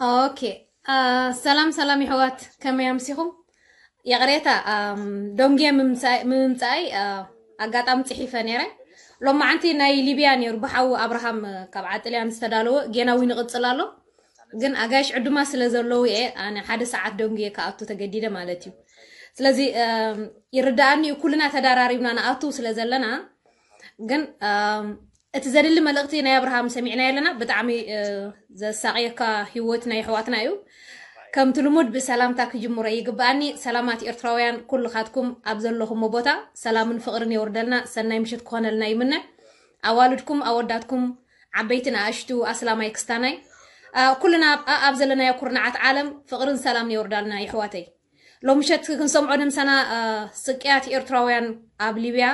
ኦኬ። ሰላም ሰላም ይሕዋት፣ ከመይ ኣምሲኹም? ይቕሬታ፣ ደንጉየ ምምፃእ- ምምፃኣይ ኣጋጣሚ ፅሒፈ ነይረ። ሎማዓንቲ ናይ ሊብያ ነይሩ፣ ብሓው ኣብርሃም ካብ ዓጥልያን ዝተዳለወ ጌናዊ ንቕፅል ኣሎ። ግን ኣጋይሽ ዕዱማ ስለ ዘለዉ እየ ኣነ ሓደ ሰዓት ደንጉየ ክኣቱ ተገዲደ ማለት እዩ። ስለዚ ይርዳኣኒ እዩ፣ ኩልና ተዳራሪብና ንኣቱ ስለ ዘለና። ግን እቲ ዘድሊ መልእኽቲ ናይ ኣብርሃም ሰሚዕና ኣለና። ብጣዕሚ ዘሳቅየካ ህይወት ናይ ኣሕዋትና እዩ። ከምቲ ልሙድ ብሰላምታ ክጅምሮ ይግብኣኒ። ሰላማት ኤርትራውያን ኩልኻትኩም ኣብ ዘለኹሞ ቦታ ሰላምን ፍቕርን የውርደልና፣ ሰናይ ምሽት ክኾነልና ይምነ። ኣዋልድኩም ኣወዳትኩም፣ ዓበይቲ ንኣሽቱ፣ ኣስላማይ ክስታናይ፣ ኩልና ኣብ ዘለናዮ ኩርናዓት ዓለም ፍቕርን ሰላምን የውርዳልና ይሕዋተይ። ሎምሸት ክንሰምዖ ድምሰና ስቅያት ኤርትራውያን ኣብ ሊብያ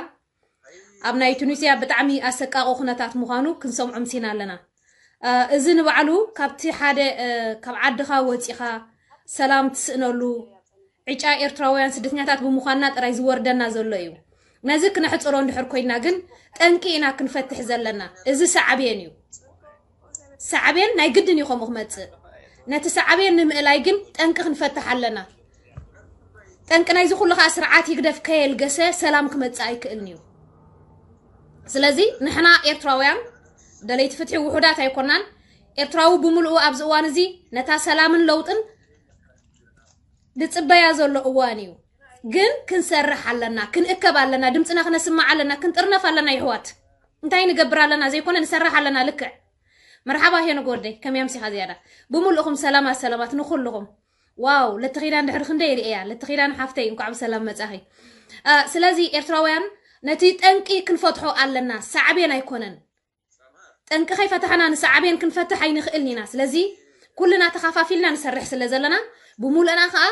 ኣብ ናይ ቱኒስያ ብጣዕሚ ኣሰቃቂ ኩነታት ምዃኑ ክንሰምዖ ምሲና ኣለና። እዚ ንባዕሉ ካብቲ ሓደ ካብ ዓድኻ ወፂኻ ሰላም ትስእነሉ ዕጫ ኤርትራውያን ስደተኛታት ብምዃንና ጥራይ ዝወርደና ዘሎ እዩ። ነዚ ክነሕፅሮ እንድሕር ኮይና ግን ጠንቂ ኢና ክንፈትሕ ዘለና። እዚ ሳዕቤን እዩ። ሳዕቤን ናይ ግድን እዩ ከምኡ ክመፅእ። ነቲ ሳዕቤን ንምእላይ ግን ጠንቂ ክንፈትሕ ኣለና። ጠንቂ ናይዚ ኩሉ ከዓ ስርዓት ይግደፍ ከየልገሰ ሰላም ክመፅእ ኣይክእልን እዩ። ስለዚ ንሕና ኤርትራውያን ደለይቲ ፍትሒ ውሑዳት ኣይኮናን። ኤርትራዊ ብምልኡ ኣብዚ እዋን እዚ ነታ ሰላምን ለውጥን ዝፅበያ ዘሎ እዋን እዩ። ግን ክንሰርሕ ኣለና፣ ክንእከብ ኣለና፣ ድምፅና ክነስማዕ ኣለና፣ ክንጥርነፍ ኣለና ይሕዋት። እንታይ ንገብር ኣለና ዘይኮነ ንሰርሕ ኣለና። ልክዕ። መርሓባ ሄኖ ጎርደይ፣ ከመይ ኣምሲኻ ዝያዳ? ብምልእኹም ሰላማት ሰላማት ንኹልኹም። ዋው፣ ለተኺዳን ድሕሪ ክንደይ ርእያ። ለተኺዳን ሓፍተይ እንኳዕ ብሰላም መጻኺ። ስለዚ ኤርትራውያን ነቲ ጠንቂ ክንፈትሖ ኣለና፣ ሳዕቤን ኣይኮነን። ጠንቂ ከይፈታሕና ንሳዕቤን ክንፈትሕ ኣይንኽእልን ኢና። ስለዚ ኩልና ተኻፋፊልና ንሰርሕ ስለ ዘለና ብምሉእና ከዓ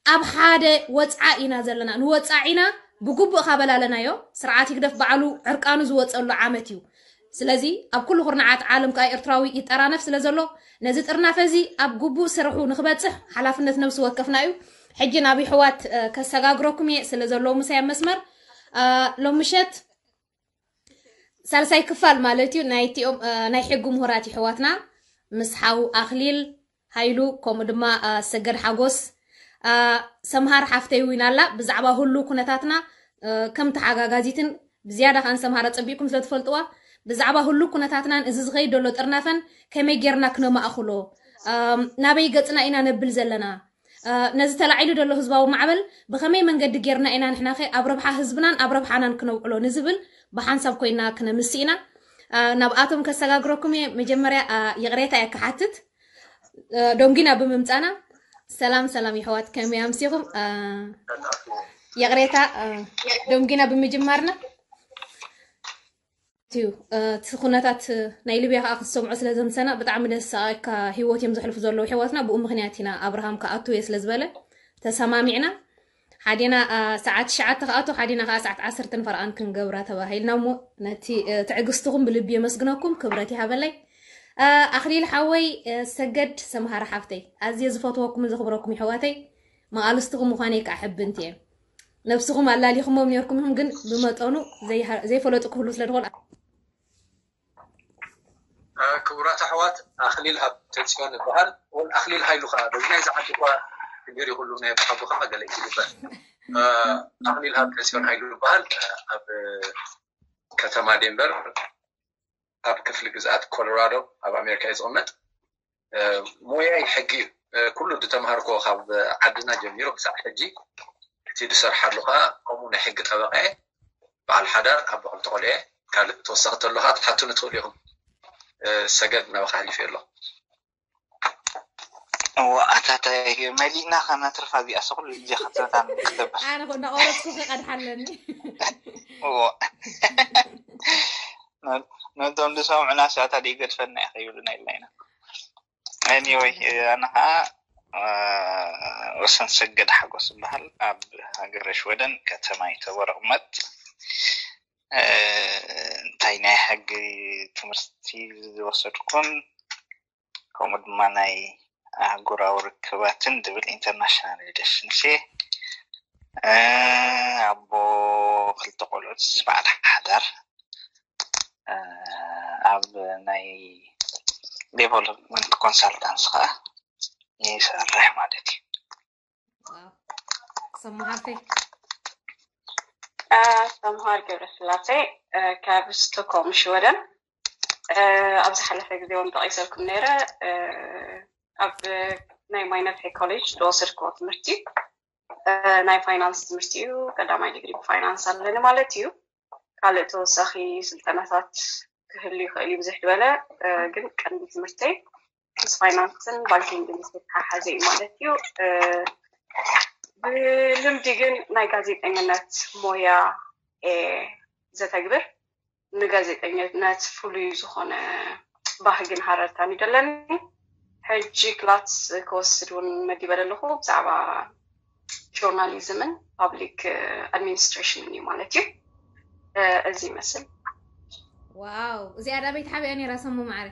ኣብ ሓደ ወፅዓ ኢና ዘለና። ንወፃዒና ብግቡእ ካብ ኣላለናዮ ስርዓት ይግደፍ ባዕሉ ዕርቃኑ ዝወፀሉ ዓመት እዩ። ስለዚ ኣብ ኩሉ ኩርናዓት ዓለም ከዓ ኤርትራዊ ይጠራነፍ ስለ ዘሎ ነዚ ጥርናፈ እዚ ኣብ ግቡእ ስርሑ ንክበፅሕ ሓላፍነት ነብሲ ወከፍና እዩ። ሕጂ ናብ ይሕዋት ከሰጋግረኩም እየ ስለ ዘለዉ ምሳይ ኣብ መስመር ሎምሸት ሳልሳይ ክፋል ማለት እዩ ናይቲኦም ናይ ሕጊ ምሁራት ይሕዋትና ምስ ሓው ኣኽሊል ሃይሉ ከምኡ ድማ ሰገድ ሓጎስ። ሰምሃር ሓፍተይ እውን ኣላ ብዛዕባ ሁሉ ኩነታትና ከም ተሓጋጋዚትን ብዝያዳ ከኣን ሰምሃር ኣጸቢቕኩም ስለ ትፈልጥዋ ብዛዕባ ሁሉ ኩነታትናን እዚ ዝኸይድ ዘሎ ጥርናፈን ከመይ ጌርና ክነማእኽሎ ናበይ ገጽና ኢና ነብል ዘለና ነዚ ተላዒሉ ዘሎ ህዝባዊ ማዕበል ብኸመይ መንገዲ ጌርና ኢና ንሕናኸ ኣብ ረብሓ ህዝብናን ኣብ ረብሓናን ክነውዕሎ ንዝብል ብሓንሳብ ኮይና ክነምስ ኢና። ናብኣቶም ከሰጋግረኩም እየ። መጀመርያ ይቕሬታ እየ ክሓትት። ዶንጊና ብምምፃና። ሰላም ሰላም ይሕዋት፣ ከመይ ኣምሲኹም? ይቕሬታ ዶንጊና ብምጅማርና እዩ። እቲ ኩነታት ናይ ሊብያ ከዓ ክትሰምዖ ስለ ዘምሰና ብጣዕሚ ደስ ሰኣካ ህይወት እዮም ዘሕልፉ ዘለዉ ሕዋትና። ብኡ ምክንያት ኢና ኣብርሃም ክኣቱ እየ ስለ ዝበለ ተሰማሚዕና። ሓዲና ሰዓት ትሽዓተ ክኣቱ ሓዲና ከዓ ሰዓት ዓሰርተ ንፈርቓን ክንገብራ ተባሂልና እሞ ነቲ ትዕግስትኹም ብልቢ የመስግነኩም። ክብረት ይሃበለይ። ኣኽሊል ሓወይ፣ ሰገድ ሰምሃር ሓፍተይ፣ ኣዝየ ዝፈትወኩም ዘኽብረኩም ይሕዋተይ፣ መቓልስትኹም ምዃነይ ከዓ ሕብንቲ እየ። ነብስኹም ኣላሊኹሞም ነርኩም ኢኹም ግን ብመጠኑ ዘይፈለጡ ክህሉ ስለ ዝኾን። ክቡራት ኣሕዋት ኣኽሊል ሃብተፅዮን ይበሃል። ወል ኣኽሊል ሃይሉ ከዓ በዚ ናይ ዝዓዲ እኳ ሽግር ይኹሉ ናይ ሓጎ ከዓ ገለ ይግበር። ኣኽሊል ሃብተፅዮን ሃይሉ ይበሃል። ኣብ ከተማ ዴንቨር ኣብ ክፍሊ ግዝኣት ኮሎራዶ ኣብ ኣሜሪካ እዩ ዝቕመጥ። ሞያይ ሕጊ እዩ። ኩሉ ዝተምሃርኮ ካብ ዓድና ጀሚሩ ክሳዕ ሕጂ እቲ ዝሰርሓሉ ከዓ ከምኡ ናይ ሕጊ ጠበቃ እየ። በዓል ሓዳር ኣቦ ክልተ ቆልዑ እየ። ካልእ ተወሳኺ ተሎ ከዓ ትሓቱኒ ትኽእሉ ኢኹም። ሰገድ ናባኻ ኣሕሊፈ ኣሎ። እዋ ኣታታይ መሊእና ከነትርፋ እዚኣ ሰኩሉ ግዜ ክትረታን ክትነብር ኣነ ኮ እንዳቆረፅኩ ክቀድሓ ኣለኒ እዎ ነቶም ዝሰምዑና ስዕታ ደይገድፈና እዩ ከይብሉና ኢልና ኢና anyway ኣነ ከዓ ወሰን ሰገድ ሓጎስ ዝበሃል ኣብ ሃገረ ሽወደን ከተማ ይተቦረ እመት እንታይ ናይ ሕጊ ትምህርቲ ዝወሰድኩን ከምኡ ድማ ናይ ኣህጉራዊ ርክባትን ዝብል international relations እየ ኣቦ ክልተ ቆልዑት በዓል ሓዳር ኣብ ናይ development consultants ከዓ ይሰርሕ ማለት እዩ። ሰሙ ሃርተይ ሰምሃር ገብረስላሴ ካብ ስቶክሆልም ሽወደን። ኣብ ዝሓለፈ ግዜ እውን ጠቒሰልኩም ነይረ። ኣብ ናይ ማይነርሄ ኮሌጅ ዝወሰድክዎ ትምህርቲ ናይ ፋይናንስ ትምህርቲ እዩ። ቀዳማይ ዲግሪ ብፋይናንስ ኣለኒ ማለት እዩ። ካልእ ተወሳኺ ስልጠናታት ክህሉ ይኽእል እዩ፣ ብዙሕ ዝበለ ግን ቀንዲ ትምህርተይ ምስ ፋይናንስን ባንኪንግን ዝተተሓሓዘ እዩ ማለት እዩ። ብልምዲ ግን ናይ ጋዜጠኝነት ሞያ እየ ዘተግብር። ንጋዜጠኝነት ፍሉይ ዝኾነ ባህግን ሃረርታን እዩ ዘለኒ። ሕጂ ክላስ ክወስድ እውን መዲበ ዘለኹ ብዛዕባ ጆርናሊዝምን ፓብሊክ ኣድሚኒስትሬሽንን እዩ ማለት እዩ። እዚ ይመስል። ዋው፣ እዚኣ ዳበይ ተሓቢኣ ነይራ ሰሙ ማዕረ።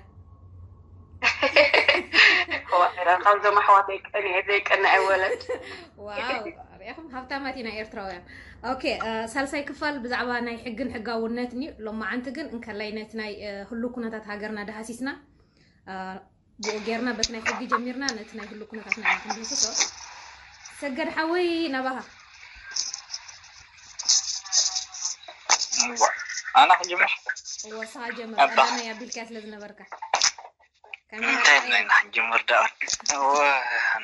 ካብዞም ኣሕዋተይ ቀኒዐ ዘይቀንዐ ወለድ። ዋው፣ ሪኢኹም ሃብታማት ኢና ኤርትራውያን። ኦኬ፣ ሳልሳይ ክፋል ብዛዕባ ናይ ሕግን ሕጋውነትን እዩ። ሎማዓንቲ ግን እንከላይ ነቲ ናይ ህሉ ኩነታት ሃገርና ዳሃሲስና ብኡ ጌርና በቲ ናይ ሕጊ ጀሚርና ነቲ ናይ ህሉ ኩነታትና ኢና ክንድህስሶ። ሰገድ ሓወይ ናባኻ። ኣና ክጅምር። ወስኻ ጀምር። ቀዳማይ ኣቢልካያ ስለ ዝነበርካ። እንታይ ናይ ንክንጅምር ደኣ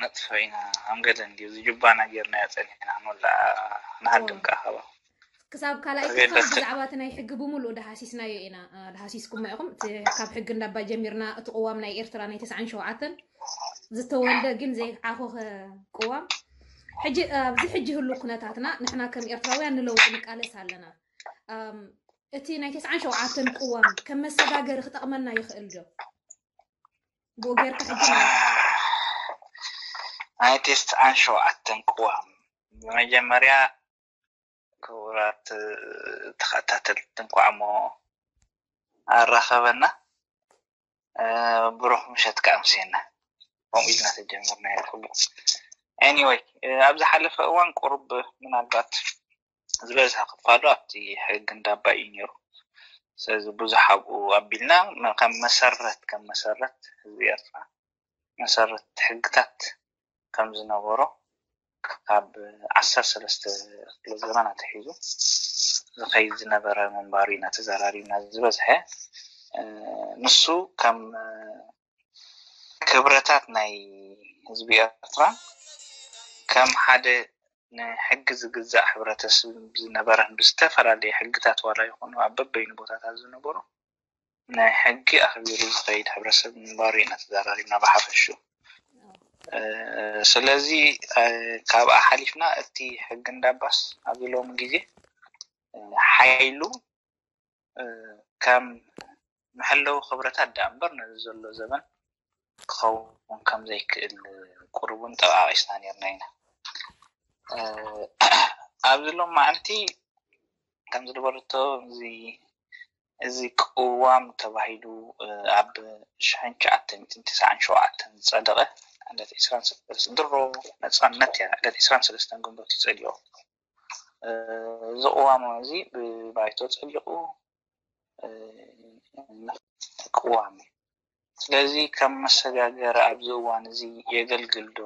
ነጥፈ ኢና ኣምገደ እንዲ ዝጅባና ጌርና ያጸኒና ንወላ ንሃድም ከኣኸባ ክሳብ ካልኣይ ክፋል ብዛዕባ እቲ ናይ ሕጊ ብምሉእ ዳሃሲስናዮ ኢና። ዳሃሲስኩሞ ኢኹም። ካብ ሕጊ እንዳባ ጀሚርና እቲ ቅዋም ናይ ኤርትራ ናይ ተስዓን ሸውዓተን ዝተወልደ ግን ዘይዓኾኸ ቅዋም ሕጂ ኣብዚ ሕጂ ህሉ ኩነታትና ንሕና ከም ኤርትራውያን ንለውጢ ንቃለስ ኣለና። እቲ ናይ ተስዓን ሸውዓተን ቅዋም ከም መሰጋገሪ ክጠቕመና ይኽእል ዶ? ብኡ ጌርካ ሕጂ ናይ ተስዓን ሸውዓተን ቅዋም ብመጀመርያ ክቡራት ተኸታተልቲ እንኳዕ ሞ ኣራኸበና። ብሩኽ ምሸት ከኣ ኣምስየና። ከምኡ ኢልና ተጀመርና ይኽቡ። Anyway፣ ኣብ ዝሓለፈ እዋን ቁሩብ ምናልባት ዝበዝሐ ክፋሉ ኣብቲ ሕጊ እንዳባ እዩ ነይሩ። ስለዚ ብዙሕ ኣብኡ ኣቢልና ከም መሰረት ከም መሰረት ህዝቢ ኤርትራ መሰረት ሕግታት ከም ዝነበሮ ካብ ዓሰርተ ሰለስተ ክፍለ ዘመን ኣትሒዙ ዝኸይድ ዝነበረ ምንባሩ ኢና ተዘራሪብና። ዝበዝሐ ንሱ ከም ክብረታት ናይ ህዝቢ ኤርትራ ከም ሓደ ንሕጊ ዝግዛእ ሕብረተሰብ ዝነበረን ብዝተፈላለየ ሕግታት ዋላ ይኹኑ ኣብ በበይኑ ቦታታት ዝነበሩ ናይ ሕጊ ኣኽቢሩ ዝኸይድ ሕብረተሰብ ምንባሩ ኢና ተዘራሪብና ብሓፈሹ። ስለዚ ካብኣ ሓሊፍና እቲ ሕጊ እንዳባስ ኣብዚ ሎሚ ግዜ ሓይሉ ከም መሐለዊ ክብረታት ደኣ እምበር ነዚ ዘሎ ዘበን ክኸውን ከም ዘይክእል ቁሩብ እውን ጠባቒስና ነርና ኢና። ኣብዚ ሎም መዓልቲ ከም ዝነበረቶ እዚ እዚ ቅዋም ተባሂሉ ኣብ ሽሕን ትሽዓተ ሚእትን ትስዓን ሸውዓተን ዝጸደቐ ዕለት ዕስራን ሰለስተን ድሮ ነጻነት እያ ዕለት ዕስራን ሰለስተን ግንቦት እዩ ጸዲቑ። እዚ ቅዋም እዚ ብባይቶ ጸዲቑ ቅዋም እዩ። ስለዚ ከም መሰጋገሪ ኣብዚ እዋን እዚ የገልግል ዶ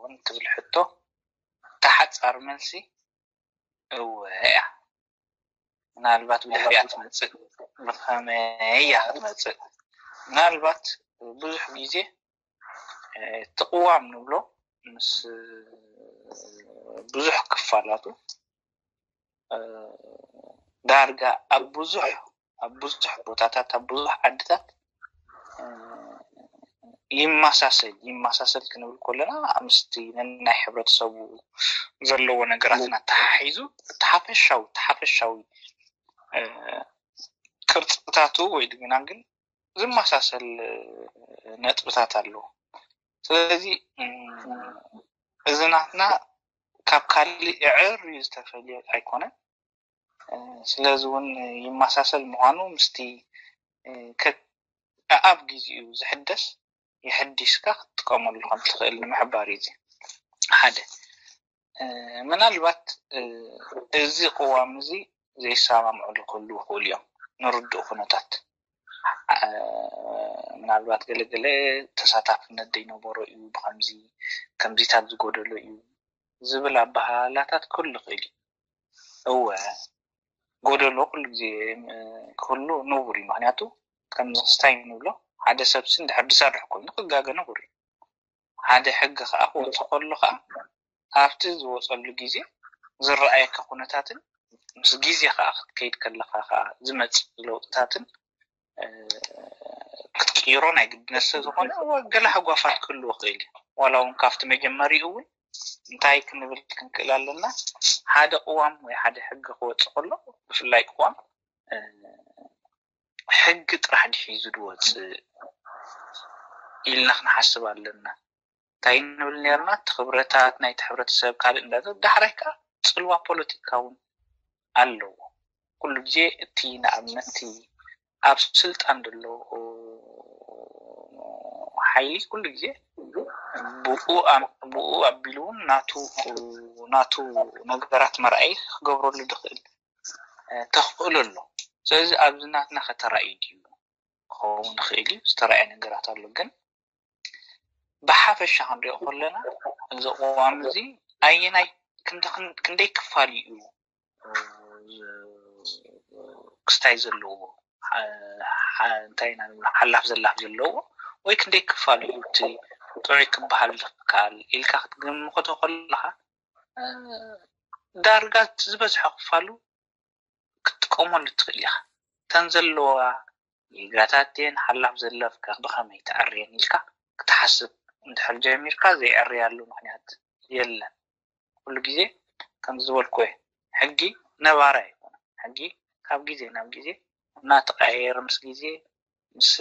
እንትብል ሕቶ ተሓጻር መልሲ እወ እያ። ምናልባት ብድሕሪኣ ትመፅእ ብኸመይ እያ ክትመፅእ? ምናልባት ብዙሕ ግዜ እቲ ቅዋም ንብሎ ምስ ብዙሕ ክፋላቱ ዳርጋ ኣብ ብዙሕ ኣብ ብዙሕ ቦታታት ኣብ ብዙሕ ዓድታት ይመሳሰል። ይመሳሰል ክንብል ከለና ምስቲ ነናይ ሕብረተሰቡ ዘለዎ ነገራትን ኣተሓሒዙ እቲ ሓፈሻዊ እቲ ሓፈሻዊ ቅርፅታቱ ወይ ድግና ግን ዝመሳሰል ነጥብታት ኣለዎ። ስለዚ እዚ ናትና ካብ ካልእ ዕር እዩ ዝተፈልየ ኣይኮነን። ስለዚ እውን ይመሳሰል ምዃኑ ምስቲ ኣብ ግዜኡ ዝሕደስ የሐዲስካ ክትጥቀመሉ ከም ትኽእል ንምሕባር እዩ። ሓደ ምናልባት እዚ ቅዋም እዚ ዘይሰማምዕሉ ክህልዉ ይኽእሉ እዮም። ንርድእ ኩነታት ምናልባት ገለገለ ተሳታፍነት ዘይነበሮ እዩ፣ ብከምዚ ከምዚታት ዝጎደሎ እዩ ዝብል ኣባሃላታት ክህሉ ይኽእል እዩ። እወ፣ ጎደሎ ኩሉ ግዜ ክህሉ ንቡር እዩ። ምክንያቱ ከምዚ ክስታይ ንብሎ፣ ሓደ ሰብሲ እንድሕር ዝሰርሕ ኮይኑ ክጋገ ንቡር እዩ። ሓደ ሕጊ ከዓ ክወፅእ ከሎ ከዓ ኣብቲ ዝወፀሉ ግዜ ዝረኣየካ ኩነታትን ምስ ግዜ ከዓ ክትከይድ ከለካ ከዓ ዝመፅእ ለውጥታትን ክትቅይሮ ናይ ግድነት ስለዝኾነ፣ ገለ ሃጓፋት ክህልዎ ክእል እዩ። ዋላ እውን ካብቲ መጀመሪኡ እውን እንታይ ክንብል ክንክእል ኣለና? ሓደ ቅዋም ወይ ሓደ ሕጊ ክወፅእ ከሎ፣ ብፍላይ ቅዋም ሕጊ ጥራሕ ድዩ ሒዙ ዝወፅእ ኢልና ክንሓስብ ኣለና። እንታይ ንብል ነርና? እቲ ክብረታት ናይቲ ሕብረተሰብ ካልእ እንዳ ዳሕራይ ከዓ ፅልዋ ፖለቲካ እውን ኣለዎ። ኩሉ ግዜ እቲ ንኣብነት እቲ ኣብ ስልጣን ዘሎ ሓይሊ ኩሉ ግዜ ብኡ ኣም- ብኡ ኣቢሉ እውን ናቱ ናቱ ነገራት መርኣይ ክገብረሉ ዝኽእል ተኽእሎ ኣሎ። ስለዚ ኣብዚ ናትና ከተራእዩ ድዩ ክኸውን ይኽእል እዩ። ዝተረኣየ ነገራት ኣሎ፣ ግን ብሓፈሻ ክንሪኦ ከለና እዚ ቅዋም እዚ ኣየናይ ክንደ- ክንደይ ክፋል እዩ ክስታይ ዘለዎ፣ እንታይ ኢና ንብሎ፣ ሓላፍ ዘላፍ ዘለዎ፣ ወይ ክንደይ ክፋል እዩ እቲ ጥዑይ ክበሃል ዝከኣል ኢልካ ክትግምቶ ከለካ፣ ዳርጋ እቲ ዝበዝሐ ክፋሉ ክትጥቀመሉ ትኽእል ኢኻ። እተን ዘለዋ ጌጋታት ድየን ሓላፍ ዘለፍካ ብኸመይ ተዐርየን ኢልካ ክትሓስብ እንድሕር ጀሚርካ፣ ዘይዕርያሉ ምኽንያት የለን። ኩሉ ግዜ ከምዚ ዝበልኩ እየ፣ ሕጊ ነባራይ ኣይኮነን። ሕጊ ካብ ግዜ ናብ ግዜ እናተቐያየረ፣ ምስ ግዜ፣ ምስ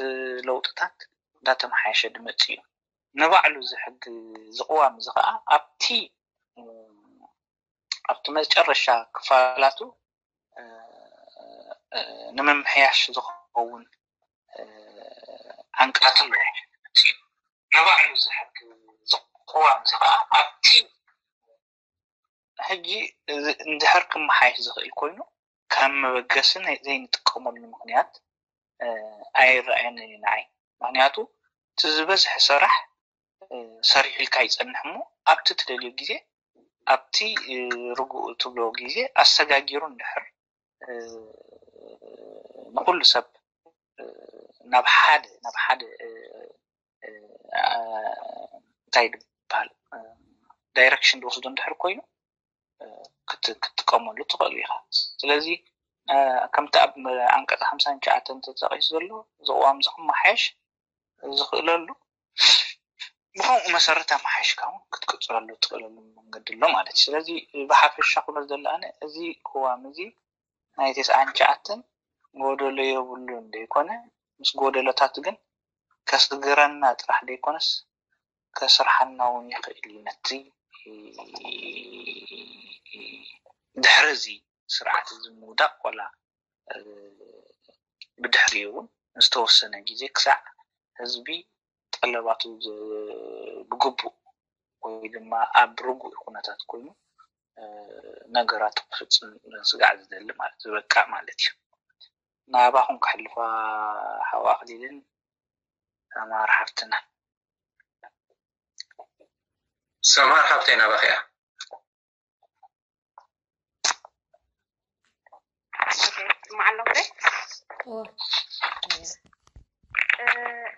ለውጥታት እንዳተመሓየሸ ዝመፅእ እዩ። ንባዕሉ እዚ ሕጊ፣ እዚ ቅዋም እዚ ከዓ ኣብቲ ኣብቲ መጨረሻ ክፋላቱ ንምምሕያሽ ዝኸውን ዓንቀፃት ኣለዎ። ንባዕሉ ዝሕግ ዝቅዋም እዚ ከዓ ኣብቲ ሕጂ እንድሕር ክመሓየሽ ዝኽእል ኮይኑ፣ ከም መበገሲ ዘይንጥቀመሉ ምክንያት ኣይረኣየንን እዩ ንዓይ። ምክንያቱ እቲ ዝበዝሐ ሰራሕ ሰሪሑ ኢልካ ይፀንሕ እሞ፣ ኣብቲ ትደልዮ ግዜ፣ ኣብቲ ርጉእ ትብሎ ግዜ ኣሰጋጊሩ እንድሕር ንኩሉ ሰብ ናብ ሓደ ናብ ሓደ እንታይ ድበሃል ዳይረክሽን ዝወስዶ እንድሕር ኮይኑ ክትጥቀመሉ ትኽእሉ ኢኻ። ስለዚ ከምቲ ኣብ ዓንቀፅ ሓምሳን ትሽዓተን ተጠቂሱ ዘሎ እዚ ቅዋም እዚ ክመሓየሽ ዝኽእለሉ ብከምኡ መሰረት ኣመሓይሽካ እውን ክትቅፅለሉ ትኽእለሉ መንገዲ ኣሎ ማለት እዩ። ስለዚ ብሓፈሻ ክብሎ ዘሎ ኣነ እዚ ቅዋም እዚ ናይ ተስዓን ትሽዓተን ጎደሎ የብሉን ዘይኮነ ምስ ጎደሎታት ግን ከስግረና ጥራሕ ዘይኮነስ ከስርሓና እውን ይኽእል እዩ። ነቲ ድሕሪ እዚ ስርዓት እዚ ምውዳቕ ዋላ ብድሕሪኡ እውን ዝተወሰነ ግዜ ክሳዕ ህዝቢ ጠለባቱ ብግቡእ ወይ ድማ ኣብ ርጉእ ኩነታት ኮይኑ ነገራቱ ክፍፅም ስጋዕ ዝደሊ ማለት ዝበቃዕ ማለት እዩ። ናባኹም ከሕልፋ ሓው ኣኽሊልን ሰማር ሓፍትና። ሰማር ሓፍተይ ናባኺ እያ። ስማዕ ኣለኹ።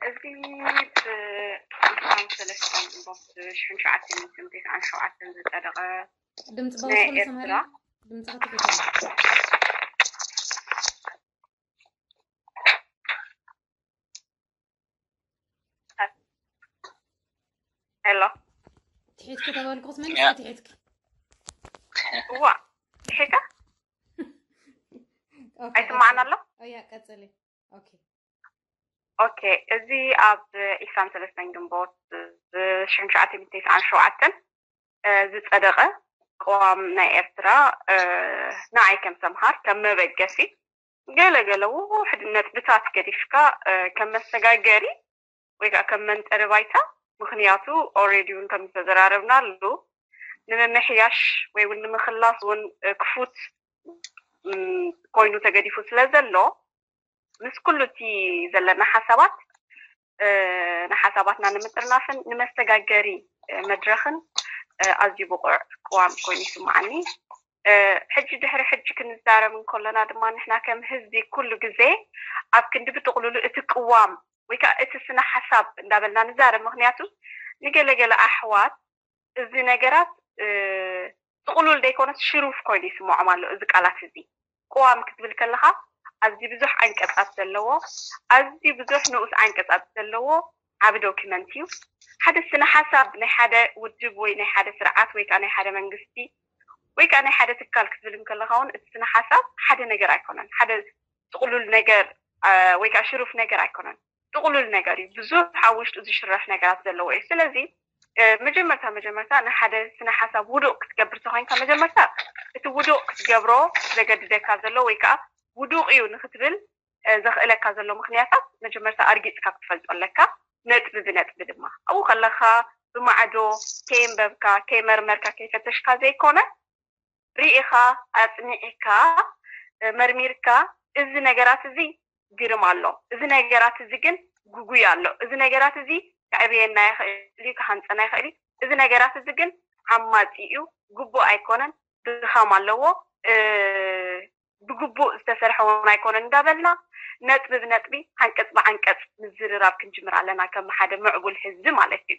እዚ ብኢስላም ሰለስተ ግንቦት ሽሕን ሸውዓተ ሚእትን ተስዓን ሸውዓተን ዝፀደቐ ድምፂ ናይ ባውስኹም ኤርትራ ሰማሪ ድምፂ ክትሕት ሄሎ ትሒትኪ ተበልኩ ክትመልስ ትሒትኪ እዋ ትሒተ ኣይስማዕን ኣሎ እያ ቀፅሊ ኦኬ ኦኬ እዚ ኣብ ኢስላም ሰለስተን ግንቦት ሽሕን ሸውዓተ ሚእትን ተስዓን ሸውዓተን ዝፀደቐ ቅዋም ናይ ኤርትራ ንዓይ ከም ሰምሃር ከም መበገሲ ገለ ገለ ውሕድ ነጥብታት ገዲፍካ ከም መሰጋገሪ ወይ ከዓ ከም መንጠሪ ባይታ ምክንያቱ ኦሬዲ እውን ከም ዝተዘራረብናሉ ንምምሕያሽ ወይ እውን ንምክላስ እውን ክፉት ኮይኑ ተገዲፉ ስለ ዘሎ ምስ ኩሉ እቲ ዘለና ሓሳባት ንሓሳባትና ንምጥርናፍን ንመሰጋገሪ መድረኽን ኣዝዩ ብቑዕ ቅዋም ኮይኑ ይስምዓኒ። ሕጂ ድሕሪ ሕጂ ክንዛረብ እንከሎና ድማ ንሕና ከም ህዝቢ ኩሉ ግዜ ኣብ ክንዲ ብጥቕሉሉ እቲ ቅዋም ወይ ከዓ እቲ ስነ ሓሳብ እንዳበልና ንዛረብ። ምክንያቱ ንገለገለ ኣሕዋት እዚ ነገራት ጥቕሉል ዘይኮነስ ሽሩፍ ኮይኑ ይስምዖም ኣሎ። እዚ ቃላት እዚ ቅዋም ክትብል ከለኻ ኣዝዩ ብዙሕ ዓንቀጻት ዘለዎ፣ ኣዝዩ ብዙሕ ንኡስ ዓንቀጻት ዘለዎ ዓቢ ዶኪመንት እዩ። ሓደ ስነ ሓሳብ ናይ ሓደ ውድብ ወይ ናይ ሓደ ስርዓት ወይ ከዓ ናይ ሓደ መንግስቲ ወይ ከዓ ናይ ሓደ ትካል ክትብል እንከለኻ እውን እቲ ስነ ሓሳብ ሓደ ነገር ኣይኮነን። ሓደ ጥቕሉል ነገር ወይ ከዓ ሽሩፍ ነገር ኣይኮነን። ጥቕሉል ነገር እዩ። ብዙሕ ኣብ ውሽጡ ዝሽረፍ ነገራት ዘለዎ እዩ። ስለዚ መጀመርታ መጀመርታ ንሓደ ስነ ሓሳብ ውዱቕ ክትገብር ተኮይንካ መጀመርታ እቲ ውዱቕ ክትገብሮ ዘገድደካ ዘሎ ወይ ከዓ ውዱቕ እዩ ንክትብል ዘኽእለካ ዘሎ ምክንያታት መጀመርታ ኣርጊፅካ ክትፈልጦ ኣለካ። ነጥቢ ብነጥቢ ድማ ኣብኡ ከለካ ብማዕዶ ከየንበብካ ከይመርመርካ ከይፈተሽካ ዘይኮነ ርኢኻ ኣፅኒዕካ መርሚርካ እዚ ነገራት እዚ ግርም ኣሎ፣ እዚ ነገራት እዚ ግን ጉጉይ ኣሎ፣ እዚ ነገራት እዚ ከዕብየና ይኽእል እዩ፣ ክሃንፀና ይኽእል እዩ፣ እዚ ነገራት እዚ ግን ዓማፂ እዩ፣ ግቡእ ኣይኮነን፣ ድኻም ኣለዎ፣ ብግቡእ ዝተሰርሐ እውን ኣይኮነን እንዳበልና ነጥቢ ብነጥቢ ዓንቀፅ ብዓንቀፅ ምዝርራብ ክንጅምር ኣለና ከም ሓደ ምዕቡል ህዝቢ ማለት እዩ።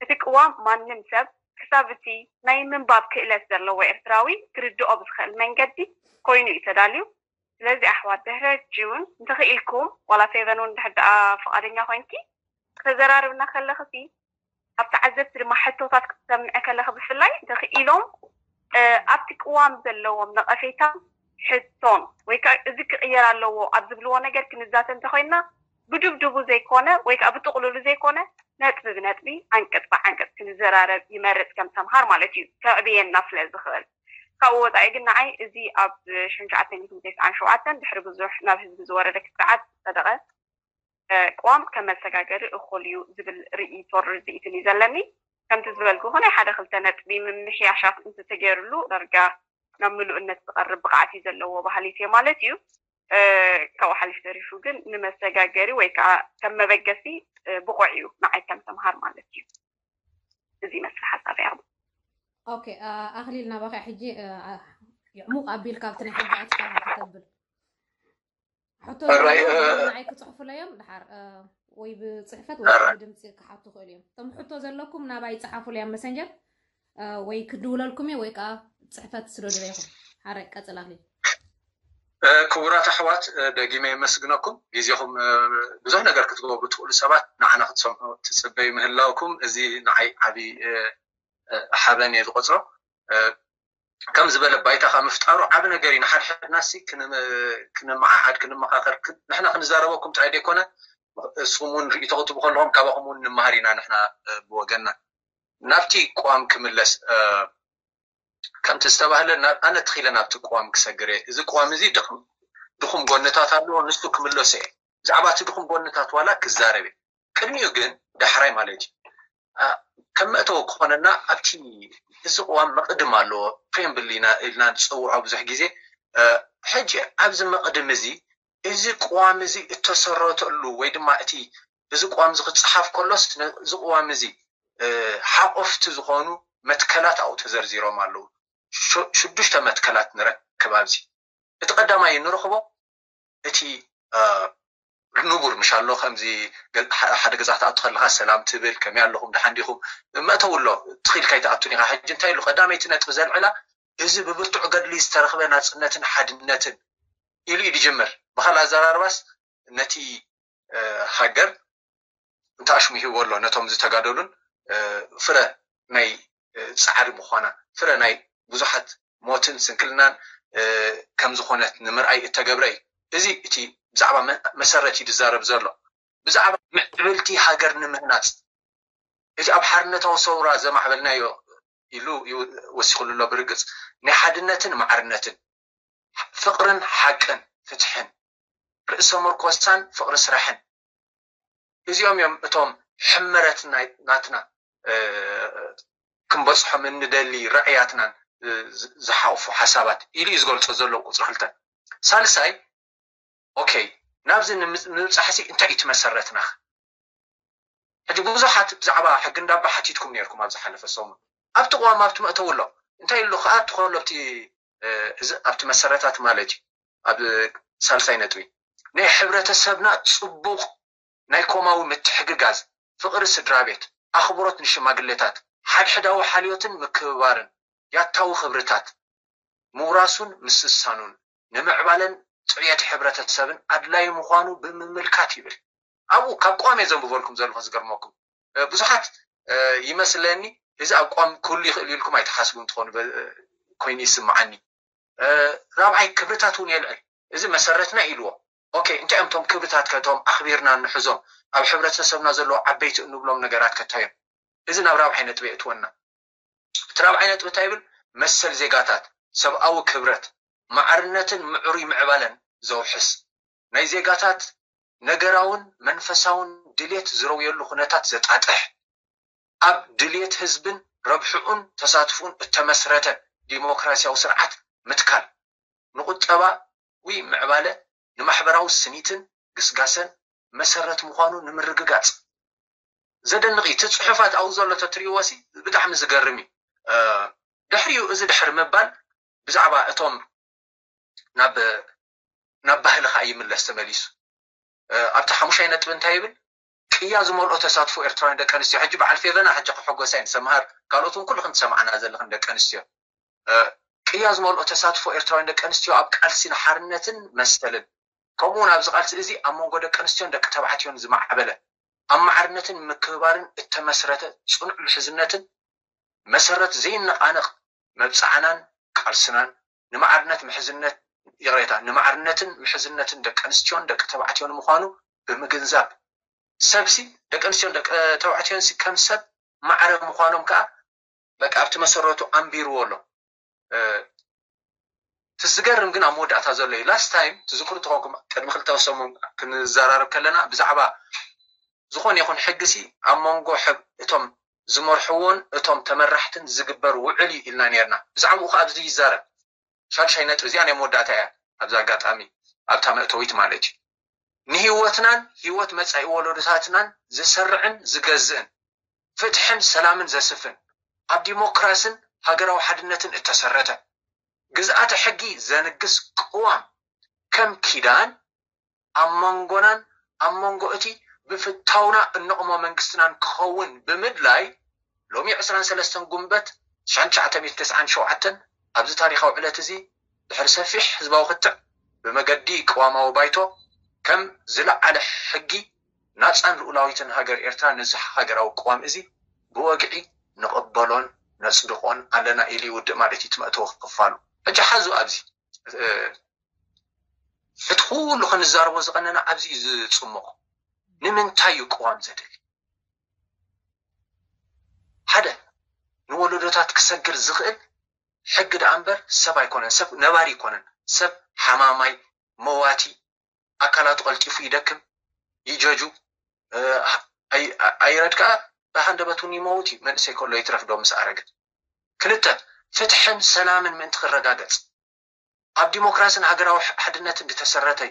እቲ ቅዋም ማንም ሰብ ክሳብ እቲ ናይ ምንባብ ክእለት ዘለዎ ኤርትራዊ ክርድኦ ብዝኽእል መንገዲ ኮይኑ እዩ ተዳልዩ። ስለዚ ኣሕዋት ድሕሪ ሕጂ እውን እንተኽኢልኩም ዋላ ፌቨን እውን ድሕር ደኣ ፍቓደኛ ኮይንኪ ከተዘራርብና ከለኽሲ ኣብ ተዓዘብቲ ድማ ሕቶታት ክትሰምዐ ከለኺ ብፍላይ እንተኽኢሎም ኣብቲ ቅዋም ዘለዎም ነቐፌታን ሕቶን ወይ ከዓ እዚ ክቕየር ኣለዎ ኣብ ዝብልዎ ነገር ክንዛተ እንተኮይንና ብድብድቡ ዘይኮነ ወይ ከዓ ብጥቕልሉ ዘይኮነ ነጥቢ ብነጥቢ ዓንቀፅ ብዓንቀፅ ክንዘራረብ ይመርፅ ከም ተምሃር ማለት እዩ። ከዕብየና ስለ ዝኽእል ካብኡ ወፃኢ ግን ንዓይ እዚ ኣብ ሽሕን ትሽዓተ ሚእትን ተስዓን ሸውዓተን ድሕሪ ብዙሕ ናብ ህዝቢ ዝወረደ ክትዓት ዝፀደቐ ቅዋም ከም መሰጋገሪ እኹል እዩ ዝብል ርእይቶ ርድኢትን እዩ ዘለኒ። ከምቲ ዝበልኩ ናይ ሓደ ክልተ ነጥቢ ምምሕያሻት እንተተገይርሉ ዳርጋ ናብ ምሉእነት ዝቐርብ ብቕዓት እዩ ዘለዎ በሃሊት እየ ማለት እዩ። ካብኡ ሓሊፍ ተሪፉ ግን ንመሰጋገሪ ወይ ከዓ ከም መበገሲ ብቑዕ እዩ ንዓይ ከም ተምሃር ማለት እዩ። እዚ ይመስል ሓሳብ እያ። ኦኬ ኣኽሊል ናባኻ ሕጂ ዕሙቕ ኣቢልካ ኣብቲ ናይ ሕጊ ኣትካ ከተብል ሕቶ ንዓይ ክፅሕፉለዮም ድሓር ወይ ብፅሕፈት ወይ ብድምፂ ክሓቱ ክእሉ እዮም። እቶም ሕቶ ዘለኩም ናባይ ይፅሓፉለዮም መሰንጀር ወይ ክድውለልኩም እየ ወይ ከዓ ፅሕፈት ስደዱለይኹም። ሓረ ቀፅል ኣኽሊል። ክቡራት ኣሕዋት ደጊመ የመስግነኩም። ግዜኹም ብዙሕ ነገር ክትገብሩ ትኽእሉ ሰባት ንዓና ክትሰምዑ ትፅበዩ ምህላውኩም እዚ ንዓይ ዓብዪ ሓበን እየ ዝቆፅሮ። ከም ዝበለ ባይታ ካብ ምፍጣሩ ዓቢ ነገር እዩ። ንሓድሕድናሲ ክንመዓዓድ ክንመኻኸር ንሕና ክንዛረበኩም ጥራይ ዘይኮነ እስኹም እውን ርእይቶ ክትቡ ከለኹም ካባኹም እውን ንመሃር ኢና ንሕና ብወገንና። ናብቲ ቅዋም ክምለስ ከምቲ ዝተባህለ ኣነ ትኺለ ናብቲ ቅዋም ክሰግር እየ። እዚ ቅዋም እዚ ድኹም ጎነታት ኣለዎ፣ ንሱ ክምለሶ እየ። ብዛዕባ እቲ ድኹም ጎነታት ዋላ ክዛረብ እየ። ቅድሚኡ ግን ዳሕራይ ማለት እዩ ከም መእተዊ ክኾነና ኣብቲ እዚ ቅዋም መቕድም ኣለዎ። ፕሬምብል ኢና ኢልና ንፀውዖ ብዙሕ ግዜ። ሕጂ ኣብዚ መቕድም እዚ እዚ ቅዋም እዚ እተሰረተሉ ወይ ድማ እቲ እዚ ቅዋም እዚ ክፀሓፍ ከሎስ እዚ ቅዋም እዚ ሓቆፍቲ ዝኾኑ መትከላት ኣብኡ ተዘርዚሮም ኣለዉ። ሽዱሽተ መትከላት ንረክብ ኣብዚ። እቲ ቀዳማይ እንረኽቦ እቲ ንቡር ምሽ ኣሎ ከምዚ ሓደ ገዛ ክትኣቱ ከለካ ሰላም ትብል ከመይ ኣለኹም ደሓን ዲኹም መእተው ኣሎ ትኽኢልካ ይትኣቱን ኢኻ ሕጂ እንታይ ኢሉ ቀዳመይቲ ነጥቢ ዘልዕላ እዚ ብብርቱዕ ገድሊ ዝተረኽበ ናፅነትን ሓድነትን ኢሉ እዩ ዝጅምር ብካል ኣዘራርባስ ነቲ ሃገር እንተኣሽሙ ይህቦ ኣሎ ነቶም ዝተጋደሉን ፍረ ናይ ፃዕሪ ምዃና ፍረ ናይ ብዙሓት ሞትን ስንክልናን ከም ዝኾነት ንምርኣይ እተገብረ እዩ። እዚ እቲ ብዛዕባ መሰረት እዩ ዝዛረብ ዘሎ። ብዛዕባ ምዕብልቲ ሃገር ንምህናፅ እቲ ኣብ ሓርነታዊ ሰውራ ዘማዕበልናዮ ኢሉ ወሲኹሉ ኣሎ። ብርግፅ ናይ ሓድነትን ማዕርነትን፣ ፍቕርን ሓቅን፣ ፍትሕን፣ ርእሰ መርኮሳን ፍቕሪ ስራሕን እዚኦም እዮም እቶም ሕመረት ናትና ክንበፅሖም እንደሊ ራዕያትናን ዝሓቑፉ ሓሳባት ኢሉ እዩ ዝገልፆ ዘሎ ቁፅሪ ክልተ። ሳልሳይ ኦኬ ናብዚ ንምብፃሕሲ እንታይ እዩ ትመሰረትና? ሕጂ ብዙሓት ብዛዕባ ሕጊ እንዳባ ሓቲትኩም ነርኩም ኣብ ዝሓለፈ ሰሙን ኣብቲ ቅዋም ኣብቲ መእተው ኣሎ እንታይ ኢሉ ከዓ ትኸሎ ኣብቲ ኣብቲ መሰረታት ማለት እዩ። ኣብ ሳልሳይ ነጥቢ ናይ ሕብረተሰብና ፅቡቕ ናይ ኮማዊ ምትሕግጋዝ፣ ፍቕሪ ስድራ ቤት፣ ኣኽብሮት ንሽማግሌታት፣ ሓድሕዳዊ ሓልዮትን ምክብባርን፣ ያታዊ ክብርታት ምውራሱን ምስሳኑን ንምዕባለን ጥዕየት ሕብረተሰብን ኣድላይ ምዃኑ ብምምልካት ይብል። ኣብኡ ካብ ቋም እየ ዘንብበልኩም ዘለኹ ዝገርመኩም ብዙሓት ይመስለኒ እዚ ኣብ ቋም ክህሉ ይኽእል ኢልኩም ኣይትሓስቡ እንትኾኑ ኮይኑ ይስምዓኒ። ራብዓይ ክብርታት እውን የልዕል። እዚ መሰረትና ኢልዎ። ኦኬ እንታይ እዮም እቶም ክብርታት ከቶም ኣኽቢርና እንሕዞም ኣብ ሕብረተሰብና ዘለዉ ዓበይቲ እንብሎም ነገራት ከታዮም? እዚ ናብ ራብዓይ ነጥቢ የእትወና። እቲ ራብዓይ ነጥቢ እንታይ ይብል? መሰል ዜጋታት፣ ሰብኣዊ ክብረት፣ ማዕርነትን ምዕሩይ ምዕባለን ዘውሕስ ናይ ዜጋታት ነገራውን መንፈሳውን ድሌት ዝረውየሉ ኩነታት ዘጣጥሕ ኣብ ድሌት ህዝብን ረብሕኡን ተሳትፍኡን እተመስረተ ዲሞክራሲያዊ ስርዓት ምትካል ንቁጠባዊ ምዕባለ ንማሕበራዊ ስኒትን ግስጋሰን መሰረት ምዃኑ ንምርግጋጽ ዘደንቕ እዩ። እቲ ጽሑፋት ኣብኡ ዘሎ ተትርእይዎ ሲ ብጣዕሚ ዝገርም እዩ። ድሕሪኡ እዚ ድሕሪ ምባል ብዛዕባ እቶም ናብ ናብ ባህሊ ከዓ ይምለስ ተመሊሱ። ኣብቲ ሓሙሻይ ነጥቢ እንታይ ይብል? ቅያ ዝመልኦ ተሳትፎ ኤርትራውያን ደቂ ኣንስትዮ። ሕጂ በዓል ፌቨና ሕጂ ክሕጎሳ እየን ሰምሃር ካልኦት እውን ኩልክን ትሰምዓና ዘለኽን ደቂ ኣንስትዮ ቅያ ዝመልኦ ተሳትፎ ኤርትራውያን ደቂ ኣንስትዮ ኣብ ቃልሲ ንሓርነትን መሰልን ከምኡ እውን ኣብዚ ቃልሲ እዚ ኣብ መንጎ ደቂ ኣንስትዮን ደቂ ተባዕትዮን ዝማዕበለ ኣብ ማዕርነትን ምክብባርን እተመስረተ ፅኑዕ ምሕዝነትን መሰረት ዘይነቓነቕ መብፅዓናን ቃልስናን ንማዕርነት ምሕዝነት ይቕሬታ ንማዕርነትን ምሕዝነትን ደቂ ኣንስትዮን ደቂ ተባዕትዮን ምዃኑ ብምግንዛብ ሰብሲ ደቂ ኣንስትዮን ደቂ ተባዕትዮን ከም ሰብ ማዕረ ምዃኖም ከዓ በቃ ኣብቲ መሰረቱ ኣንቢርዎ ኣሎ። እቲ ዝገርም ግን ኣብ መወዳእታ ዘሎ እዩ። ላስት ታይም ትዝክሩ ተኾንኩም ቅድሚ ክልተ ሰሙን ክንዘራረብ ከለና ብዛዕባ ዝኾነ ይኹን ሕግሲ ኣብ መንጎ እቶም ዝመርሕዎን እቶም ተመራሕትን ዝግበር ውዕል እዩ ኢልና ነርና። ብዛዕባኡ ከዓ ኣብዚ ይዛረብ። ሻድሻይ ነጥቢ እዚኣ ናይ መወዳእታ እያ። ኣብዚ ኣጋጣሚ ኣብታ መእተዊት ማለት እዩ ንህይወትናን ህይወት መጻኢ ወለዶታትናን ዝሰርዕን ዝገዝእን ፍትሕን ሰላምን ዘስፍን ኣብ ዲሞክራስን ሃገራዊ ሓድነትን እተሰረተ ግዝኣተ ሕጊ ዘንግስ ቅዋም ከም ኪዳን ኣብ መንጎናን ኣብ መንጎ እቲ ብፍታውና እንቕሞ መንግስትናን ክኸውን ብምድላይ ሎሚ ዕስራን ሰለስተን ጉንበት ትሽዓን ትሽዓተ ሚእትን ተስዓን ሸውዓተን ኣብዚ ታሪኻዊ ዕለት እዚ ድሕሪ ሰፊሕ ህዝባዊ ክትዕ ብመገዲ ቅዋማዊ ባይቶ ከም ዝለዓለ ሕጊ ናፃን ልኡላዊትን ሃገር ኤርትራ ነዚ ሃገራዊ ቅዋም እዚ ብወግዒ ንቕበሎን ነፅድቖን ኣለና ኢሉ ይውድእ ማለት እዩ እቲ መእተዊ ክፋሉ። ሕጂ ሓዙ ኣብዚ እቲ ኩሉ ክንዛረቦ ዝቐነና ኣብዚ እዩ ዝፅሙቕ። ንምንታይ እዩ ቅዋም ዘድሊ? ሓደ ንወለዶታት ክሰግር ዝኽእል ሕጊ ደኣ እምበር ሰብ ኣይኮነን። ሰብ ነባሪ ኣይኮነን። ሰብ ሓማማይ፣ መዋቲ፣ ኣካላቱ ቀልጢፉ ይደክም፣ ይጀጁ፣ ኣይረድ ከዓ ብሃንደበት እውን ይመውት እዩ። መንእሰይ ከሎ ይትረፍ ዶ ምስ ኣረገ። ክልተ ፍትሕን ሰላምን ምእንቲ ክረጋገፅ ኣብ ዲሞክራስን ሃገራዊ ሓድነትን ዝተሰረተ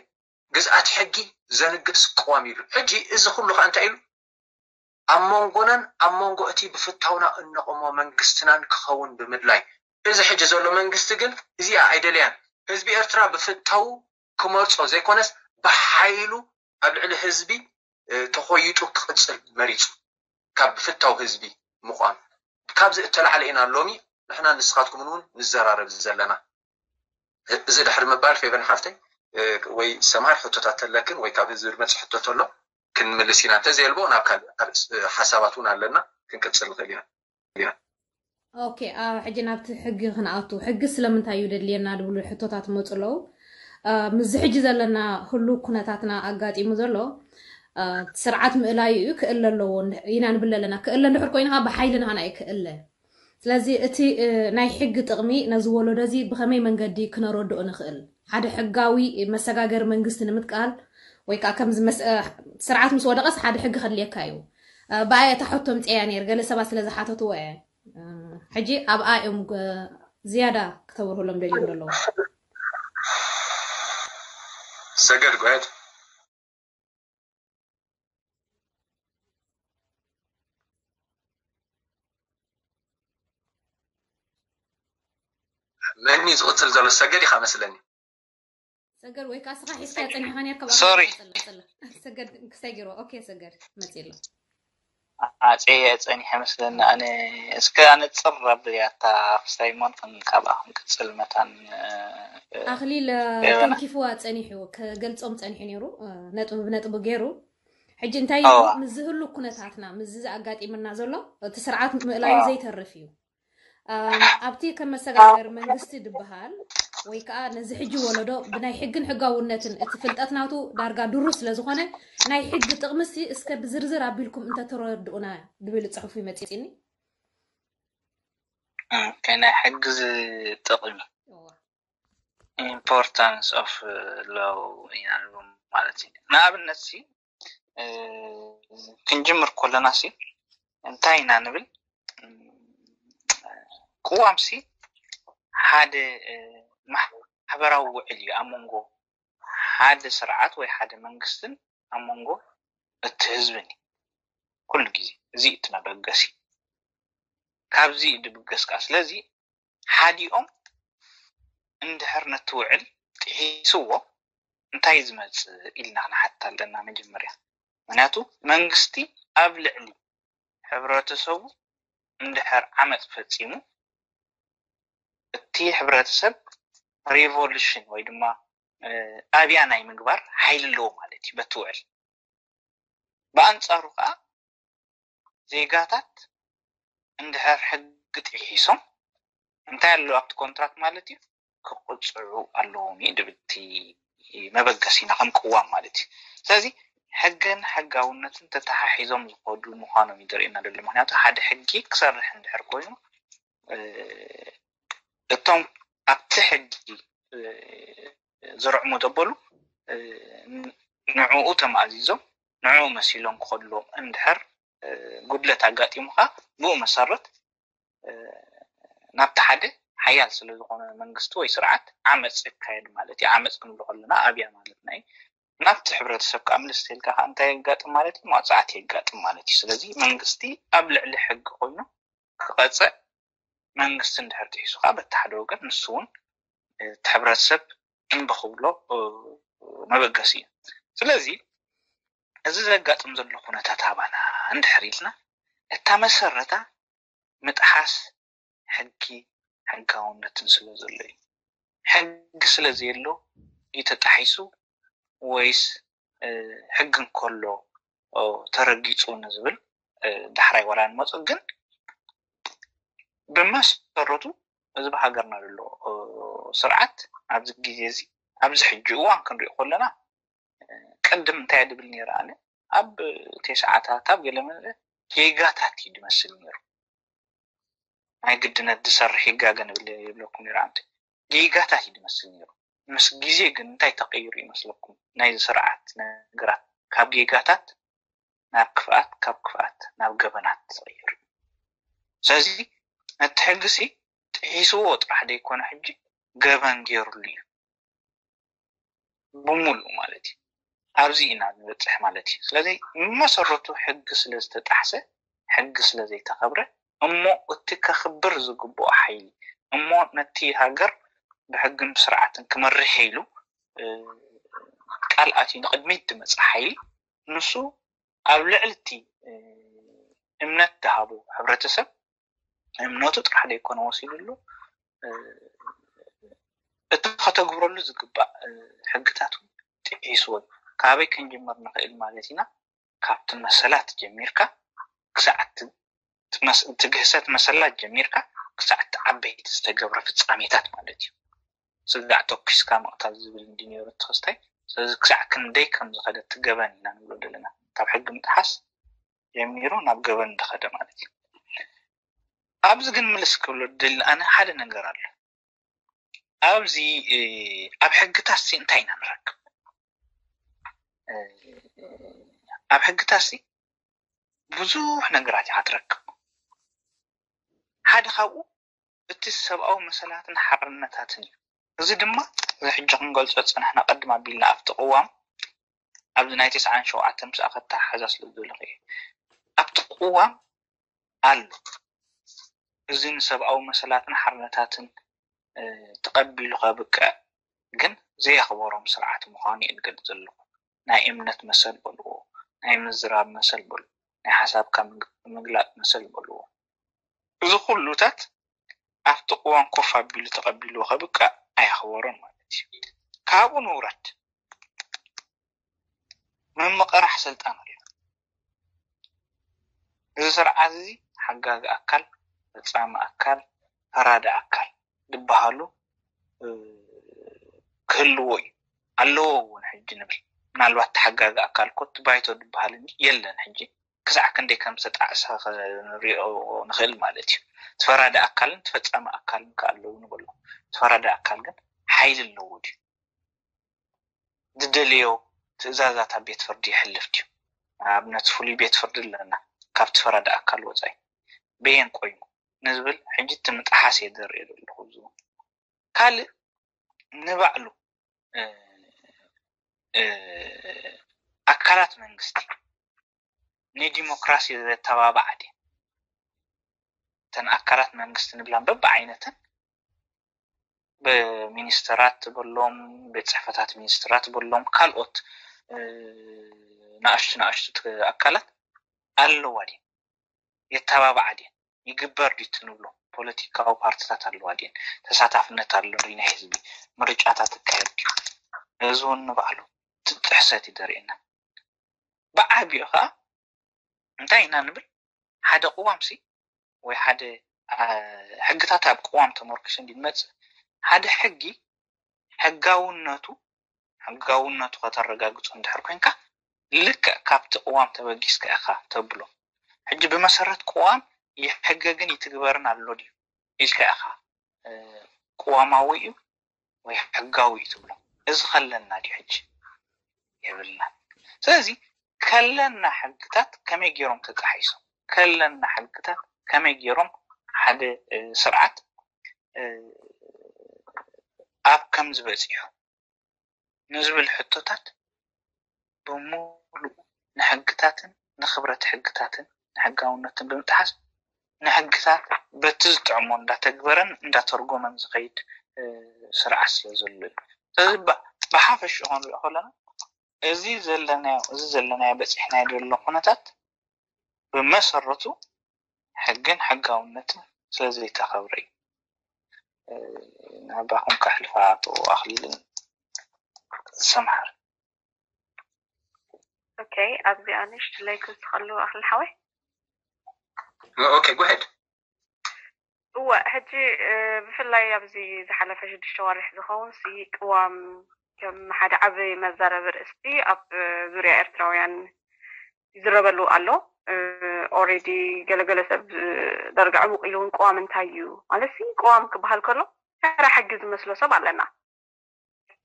ግዝኣት ሕጊ ዘንግስ ቅዋም ኢሉ። ሕጂ እዚ ኩሉ ከዓ እንታይ ኢሉ ኣብ መንጎናን ኣብ መንጎ እቲ ብፍታውና እነቕሞ መንግስትናን ክኸውን ብምድላይ እዚ ሕጂ ዘሎ መንግስቲ ግን እዚኣ ኣይደለያን። ህዝቢ ኤርትራ ብፍታው ክመርጾ ዘይኮነስ ብሓይሉ ኣብ ልዕሊ ህዝቢ ተኾይጡ ክቕጽል መሪጹ ካብ ብፍታው ህዝቢ ምቋም። ካብዚ እተላዕለ ኢና ሎሚ ንሕና ንስኻትኩምን እውን ንዘራረብ ዘለና። እዚ ድሕሪ ምባል ፌቨን ሓፍተይ ወይ ሰምሃር ሕቶታት ተለክን ወይ ካብ ህዝቢ ዝመፅእ ሕቶ ተሎ ክንምልስ ኢና። እንተዘየልቦ ናብ ካልእ ሓሳባት እውን ኣለና ክንቅፅል ንኽእል ኢና። ኦኬ ሕጂ ናብቲ ሕጊ ክንኣቱ ሕጊ ስለምንታይ እዩ ደድልየና ዝብሉ ሕቶታት መፁ ኣለዉ። ምስዚ ሕጂ ዘለና ህሉ ኩነታትና ኣጋጢሙ ዘሎ ስርዓት ምእላዩ እዩ ክእለ ኣለዎ ኢና ንብል ኣለና። ክእለ እንድሕር ኮይኑ ከዓ ብሓይሊ ንሃና እዩ ክእለ። ስለዚ እቲ ናይ ሕጊ ጥቕሚ ነዚ ወለዶ እዚ ብኸመይ መንገዲ ክነረድኦ ንኽእል? ሓደ ሕጋዊ መሰጋገሪ መንግስቲ ንምትካል ወይ ከዓ ከምዚ ስርዓት ምስ ወደቐስ ሓደ ሕጊ ከድልየካ እዩ። ብኣየ እታ ሕቶ ምፅያ ነይር ገለ ሰባት ስለ ዝሓተትዎ እየ። ሕጂ ኣብኣ እዮም ዝያዳ ክተብርህሎም ደልዮም ዘለዉ። ሰገድ ጎየት መን እዩ ዝቕጽል ዘሎ? ሰገድ ኢኻ መስለኒ። ሰገድ ወይ ከዓ ስኻ ሒዝካ ጸኒሕኻ ነርካ። Sorry። ሰገድ ክስታይ ገይርዋ። ኦኬ ሰገድ መጺ ኣሎ። ኣጼ ጸኒሐ መስለኒ። ኣነ እስከ ኣነጽር ኣብያታ ክስታይ ሞን ካብኣ ክንቅጽል መታን ኣኽሊል ገበና። ተንኪፍዋ ጸኒሑ ክገልጾም ጸኒሑ ነይሩ። ነጥቢ ብነጥቢ ገይሩ። ሕጂ እንታይ እዩ እዋ። ምስ ዝህሉ ኩነታትና ምስ ኣጋጢምና ዘሎ እቲ ስርዓት ምእላዩ እዋ። ዘይተርፍ እዩ። ኣም፣ ኣብቲ ከም መሰጋገሪ መንግስቲ ድበሃል ወይ ከዓ ነዚ ሕጂ ወለዶ ብናይ ሕግን ሕጋውነትን እቲ ፍልጠት ናቱ ዳርጋ ድሩት ስለ ዝኾነ ናይ ሕጊ ጥቕምሲ እስከ ብዝርዝር ኣቢልኩም እንተተረድኡና ድብል ጽሑፍ ይመጽኒ። ከ ናይ ሕጊ ዝጥቕሚ እዋ። importance of law ኢና ንብል ማለት እዩ። ንኣብነት ሲ እ፣ ክንጅምር ከለና ሲ እንታይ ኢና ንብል? ቅዋም ሲ ሓደ እ፣ ማሕበራዊ ውዕል እዩ ኣብ መንጎ ሓደ ስርዓት ወይ ሓደ መንግስትን ኣብ መንጎ እቲ ህዝብን እዩ። ኩሉ ግዜ እዚ እዩ እቲ መበገሲ። ካብዚ እዩ ድብገስ ከዓ። ስለዚ ሓዲኦም እንድሕር ነቲ ውዕል ጥሒስዎ እንታይ ዝመጽእ ኢልና ክንሓትት ኣለና መጀመርያ። ምክንያቱ መንግስቲ ኣብ ልዕሊ ሕብረተሰቡ እንድሕር ዓመፅ ፈፂሙ እቲ ሕብረተሰብ revolution ወይ ድማ እ፣ ኣብያ ናይ ምግባር ሓይሊ ኣለዎ ማለት እዩ በቲ ውዕል። ብኣንፃሩ ከዓ ዜጋታት እንድሕር ሕጊ ጥሒሶም እንታይ ኣለዎ ኣብቲ ኮንትራክት ማለት እዩ ክቕፅዑ ኣለዎም እዩ ድብል እቲ መበገሲና ከም ቅዋም ማለት እዩ። ስለዚ ሕግን ሕጋውነትን ተተሓሒዞም ዝኸዱ ምዃኖም እዩ ዘርእየና ዘሎ። ምክንያቱ ሓደ ሕጊ ክሰርሕ እንድሕር ኮይኑ እ፣ እቶም ኣብቲ ሕጊ እ፣ ዝርዕሙ ዘበሉ እ፣ ንዕኡ ተማእዚዞም ንዕኡ መሲሎም ክኸድሎም እንድሕር እ፣ ጉድለት ኣጋጢሙካ ብኡ መሰረት እ፣ ናብቲ ሓደ ሓያል ስለ ዝኾነ መንግስቲ ወይ ስርዓት ዓመፅ ይካየድ ማለት እዩ። ዓመፅ ክንብሎ ከለና ኣብያ ማለትና እዩ። ናብቲ ሕብረተሰብ ከዓ ምልስ ተልካ ከዓ እንታይ የጋጥም ማለት እዩ? ማፅዓት የጋጥም ማለት እዩ። ስለዚ መንግስቲ ኣብ ልዕሊ ሕጊ ኮይኑ ክቐፅዕ መንግስቲ እንድሕር ጥሒሱ ከዓ በቲ ሓደ ወገን ንሱ እውን እቲ ሕብረተሰብ እምቢ ክብሎ እ፣ መበገሲ እዩ። ስለዚ እዚ ዘጋጥም ዘሎ ኩነታት ኣባና እንድሕር ኢልና እታ መሰረታ ምጥሓስ ሕጊ ሕጋውነትን ስለ ዘሎ እዩ። ሕጊ ስለ ዘየሎ እዩ ተጣሒሱ ወይስ እ፣ ሕጊ እንከሎ ኦ፣ ተረጊፁ ንዝብል እ፣ ዳሕራይ ዋላ ንመፁ ግን ብመሰረቱ እዚ ብሃገርና ዘሎ እ፣ ስርዓት ኣብዚ ግዜ እዚ ኣብዚ ሕጂ እዋን ክንሪኦ ከለና እ፣ ቅድም እንታይ ድብል ነይረ ኣነ ኣብ ተስዓታት ኣብ ገለ መለ ጌጋታት እዩ ዝመስል ነይሩ። ናይ ግድነት ዝሰርሕ ይጋገ ንብል ይብለኩም ነይሩ ኣንተ ጌጋታት እዩ ዝመስል ነይሩ። ምስ ግዜ ግን እንታይ ተቀይሩ ይመስለኩም? ናይ ስርዓት ነገራት ካብ ጌጋታት ናብ ክፍኣት ካብ ክፍኣት ናብ ገበናት ተቀይሩ። ስለዚ ነቲ ሕግሲ ጥሒስዎ ጥራሕ ዘይኮነ ሕጂ ገበን ገይሩሉ እዩ ብሙሉእ ማለት እዩ። ኣብዚ ኢና ንበፅሕ ማለት እዩ። ስለዚ መሰረቱ ሕጊ ስለ ዝተጣሕሰ ሕጊ ስለ ዘይተኸብረ እሞ እቲ ከኽብር ዝግብኦ ሓይሊ እሞ ነቲ ሃገር ብሕግን ብስርዓትን ክመርሕ ኢሉ እ፣ ቃል ኣትዩ ንቕድሚት ዝመፅእ ሓይሊ ንሱ ኣብ ልዕሊ እቲ እ፣ እምነት ዝሃቦ ሕብረተሰብ እምነቱ ጥራሕ ዘይኮነ ወሲዱሉ እ፣ እቲ ከተግብረሉ ዝግባእ እ፣ ሕግታት እውን ጥሒስዎ እዩ። ካበይ ክንጅምር ንኽእል ማለት ኢና? ካብቲ መሰላት ጀሚርካ ክሳዕ እቲ እቲ መስ- እቲ ግህሰት መሰላት ጀሚርካ ክሳዕ እቲ ዓበይቲ ዝተገብረ ፍፃሜታት ማለት እዩ። ስጋዕ ተኩስካ ምቕታል ዝብል እንዲ ነይሩ እቲ ክስታይ። ስለዚ ክሳዕ ክንደይ ከም ዝኸደ እቲ ገበን ኢና ንብሎ ዘለና። ካብ ሕጊ ምጥሓስ ጀሚሩ ናብ ገበን ዝኸደ ማለት እዩ። ኣብዚ ግን ምልስ ክብሎ ደሊ ኣነ ሓደ ነገር ኣሎ። ኣብዚ እ፣ ኣብ ሕግታት ሲ እንታይ ኢና ንረክብ? እ፣ ኣብ ሕግታት ሲ ብዙሕ ነገራት ኢኻ ትረክብ። ሓደ ካብኡ እቲ ሰብኣዊ መሰላትን ሓርነታትን እዩ። እዚ ድማ እዚ ሕጂ ክንገልጾ ዝጸናሕና ቀድም ኣቢልና ኣብቲ ቅዋም ኣብዚ ናይ ተስዓን ሸውዓተን ምስኣ ከተሓሓዛ ስለ ዝደለኹ እየ። ኣብቲ ቅዋም ኣሎ። እዚ ንሰብኣዊ መሰላትን ሓርነታትን ተቐቢሉ ከብቅዕ ግን ዘየኽበሮም ስርዓት ምዃኑ እየ ዝገልጽ ዘለኹ። ናይ እምነት መሰል በልዎ፣ ናይ ምዝራብ መሰል በልዎ፣ ናይ ሓሳብካ ምግላጽ መሰል በልዎ። እዚ ኩሉታት ኣብቲ ቅዋም ኮፍ ኣቢሉ ተቐቢልዎ ከብቅዕ ኣየኽበሮን ማለት እዩ። ካብኡ ንውረድ፣ ምምቕራሕ ስልጣን ኣሎ። እዚ ስርዓት እዚ ሓጋጊ ኣካል፣ ፈጻሚ ኣካል፣ ፈራዲ ኣካል ዝበሃሉ ክህልዎ እዩ ኣለዎ እውን ሕጂ ንብል። ምናልባት ተሓጋጊ ኣካል ኮ እቲ ባይቶ ዝበሃል እንጂ የለን ሕጂ። ክሳዕ ክንደይ ከም ዝተጣዕሰ ክንሪኦ ንኽእል ማለት እዩ። እቲ ፈራዲ ኣካልን ተፈጻሚ ኣካልን ከ ኣለዉ ንበሎ። እቲ ፈራዲ ኣካል ግን ሓይሊ ኣለዎ ድዩ? ዝደለዮ ትእዛዛት ኣብ ቤት ፍርዲ የሕልፍ ድዩ? ንኣብነት ፍሉይ ቤት ፍርዲ ኣለና፣ ካብቲ ፈራዲ ኣካል ወፃኢ በየን ኮይኑ ንዝብል ሕጂ እቲ ምጥሓስ እየ ዘርኢ ዘለኹ። እዚ ካልእ ንባዕሉ ኣካላት መንግስቲ ንዲሞክራሲ ዘተባብዓ ድየን? እተን ኣካላት መንግስቲ ንብላን በብዓይነተን ብሚኒስተራት በሎም፣ ቤት ፅሕፈታት ሚኒስተራት በሎም፣ ካልኦት ንኣሽቱ ንኣሽቱ ኣካላት ኣለዋ ድየን? የተባብዓ ድየን? ይግበር ድዩ እቲ ንብሎ ፖለቲካዊ ፓርቲታት ኣለዋ ድየን? ተሳታፍነት ኣሎ ድዩ? ናይ ህዝቢ ምርጫታት ይካየድ ድዩ? እዚ እውን ንባዕሉ እቲ ጥሕሰት እዩ ዘርእየና። ብዓቢኡ ከዓ እንታይ ኢና ንብል? ሓደ ቅዋምሲ ወይ ሓደ ሕግታት ኣብ ቅዋም ተመርኪሱ እንዲመፅእ ሓደ ሕጊ ሕጋውነቱ ሕጋውነቱ ከተረጋግፁ እንድሕር ኮንካ ልክዕ ካብቲ ቅዋም ተበጊስካ ኢኻ ተብሎ። ሕጂ ብመሰረት ቅዋም ይሕገግን ይትግበርን ኣሎ ድዩ ኢልካ ኢኻ ቅዋማዊ እዩ ወይ ሕጋዊ እዩ ትብሎ። እዚ ከለና ድዩ ሕጂ? የብልና። ስለዚ ከለና ሕግታት ከመይ ገይሮም ተጣሒሶም? ከለና ሕግታት ከመይ ገይሮም ሓደ ስርዓት ኣብ ከምዚ በፂሑ ንዝብል ሕቶታት ብምሉእ ንሕግታትን ንኽብረት ሕግታትን ንሕጋውነትን ብምጥሓስ ንሕግታት በቲ ዝጥዕሞ እንዳተግበረን እንዳተርጎመን ዝኸይድ ስርዓት ስለ ዘሎ እዩ። ስለዚ ብሓፈሽኡ ክንሪኦ ከለና እዚ ዘለናዮ እዚ ዘለናዮ በፂሕናዮ ዘሎ ኩነታት ብመሰረቱ ሕግን ሕጋውነትን ስለ ዘይተኸብረ እዩ። ናባኹም ከሕልፋ ኣቶ ኣኽሊልን ሰምሃር። ኦኬ ኣብዚኣ ንእሽትለይ ክውስኸሉ ኣኽሊ ሓወይ። ኦኬ ጉሕድ እወ ሕጂ ብፍላይ ኣብዚ ዝሓለፈ ሽዱሽተ ወርሕ ዝኸውን ሲ ቅዋም ከም ሓደ ዓቢ መዛረቢ ርእስቲ ኣብ ዙርያ ኤርትራውያን ይዝረበሉ ኣሎ። ኦሬዲ ገለገለ ሰብ ደርጋ ዕሙቕ ኢሉ እውን ቅዋም እንታይ እዩ ማለት ሲ ቅዋም ክበሃል ከሎ ተራ ሕጊ ዝመስሎ ሰብ ኣለና።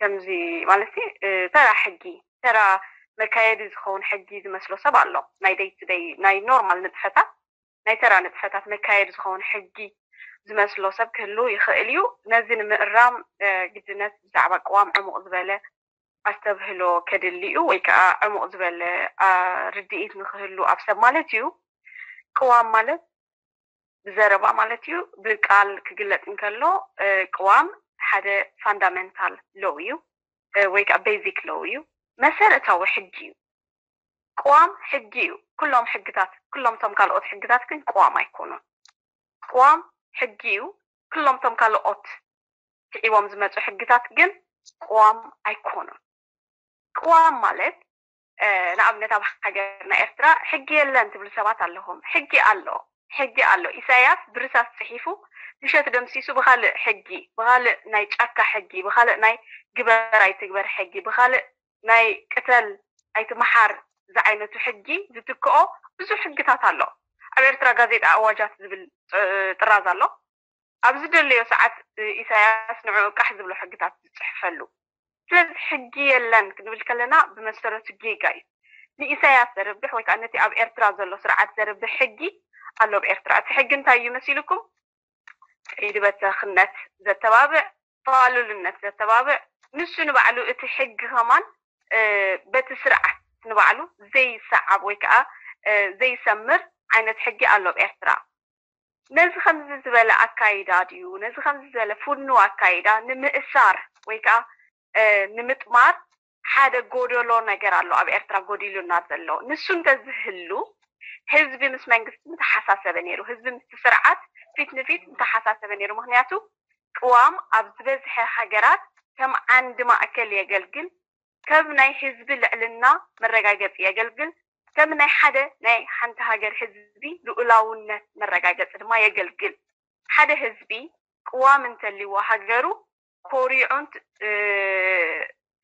ከምዚ ማለት ተራ ሕጊ ተራ መካየዲ ዝኸውን ሕጊ ዝመስሎ ሰብ ኣሎ። ናይ ደይ ቱ ደይ ናይ ኖርማል ንጥፈታት ናይ ተራ ንጥፈታት መካየዲ ዝኸውን ሕጊ ዝመስሎ ሰብ ክህሉ ይኽእል እዩ። ነዚ ንምእራም ግድነት ብዛዕባ ቅዋም ዕሙቕ ዝበለ ኣስተብህሎ ከድሊ እዩ ወይ ከዓ ዕሙቕ ዝበለ ርድኢት ንክህሉ ኣብ ሰብ ማለት እዩ። ቅዋም ማለት ብዘረባ ማለት እዩ። ብቃል ክግለፅ እንከሎ ቅዋም ሓደ ፋንዳመንታል ሎው እዩ ወይ ከዓ ቤዚክ ሎው እዩ። መሰረታዊ ሕጊ እዩ። ቅዋም ሕጊ እዩ። ኩሎም ሕግታት ኩሎም ቶም ካልኦት ሕግታት ግን ቅዋም ኣይኮኑን። ቅዋም ሕጊ እዩ። ኩሎም ቶም ካልኦት ስዒቦም ዝመፁ ሕግታት ግን ቅዋም ኣይኮኑን። ቅዋም ማለት ንኣብነት ኣብ ሃገርና ኤርትራ ሕጊ የለን ትብሉ ሰባት ኣለኹም። ሕጊ ኣሎ፣ ሕጊ ኣሎ። ኢሳያስ ብርሳስ ፅሒፉ ምሸት ደምሲሱ ብኻልእ ሕጊ፣ ብኻልእ ናይ ጫካ ሕጊ፣ ብኻልእ ናይ ግበር ኣይትግበር ሕጊ፣ ብኻልእ ናይ ቅተል ኣይትምሓር ዝዓይነቱ ሕጊ ዝትክኦ ብዙሕ ሕግታት ኣሎ። ኣብ ኤርትራ ጋዜጣ ኣዋጃት ዝብል ጥራዝ ኣሎ። ኣብ ዝደለዮ ሰዓት ኢሳያስ ንዕኡ ቃሕ ዝብሎ ሕግታት ዝፅሕፈሉ። ስለዚ ሕጊ የለን ክንብል ከለና ብመሰረቱ ጌጋ እዩ። ንኢሳያስ ዘርብሕ ወይ ከዓ ነቲ ኣብ ኤርትራ ዘሎ ስርዓት ዘርብሕ ሕጊ ኣሎ ኣብ ኤርትራ። እቲ ሕጊ እንታይ እዩ መሲልኩም? ኢድበተኽነት ዘተባብዕ፣ ፋሉልነት ዘተባብዕ፣ ንሱ ንባዕሉ እቲ ሕጊ ከማን በቲ ስርዓት ንባዕሉ ዘይሰዓብ ወይ ከዓ ዘይሰምር ዓይነት ሕጊ ኣሎ ኣብ ኤርትራ። ነዚ ከምዚ ዝበለ ኣካይዳ ድዩ፣ ነዚ ከምዚ ዝበለ ፍኑ ኣካይዳ ንምእሳር ወይ ከዓ ንምጥማር ሓደ ጎደሎ ነገር ኣሎ ኣብ ኤርትራ ጎዲሉና ዘሎ። ንሱ እንተዝህሉ ህዝቢ ምስ መንግስቲ ምተሓሳሰበ ነይሩ፣ ህዝቢ ምስ ስርዓት ፊት ንፊት ምተሓሳሰበ ነይሩ። ምክንያቱ ቅዋም ኣብ ዝበዝሐ ሃገራት ከም ዓንዲ ማእከል የገልግል፣ ከም ናይ ህዝቢ ልዕልና መረጋገፂ የገልግል፣ ከም ናይ ሓደ ናይ ሓንቲ ሃገር ህዝቢ ልኡላውነት መረጋገፂ ድማ የገልግል። ሓደ ህዝቢ ቅዋም እንተልዎ ሃገሩ ኮሪዑን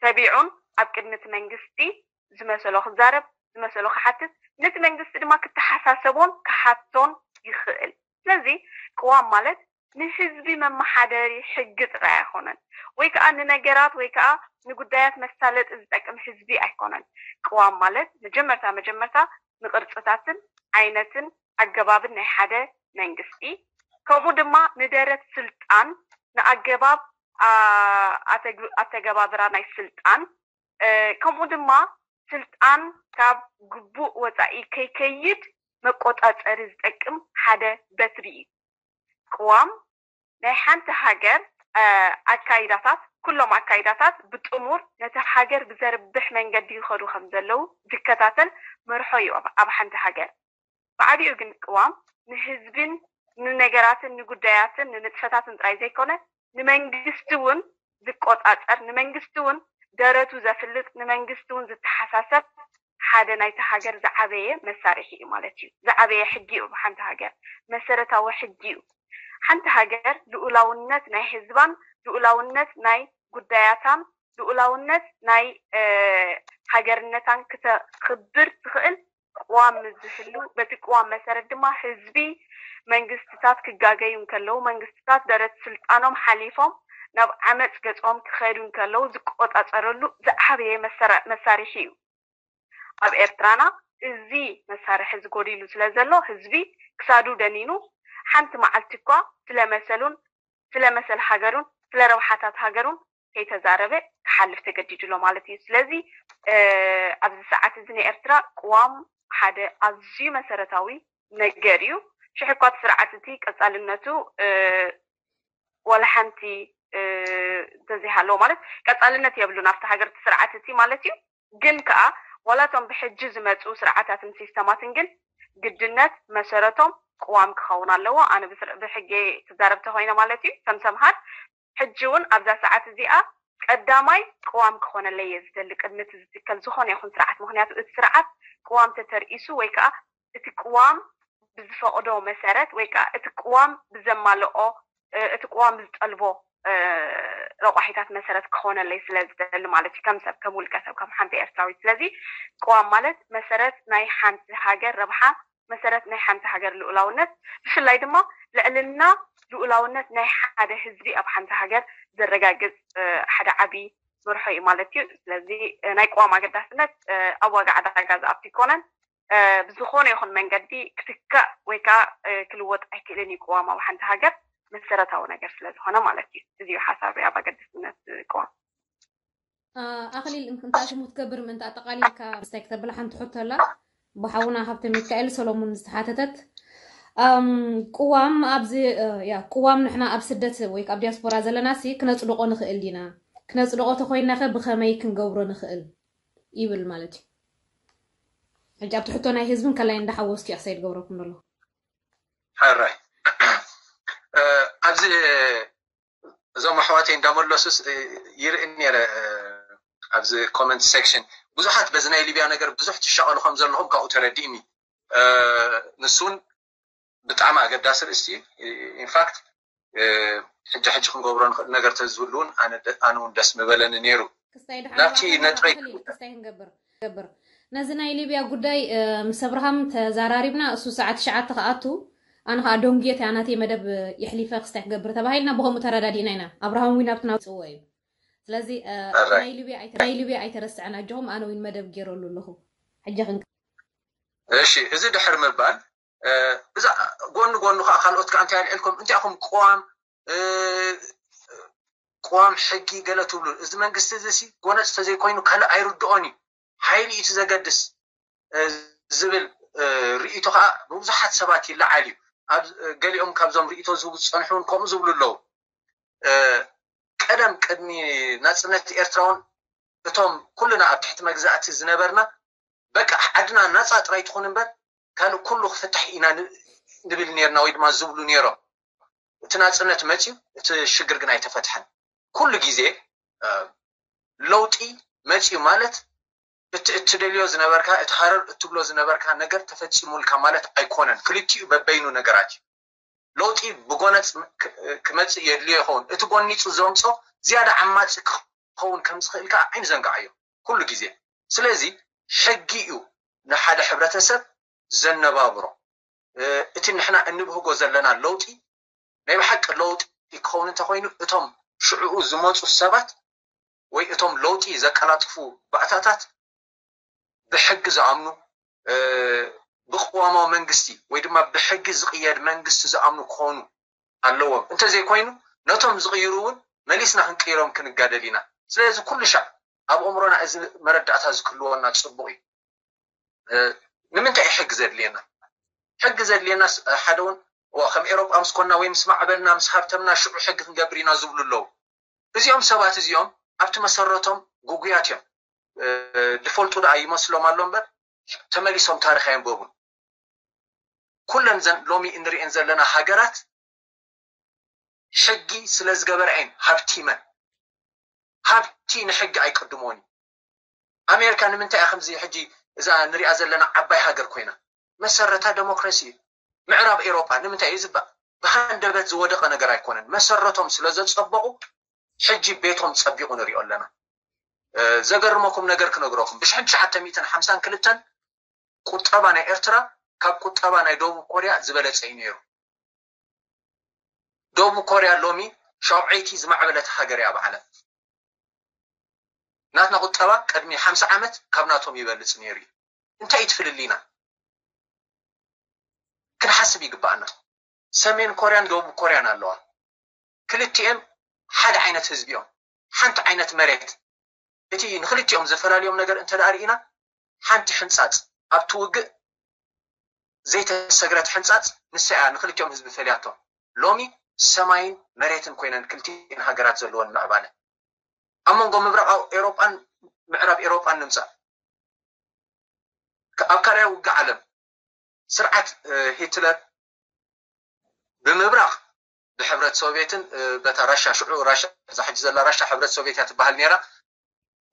ተቢዑን ኣብ ቅድሚ እቲ መንግስቲ ዝመሰሎ ክዛረብ፣ ዝመሰሎ ክሓትት፣ ነቲ መንግስቲ ድማ ክተሓሳሰቦን ክሓቶን ይኽእል። ስለዚ ቅዋም ማለት ንህዝቢ መመሓደሪ ሕጊ ጥራይ ኣይኮነን፣ ወይ ከዓ ንነገራት ወይ ከዓ ንጉዳያት መሳለጢ ዝጠቅም ህዝቢ ኣይኮነን። ቅዋም ማለት መጀመርታ መጀመርታ ንቅርፅታትን ዓይነትን ኣገባብን ናይ ሓደ መንግስቲ፣ ከምኡ ድማ ንደረት ስልጣን፣ ንኣገባብ ኣተገባብራ ናይ ስልጣን፣ ከምኡ ድማ ስልጣን ካብ ግቡእ ወፃኢ ከይከይድ መቆፃፀሪ ዝጠቅም ሓደ በትሪ እዩ። ቅዋም ናይ ሓንቲ ሃገር ኣካይዳታት፣ ኩሎም ኣካይዳታት ብጥሙር ነቲ ሃገር ብዘርብሕ መንገዲ ይኸዱ ከም ዘለዉ ዝከታተል መርሖ እዩ ኣብ ሓንቲ ሃገር። ብዓቢኡ ግን ቅዋም ንህዝብን ንነገራትን ንጉዳያትን ንንጥፈታትን ጥራይ ዘይኮነ ንመንግስቲ እውን ዝቆፃፀር፣ ንመንግስቲ እውን ደረቱ ዘፍልጥ፣ ንመንግስቲ እውን ዝተሓሳሰብ ሓደ ናይቲ ሃገር ዝዓበየ መሳርሒ እዩ ማለት እዩ። ዝዓበየ ሕጊ እዩ። ሓንቲ ሃገር መሰረታዊ ሕጊ እዩ። ሓንቲ ሃገር ልኡላውነት ናይ ህዝባን ልኡላውነት ናይ ጉዳያታን ልኡላውነት ናይ ሃገርነታን ክተኽብር ትኽእል ቅዋም ምስ ዝህሉ፣ በቲ ቅዋም መሰረት ድማ ህዝቢ መንግስትታት ክጋገዩ እንከለዉ፣ መንግስትታት ደረት ስልጣኖም ሓሊፎም ናብ ዓመፅ ገጾም ክኸዱ እንከለዉ ዝቆፃፀረሉ ዝዓበየ መሳርሒ እዩ። ኣብ ኤርትራና እዚ መሳርሒ ዝጎዲሉ ስለ ዘሎ ህዝቢ ክሳዱ ደኒኑ ሓንቲ መዓልቲ እኳ ስለ መሰሉን ስለ መሰል ሃገሩን ስለ ረብሓታት ሃገሩን ከይተዛረበ ክሓልፍ ተገዲዱ ኣሎ ማለት እዩ። ስለዚ ኣብዚ ሰዓት እዚ ንኤርትራ ቅዋም ሓደ ኣዝዩ መሰረታዊ ነገር እዩ። ሽሕ እኳ እቲ ስርዓት እቲ ቀጻልነቱ ዋላ ሓንቲ እንተዘይሃለዎ ማለት ቀጻልነት የብሉን ኣብቲ ሃገር እቲ ስርዓት እቲ ማለት እዩ። ግን ከኣ ዋላ እቶም ብሕጂ ዝመጹ ስርዓታትን ሲስተማትን ግን ግድነት መሰረቶም ቅዋም ክኸውን ኣለዎ። ኣነ ብሕጌ ክዛረብ ተኮይነ ማለት እዩ ከም ሰምሃር ሕጂ እውን ኣብዛ ሰዓት እዚኣ ቀዳማይ ቅዋም ክኾነለይ እየ ዝደሊ ቅድሚ እቲ ዝትከል ዝኾነ ይኹን ስርዓት። ምክንያቱ እቲ ስርዓት ቅዋም ተተርኢሱ ወይ ከዓ እቲ ቅዋም ብዝፈቕዶ መሰረት ወይ ከዓ እቲ ቅዋም ብዘማልኦ እቲ ቅዋም ብዝጠልቦ ረቋሒታት መሰረት ክኾነለይ ስለ ዝደሊ ማለት እዩ ከም ሰብ ከም ውልቀ ሰብ ከም ሓንቲ ኤርትራዊት። ስለዚ ቅዋም ማለት መሰረት ናይ ሓንቲ ሃገር ረብሓ፣ መሰረት ናይ ሓንቲ ሃገር ልኡላውነት፣ ብፍላይ ድማ ልዕልና ልኡላውነት ናይ ሓደ ህዝቢ ኣብ ሓንቲ ሃገር ዘረጋግፅ ሓደ ዓብዪ መርሖ እዩ ማለት እዩ። ስለዚ ናይ ቅዋም ኣገዳስነት ኣብ ዋጋ ዕዳጋ ዝኣቱ ኣይኮነን። ብዝኾነ ይኹን መንገዲ ክትካእ ወይ ከዓ ክልወጥ ኣይክእልን እዩ። ቅዋም ኣብ ሓንቲ ሃገር መሰረታዊ ነገር ስለዝኾነ ማለት እዩ። እዚ እዩ ሓሳብ ኣብ ኣገዳስነት ቅዋም። ኣኽሊል እንታይ ሽሙ ክትገብር ምእንቲ ኣጠቓሊልካ ምስታይ ክተብላ ሓንቲ ሕቶ ኣላ ብሓውና ሃብተ ሚካኤል ሰሎሙን ዝተሓተተት። ቅዋም ኣብዚ ቅዋም ንሕና ኣብ ስደት ወይ ኣብ ዲያስፖራ ዘለና ሲ ክነፅድቆ ንኽእል ዲና? ክነፅድቆ ተኮይናኸ ብኸመይ ክንገብሮ ንኽእል ይብል ማለት እዩ። ሕጂ ኣብቲ ሕቶ ናይ ህዝብን ከላይ እንዳሓወስኩ እዩ ኣሳይ ዝገብረኩም ዘሎ። ሕራይ ኣብዚ እዞም ኣሕዋተይ እንዳመለሱስ ይርኢ ነረ ኣብዚ ኮመንት ሴክሽን ብዙሓት በዚ ናይ ሊብያ ነገር ብዙሕ ትሻቐሉ ከም ዘለኹም ካብኡ ተረዲእኒ። ንሱን ብጣዕሚ ኣገዳሲ ርእስቲ ኢንፋክት ሕጂ ሕጂ ክንገብሮ ንኽእል ነገር ተዝህሉ እውን ኣነ እውን ደስ ምበለኒ ነይሩ። ናብቲ ነጥበይ ክስታይ ክንገብር ገብር ነዚ ናይ ሊብያ ጉዳይ ምስ ኣብርሃም ተዛራሪብና እሱ ሰዓት ትሽዓተ ክኣቱ ኣነ ከዓ ደንጉየ እቲ ኣናተይ መደብ የሕሊፈ ክስታይ ክገብር ተባሂልና ብከምኡ ተረዳዲእና ኢና ኣብርሃም ዊን ኣብቲ ናብ ፅዎ እዩ ስለዚ ናይ ሊብያ ኣይተረስዐን ኣጆኹም ኣነ ዊን መደብ ገይረሉ ኣለኹ ሕጂ ክንክ እሺ እዚ ድሕር ምባል እዛ ጎኒ ጎኑ ከዓ ካልኦት ከዓ እንታይ ኣልዕልኩም እንቲኣኹም ቅዋም ቅዋም ሕጊ ገለ ትብሉ እዚ መንግስቲ እዚ ሲ ጎነፅ ተዘይኮይኑ ካልእ ኣይርድኦን እዩ ሓይሊ እዩ ዘገድስ ዝብል ርእይቶ ከዓ ብብዙሓት ሰባት ይለዓል እዩ ኣብ ገሊኦም ካብዞም ርእቶ ዝህቡ ዝፀንሑ እውን ከምኡ ዝብሉ ኣለዉ። ቀደም ቅድሚ ናፅነት ኤርትራ እውን እቶም ኩልና ኣብ ትሕቲ መግዛእቲ ዝነበርና በቃ ዓድና ናፃ ጥራይ ትኹን እምበር ካልእ ኩሉ ክፍታሕ ኢና ንብል ነርና ወይ ድማ ዝብሉ ነይሮም። እቲ ናፅነት መፅዩ፣ እቲ ሽግር ግን ኣይተፈትሐን። ኩሉ ግዜ ለውጢ መፅዩ ማለት እቲ እትደልዮ ዝነበርካ፣ እቲ ሃረር እትብሎ ዝነበርካ ነገር ተፈፂሙልካ ማለት ኣይኮነን። ክልቲኡ በበይኑ ነገራት እዩ። ለውጢ ብጎነፅ ክመፅእ የድልዮ ይኸውን። እቲ ጎኒፁ ዘምፆ ዝያዳ ዓማፂ ክኸውን ከም ዝኽእል ከዓ ኣይንዘንግዓዮ ኩሉ ግዜ። ስለዚ ሕጊ እዩ ንሓደ ሕብረተሰብ ዘነባብሮ። እቲ ንሕና እንብህጎ ዘለና ለውጢ ናይ ብሓቂ ለውጢ ክኸውን እንተኮይኑ እቶም ሽዕኡ ዝመፁ ሰባት ወይ እቶም ለውጢ ዘቀላጥፉ ባእታታት ብሕጊ ዝኣምኑ፣ ብቅዋማዊ መንግስቲ ወይ ድማ ብሕጊ ዝቅየድ መንግስቲ ዝኣምኑ ክኾኑ ኣለዎም። እንተዘይኮይኑ ነቶም ዝቅይሩ እውን መሊስና ክንቅይሮም ክንጋደል ኢና። ስለዚ ኩሉ ሻዕ ኣብ ኣእምሮና እዚ መረዳእታ ዝክልወና ፅቡቅ እዩ። ንምንታይ እዩ ሕጊ ዘድልየና? ሕጊ ዘድልየና ሓደ እውን ከም ኤሮጳ ምስ ኮና ወይ ምስ ማዕበልና ምስ ሃብተምና ሽዑ ሕጊ ክንገብር ኢና ዝብሉ ኣለዉ። እዚኦም ሰባት እዚኦም ኣብቲ መሰረቶም ጉጉያት እዮም። ድፈልጡ ደኣ ይመስሎም ኣሎ እምበር ተመሊሶም ታሪኽ ኣየንበቡን። ኩለን ዘን ሎሚ እንሪኤን ዘለና ሃገራት ሕጊ ስለ ዝገበራ እየን ሃብቲመን። ሃብቲ ንሕጊ ኣይቅድሞን እዩ። ኣሜሪካ ንምንታይ እያ ከምዚ ሕጂ እዛ ንሪኣ ዘለና ዓባይ ሃገር ኮይና? መሰረታ ደሞክራሲ እዩ። ምዕራብ ኤሮጳ ንምንታይ እዩ ዝባ ብሃንደበት ዝወደቐ ነገር ኣይኮነን። መሰረቶም ስለ ዘጸበቑ ሕጂ ቤቶም ጸቢቑ ንሪኦ ኣለና። ዘገርመኩም ነገር ክነግረኩም፣ ብሽሕን ትሽዓተ ሚእትን ሓምሳን ክልተን ቁጠባ ናይ ኤርትራ ካብ ቁጠባ ናይ ደቡብ ኮርያ ዝበለጸ እዩ ነይሩ። ደቡብ ኮርያ ሎሚ ሻውዐይቲ ዝማዕበለት ሃገር እያ ኣብ ዓለም። ናትና ቁጠባ ቅድሚ ሓምሳ ዓመት ካብ ናቶም ይበልጽ ነይሩ እዩ። እንታይ እዩ ትፍልልይና? ክንሓስብ ይግባኣና። ሰሜን ኮርያን ደቡብ ኮርያን ኣለዋ። ክልቲኤን ሓደ ዓይነት ህዝቢ እዮም። ሓንቲ ዓይነት መሬት። እቲ ንክልቲኦም ዘፈላልዮም ነገር እንተ ደኣ ርኢና፣ ሓንቲ ሕንጻጽ ኣብቲ ውግእ ዘይተሰግረት ሕንጻጽ ንሳ እያ ንክልቲኦም ህዝቢ ፈልያቶም። ሎሚ ሰማይን መሬትን ኮይነን ክልቲኤን ሃገራት ዘለወን ምዕባለ። ኣብ መንጎ ምብራቕ ኤውሮጳን ምዕራብ ኤውሮጳን ንምጻእ። ኣብ ካልኣይ ውግእ ዓለም ስርዓት ሂትለር ብምብራቕ ብሕብረት ሶቭየትን በታ ራሻ ሽዑ ራሻ እዛ ሕጂ ዘላ ራሻ ሕብረት ሶቭየት እያ ትበሃል ነይራ።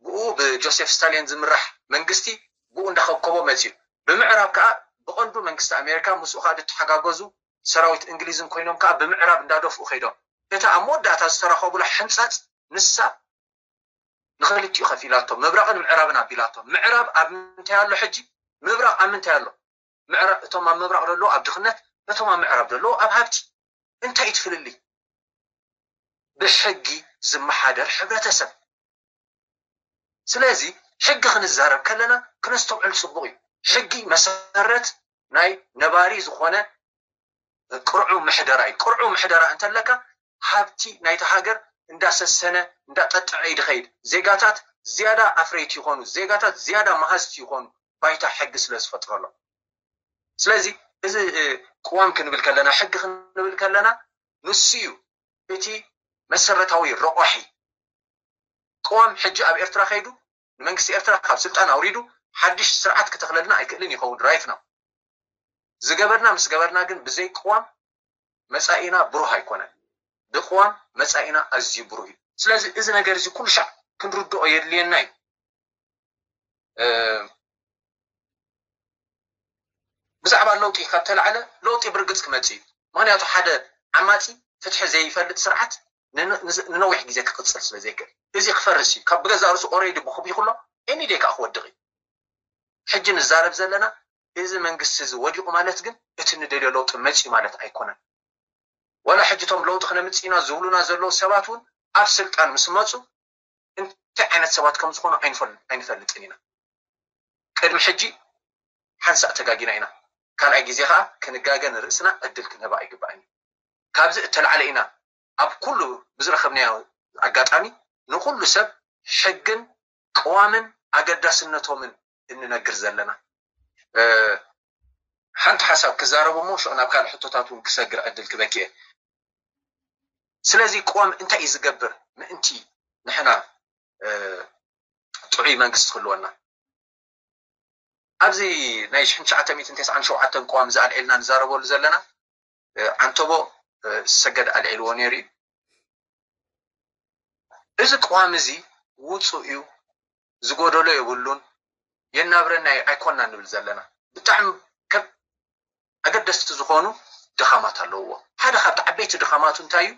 ብኡ ብጆሴፍ ስታሊን ዝምራሕ መንግስቲ ብኡ እንዳኸብከቦ መፅዩ። ብምዕራብ ከዓ ብቐንዱ መንግስቲ ኣሜሪካ ምስኡ ከዓ ድተሓጋገዙ ሰራዊት እንግሊዝን ኮይኖም ከዓ ብምዕራብ እንዳደፍኡ ከይዶም። እታ ኣብ መወዳእታ ዝተረኸቡላ ሕንፃፅ ንሳ ንኽልቲኡ ከፊላቶ፣ ምብራቕን ምዕራብን ኣቢላቶ። ምዕራብ ኣብ ምንታይ ኣሎ ሕጂ? ምብራቕ ኣብ ምንታይ ኣሎ? ምዕራ- እቶም ኣብ ምብራቕ ዘለዉ ኣብ ድኽነት፣ እቶም ኣብ ምዕራብ ዘለዉ ኣብ ሃብቲ። እንታይ እዩ እቲ ፍልልይ? ብሕጊ ዝመሓደር ሕብረተሰብ። ስለዚ ሕጊ ክንዛረብ ከለና ክነስተውዕል ፅቡቕ እዩ። ሕጊ መሰረት ናይ ነባሪ ዝኾነ ቅርዑ ምሕደራ እዩ። ቅርዑ ምሕደራ እንተለካ ሃብቲ ናይቲ ሃገር እንዳሰሰነ እንዳጠጠዐ እዩ ድኸይድ። ዜጋታት ዝያዳ ኣፍረይቲ ይኾኑ፣ ዜጋታት ዝያዳ መሃዝቲ ይኾኑ፣ ባይታ ሕጊ ስለ ዝፈጥረሎም። ስለዚ እዚ ቅዋም ክንብል ከለና፣ ሕጊ ክንብል ከለና ንሱ እዩ እቲ መሰረታዊ ረቋሒ። ቅዋም ሕጂ ኣብ ኤርትራ ከይዱ ንመንግስቲ ኤርትራ ካብ ስልጣን ኣውሪዱ ሓድሽ ስርዓት ክተኽለልና ኣይክእልን ይኸውን፣ ራይት ነው። ዝገበርና ምስ ገበርና ግን ብዘይ ቅዋም መጻኢና ብሩህ ኣይኮነን። ብቅዋም መጻኢና ኣዝዩ ብሩህ እዩ። ስለዚ እዚ ነገር እዚ ኩሉ ሻዕ ክንርድኦ የድልየና እዩ። ብዛዕባ ለውጢ ካብ ተላዕለ ለውጢ ብርግጽ ክመጽእ እዩ። ምኽንያቱ ሓደ ዓማጺ ፍትሒ ዘይፈልጥ ስርዓት ንነዊሕ ግዜ ክቕጽል ስለ ዘይክእል እዚ ክፈርስ እዩ። ካብ ብገዛእ ርእሱ ኦሬዲ ብኹቢኹሎ ኤኒ ደይ ከዓ ክወድቕ እዩ። ሕጂ ንዛረብ ዘለና እዚ መንግስቲ እዚ ወዲቑ ማለት ግን እቲ ንደልዮ ለውጢ መፅዩ ማለት ኣይኮነን። ወላ ሕጂ እቶም ለውጢ ክነምፅእ ኢና ዝብሉና ዘለዉ ሰባት እውን ኣብ ስልጣን ምስ መፁ እንታይ ዓይነት ሰባት ከም ዝኾኑ ኣይንፈልጥን ኢና። ቅድሚ ሕጂ ሓንሳእ ተጋጊና ኢና። ካልኣይ ግዜ ከዓ ክንጋገ ንርእስና ዕድል ክንህባ ኣይግባእን እዩ። ካብዚ እተላዕለ ኢና ኣብ ኩሉ ብዝረኸብናዮ ኣጋጣሚ ንኩሉ ሰብ ሕግን ቅዋምን ኣገዳስነቶምን እንነግር ዘለና። ሓንቲ ሓሳብ ክዛረቡ እሞ ሽዑ ናብ ካልእ ሕቶታት እውን ክሰግር ዕድል ክበኪ እየ። ስለዚ ቅዋም እንታይ እዩ ዝገብር ምእንቲ ንሕና ጥዑይ መንግስቲ ክህልወና? ኣብዚ ናይ ሽሕን ትሽዓተ ሚእትን ተስዓን ሸውዓተን ቅዋም እዚ ኣልዒልና ንዛረበሉ ዘለና ዓንተቦ ሰገድ ኣልዒልዎ ነይሩ እዩ። እዚ ቅዋም እዚ ውፁእ እዩ፣ ዝጎደሎ የብሉን፣ የናብረና ኣይኮንና ንብል ዘለና። ብጣዕሚ ከም ኣገደስቲ ዝኾኑ ድኻማት ኣለውዎ። ሓደ ካብቲ ዓበይቲ ድኻማቱ እንታይ እዩ?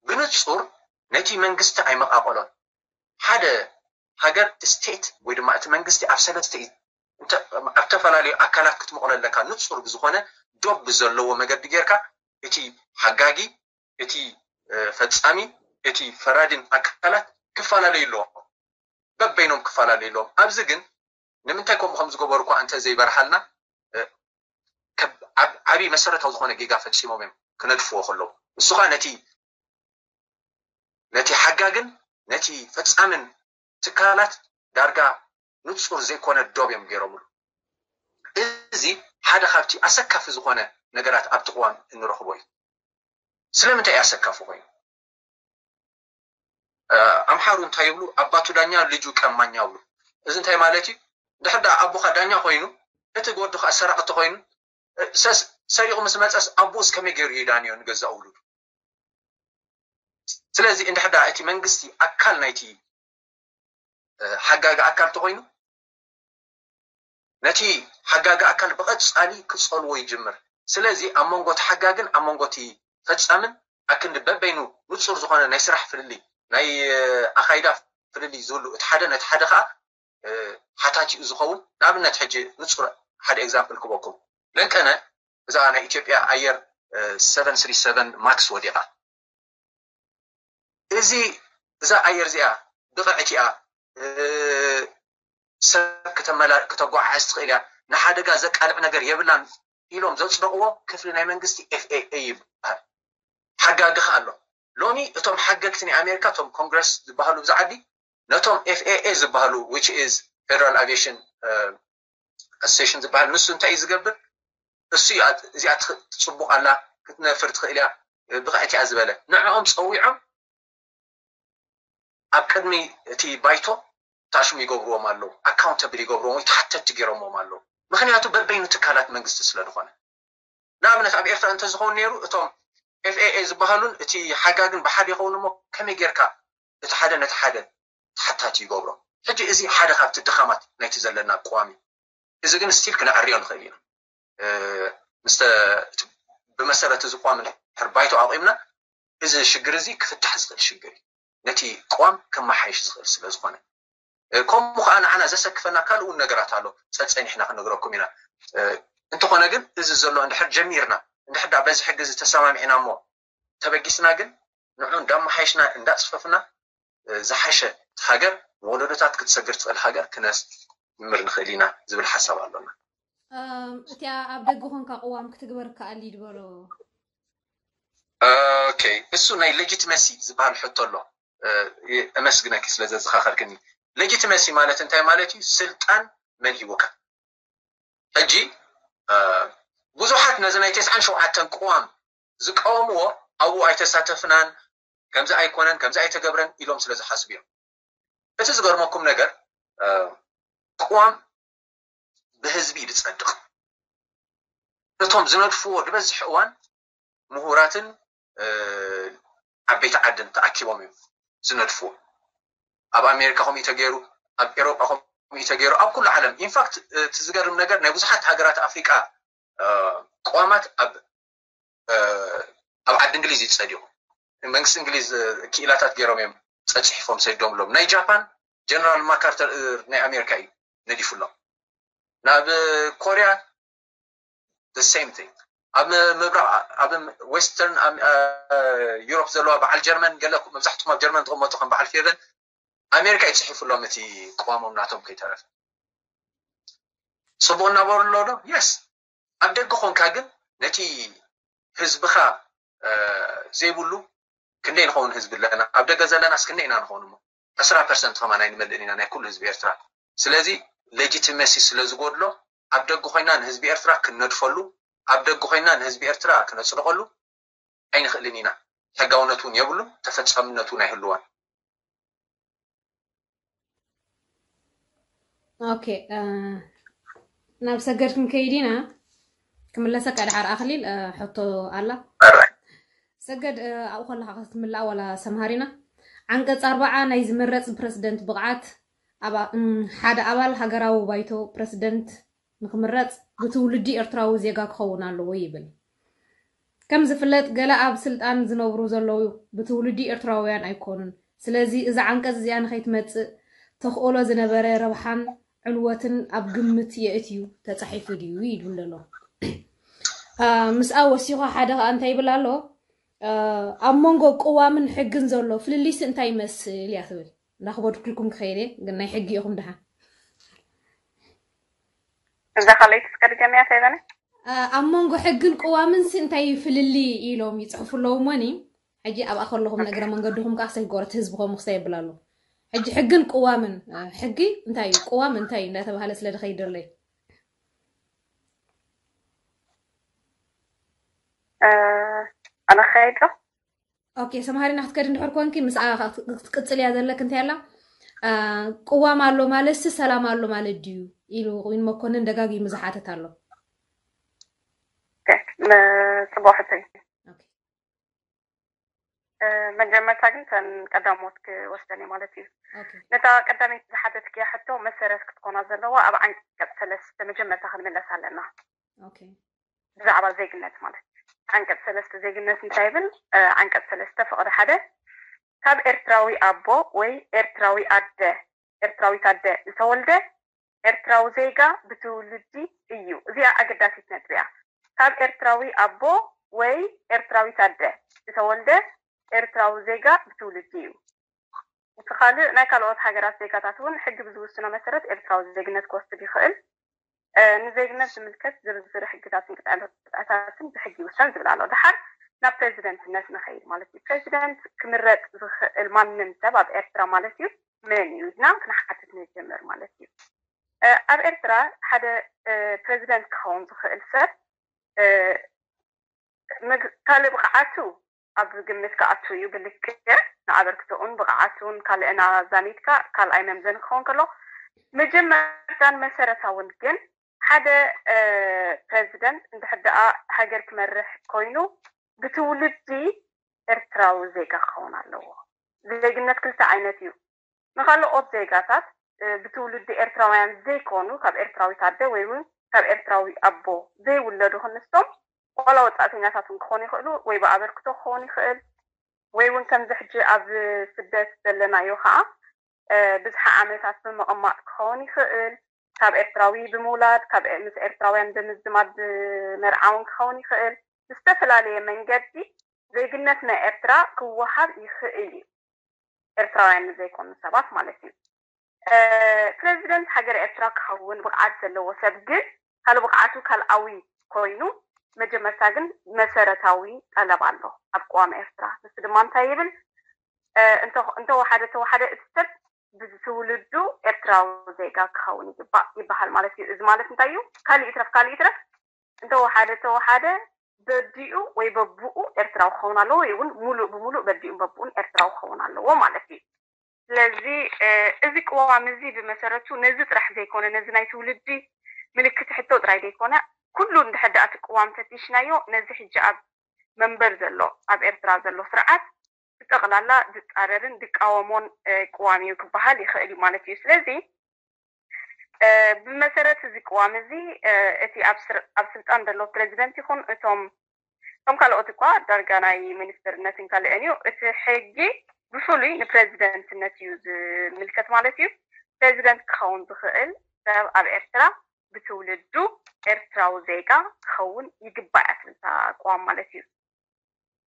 ብንፁር ነቲ መንግስቲ ኣይመቓቐሎን። ሓደ ሃገር ስቴት ወይ ድማ እቲ መንግስቲ ኣብ ሰለስተ እዩ። ኣብ ዝተፈላለዩ ኣካላት ክትመቕሎ ኣለካ። ንፁር ብዝኾነ ዶብ ብዘለዎ መገዲ ጌርካ እቲ ሓጋጊ፣ እቲ ፈፃሚ፣ እቲ ፈራድን ኣካላት ክፈላለዩ ኣለዎም። በበይኖም ክፈላለዩ ኣለዎም። ኣብዚ ግን ንምንታይ ከምኡ ከም ዝገበሩ እኳ እንተ ዘይበርሃልና ዓብዪ መሰረታዊ ዝኾነ ጌጋ ፈፂሞም እዮም ክነድፍዎ ከለዉ። እሱ ከዓ ነቲ ነቲ ሓጋግን ነቲ ፈፃምን ትካላት ዳርጋ ንፁር ዘይኮነ ዶብ እዮም ገይሮምሉ። እዚ ሓደ ካብቲ ኣሰካፊ ዝኾነ ነገራት ኣብቲ ቅዋም እንረኽቦ እዩ። ስለምንታይ እዩ ኣሰካፊ ኮይኑ? ኣምሓሩ እንታይ ይብሉ? ኣባቱ ዳኛ ልጁ ቀማኛ ይብሉ። እዚ እንታይ ማለት እዩ? ድሕር ደኣ ኣቦኻ ዳኛ ኮይኑ እቲ ወዱ ከዓ ሰራቂ ተኮይኑ ሰስ ሰሪቑ ምስ መፀስ ኣቦኡስ ከመይ ገይሩ ይዳንዮ ንገዛእ ውሉዱ? ስለዚ እንድሕር ደኣ እቲ መንግስቲ ኣካል ናይቲ ሓጋጊ ኣካል ተኮይኑ ነቲ ሓጋጊ ኣካል ብቐጻሊ ክጸልዎ ይጅምር። ስለዚ ኣብ መንጎ እቲ ሓጋግን ኣብ መንጎ እቲ ፈጻምን ኣክንዲ በበይኑ ንጹር ዝኾነ ናይ ስራሕ ፍልልይ ናይ ኣኻይዳ ፍልልይ ዝህሉ እቲ ሓደ ነቲ ሓደ ከዓ ሓታቲኡ ዝኸውን። ንኣብነት ሕጂ ንጹር ሓደ ኤግዛምፕል ክበኩም ለንቀነ እዛ ናይ ኢትዮጵያ ኣየር ሰቨን ስሪ ሰቨን ማክስ ወዲቓ። እዚ እዛ ኣየር እዚኣ ብቕዕቲ እያ፣ ሰብ ክተጓዓዕዝ ትኽእል እያ፣ ንሓደጋ ዘቃልዕ ነገር የብላን ኢሎም ዘፅደቕዎ ክፍሊ ናይ መንግስቲ ኤፍ ኤ ኤ ይበሃል። ሓጋጊ ከ ኣሎ። ሎሚ እቶም ሓገግቲ ናይ ኣሜሪካ እቶም ኮንግረስ ዝበሃሉ ብዛ ዓዲ ነቶም ኤፍ ኤ ኤ ዝበሃሉ which is Federal Aviation Association ዝበሃል ንሱ እንታይ እዩ ዝገብር? እሱ እዩ እዚኣ ጽቡቕ ኣላ ክትነፍር ትኽእል እያ ብቕዕቲ እያ ዝበለ ንዕኦም ጸዊዖም ኣብ ቅድሚ እቲ ባይቶ ታሽሙ ይገብርዎም ኣለዉ። ኣካውንተብል ይገብርዎም ወይ ተሓተቲ ገይሮምዎም ኣለዉ። ምክንያቱ በበይኑ ትካላት መንግስቲ ስለ ዝኾነ ንኣብነት ኣብ ኤርትራ እንተዝኸውን ነይሩ እቶም ኤፍ ኤ ኤ ዝበሃሉን እቲ ሓጋግን ብሓደ ይኸውን እሞ ከመይ ጌርካ እቲ ሓደ ነቲ ሓደ ተሓታቲ ይገብሮ? ሕጂ እዚ ሓደ ካብቲ ድኻማት ናይቲ ዘለና ቅዋም እዩ። እዚ ግን ስቲል ክነዕርዮ ንኽእል ኢና። ምስ ብመሰረት እዚ ቅዋም እንድሕር ባይቶ ኣቑምና እዚ ሽግር እዚ ክፍታሕ ዝኽእል ሽግር እዩ። ነቲ ቅዋም ከመሓይሽ ዝኽእል ስለ ዝኾነ ከምኡ ከዓ ንዓና ዘሰክፈና ካልእ እውን ነገራት ኣሎ ፀፀኒሕና ክንነግረኩም ኢና። እንተኾነ ግን እዚ ዘሎ እንድሕር ጀሚርና እንድሕር ዳ በዚ ሕጊ እዚ ተሰማሚዕና እሞ ተበጊስና ግን ንዑ እንዳመሓየሽና እንዳፅፈፍና ዝሓሸ ሃገር ንወለዶታት ክትሰግር ትኽእል ሃገር ክነስምር ንኽእል ኢና ዝብል ሓሳብ ኣሎና። እቲኣ ኣብ ደገ ኮንካ ቅዋም ክትግበር ከኣል ድበሎ። ኦኬ እሱ ናይ ሌጂትመሲ ዝበሃል ሕቶ ኣሎ። እመስግነኪ ስለ ዘዘኻኸርክኒ። ሌጂትመሲ ማለት እንታይ ማለት እዩ? ስልጣን መን ሂቡካ? ሕጂ ብዙሓት ነዚ ናይ ተስዓን ሸውዓተን ቅዋም ዝቃወምዎ ኣብኡ ኣይተሳተፍናን፣ ከምዚ ኣይኮነን፣ ከምዚ ኣይተገብረን ኢሎም ስለ ዝሓስቡ እዮም። እቲ ዝገርመኩም ነገር ቅዋም ብህዝቢ እዩ ዝፀድቕ። እቶም ዝነድፍዎ ዝበዝሕ እዋን ምሁራትን ዓበይቲ ዓድን ተኣኪቦም እዮም ዝነድፍዎ። ኣብ ኣሜሪካ ከምኡ ተገይሩ፣ ኣብ ኤሮጳ ከምኡ ተገይሩ፣ ኣብ ኩሉ ዓለም ኢንፋክት እቲ ዝገርም ነገር ናይ ብዙሓት ሃገራት ኣፍሪቃ ቅዋማት ኣብ ኣብ ዓዲ እንግሊዝ እዩ ጸዲቑ። መንግስቲ እንግሊዝ ክኢላታት ገይሮም እዮም ጸጽሒፎም ሰዲዶምሎም። ናይ ጃፓን ጀነራል ማካርተር ናይ ኣሜሪካ እዩ ነዲፉሎም። ናብ ኮርያ the same thing። ኣብ ምብራቕ ኣብ ዌስተርን ዩሮፕ ዘለዋ በዓል ጀርመን ገለ መብዛሕትኩም ኣብ ጀርመን ትቕመጡ ከም በዓል ፌቨን ኣሜሪካ እዩ ጽሒፉሎም እቲ ቅዋሞም ናቶም ከይተረፈ። ጽቡቕ እናበሩ ኣሎ ዶ? የስ ኣብ ደገ ኮንካ ግን ነቲ ህዝብኻ ዘይብሉ ክንደይ ንኸውን ህዝቢ ኣለና? ኣብ ደገ ዘለናስ ክንደይ ኢና ንኸውን እሞ? ዕስራ ፐርሰንት ከማን ኣይንመልእን ኢና ናይ ኩሉ ህዝቢ ኤርትራ። ስለዚ ሌጂቲመሲ ስለ ዝጎድሎ ኣብ ደገ ኮይና ንህዝቢ ኤርትራ ክንነድፈሉ ኣብ ደገ ኮይንና ንህዝቢ ኤርትራ ክነጽድቐሉ ኣይንኽእልን ኢና። ሕጋውነት እውን የብሉን፣ ተፈጻምነት እውን ኣይህልዋን። ኦኬ፣ ናብ ሰገድ ክንከይድ ኢና። ክምለሰካ ድሓር ኣኽሊል ሕቶ ኣላ። ሰገድ ኣብኡ ከለካ ክትምላእ ዋላ ሰምሃሪና። ዓንቀጽ ኣርባዓ ናይ ዝምረጽ ፕረስደንት ብቕዓት ሓደ ኣባል ሃገራዊ ባይቶ ፕረስደንት ንክምረጽ ብትውልዲ ኤርትራዊ ዜጋ ክኸውን ኣለዎ ይብል። ከም ዝፍለጥ ገለ ኣብ ስልጣን ዝነብሩ ዘለዉ ብትውልዲ ኤርትራውያን ኣይኮኑን። ስለዚ እዛ ዓንቀጽ እዚኣ ንኸይትመጽእ ተኽእሎ ዝነበረ ረብሓን ዕንወትን ኣብ ግምት የእትዩ ተጻሒፉ ድዩ ይብል ኣሎ። ምስኣ ወሲኹ ሓደ ከኣ እንታይ ይብል ኣሎ? ኣብ መንጎ ቅዋምን ሕግን ዘሎ ፍልልይሲ እንታይ ይመስል እያ ትብል። እንዳኽበድኩልኩም ክኸይደ ግን ናይ ሕጊ ኢኹም ድሓን እዛ ካልኣይቲ እስከ ድገምያ እንታይ በለ? ኣብ መንጎ ሕግን ቅዋምን ሲ እንታይ ፍልልይ ኢሎም ይፅሕፉ ኣለዉ እሞኒ። ሕጂ ኣብኣ ከለኹም ንእግረ መንገድኹም ከዓ ክሳይ ጎረት ህዝቢ ከም ክሳይ ይብል ኣሎ። ሕጂ ሕግን ቅዋምን ሕጊ እንታይ እዩ ቅዋም እንታይ እዩ እንዳተባሃለ ስለ ድኸይድ ደለይ። ኣነ ክኸይድ ዶ? ኦኬ ሰምሃሪና ክትከዲ እንድሕር ኮንኪ ምስኣ ክትቅፅል እያ ዘለክ እንታይ ኣላ ቅዋም ኣሎ ማለት ሲ ሰላም ኣሎ ማለት ድዩ ኢሉ ዊን መኮንን ደጋጊሙ ዝሓተት ኣሎ። ፅቡቅ ሕቶ እዩ። መጀመርታ ግን ተን ቀዳሞት ክወስደን ማለት እዩ። ነታ ቀዳመይቲ ዝሓተትክያ ሕቶ መሰረት ክትኮና ዘለዋ ኣብ ዓንቀፅ ሰለስተ መጀመርታ ክንምለስ ኣለና። ብዛዕባ ዜግነት ማለት ዓንቀፅ ሰለስተ ዜግነት እንታይ ይብል? ዓንቀፅ ሰለስተ ፍቕዲ ሓደ ካብ ኤርትራዊ ኣቦ ወይ ኤርትራዊ ኣደ ኤርትራዊት ኣደ ዝተወልደ ኤርትራዊ ዜጋ ብትውልዲ እዩ። እዚኣ ኣገዳሲት ነጥቢ እያ። ካብ ኤርትራዊ ኣቦ ወይ ኤርትራዊት ኣደ ዝተወልደ ኤርትራዊ ዜጋ ብትውልዲ እዩ። እቲ ካልእ ናይ ካልኦት ሃገራት ዜጋታት እውን ሕጊ ብዝውስኖ መሰረት ኤርትራዊ ዜግነት ክወስድ ይኽእል። ንዜግነት ዝምልከት ዝርዝር ሕግታትን ቅጥዕታትን ብሕጊ ይውሰን ዝብል ኣሎ። ድሓር ናብ ፕሬዚደንትነት ንኸይድ ማለት እዩ። ፕሬዚደንት ክምረጥ ዝኽእል ማንም ሰብ ኣብ ኤርትራ ማለት እዩ መን እዩ ኢልና ክንሓትት ንጀምር ማለት እዩ። ኣብ ኤርትራ ሓደ ፕሬዚደንት ክኸውን ዝኽእል ሰብ ካልእ ብቕዓቱ ኣብ ግምት ክኣቱ እዩ። ብልክዕ ንኣበርክቶኡን ብቕዓቱን ካልእን ኣዛሚድካ ካልኣይ መምዘኒ ክኸውን ከሎ መጀመርታን መሰረታውን ግን ሓደ ፕረዚደንት እንድሕር ደኣ ሃገር ክመርሕ ኮይኑ ብትውልዲ ኤርትራዊ ዜጋ ክኸውን ኣለዎ። ዜግነት ክልተ ዓይነት እዩ። ንኻልኦት ዜጋታት ብትውልዲ ኤርትራውያን ዘይኮኑ ካብ ኤርትራዊት ኣደ ወይ እውን ካብ ኤርትራዊ ኣቦ ዘይውለዱ ክንሶም ዋላ ወጻእተኛታት እውን ክኾኑ ይኽእሉ ወይ ብኣበርክቶ ክኸውን ይኽእል ወይ እውን ከምዚ ሕጂ ኣብ ስደት ዘለናዮ ከዓ ብዝሓ ዓመታት ብምቕማጥ ክኸውን ይኽእል፣ ካብ ኤርትራዊ ብምውላድ፣ ካብ ምስ ኤርትራውያን ብምዝማድ ብመርዓ እውን ክኸውን ይኽእል። ብዝተፈላለየ መንገዲ ዜግነት ናይ ኤርትራ ክወሃብ ይኽእል እዩ። ኤርትራውያን ንዘይኮኑ ሰባት ማለት እዩ። ፕረዚደንት ሃገር ኤርትራ ክኸውን ብቕዓት ዘለዎ ሰብ ግን ካልእ ብቕዓቱ ካልኣዊ ኮይኑ መጀመርታ ግን መሰረታዊ ጠለብ ኣሎ ኣብ ቅዋም ኤርትራ። ንሱ ድማ እንታይ ይብል? እንተወሓደ ተወሓደ እቲ ሰብ ብትውልዱ ኤርትራዊ ዜጋ ክኸውን ይግባእ ይበሃል ማለት እዩ። እዚ ማለት እንታይ እዩ? ካልእ ይትረፍ ካልእ ይትረፍ እንተወሓደ ተወሓደ በዲኡ ወይ በብኡ ኤርትራዊ ክኸውን ኣለዎ ወይ እውን ሙሉእ ብሙሉእ በዲኡን በብኡን ኤርትራዊ ክኸውን ኣለዎ ማለት እዩ። ስለዚ እዚ ቅዋም እዚ ብመሰረቱ ነዚ ጥራሕ ዘይኮነ ነዚ ናይ ትውልዲ ምልክት ሕቶ ጥራይ ዘይኮነ ኩሉ እንድሕር ደኣ እቲ ቅዋም ፈቲሽናዮ ነዚ ሕጂ ኣብ መንበር ዘሎ ኣብ ኤርትራ ዘሎ ስርዓት ብጠቕላላ ዝፃረርን ዝቃወሞን ቅዋም እዩ ክበሃል ይኽእል እዩ ማለት እዩ። ስለዚ ብመሰረት እዚ ቅዋም እዚ እቲ ኣብ ስልጣን ዘሎ ፕረዚደንት ይኹን እቶም ከም ካልኦት እኳ ዳርጋ ናይ ሚኒስትርነትን ካልእን እዩ። እቲ ሕጊ ብፍሉይ ንፕረዚደንትነት እዩ ዝምልከት ማለት እዩ። ፕረዚደንት ክኸውን ዝኽእል ሰብ ኣብ ኤርትራ ብትውልዱ ኤርትራዊ ዜጋ ክኸውን ይግባእ እያ ትብል እታ ቅዋም ማለት እዩ።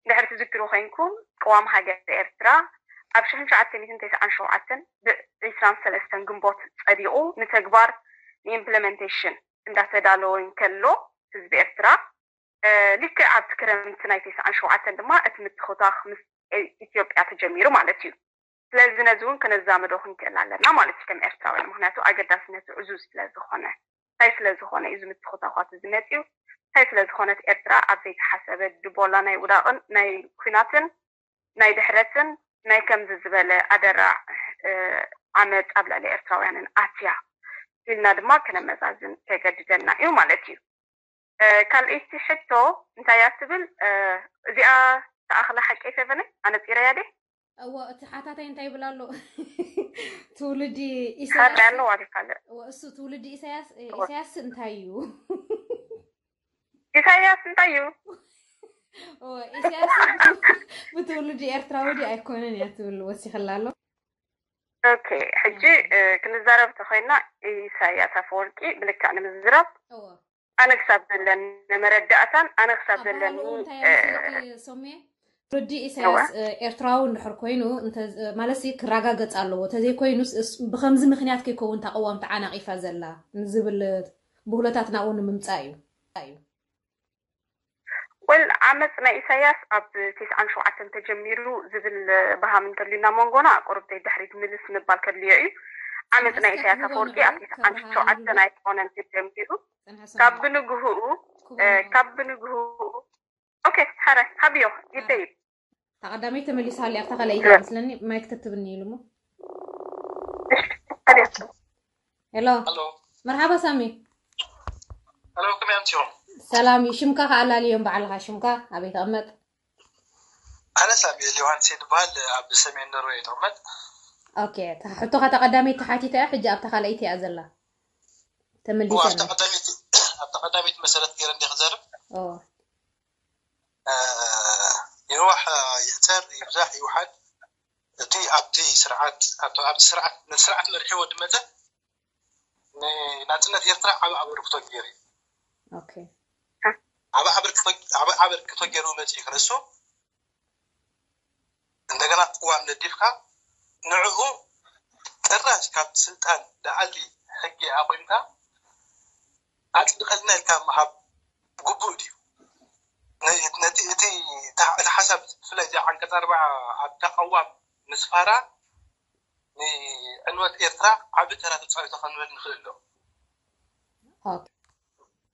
እንድሕር ትዝክሩ ኮይንኩም ቅዋም ሃገር ኤርትራ ኣብ ሽሕን ትሽዓተ ሚእትን ተስዓን ሸውዓተን ብ ዒስራን ሰለስተን ግንቦት ጸዲቑ ንተግባር ንኢምፕለመንቴሽን እንዳተዳለወ እንከሎ ህዝቢ ኤርትራ ልክዕ ኣብቲ ክረምቲ ናይ ተስዓን ሸውዓተን ድማ እቲ ምትኹታኽ ምስ ኢትዮጵያ ተጀሚሩ ማለት እዩ። ስለዚ ነዚ እውን ክነዛምዶ ክንክእል ኣለና ማለት እዩ ከም ኤርትራውያን፣ ምክንያቱ ኣገዳስነቱ ዕዙዝ ስለዝኾነ። እንታይ ስለዝኾነ እዩ እዚ ምትኹታዃት እዚ መፂኡ? እንታይ ስለ ዝኾነት ኤርትራ ኣብ ዘይተሓሰበ ድቦላ ናይ ውዳቕን ናይ ኲናትን ናይ ድሕረትን ናይ ከምዚ ዝበለ ኣደራዕ ዓመጽ ኣብ ልዕሊ ኤርትራውያንን ኣትያ ኢልና ድማ ከነመዛዝን ከገድደና እዩ ማለት እዩ። ካልኣይቲ ሕቶ እንታይ እያ ትብል? እዚኣ ተኣኽላ ሓቂ ፈቨነይ ኣነፂረያ ደ እዎ እቲ ሓታታይ እንታይ ይብል ኣሎ? ትውልዲ ኢሳያስ ኣለዋ ካልእ እሱ ትውልዲ ኢሳያስ ኢሳያስ እንታይ እዩ? ኢሳያስ እንታይ እዩ? ኢሳያስ ብትውልዲ ኤርትራዊ ዲ ኣይኮነን እያ ትብል ወሲኽላ ኣሎ። ኦኬ ሕጂ ክንዛረብ ተኮይና ኢሳያስ ኣፈወርቂ ብልክዕ ንምዝራብ ኣነ ክሳብ ዘለኒ መረዳእታን ኣነ ክሳብ ዘለኒ ሶሜ ትውልዲ ኢሳያስ ኤርትራዊ እንድሕር ኮይኑ ማለት ክረጋገጽ ኣለዎ። ተዘይኮይኑ ብከምዚ ምክንያት ከይከውን ተቃዋም ተዓናቂፋ ዘላ ንዝብል ብህሎታት ናብኡ ንምምጻእ እዩ እዩ። ወል ዓመፅ ናይ ኢሳያስ ኣብ ቴስዓን ሸውዓተን ተጀሚሩ ዝብል በሃም እንተልዩና መንጎና ቁሩብ ድሕሪት ምልስ ምባል ከድልዮ እዩ። ዓመፅ ናይ ኢሳያስ ኣፈወርቂ ኣብ ቴስዓን ሸውዓተን ኣይኮነን ተጀሚሩ ካብ ብንግህኡ ካብ ብንግህኡ ኦኬ ሓረ ሃብዮ ይደይብ ተቐዳመይ ተመሊሳ ኣሊ ኣብታ ካልኣይቲ መስለኒ ማይክ ተትብኒ ኢሉ ሞ ሃብዮ ሄሎ መርሓባ ሳሚ ሄሎ ከመይ ኣምሲኹም ሰላም እዩ ሽምካ ከኣላልዮም በዓልኻ ሽምካ ኣበይ ተቐመጥ ኣነ ሳሙኤል ዮሃንስ እየ ዝበሃል ኣብ ሰሜን ኖርወይ እየ ዝቕመጥ ኦኬ ሕቶኻ ተቐዳመይቲ ተሓቲተ እያ ሕጂ ኣብታ ካልኣይቲ እያ ዘላ ተመሊሰ ኣብታ ቀዳመይቲ መሰረት ገይረ እንዲ ክዘርብ ኦ ይንዋሕ ይሕተር ይብዛሕ ይውሓድ እቲ ኣብቲ ስርዓት ኣብቲ ስርዓት ነቲ ስርዓት መሪሕዎ ዝመፀ ንናፅነት ኤርትራ ዓብ ኣበርክቶ ገይሩ እዩ ኦኬ ዓብ ኣበርክቶ ገይሩ መፅኡ ክንሱ እንደገና ቅዋም ነዲፍካ ንዕኡ ጥራሽ ካብ ስልጣን ደኣሊ ሕጊ ኣቆምካ ኣፅድቐልና ኢልካ ምሃብ ግቡእ ድዩ? ነቲ እቲ ሓሳብ ብፍላይ እዚ ዓንቀፅ ኣርባዓ ኣብ ተቃዋም ምስፋራ ንዕንወት ኤርትራ ዓቢ ተራ ተፃዊቶ ክንብል ንኽእል ዶ?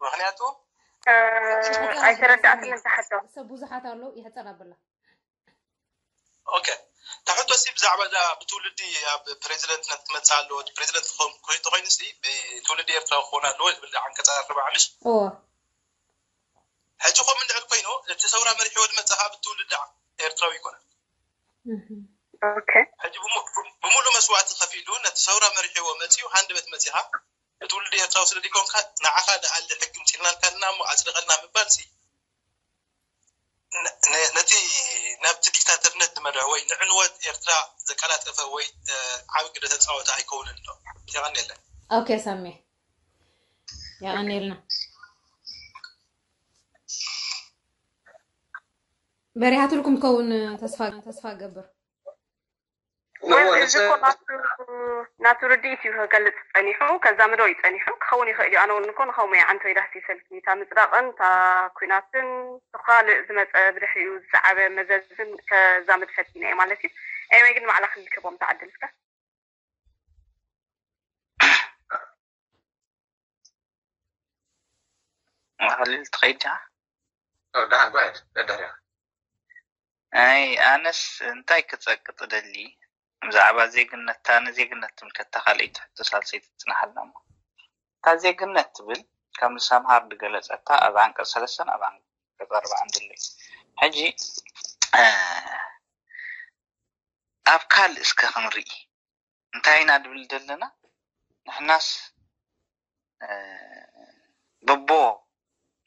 ምክንያቱ ኣይተረዳእትን ንዝሓቶ ሰብ ብዙሓት ኣለዉ ይሕፀር ኣብላ ኦኬ ተሕቶ ሲ ብዛዕባ እዛ ብትውልዲ ኣብ ፕሬዚደንትነት ትመፅእ ኣለዎ ፕሬዚደንት ክኸውን ኮይኑ ሲ ብትውልዲ ኤርትራዊ ክኸውን ኣለዎ ዝብል ዓንቀፃ ኣርባ ምሽ እዎ ሕጂ ከምኡ እንድሕር ኮይኑ እቲ ሰውራ መሪሕዎ ዝመፀ ከዓ ብትውልዲ ኤርትራዊ ይኮነ ኦኬ ሕጂ ብሙ- ብሙሉ መስዋዕቲ ከፊሉ ነቲ ሰውራ መሪሕዎ መፂኡ ሃንደበት መፂኻ ብትውልዲ ኤርትራዊ ስለ ዘይኮንካ ንዓኻ ደኣሊ ሕጊ ምፂልናልካ እና እሞ ኣፅድቐልና ምባል ሲ ነ- ነ- ነቲ ናብቲ ዲክታተርነት ዝመርሕ ወይ ንዕንወት ኤርትራ ዘቀላጠፈ ወይ ዓብ ግደ ተፃወተ ኣይከውንን ዶ የቐንየለን ኦኬ ሳሜ የቐንየልና በሪሃትልኩም ትከውን ተስፋ ተስፋ ገብር ወል እዚ እኮ ናቱ ናቱ ርድኢት እዩ ክገልፅ ፀኒሑ ከዛምዶ እዩ ፀኒሑ ክኸውን ይኽእል እዩ ኣነ እውን እኮ ንኸሙ እየ ዓንቶ ይዳህሲ ሰልፊ እታ ምፅዳቕን እታ ኩናትን ካልእ ዝመፀ ብድሕሪኡ ዝሰዓበ መዘዝን ከዛምድ ፈቲነ እየ ማለት እዩ ኤወይ ግን ማዕላ ክንልከቦም ተዓድል እስከ ማዕሊል ትኸይድ ዲኻ? ደሓን ጓየት ደዳሪኻ ኣይ ኣነስ እንታይ ክጸቅጥ ደሊ ብዛዕባ ዜግነት እታ ንዜግነት ትምልከት እታ ካልኣይቲ ሕቶ ሳልሰይቲ ትጽናሓልና እሞ እታ ዜግነት ትብል ከም ሰምሃር ዝገለጸታ ኣብ ዓንቀጽ ሰለስተን ኣብ ዓንቀጽ ኣርባዓን ዘሎ እዩ ሕጂ ኣብ ካልእ እስከ ክንርኢ እንታይ ኢና ንብል ዘለና ንሕናስ በቦ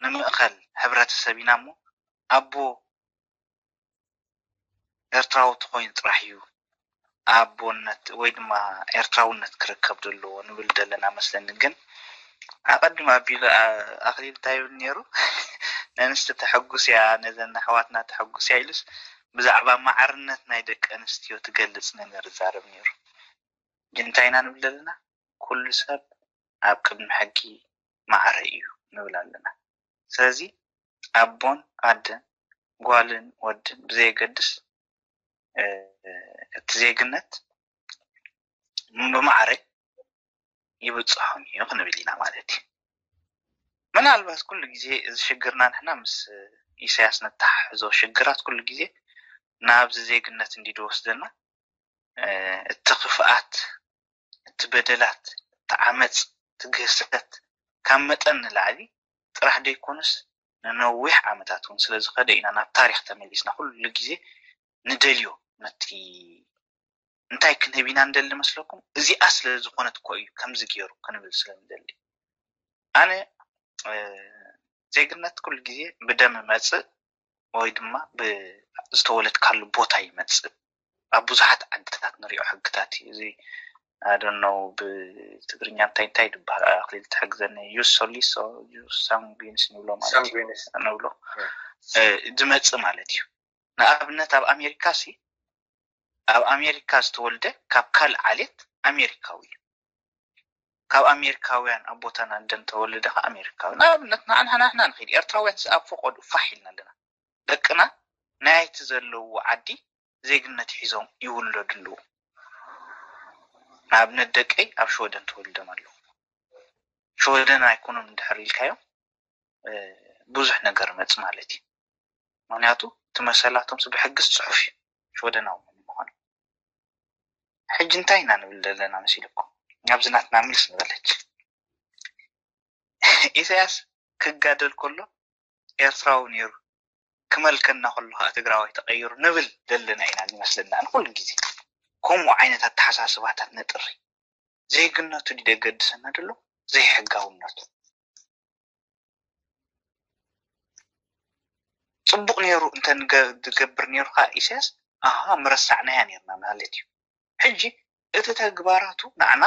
ንምእኸል ሕብረተሰብ ኢና እሞ ኣቦ ኤርትራዊ ተኾይኑ ጥራሕ እዩ ኣቦነት ወይ ድማ ኤርትራውነት ክርከብ ዘለዎ ንብል ዘለና መስለኒ ግን ኣቐድም ኣቢሉ ኣኽሊል እንታይ ይብል ነይሩ ነንስቲ ተሐጉስ እያ ነዘን ኣሕዋትና ተሐጉስ እያ ኢሉስ ብዛዕባ ማዕርነት ናይ ደቂ ኣንስትዮ ትገልፅ ነገር ይዛረብ ነይሩ። ሕጂ እንታይ ኢና ንብል ዘለና? ኩሉ ሰብ ኣብ ቅድሚ ሕጊ ማዕረ እዩ ንብል ኣለና። ስለዚ ኣቦን ኣደን ጓልን ወድን ብዘየገድስ እቲ ዜግነት ብማዕረ ይብፅሖም እዩ ክንብል ኢና ማለት እዩ። ምናልባት ኩሉ ግዜ እዚ ሽግርና ንሕና ምስ ኢሳያስ ነተሓሕዞ ሽግራት ኩሉ ግዜ ናብዚ ዜግነት እንዲ ድወስደና፣ እቲ ክፍኣት፣ እቲ በደላት፣ እቲ ዓመፅ፣ እቲ ግህሰት ካብ መጠን ንላዕሊ ጥራሕ ደይኮነስ ንነዊሕ ዓመታት እውን ስለ ዝኸደ ኢና ናብ ታሪክ ተመሊስና ኩሉ ግዜ ንደልዮ። ነቲ እንታይ ክንህብ ኢና ንደሊ መስለኩም? እዚኣ ስለ ዝኾነት እኮ እዩ ከምዚ ገይሩ ክንብል ስለ ንደሊ። ኣነ ዜግነት ኩሉ ግዜ ብደም መፅእ ወይ ድማ ዝተወለድካሉ ቦታ ይመፅእ። ኣብ ብዙሓት ዓድታት ንሪኦ ሕግታት እዩ እዚ። ኣደነው ብትግርኛ እንታይ እንታይ ዝበሃል ኣክሊል ትሕግዘኒ፣ ዩስ ሶሊሶ፣ ዩስ ሳንጉዊንስ ንብሎ ማለት እዩ። ንብሎ ዝመፅእ ማለት እዩ። ንኣብነት ኣብ ኣሜሪካ ሲ ኣብ ኣሜሪካ ዝተወልደ ካብ ካልእ ዓሌት ኣሜሪካዊ እዩ። ካብ ኣሜሪካውያን ኣቦታን ኣደን ተወልደ ከ ኣሜሪካዊ። ንኣብነት ንዓና ንሕና ንኸይድ ኤርትራውያን ሲ ኣብ ፈቐዱ ፋሕ ኢልና ኣለና። ደቅና ናይቲ ዘለውዎ ዓዲ ዜግነት ሒዞም ይውለዱ ኣለዉ። ንኣብነት ደቀይ ኣብ ሽወደን ተወሊዶም ኣለዉ። ሽወደን ኣይኮኑን እንድሕር ኢልካዮም ብዙሕ ነገር መጽ ማለት እዩ። ምክንያቱ እቲ መሰላቶም ብሕግስ ጽሑፍ እዩ ሽወደናዊ ምዃኑ። ሕጂ እንታይ ኢና ንብል ዘለና መሲልኩም? ኣብዚ ናትና ምልስ ንበለች። ኢሳያስ ክጋደል ከሎ ኤርትራዊ ነይሩ፣ ክመልከና ከሎ ከዓ ትግራዋይ ተቐይሩ ንብል ዘለና ኢና ዝመስለና። ንኩሉ ግዜ ከምኡ ዓይነት ኣተሓሳስባታት ነጥሪ። ዜግነቱ ድዩ ደገድሰና ደሎ? ዘይሕጋውነቱ። ጽቡቕ ነይሩ እንተ ንገ- ዝገብር ነይሩ ከዓ ኢሳያስ፣ ኣሃ፣ ምረሳዕናያ ነይርና ማለት እዩ። ሕጂ እቲ ተግባራቱ ንዓና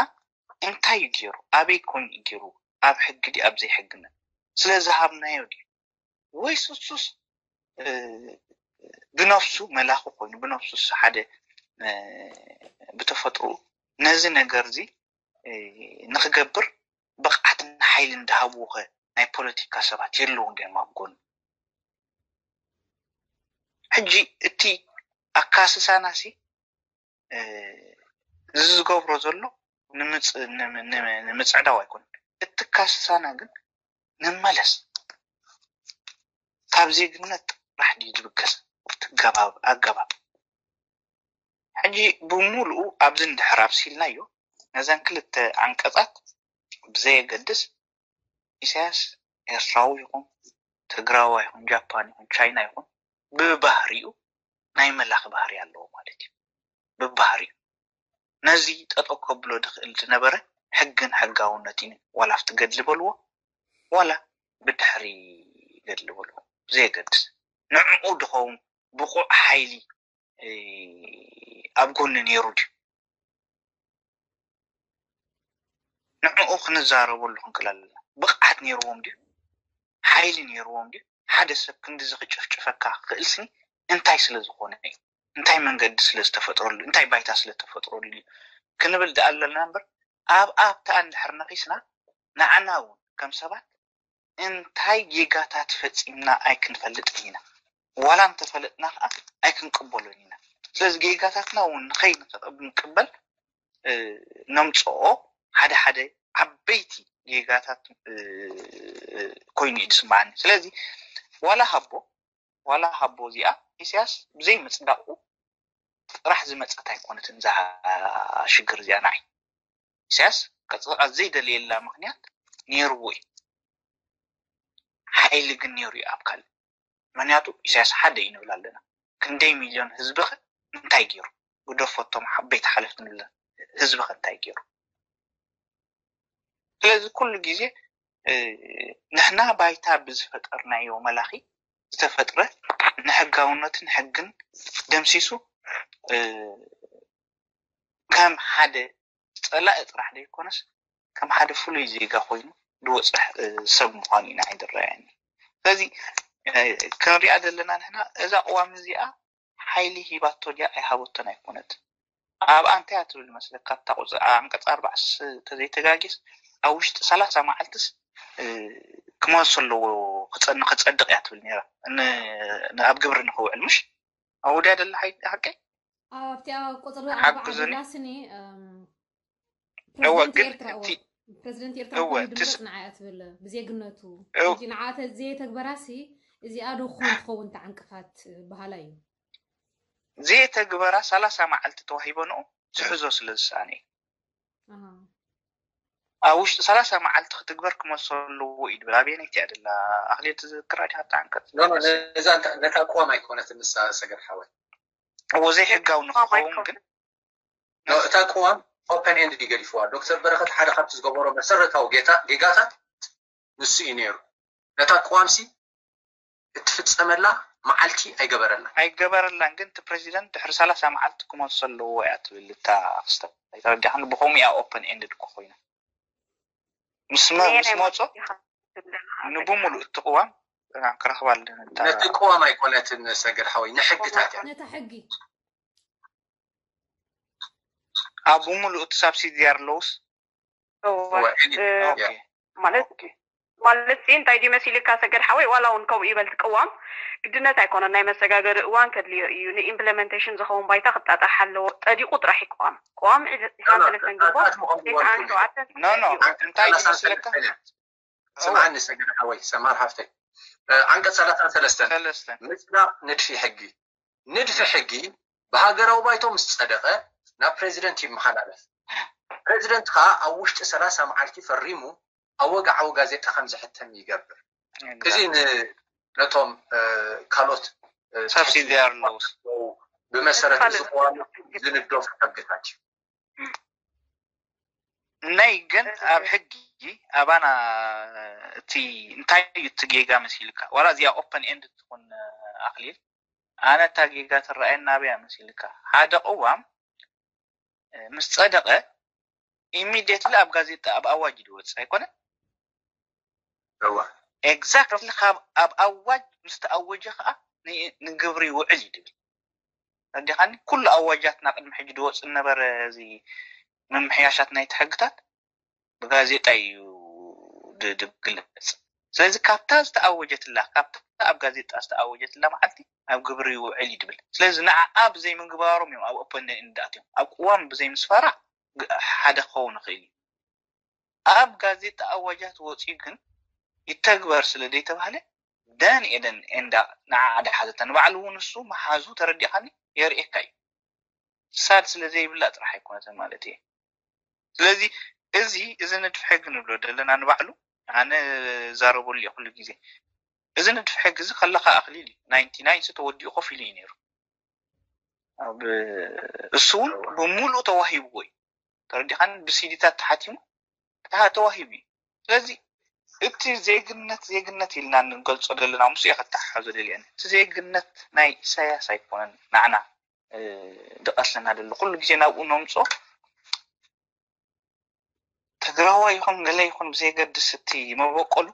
እንታይ እዩ ገይሩ? ኣበይ ኮይኑ እዩ ገይሩ? ኣብ ሕጊ ድዩ ኣብ ዘይሕግነት ስለ ዝሃብናዮ ድዩ? ወይስ እሱስ ብነፍሱ መላኺ ኮይኑ፣ ብነፍሱስ ሓደ ብተፈጥሮ ነዚ ነገር እዚ ንክገብር ብቕዓትን ሓይልን ዝሃብዎ ኸ ናይ ፖለቲካ ሰባት የለውን ድዮም ኣብ ጎኑ? ሕጂ እቲ ኣካስሳናሲ እዚ ዝገብሮ ዘሎ ንምጽ- ንም- ንም- ንምጽዕዳው ኣይኮነን። እቲ ካስሳና ግን ንመለስ። ካብ ዜግነት ጥራሕ ድዩ ዝብገስ? እቲ ገባብ ኣገባብ ሕጂ ብምሉኡ ኣብዚ እንድሕር ኣብሲልናዮ ነዘን ክልተ ዓንቀጻት ብዘየገድስ ኢሳያስ ኤርትራዊ ይኹን ትግራዋ ይኹን ጃፓን ይኹን ቻይና ይኹን ብባህሪኡ ናይ መላኺ ባህሪ ኣለዎ ማለት እዩ። ብባህሪኡ ነዚ ጠጠው ከብሎ ዝኽእል ዝነበረ ሕግን ሕጋውነትን እዩ። ዋላ ኣብቲ ገድሊ በልዎ ዋላ ብድሕሪ ገድሊ በልዎ ብዘየገድስ ንዕኡ ድኸውን ብቑዕ ሓይሊ ኣብ ጎኒ ነይሩ ድዩ? ንዕኡ ክንዛረበሉ ክንክእል ኣለና። ብቕዓት ነይርዎም ድዩ? ሓይሊ ነይርዎም ድዩ? ሓደ ሰብ ክንድዚ ክጭፍጭፈካ ክኽእል ስኒ እንታይ ስለ ዝኾነ እዩ? እንታይ መንገዲ ስለ ዝተፈጥረሉ፣ እንታይ ባይታ ስለ ዝተፈጥረሉ እዩ ክንብል ደኣ ኣለና እምበር ኣብ ኣብታ እንድሕር ነኺስና ንዓና እውን ከም ሰባት እንታይ ጌጋታት ፈጺምና ኣይክንፈልጥን ኢና። ዋላ እንተፈለጥና ከዓ ኣይክንቅበሎን ኢና። ስለዚ ጌጋታትና እውን ንኸይንቅበል ነምፅኦ ሓደ ሓደ ዓበይቲ ጌጋታት ኮይኑ እዩ ዝስምዓኒ። ስለዚ ዋላ ሃቦ ዋላ ሃቦ እዚኣ ኢሳያስ ብዘይ ምፅዳቑ ጥራሕ ዝመፀት ኣይኮነትን እዛ ሽግር እዚኣ ንዓይ። ኢሳያስ ከፅድቓ ዘይደልየላ ምክንያት ነይርዎ እዩ። ሓይሊ ግን ነይሩ እዩ ኣብ ካልእ። ምክንያቱ ኢሳያስ ሓደ እዩ ንብል ኣለና። ክንደይ ሚልዮን ህዝቢ ኸ እንታይ ገይሩ? ግደፎ እቶም ዓበይቲ ሓለፍቲ ንብለን ህዝቢ ኸ እንታይ ገይሩ? ስለዚ ኩሉ ግዜ ንሕና ባይታ ብዝፈጠርናዮ መላኺ ዝተፈጥረ ንሕጋውነትን ሕግን ደምሲሱ ከም ሓደ ፀላኢ ጥራሕ ዘይኮነስ ከም ሓደ ፍሉይ ዜጋ ኮይኑ ዝወፅእ ሰብ ምዃኑ ኢና ኣይድረኣየኒ። ስለዚ ክንሪኣ ዘለና ንሕና እዛ ቅዋም እዚኣ ሓይሊ ሂባቶ ድያ ኣይሃበቶን ኣይኮነትን። ኣብኣ እንታይ እያ ትብል መስለካ? እታ ቁጽ- ዓንቀጽ ኣርባዕስ ተዘይተጋጌስ ኣብ ውሽጢ ሰላሳ መዓልትስ ክመልሶ ኣለዎ ክጸ- ንክጸድቕ እያ ትብል ነይራ። ን- ን- ኣብ ግብሪ ንክውዕል ምሽ ኣብኡ ድያ ደላ ሓይ- ሓቀይ? ኣብቲኣ ቁጽሪ ሓግዙኒ። ኣርባዓ ደላ ስኒ እም፣ እወ ፕሬዚደንት ግን ኤርትራ እወ እቲ ፕረዚደንት ኤርትራ እወ፣ ኮይኑ ድምረፅ ትስ- ንዓያ ትብል ብዜግነቱ። እው። ሕጂ ንዓ ተ-፣ ዘየተግበራሲ እዚኣ ዶ ክኾን ትኸውን ተዓንቅፋት በሃላ እዩ። ዘየተግበራ ሰላሳ መዓልቲ ተዋሂበንኡ ዝሕዞ ስለ ዝሰኣነ እዩ። ኣሃ። ኣብ ውሽጢ ሰላሳ መዓልቲ ክትግበር ክመልሶ ኣለዎ እዩ ድብል። ኣበየነይቲ እያ ደላ? ኣኽሊል ትዝክራ ዲኻ? እታ ዓንቀፅ ኖ፣ ኖ፣ ነዛ እንተ- ነታ ቅዋም ኣይኮነትን ንሳ ሰገድ ሓወይ። እዎ ዘይሕጋዊ ንክኸውን ግን ኖ፣ እታ ቅዋም ኦፐን ኤንድ ይገዲፍዋ። ዶክተር በረኸት ሓደ ካብቲ ዝገበሮ መሰረታዊ ጌታ ጌጋታት ንሱ እዩ ነይሩ። ነታ ቅዋምሲ እትፍጸመላ መዓልቲ ኣይገበረላ። ኣይገበረላን፣ ግን እቲ ፕሬዚደንት ድሕሪ ሰላሳ መዓልቲ ክመልሶ ኣለዎ እያ ትብል እታ ክስተት። ኣይተረዲኻን? ብኸምኡ እያ ኦፐን ኤንድድ እኮ ኮይና። ምስ መ- ምስ መጾ ንብሙሉእ እቲ ቅዋም ክረኽባ ኣለና። እታ ነቲ ቅዋም ኣይኮነትን ሰገድ ሓወይ፣ ንሕግታት እያ። ነታ ሕጊ ኣብ ብምሉእ እቲ ሳብሲዲያር ሎውስ እወ፣ እ፣ ኦኬ። ማለት ማለት ሲ እንታይ ድዩ መሲልካ ሰገድ ሓወይ፣ ዋላ እውን ከምኡ ይበል ትቅዋም ግድነት ኣይኮነን። ናይ መሰጋገሪ እዋን ከድልዮ እዩ። ንኢምፕለመንቴሽን ዝኸውን ባይታ ክጣጣሕ ኣለዎ። ጸዲቁ ጥራሕ ይቅዋም። ቅዋም ዒስራን ሰለስተን ግንቦት ኣታትሞ ከምኡ ዒስራን ዝበልኩ ሸውዓተን ኖ ኖ እዩ። እንታይ ድዩ መስለካ? ሰማዓኒ ሰገድ ሓወይ፣ ሰማር ሓፍተይ፣ እ፣ ዓንቀጽ ሰላሳን ሰለስተን ሰለስተን ምጽዳቕ ንድፊ ሕጊ። ንድፊ ሕጊ ብሃገራዊ ባይቶ ምስ ጸደቐ ናብ ፕሬዚደንት ይመሓላለፍ። ፕሬዚደንት ከኣ ኣብ ውሽጢ ሰላሳ መዓልቲ ፈሪሙ ኣብ ወግዓዊ ጋዜጣ ከም ዝሕተም ይገብር። እዚ ን- ነቶም እ፣ ካልኦት እ፣ ሳብሲዲያር ሎውስ ብመሰረት እዚ ቅዋም ዝንደፉ ሕግታት እዩ። ናይ ግን ኣብ ሕጊ ኣባና እቲ እንታይ እዩ እቲ ጌጋ መሲልካ? ዋላ እዚኣ ኦፐን ኤንድ ትኹን ኣኽሊል፣ ኣነ እታ ጌጋ ትረኣየና ኣበያ መሲልካ? ሓደ ቅዋም እ፣ ምስ ጸደቐ ኢሚዲየትሊ ኣብ ጋዜጣ ኣብ ኣዋጅ ድወጽእ ኣይኮነን? እዋ ኤግዛክትሊ ካብ ኣብ ኣዋጅ ምስ ተኣወጀ ከዓ ን- ንግብሪ ይውዕል እዩ ድብል። ረዲኻኒ? ኩሉ ኣዋጃትና ቅድሚ ሕጂ ድወጽእ ነበረ። እዚ ምምሕያሻት ናይቲ ሕግታት ብጋዜጣ እዩ ድ- ድግለጽ። ስለዚ ካብታ ዝተኣወጀትላ ካብታ ኣብ ጋዜጣ ዝተኣወጀትላ መዓልቲ ኣብ ግብሪ ይውዕል እዩ ድብል። ስለዚ ንዓኣ ብዘይምግባሮም እዮም ኣብ ኦፐን ኤንድ ኣትዮም። ኣብ ቅዋም ብዘይምስፋራ ግ- ሓደ ክኸውን ይኽእል እዩ። ኣብ ጋዜጣ ኣዋጃት ወፂኡ ግን ይተግበር ስለ ዘይተባህለ ደን ኤደን ኤንዳ ንዓኣ ድሓዘታ። ንባዕሉ እውን እሱ መሓዙ ተረዲኻኒ የርእየካ እዩ። ሳድ ስለ ዘይብላ ጥራሕ ኣይኮነትን ማለት እየ። ስለዚ እዚ እዚ ንድፊ ሕጊ ንብሎ ዘለና ንባዕሉ ኣነ ዛረበሉ እየ ኩሉ ግዜ። እዚ ንድፊ ሕጊ እዚ ከለካ ኣኽሊል እዩ ናይንቲ ናይን ተወዲኡ ኮፍ ኢሉ እዩ ነይሩ። ኣብ እሱ እውን ብምሉእ ተዋሂብዎ እዩ። ተረዲኻን? ብሲዲታት ተሓቲሙ ተሃ- ተዋሂቡ እዩ። ስለዚ እቲ ዜግነት ዜግነት ኢልና እንገልጾ ዘለና ምስ እየ ከተሓሓዞ ደልየን እቲ ዜግነት ናይ ኢሳያስ ኣይኮነን። ንዓና እ፣ ድቐትለና ደሎ ኩሉ ግዜ ናብኡ ነምጾ ትግራዋይ ይኹን ገለ ይኹን ብዘይገድስ እቲ መበቆሉ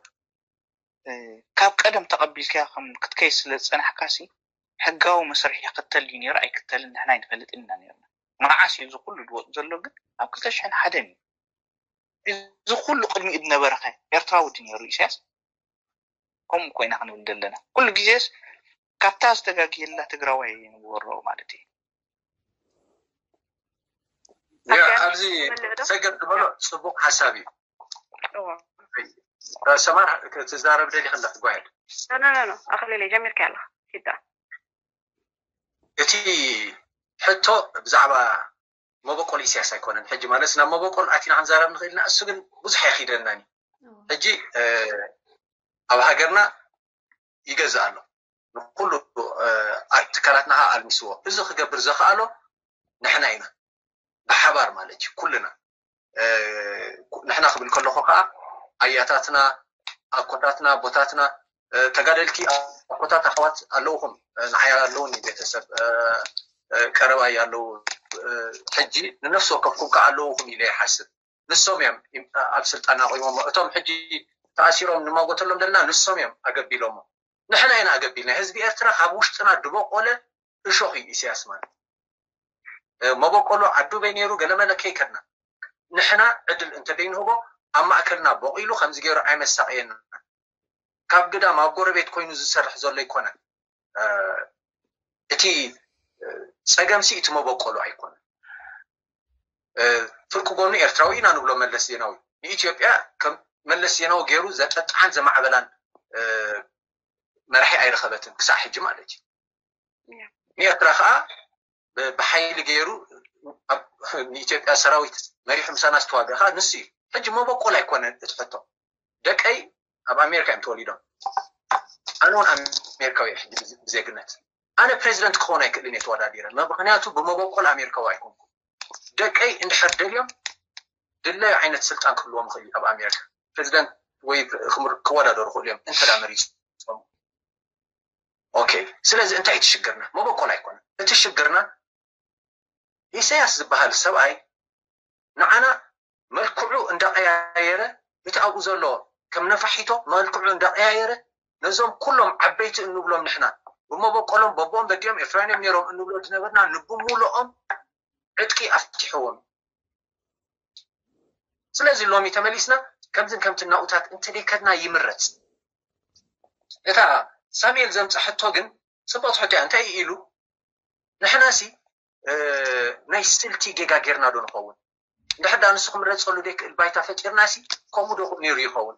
እ፣ ካብ ቀደም ተቐቢልካ ከም ክትከይ ስለ ዝጸናሕካሲ ሕጋዊ መስርሕ ይኽተል እዩ ነይሩ ኣይክተልን ንሕና ኣይንፈልጥን ኢና ነርና። መዓስ እዩ እዚ ኩሉ ዝወፅ ዘሎ ግን ኣብ ክልተ ሽሕን ሓደን እዩ። እዚ ኩሉ ቅድሚኡ ዝነበረ ከ ኤርትራዊ ድዩ ነይሩ ኢሳያስ? ከምኡ ኮይና ክንብል ዘለና ኩሉ ግዜስ ካብታ ዝተጋግየላ ትግራዋይ ንግበሮ ማለት እዩ። ያ ኣብዚ ሰገድ ዝበሎ ፅቡቅ ሓሳብ እዩ። ሰማር ክትዛረብ ደሊክ እንዳ ትጓየል ኖኖኖ ኣኽሊለይ ጀሚርካ ኣለኻ ሂዳ እቲ ሕቶ ብዛዕባ መበቆል ኢሳያስ ኣይኮነን። ሕጂ ማለት ናብ መበቆል ኣቲና ክንዛረብ ንኽእል ኢና። እሱ ግን ብዙሕ ኣይኺደልናን እዩ። ሕጂ ኣብ ሃገርና ይገዝእ ኣሎ። ንኩሉ ትካላትና ከዓ ኣልሚስዎ። እዚ ክገብር ዘኽኣሎ ንሕና ኢና፣ ብሓባር ማለት እዩ፣ ኩልና። ንሕና ክብል ከለኹ ከዓ ኣያታትና፣ ኣኮታትና፣ ኣቦታትና፣ ተጋደልቲ ኣኮታት ኣሕዋት ኣለውኹም፣ ንዓይ ኣለውኒ ቤተሰብ ቀረባይ ኣለዉ። ሕጂ ንነፍሲ ወከፍኩም ከዓ ኣለውኹም ኢለ ይሓስብ። ንሶም እዮም ኣብ ስልጣን ኣቑሞሞ። እቶም ሕጂ ተኣሲሮም ንማጎተሎም ዘለና ንሶም እዮም ኣገቢሎሞ። ንሕና ኢና ኣገቢልና። ህዝቢ ኤርትራ ካብ ውሽጥና ድበቆለ እሾኽ እዩ ኢሳያስ ማለት። መበቆሎ ዓዱ በይ ነይሩ ገለመለ ከይከድና ንሕና ዕድል እንተደይንህቦ ኣብ ማእከልና በቂሉ ከምዚ ገይሩ ኣይመሳቀየና። ካብ ግዳም ኣብ ጎረቤት ኮይኑ ዝሰርሕ ዘሎ ኣይኮነን። እቲ ጸገምሲ እቲ መበቆሎ ኣይኮነን። ፍርቂ ጎኑ ኤርትራዊ ኢና ንብሎ መለስ ዜናዊ። ንኢትዮጵያ ከም መለስ ዜናዊ ገይሩ ዘጠጥዓን ዘማዕበላን መራሒ ኣይረኸበትን ክሳዕ ሕጂ ማለት እዩ። ንኤርትራ ከዓ ብሓይሊ ገይሩ ንኢትዮጵያ ሰራዊት መሪሑ ምሳና ዝተዋገ ከዓ ንሱ እዩ። ሕጂ መበቆል ኣይኮነን እቲ ሕቶ። ደቀይ ኣብ ኣሜሪካ እዮም ተወሊዶም። ኣነ እውን ኣሜሪካዊ እየ ሕጂ ብዜግነት። ኣነ ፕሬዚደንት ክኸውን ኣይክእልን እየ ተወዳዲረ፣ ምክንያቱ ብመበቆል ኣሜሪካዊ ኣይኮንኩ። ደቀይ እንድሕር ደልዮም ድለዩ ዓይነት ስልጣን ክህልዎም ይኽእል ኣብ ኣሜሪካ። ፕሬዚደንት ወይ ክወዳደሩ ክእሉ እዮም እንተ መሪፆም። ኦኬ፣ ስለዚ እንታይ እቲ ሽግርና? መበቆል ኣይኮነን እቲ ሽግርና። ኢሳያስ ዝበሃል ሰብኣይ ንዓና መልክዑ እንዳቀያየረ፣ እቲ ኣብኡ ዘሎ ከም ነፋሒቶ መልክዑ እንዳቀያየረ፣ ነዞም ኩሎም ዓበይቲ እንብሎም ንሕና ብመበቆሎም በቦም በዲኦም ኤርትራውያን እዮም ነይሮም እንብሎ ዝነበርና ንብምሉኦም ዕጥቂ ኣፍትሕዎም። ስለዚ ሎሚ ተመሊስና ከምዝን ከምቲ ናውታት እንተደይከድና ይምረፅ። እታ ሳሙኤል ዘምፃ ሕቶ ግን ፅቡቅ ትሕቶ እያ። እንታይ ኢሉ ንሕናሲ ናይ ስልቲ ጌጋ ጌርና ዶ ንኸውን? እንድሕር ዳ ንሱ ክምረፀሉ ደይክእል ባይታ ፈጢርናሲ ከምኡ ዶ ነይሩ ይኸውን?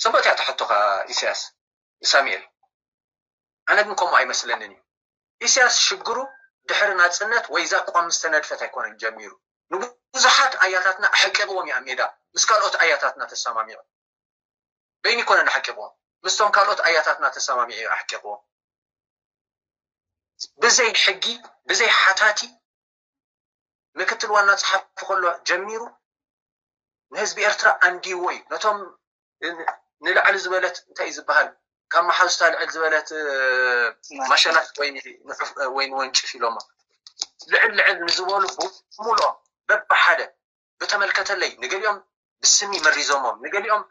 ፅቡቅ እያ ትሕቶኻ ኢሳያስ ሳሙኤል። ኣነ ግን ከምኡ ኣይመስለንን እዩ። ኢሳያስ ሽግሩ ድሕሪ ናፅነት ወይ እዛ ኣቋም ዝተነድፈት ኣይኮነን ጀሚሩ። ንብዙሓት ኣያታትና ኣሕቂቕዎም እዩ ኣብ ሜዳ ምስ ካልኦት ኣያታትና ተሰማሚዑ። በይኑ ይኮነን ኣሕቂቕዎም፣ ምስቶም ካልኦት ኣያታትና ተሰማሚዑ እዩ ኣሕቂቕዎም። ብዘይ ሕጊ ብዘይ ሓታቲ ምክትል ዋና ጸሓፊ ከሎ ጀሚሩ ንህዝቢ ኤርትራ ኣንዲዎ እዩ። ነቶም ንላዕሊ ዝበለት እንታይ እዩ ዝበሃል ካብ መሓዙታ ልዕል ዝበለት ማሸላት ወይ ንወንጭፍ ኢሎሞ ልዕል ልዕል ንዝበሉ ብምልኦም በብሓደ ብተመልከተለይ ንገሊኦም ብስሚ መሪዞሞም ንገሊኦም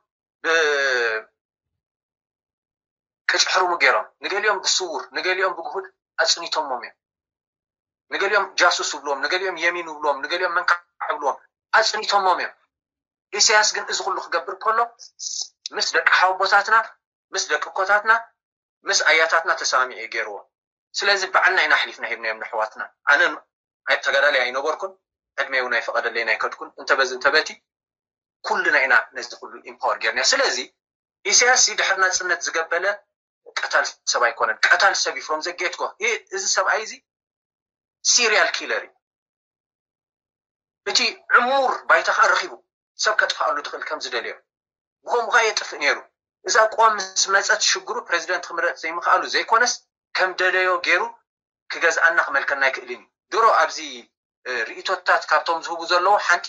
ብቅጭሕሩሙ ገይሮም ንገሊኦም ብስውር ንገሊኦም ብግሁድ ኣፅኒቶሞም እዮም። ንገሊኦም ጃሱስ ይብልዎም፣ ንገሊኦም የሚን ይብልዎም፣ ንገሊኦም መንካዕ ይብልዎም፣ ኣፅኒቶሞም እዮም። ኢሳያስ ግን እዚ ኩሉ ክገብር ከሎ ምስ ደቂ ሓወቦታትና ምስ ደቂ እኮታትና ምስ ኣያታትና ተሰማሚዑ እዩ ገይርዎ። ስለዚ ባዕልና ኢና ኣሕሊፍና ሂብናዮም ንኣሕዋትና። ኣነ ተጋዳላይ ኣይነበርኩን፣ ዕድመ እውን ኣይፈቐደለይን ኣይከድኩን። እንተበዚ እንተበቲ ኩልና ኢና ነዚ ኩሉ ኢምፓወር ጌርና። ስለዚ ኢሳያስ ድሕሪ ናፅነት ዝገበለ ቀታል ሰብ ኣይኮነን። ቀታል ሰብ እዩ from the get go። እዚ ሰብኣይ እዚ serial killer እዩ። እቲ ዕሙር ባይታ ከዓ ረኪቡ ሰብ ከጥፍኣሉ ትኽእል ከም ዝደለዮ ብከምኡ ከዓ የጥፍእ ነይሩ። እዛ ኣቋም ምስ መፀት ሽግሩ ፕሬዚደንት ክምረፅ ዘይምኽኣሉ ዘይኮነስ ከም ደለዮ ገይሩ ክገዝኣና ክመልከና ኣይክእልን እዩ። ድሮ ኣብዚ ርእቶታት ካብቶም ዝህቡ ዘለዉ ሓንቲ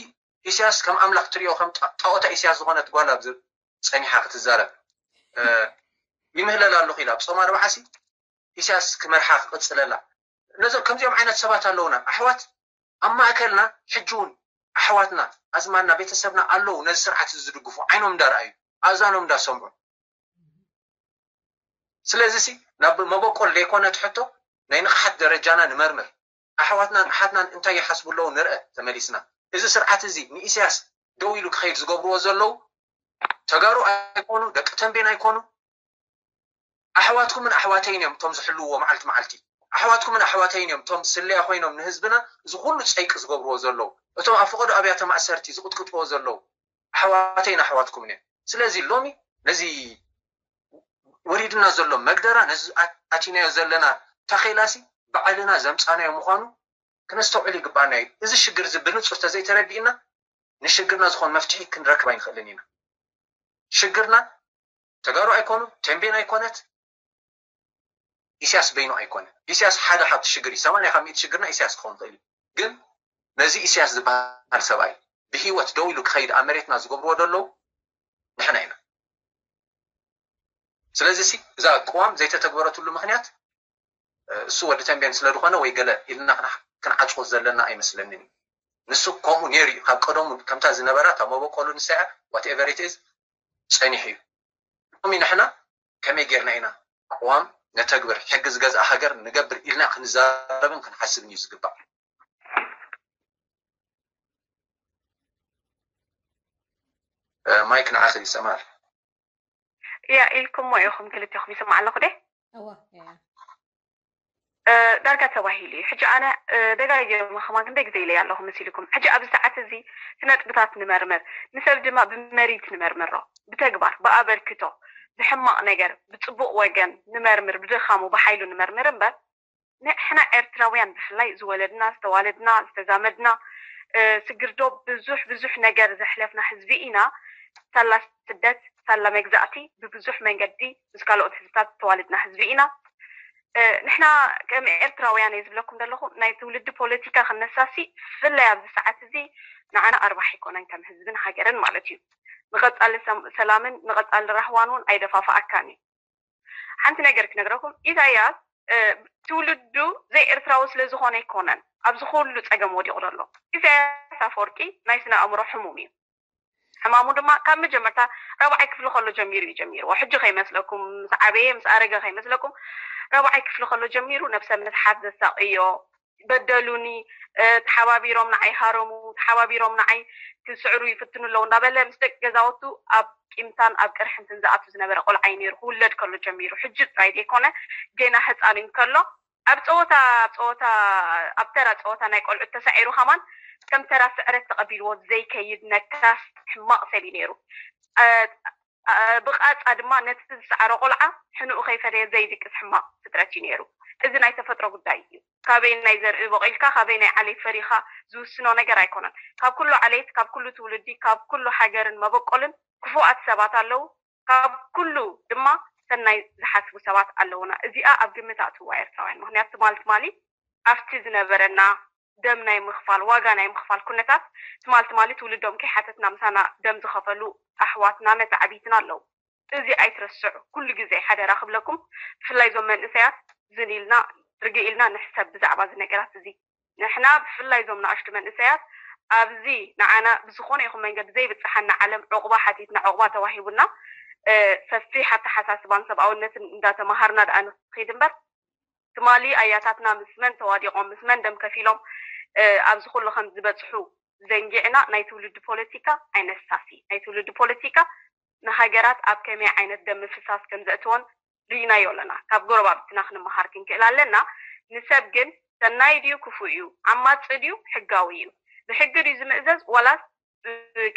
ኢሳያስ ከም ኣምላኽ ትሪኦ ከም ጣዖታ ኢሳያስ ዝኾነት ጓል ኣብዚ ፀኒሓ ክትዛረብ ይምህለል ኣለኹ ኢላ ኣብ ፆም ኣርባዓሲ ኢሳያስ ክመርሓ ክቕፅለላ ነዞም ከምዚኦም ዓይነት ሰባት ኣለውና ኣሕዋት ኣብ ማእከልና ሕጂ እውን ኣሕዋትና ኣዝማድና ቤተሰብና ኣለዉ ነዚ ስርዓት እዚ ዝድግፉ ዓይኖም እንዳረኣዩ ኣእዛኖም እንዳሰምዑ ስለዚ ሲ ናብ መበቆል ዘይኮነ ትሕቶ ናይ ንቕሓት ደረጃና ንመርምር ኣሕዋትናን ኣሓትናን እንታይ ይሓስቡ ኣለዉ ንርአ ተመሊስና እዚ ስርዓት እዚ ንኢሳያስ ደው ኢሉ ክኸይድ ዝገብርዎ ዘለዉ ተጋሩ ኣይኮኑ ደቂ ተንቤን ኣይኮኑ ኣሕዋትኩምን ኣሕዋተይን እዮም እቶም ዝሕልውዎ መዓልቲ መዓልቲ ኣሕዋትኩምን ኣሕዋተይን እዮም እቶም ስለያ ኮይኖም ንህዝብና እዚ ኩሉ ፀይቂ ዝገብርዎ ዘለዉ እቶም ኣብ ፈቐዶ ኣብያተ ማእሰርቲ ዝቕጥቅጥዎ ዘለዉ ኣሕዋተይን ኣሕዋትኩምን እዮም ስለዚ ሎሚ ነዚ ወሪድና ዘሎ መግደራ ነዚ ኣቲናዮ ዘለና ታኼላሲ ባዕልና ዘምፃናዮ ምዃኑ ክነስተውዕል ይግባኣና እዩ እዚ ሽግር እዚ ብንፁር ተዘይተረዲእና ንሽግርና ዝኾን መፍትሒ ክንረክብ ኣይንኽእልን ኢና ሽግርና ተጋሩ ኣይኮኑ ተንቤን ኣይኮነት ኢሳያስ በይኑ ኣይኮነ ኢሳያስ ሓደ ካብቲ ሽግር እዩ ሰማንያ ካብ ሚእቲ ሽግርና ኢሳያስ ክኸውን ይኽእል እዩ ግን ነዚ ኢሳያስ ዝበሃል ሰብኣይ ብሂወት ደው ኢሉ ክኸይድ ኣብ መሬትና ዝገብርዎ ደለዉ ንሕና ኢና ስለዚ ሲ እዛ ቅዋም ዘይተተግበረትሉ ምክንያት እሱ ወዲ ተንቤን ስለ ዝኾነ ወይ ገለ ኢልና ክንዓፅዎ ዘለና ኣይመስለንን እዩ ንሱ ከምኡ ነይሩ እዩ ካብ ቀደሙ ከምታ ዝነበራ ካብ መበቆሉ ንሳ እያ whatever it is ፀኒሑ እዩ ሎሚ ንሕና ከመይ ጌርና ኢና ቅዋም ነተግብር ሕጊ ዝገዝኣ ሃገር ንገብር ኢልና ክንዛረብን ክንሓስብን እዩ ዝግባእ ማይክ ንዓኺ ይሰማል እያ ኢልኩሞ ኢኹም ክልቴኹም ይስማዕ ኣለኹ ደ እዋ እያ ዳርጋ ተባሂሉ እዩ። ሕጂ ኣነ ደጋጊመ ከማን ክንደይ ግዜ ኢለያ ኣለኹ መሲልኩም። ሕጂ ኣብዚ ሰዓት እዚ እቲ ነጥብታት ንመርምር፣ ንሰብ ድማ ብመሪት ንመርምሮ፣ ብተግባር ብኣበርክቶ፣ ብሕማቕ ነገር ብፅቡቕ ወገን ንመርምር፣ ብድኻሙ ብሓይሉ ንመርምር እምበር ንሕና ኤርትራውያን ብፍላይ ዝወለድና ዝተዋለድና ዝተዛመድና ስግርዶ ብዙሕ ብዙሕ ነገር ዘሕለፍና ህዝቢ ኢና። ሳላ ስደት ሳላ መግዛእቲ ብብዙሕ መንገዲ ምስ ካልኦት ህዝብታት ዝተዋለድና ህዝቢ ኢና። ንሕና ከም ኤርትራውያን እየ ዝብለኩም ዘለኹ ናይ ትውልዲ ፖለቲካ ክነሳሲ ብፍላይ ኣብዚ ሰዓት እዚ ንዓና ኣርባሕ ኣይኮነን ከም ህዝብን ሃገርን ማለት እዩ። ንቐፃሊ ሰላምን ንቐፃሊ ራህዋን እውን ኣይደፋፍኣካን እዩ። ሓንቲ ነገር ክነግረኩም፣ ኢሳያስ ትውልዱ ዘይኤርትራዊ ስለዝኾነ ኣይኮነን ኣብዚ ኩሉ ፀገም ወዲቑ ዘሎ። ኢሳያስ ኣፈወርቂ ናይ ስነ ኣእምሮ ሕሙም እዩ። ሕማሙ ድማ ካብ መጀመርታ ራብዓይ ክፍሊ ከሎ ጀሚሩ እዩ ጀሚርዎ። ሕጂ ከይመስለኩም፣ ምስ ዓበየ ምስ ኣረገ ከይመስለኩም፣ ራብዓይ ክፍሊ ከሎ ጀሚሩ ነብሰ ምትሓት ዘሳቕዮ፣ በደሉኒ፣ ተሓባቢሮም ንዓይ ሃረሙ፣ ተሓባቢሮም ንዓይ ክስዕሩ ይፍትኑ ኣለዉ እንዳበለ ምስ ደቂ ገዛውቱ ኣብ ቂምታን ኣብ ቅርሕንትን ዝኣቱ ዝነበረ ቆልዓ እዩ ነይሩ። ክውለድ ከሎ ጀሚሩ፣ ሕጂ ጥራይ ዘይኮነ ገና ህፃን እንከሎ ኣብ ፀወታ ኣብ ፀወታ ኣብ ተራ ፀወታ ናይ ቆልዑት ተሳዒሩ ከማን ከም ተራ ስዕረት ተቐቢልዎ ዘይከይድ ነካስ ሕማቕ ሰብ እዩ ነይሩ። ብቓጻ ድማ ነቲ ዝሰዓሮ ቆልዓ ሕንኡ ከይፈደየ ዘይድቅስ ሕማቕ ፍጥረት እዩ ነይሩ። እዚ ናይ ተፈጥሮ ጉዳይ እዩ። ካበይ ናይ ዘርኢ በቂልካ ካበይ ናይ ዓሌት ፈሪኻ ዝውስኖ ነገር ኣይኮነን። ካብ ኩሉ ዓሌት፣ ካብ ኩሉ ትውልዲ፣ ካብ ኩሉ ሃገርን መበቆልን ክፉኣት ሰባት ኣለዉ። ካብ ኩሉ ድማ ሰናይ ዝሓስቡ ሰባት ኣለዉና። እዚኣ ኣብ ግምት ኣእትዋ ኤርትራውያን። ምክንያቱ ትማል ትማሊ ኣብቲ ዝነበረና ደም ናይ ምኽፋል ዋጋ ናይ ምኽፋል ኩነታት ትማል ትማሊ ትውልዶም ከይሓተትና ምሳና ደም ዝኸፈሉ ኣሕዋትና መተዓቢትና ኣለዉ። እዚ ኣይትረስዑ። ኩሉ ግዜ ሓደራ ክብለኩም፣ ብፍላይ እዞም መንእሰያት ዝን ኢልና ርግእ ኢልና ንሕሰብ ብዛዕባ እዚ ነገራት እዚ። ንሕና ብፍላይ እዞም ንኣሽቱ መንእሰያት ኣብዚ ንዓና ብዝኾነ ይኹን መንገዲ ዘይብጽሓና ዓለም ዕቑባ ሓቲትና ዕቑባ ተዋሂቡና ሰፊሕ ኣተሓሳስባን ሰብኣውነትን እንዳተማሃርና ደኣ ንኸይድ እምበር ትማሊ ኣያታትና ምስ መን ተዋዲቖም ምስ መን ደም ከፊሎም ኣብዚ ኩሉ ከም ዝበፅሑ ዘንጊዕና ናይ ትውልዲ ፖለቲካ ኣይነሳሲ። ናይ ትውልዲ ፖለቲካ ንሃገራት ኣብ ከመይ ዓይነት ደም ምፍሳስ ከም ዘእትወን ርኢናዮ ኣለና። ካብ ጎረባብትና ክንመሃር ክንክእል ኣለና። ንሰብ ግን ሰናይ ድዩ ክፉእ እዩ፣ ዓማፂ ድዩ ሕጋዊ እዩ፣ ብሕጊ ድዩ ዝምእዘዝ ዋላስ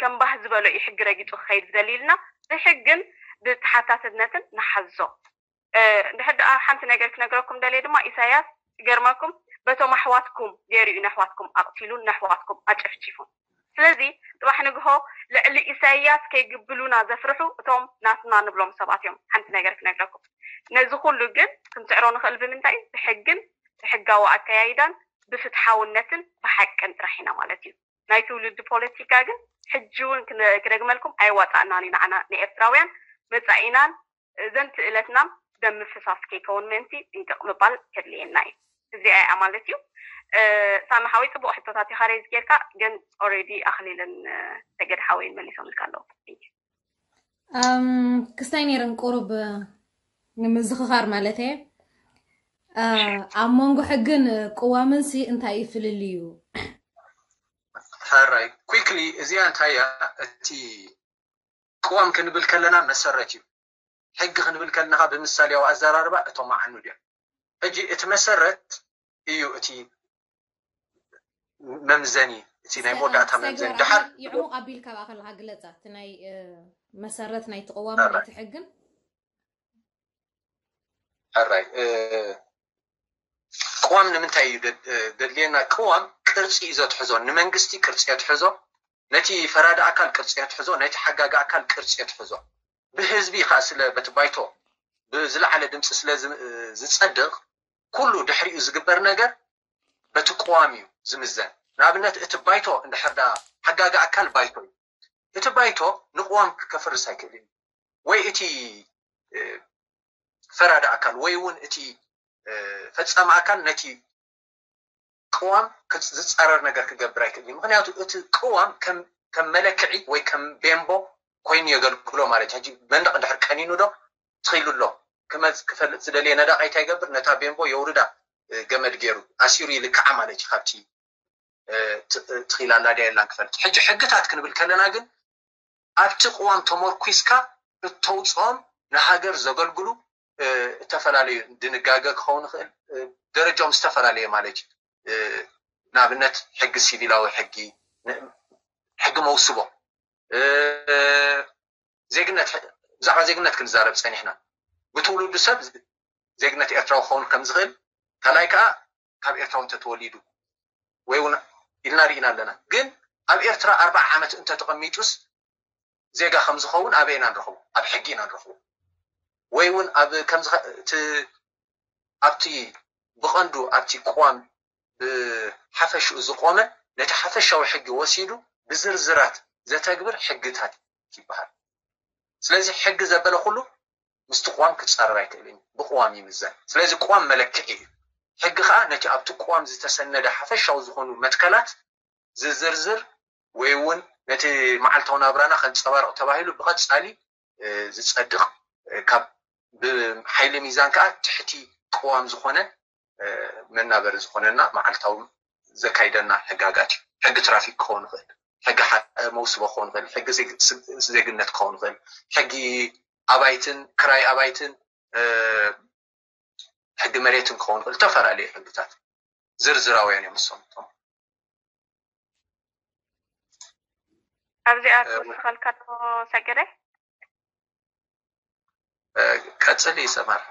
ከም ባህ ዝበሎ እዩ ሕጊ ረጊፁ ክኸይድ ዝደሊ ኢልና ብሕግን ብተሓታትነትን ንሓዞ። እንድሕር ደኣ ሓንቲ ነገር ክነግረኩም ደልየ ድማ ኢሳያስ ይገርመኩም በቶም ኣሕዋትኩም ገይሩ እዩ ነሕዋትኩም ኣቕቲሉን ነሕዋትኩም ኣጨፍጪፉን። ስለዚ ፅባሕ ንግሆ ልዕሊ ኢሳያስ ከይግብሉና ዘፍርሑ እቶም ናትና ንብሎም ሰባት እዮም። ሓንቲ ነገር ክነግረኩም ነዚ ኩሉ ግን ክንስዕሮ ንኽእል ብምንታይ? ብሕግን ብሕጋዊ ኣከያይዳን ብፍትሓውነትን ብሓቅን ጥራሕ ኢና ማለት እዩ። ናይ ትውልዲ ፖለቲካ ግን ሕጂ እውን ክደግመልኩም ኣይዋፃእናን እዩ። ንዓና ንኤርትራውያን መፃኢናን ዘንትእለትናን ደም ምፍሳስ ከይከውን ምእንቲ ጥንቅቕ ምባል ከድልየና እዩ። እዚኣ እያ ማለት እዩ። ሳሚ ሓወይ ፅቡቕ ሕቶታት ኢኻ ሬዝ ጌርካ ግን ኦሬዲ ኣኽሊልን ሰገድ ሓወይን መሊሶምልካ ኣለዉ። ክስታይ ነይረን ቁሩብ ንምዝኽኻር ማለት እየ። ኣብ መንጎ ሕግን ቅዋምን ሲ እንታይ እዩ ፍልልዩ? ሕራይ quickly እዚኣ እንታይ እያ እቲ ቅዋም ክንብል ከለና መሰረት እዩ። ሕጊ ክንብል ከለና ብምሳሌያዊ ኣዘራርባ እቶም መዓኑ ድዮም። ሕጂ እቲ መሰረት እዩ እቲ መምዘኒ እቲ ናይ መወዳእታ መምዘኒ ድሓር ይዕሙቕ ኣቢልካ ብኣ ከለካ ግለፃ እቲ ናይ መሰረት ናይ ትቕዋም ናይቲ ሕግን ሕራይ ቅዋም ንምንታይ እዩ ዘድልየና? ቅዋም ቅርፂ እዩ ዘትሕዞ። ንመንግስቲ ቅርፂ የትሕዞ፣ ነቲ ፈራዲ ኣካል ቅርፂ የትሕዞ፣ ነቲ ሓጋጊ ኣካል ቅርፂ የትሕዞ። ብህዝቢ ከዓ ስለ በቲ ባይቶ ብዝለዓለ ድምፂ ስለ ዝፀድቕ ኩሉ ድሕሪኡ ዝግበር ነገር በቲ ቅዋም እዩ ዝምዘን። ንኣብነት እቲ ባይቶ እንድሕር ዳ ሓጋጊ ኣካል ባይቶ እዩ። እቲ ባይቶ ንቅዋም ከፍርስ ኣይክእልን እዩ። ወይ እቲ ፈራዲ ኣካል ወይ እውን እቲ ፈፃሚ ኣካል ነቲ ቅዋም ዝፃረር ነገር ክገብር ኣይክእልን እዩ። ምክንያቱ እቲ ቅዋም ከም መለክዒ ወይ ከም ቤምቦ ኮይኑ የገልግሎ ማለት እዩ። ሕጂ መንደቕ እንድሕር ቀኒኑ ዶ ትኺሉ ኣሎ ክፈልጥ ዝደልየ ነዳቕ እንታይ ይገብር? ነታ ቤምቦ የውርዳ ገመድ ገይሩ ኣሲሩ ይልክዓ ማለት እዩ። ካብቲ ትኺላ ኣላ ድያ የላን ክፈልጥ። ሕጂ ሕግታት ክንብል ከለና ግን ኣብቲ ቅዋም ተመርኲስካ እተውፅኦም ንሃገር ዘገልግሉ እተፈላለዩ ድንጋገ ክኸውን ይኽእል፣ ደረጃኦም ዝተፈላለየ ማለት እዩ። ንኣብነት ሕጊ ሲቪላዊ ሕጊ፣ ሕጊ መውስቦ፣ ዜግነት፣ ብዛዕባ ዜግነት ክንዛረብ ፀኒሕና። ብትውልዱ ሰብ ዜግነት ኤርትራዊ ክኸውን ከም ዝኽእል፣ ካልኣይ ከዓ ካብ ኤርትራዊ እንተተወሊዱ ወይ እውን ኢልና ርኢና ኣለና። ግን ኣብ ኤርትራ ኣርባዓ ዓመት እንተተቐሚጡስ ዜጋ ከም ዝኸውን ኣበይ ኢና ንረኽቦ? ኣብ ሕጊ ኢና ንረኽቦ። ወይ እውን ኣብ ከምዚ እቲ ኣብቲ ብቐንዱ ኣብቲ ቅዋም ብሓፈሽኡ ዝቆመ ነቲ ሓፈሻዊ ሕጊ ወሲዱ ብዝርዝራት ዘተግብር ሕግታት ይበሃል። ስለዚ ሕጊ ዘበለ ኩሉ ምስቲ ቅዋም ክጻረር ኣይክእልን እዩ። ብቅዋም ይምዘን። ስለዚ ቅዋም መለክዒ እዩ። ሕጊ ከዓ ነቲ ኣብቲ ቅዋም ዝተሰነደ ሓፈሻዊ ዝኾኑ መትከላት ዝዝርዝር ወይ እውን ነቲ መዓልታዊ ናብራና ከንፀባርቕ ተባሂሉ ብቐጻሊ ዝፀድቕ፣ ካብ ብሓይሊ ሚዛን ከዓ ትሕቲ ቅዋም ዝኾነ መናበሪ ዝኾነና መዓልታዊ ዘካይደና ሕጋጋት እዩ። ሕጊ ትራፊክ ክኸውን ይኽእል፣ ሕጊ መውስቦ ክኸውን ይኽእል፣ ሕጊ ዜግነት ክኸውን ይኽእል፣ ሕጊ ኣባይትን ክራይ ኣባይትን ሕጊ መሬትን ክኸውን ይኽእል፣ ዝተፈላለዩ ሕግታት ዝርዝራውያን እዮም እሶም። ኣብዚኣ ክወስኸልካ ዶ ሰገደ? ቀፅሊ ይሰማር።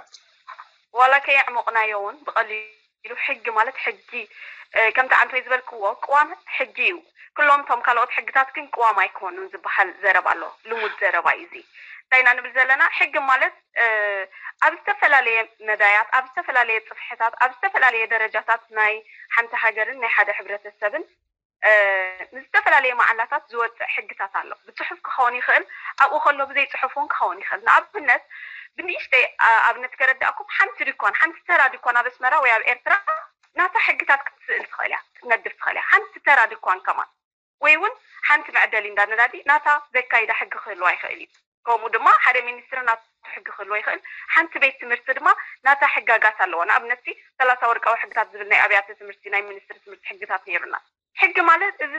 ዋላ ከየዕሞቕናዮ እውን ብቐሊሉ ሕጊ ማለት ሕጊ ከምቲ ዓንቶይ ዝበልክዎ ቅዋም ሕጊ እዩ። ኩሎም እቶም ካልኦት ሕግታት ግን ቅዋም ኣይኮኑን ዝበሃል ዘረባ ኣሎ። ልሙድ ዘረባ እዩ እዚ። እንታይ ኢና ንብል ዘለና? ሕጊ ማለት ኣብ ዝተፈላለየ መዳያት፣ ኣብ ዝተፈላለየ ፅፍሕታት፣ ኣብ ዝተፈላለየ ደረጃታት ናይ ሓንቲ ሃገርን ናይ ሓደ ሕብረተሰብን ንዝተፈላለየ መዓላታት ዝወፅእ ሕግታት ኣሎ። ብፅሑፍ ክኸውን ይኽእል፣ ኣብኡ ከሎ ብዘይ ፅሑፍ እውን ክኸውን ይኽእል። ንኣብነት ብንእሽተይ ኣብነት ከረዳእኩም፣ ሓንቲ ድኳን፣ ሓንቲ ተራ ድኳን ኣብ ኣስመራ ወይ ኣብ ኤርትራ ናታ ሕግታት ክትስእል ትኽእል እያ፣ ክትነድፍ ትኽእል እያ። ሓንቲ ተራ ድኳን ከማን ወይ እውን ሓንቲ መዕደሊ እንዳ ነዳዲ ናታ ዘካይዳ ሕጊ ክህልዋ ይኽእል እዩ። ከምኡ ድማ ሓደ ሚኒስትሪ ናቱ ሕጊ ክህልዎ ይኽእል። ሓንቲ ቤት ትምህርቲ ድማ ናታ ሕጋጋት ኣለዋ። ንኣብነት ሰላሳ ወርቃዊ ሕግታት ዝብል ናይ ኣብያተ ትምህርቲ ናይ ሚኒስትሪ ትምህርቲ ሕግታት ነይሩና። ሕጊ ማለት እዚ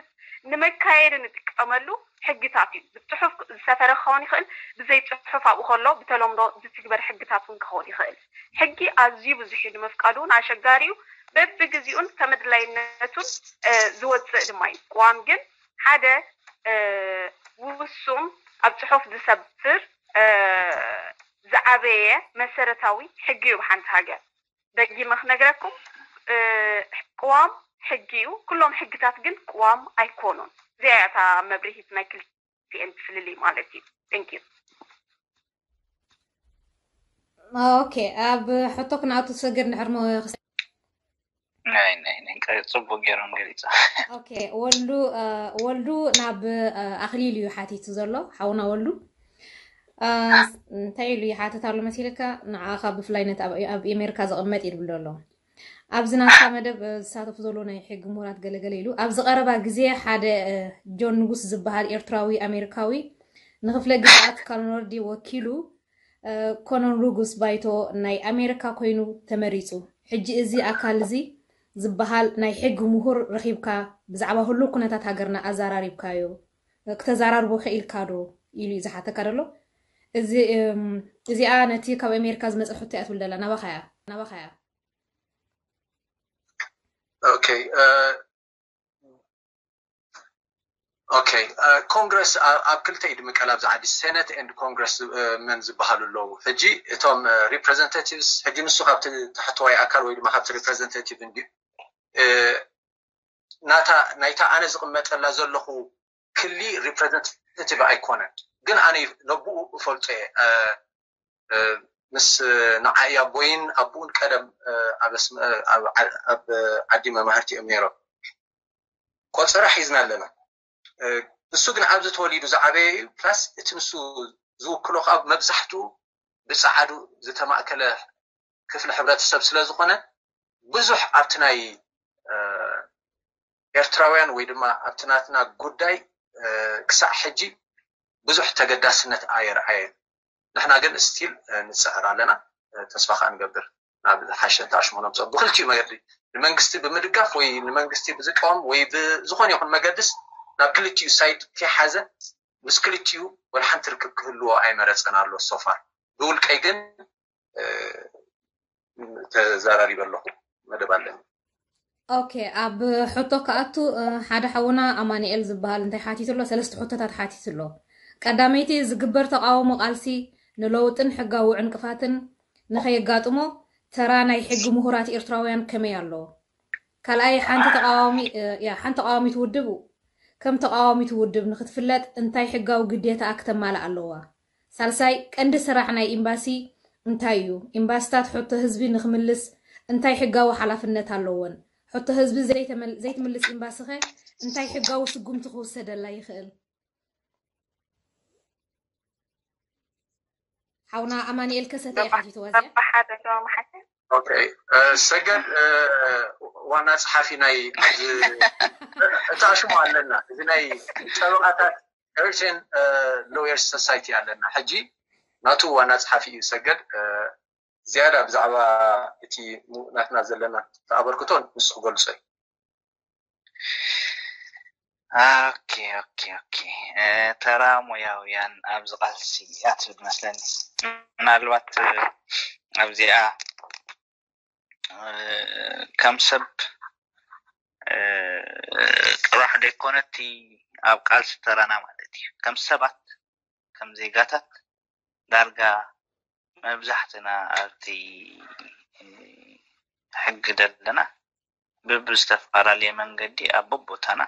ንመካየዲ ንጥቀመሉ ሕግታት እዩ። ብፅሑፍ ዝሰፈረ ክኸውን ይኽእል፣ ብዘይ ፅሑፍ ኣብኡ ከሎ ብተለምዶ ዝትግበር ሕግታት እውን ክኸውን ይኽእል። ሕጊ ኣዝዩ ብዙሕ እዩ፣ ንምፍቃዱ እውን ኣሸጋሪ እዩ። በብግዚኡን ከም ኣድላይነቱን ዝወፅእ ድማ እዩ። ቅዋም ግን ሓደ ውሱን ኣብ ፅሑፍ ዝሰፍር ዝዓበየ መሰረታዊ ሕጊ እዩ ብሓንቲ ሃገር። ደጊመ ክነግረኩም፣ ቅዋም ሕጊ እዩ። ኩሎም ሕግታት ግን ቅዋም ኣይኮኑን። እዚኣ እያ እታ መብርሂት ናይ ክልቲኤን ፍልልይ ማለት እዩ። Thank you። ኦኬ፣ ኣብ ሕቶ ክንኣቱ ሰገድ ንሕርሞ ጽቡቅ ገይሮም ገሊጾ። ኦኬ፣ ወልዱ ወልዱ ናብ ኣኽሊል እዩ ሓቲቱ ዘሎ፣ ሓውና ወልዱ። እንታይ ኢሉ ይሓትት ኣሎ መሲልካ? ንዓኻ ብፍላይ ነቲ ኣብ ኣሜሪካ ዝቕመጥ እዩ ዝብል ዘሎ። ኣብዚ ናትካ መደብ ዝሳተፉ ዘለዉ ናይ ሕጊ ምሁራት ገለገለ ኢሉ፣ ኣብዚ ቀረባ ግዜ ሓደ ጆን ንጉስ ዝበሃል ኤርትራዊ ኣሜሪካዊ ንክፍለ ግዝኣት ካሎኖርዲ ወኪሉ ኮኖን ሩጉስ ባይቶ ናይ ኣሜሪካ ኮይኑ ተመሪጹ። ሕጂ እዚ ኣካል እዚ ዝበሃል ናይ ሕጊ ምሁር ረኺብካ ብዛዕባ ህሉው ኩነታት ሃገርና ኣዘራሪብካዮ፣ ክተዘራርቦ ክኢልካ ዶ ኢሉ እዩ ዝሓተካ ዘሎ። እዚ እዚኣ ነቲ ካብ ኣሜሪካ ዝመጸ ሕቶ እያ ትብል ዘላ። ናባኻ እያ፣ ናባኻ እያ። Okay. Okay. ኮንግረስ ኣብ ክልተ እዩ ድምቀል ኣብዚ ዓዲ፣ ሴነት ኤንድ ኮንግረስ መን ዝበሃሉ ኣለዉ። ሕጂ እቶም ሪፕሬዘንታቲቭስ፣ ሕጂ ንሱ ካብቲ ታሕተዋይ ኣካል ወይ ድማ ካብቲ ሪፕሬዘንታቲቭ እንዲ ናታ ናይታ ኣነ ዝቕመጠላ ዘለኹ ክሊ ሪፕሬዘንታቲቭ ኣይኮነን፣ ግን ኣነ ነብኡ እፈልጦ እየ። ምስ ንዓይ ኣቦይን ኣቦኡን ቀደም ኣብ ዓዲ መማህርቲ እዮም ነይሮም። ቆፀራ ሒዝና ኣለና። እሱ ግን ኣብዚ ተወሊዱ ዝዓበየ እዩ። ፕላስ እቲ ንሱ ዝውክሎ ከዓ መብዛሕትኡ ብፀዓዱ ዝተማእከለ ክፍሊ ሕብረተሰብ ስለ ዝኾነ ብዙሕ ኣብቲ ናይ ኤርትራውያን ወይ ድማ ኣብቲ ናትና ጉዳይ ክሳዕ ሕጂ ብዙሕ ተገዳስነት ኣየርኣየን። ንሕና ግን ስቲል ንፅዕር ኣለና። ተስፋ ከዓ ንገብር ናብ ዝሓሸ ተኣሽሞ ነምፅኦ ብክልቲኡ መገዲ፣ ንመንግስቲ ብምድጋፍ ወይ ንመንግስቲ ብዝቃወም ወይ ብዝኾነ ይኹን መገድስ ናብ ክልቲኡ ሳይድ ከይሓዘ ምስ ክልቲኡ ወላ ሓንቲ ርክብ ክህልዎ ኣይመረፀን ኣሎ ሶፋር። ብውልቀይ ግን ተዘራሪበ ኣለኹ። መደብ ኣለኒ። ኦኬ፣ ኣብ ሕቶ ክኣቱ ሓደ ሓውና ኣማንኤል ዝበሃል እንታይ ሓቲቱ ኣሎ? ሰለስተ ሕቶታት ሓቲቱ ኣሎ። ቀዳመይቲ፣ ዝግበር ተቃውሞ ቃልሲ ንለውጥን ሕጋዊ ዕንቅፋትን ንኸየጋጥሞ ተራ ናይ ሕጊ ምሁራት ኤርትራውያን ከመይ ኣሎ? ካልኣይ፣ ሓንቲ ተቃዋሚ ያ ሓንቲ ተቃዋሚት ውድብ ከም ተቃዋሚት ውድብ ንክትፍለጥ እንታይ ሕጋዊ ግዴታ ክተማልእ ኣለዋ? ሳልሳይ፣ ቀንዲ ስራሕ ናይ ኤምባሲ እንታይ እዩ? ኤምባስታት ሕቶ ህዝቢ ንክምልስ እንታይ ሕጋዊ ሓላፍነት ኣለዎን? ሕቶ ህዝቢ ዘይትምልስ ኤምባሲ ከ እንታይ ሕጋዊ ስጉምቲ ክውሰደላ ይኽእል? ሓውና ኣማንኤል ከሰተ ሓቲትዋ እዚኣ። ሓደ ዶ መሓተ ኦኬ፣ ሰገድ ዋና ጸሓፊ ናይ እታ ሽሙ ኣለና እዚ ናይ ጠበቃታት ኤሪትሪያን ሎየርስ ሶሳይቲ ኣለና። ሕጂ ናቱ ዋና ጸሓፊ እዩ ሰገድ። ዝያዳ ብዛዕባ እቲ ናትና ዘለና ተኣበርክቶ ንሱ ክገልጾ እዩ። ኦኬ ኦኬ ኦኬ። ተራ ሞያውያን ኣብዚ ቃልሲ እያ ትብል መስለኒ። ምናልባት ኣብዚኣ ከም ሰብ ጥራሕ ደይኮነቲ ኣብ ቃልሲ ተራና ማለት እዩ። ከም ሰባት ከም ዜጋታት ዳርጋ መብዛሕትና ኣብቲ ሕጊ ዘለና ብብዝተፈላለየ መንገዲ ኣብ ቦታና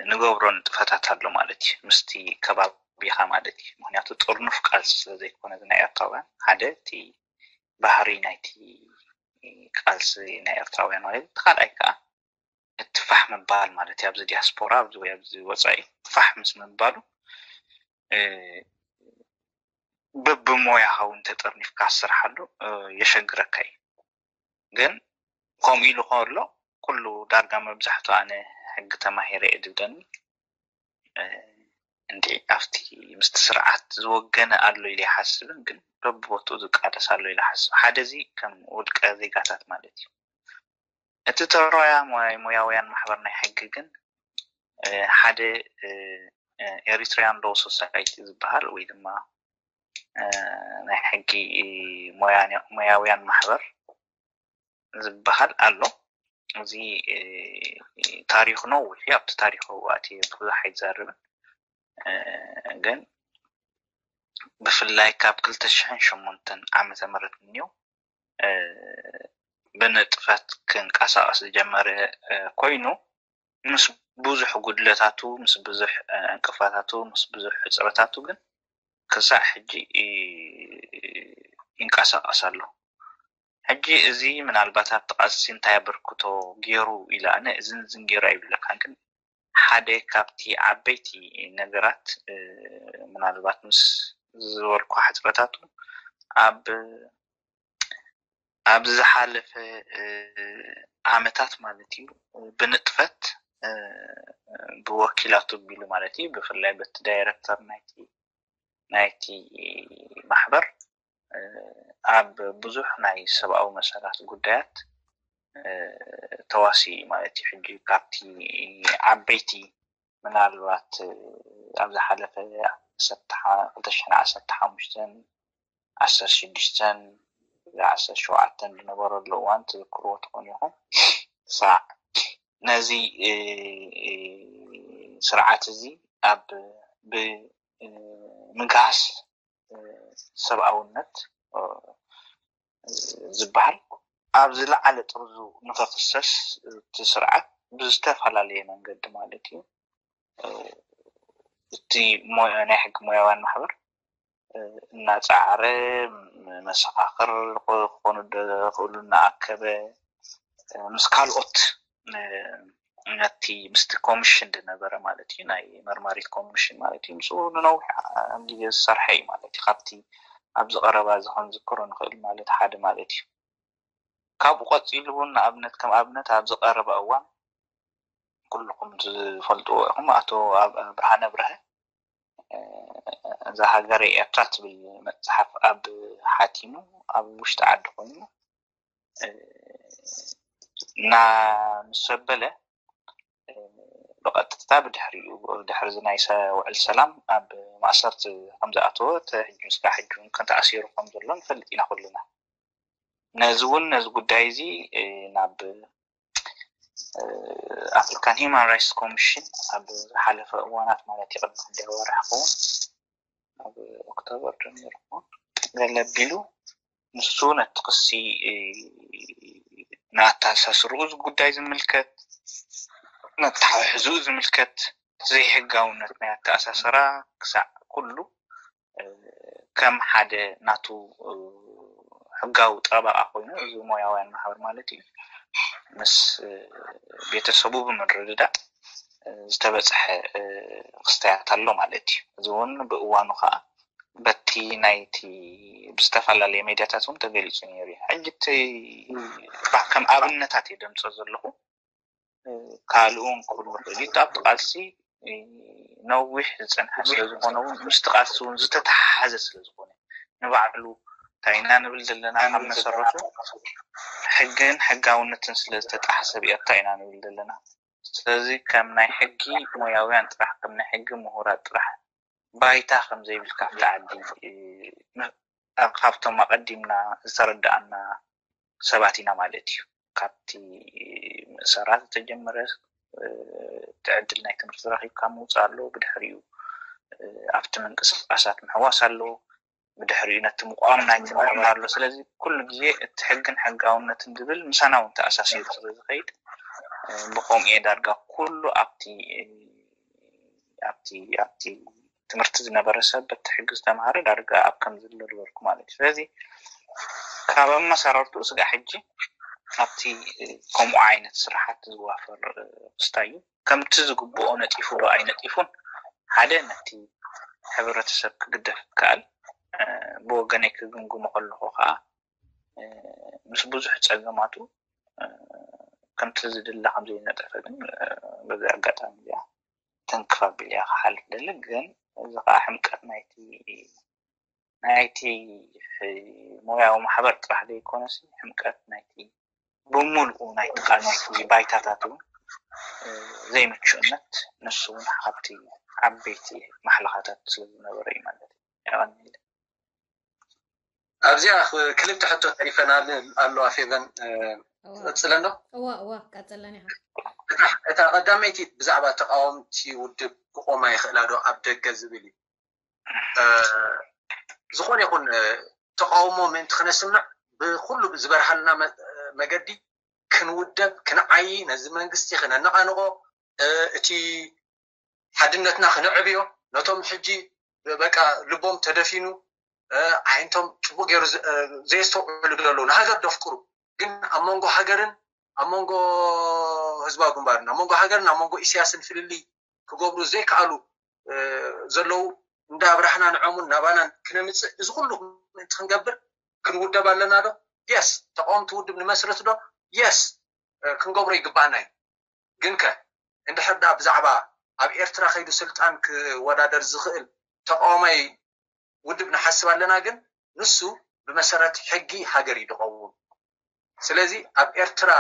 ንገብሮ ንጥፈታት ኣሎ ማለት እዩ። ምስቲ ከባቢኻ ማለት እዩ። ምክንያቱ ጥርኑፍ ቃልሲ ስለዘይኮነ ናይ ኤርትራውያን ሓደ እቲ ባህሪ ናይቲ ቃልሲ ናይ ኤርትራውያን ማለት እቲ ካልኣይ ከዓ እቲ ፋሕ ምባል ማለት እዩ። ኣብዚ ዲያስፖራ ኣብዚ ወይ ኣብዚ ወፃኢ ፋሕ ምስ ምባሉ በብሞያኻ እውን ተጠርኒፍካ ትሰርሓሉ የሸግረካ እዩ። ግን ከምኡ ኢሉ ከሎ ኩሉ ዳርጋ መብዛሕቱ ኣነ ሕጊ ተማሂረ እየ ዝብለኒ እንዲ ኣብቲ ምስቲ ስርዓት ዝወገነ ኣሎ ኢለ ይሓስብን ግን በብቦትኡ ዝቃለስ ኣሎ ኢለ ሓስብ። ሓደ እዚ ከም ውልቀ ዜጋታት ማለት እዩ። እቲ ተሮያ ሞያውያን ማሕበር ናይ ሕጊ ግን ሓደ ኤሪትሪያን ሎ ሶሳይቲ ዝበሃል ወይ ድማ ናይ ሕጊ ሞያውያን ማሕበር ዝበሃል ኣሎ። እዚ ታሪክ ነው ወይ ኣብቲ ታሪክ ኣቲ ብዙሕ ኣይዛርብን ግን ብፍላይ ካብ ክልተ ሽሕን ሸሞንተን ዓመተ ምህረት እንዮ ብንጥፈት ክንቀሳቀስ ዝጀመረ ኮይኑ ምስ ብዙሕ ጉድለታቱ ምስ ብዙሕ ዕንቅፋታቱ ምስ ብዙሕ ሕፅረታቱ ግን ክሳዕ ሕጂ ይንቀሳቀስ ኣሎ። ሕጂ እዚ ምናልባት ኣብቲ ቃልሲ እንታይ ኣበርክቶ ገይሩ ኢለ ኣነ እዝን እዝን ገይሩ ኣይብለካን ግን ሓደ ካብቲ ዓበይቲ ነገራት ምናልባት ምስ ዝበልኩ ሕፅረታቱ ኣብ ኣብ ዝሓለፈ ዓመታት ማለት እዩ ብንጥፈት ብወኪላቱ ቢሉ ማለት እዩ ብፍላይ በቲ ዳይረክተር ናይቲ ናይቲ ማሕበር ኣብ ብዙሕ ናይ ሰብኣዊ መሰላት ጉዳያት ተዋሲ ማለት እዩ። ሕጂ ካብቲ ዓበይቲ ምናልባት ኣብ ዝሓለፈ ዓሰርተ ሓሙሽተን ዓሰርተ ሽዱሽተን ዓሰርተ ሸውዓተን ዝነበረሉ እዋን ትዝክርዎ ትኾኑ ኢኹም። ሳዕ ነዚ ስርዓት እዚ ኣብ ብምግሃስ ሰብኣውነት ዝበሃል ኣብ ዝለዓለ ጥርዙ ንኸፍሰስ እቲ ስርዓት ብዝተፈላለየ መንገዲ ማለት እዩ እቲ ናይ ሕጊ ሞያውያን ማሕበር እናፀዓረ መሰኻኽር ክኾኑ ዝኽእሉ እናኣከበ ምስ ካልኦት ነቲ ምስቲ ኮሚሽን ዝነበረ ማለት እዩ ናይ መርማሪት ኮሚሽን ማለት እዩ ምስኡ ንነዊሕ ግዜ ዝሰርሐ እዩ ማለት እዩ። ካብቲ ኣብዚ ቀረባ እዚ ክንዝክሮ ንኽእል ማለት ሓደ ማለት እዩ። ካብኡ ቀፂሉ እውን ንኣብነት ከም ኣብነት ኣብዚ ቀረባ እዋን ኩልኩም ትፈልጥዎ ኢኹም ኣቶ ብርሃነ ብርሀ እዛ ሃገረ ኤርትራ ትብል መፅሓፍ ኣብ ሓቲሙ ኣብ ውሽጢ ዓዲ ኮይኑ እና ምስ ኣበለ ብቐጥታ ብድሕሪኡ ድሕሪ እዚ ናይ ውዕል ሰላም ኣብ ማእሰርቲ ከም ዝኣተወ ሕጂ እስካዕ ሕጂ እውን ተኣሲሩ ከም ዘሎ ንፈልጥ ኢና ኩልና። ነዚ እውን ነዚ ጉዳይ እዚ ናብ ኣፍሪካን ሂማን ራይትስ ኮሚሽን ኣብ ዝሓለፈ እዋናት ማለት ይቅድሚ ክንደይ ወርሒ ክኸውን ኣብ ኦክቶበር ዶ ነይሩ ገለ ኣቢሉ ንሱ ነቲ ክሲ ንኣተኣሳስርኡ እዚ ጉዳይ ዝምልከት ነተሓሕዝኡ ዝምልከት ዘይሕጋውነት ናይ ኣተኣሳሰራ ክሳዕ ኩሉ ከም ሓደ ናቱ ሕጋዊ ጠበቃ ኮይኑ እዚ ሞያውያን ማሕበር ማለት እዩ ምስ ቤተሰቡ ብምርድዳእ ዝተበፅሐ ክስተያት ኣሎ ማለት እዩ። እዚ እውን ብእዋኑ ከዓ በቲ ናይቲ ብዝተፈላለየ ሜድያታት እውን ተገሊፁ ነይሩ እዩ። ሕጂ እቲ ከም ኣብነታት እየ ደምፀ ዘለኹ ካልኡ እውን ክህሉ ይኽእል እዩ። ኣብቲ ቃልሲ ነዊሕ ዝፀንሐ ስለዝኾነ እውን ምስቲ ቃልሲ እውን ዝተተሓሓዘ ስለዝኾነ ንባዕሉ እንታይ ኢና ንብል ዘለና ካብ መሰረቱ ሕግን ሕጋውነትን ስለዝተጣሓሰ ብኤርትራ ኢና ንብል ዘለና። ስለዚ ከም ናይ ሕጊ ሞያውያን ጥራሕ ከም ናይ ሕጊ ምሁራት ጥራሕ ባይታ ከም ዘይብልካ ኣብቲ ዓዲ ካብቶም ኣቐዲምና ዝተረዳኣና ሰባት ኢና ማለት እዩ። ካብቲ ምእሰራት ዝተጀመረ እቲ ዕድል ናይ ትምህርቲ ረኺብካ ምውፃእ ኣሎ፣ ብድሕሪኡ ኣብቲ ምንቅስቃሳት ምሕዋስ ኣሎ፣ ብድሕሪኡ ነቲ ምቋም ናይቲ ማሕበር ኣሎ። ስለዚ ኩሉ ግዜ እቲ ሕግን ሕጋውነትን ዝብል ምሳና እውን ተኣሳሲሩ ስለዝኸይድ ብከምኡ እየ ዳርጋ ኩሉ ኣብቲ ኣብቲ ኣብቲ ትምህርቲ ዝነበረ ሰብ በቲ ሕጊ ዝተምሃረ ዳርጋ ኣብ ከም ዝለልበልኩ ማለት እዩ። ስለዚ ካብ ኣመሰራርትኡ ስጋዕ ሕጂ ኣብቲ ከምኡ ዓይነት ስራሓት ዝዋፈር ክስታይ እዩ። ከምቲ ዝግብኦ ነጢፉ ዶ ኣይነጢፉን ሓደ ነቲ ሕብረተሰብ ክግደፍ ይከኣል። ብወገነይ ክግምግሞ ከለኹ ከዓ ምስ ብዙሕ ፀገማቱ ከምቲ ዝድለ ከም ዘይነጠፈ ግን በዚ ኣጋጣሚ እዚኣ ተንክፍ ኣቢለ እያ ክሓልፍ ደሊ። ግን እዚ ከዓ ሕምቀት ናይቲ ናይቲ ሞያዊ ማሕበር ጥራሕ ዘይኮነስ ሕምቀት ናይቲ ብምሉኡ ናይቲ ቃል ናይቲ ባይታታት እውን ዘይምቹእነት ንሱ እውን ካብቲ ዓበይቲ ማሕለኻታት ስለዝነበረ እዩ ማለት እዩ። የቐንየለይ። ኣብዚኣ ክልተ ሕቶ ተሪፈና ኣለዋ ፌቨን ትቐፅለን ዶ? እዋ እዋ ቀፅለን ኢኻ። እታ ቀዳመይቲ ብዛዕባ ተቃወምቲ ውድብ ክቆማ ይኽእላ ዶ ኣብ ደገ ዝብል እዩ። ዝኾነ ይኹን ተቃውሞ ምእንቲ ክነስምዕ ብኩሉ ዝበርሃልና መገዲ ክንውደብ ክንዓይ ነዚ መንግስቲ ክነነቃንቆ እቲ ሓድነትና ክነዕብዮ ነቶም ሕጂ በቃ ልቦም ተደፊኑ ዓይነቶም ፅቡቅ ገይሩ ዘየስተውዕሉ ዘለዉ ንሃገር ደፍቅሩ ግን ኣብ መንጎ ሃገርን ኣብ መንጎ ህዝባዊ ግንባርን ኣብ መንጎ ሃገርን ኣብ መንጎ ኢሳያስን ፍልልይ ክገብሩ ዘይከኣሉ ዘለዉ እንዳ ኣብራህና ንዖምን ናባናን ክነምፅእ እዚ ኩሉ ምእንቲ ክንገብር ክንውደብ ኣለና ዶ? የስ። ተቃወምቲ ውድብ ንመስርት ዶ? የስ። ክንገብሮ ይግባኣና እዩ። ግን ከ እንድሕር ደኣ ብዛዕባ ኣብ ኤርትራ ከይዱ ስልጣን ክወዳደር ዝኽእል ተቃዋማይ ውድብ ንሓስብ ኣለና፣ ግን ንሱ ብመሰረት ሕጊ ሃገር እዩ ዝቐውም። ስለዚ ኣብ ኤርትራ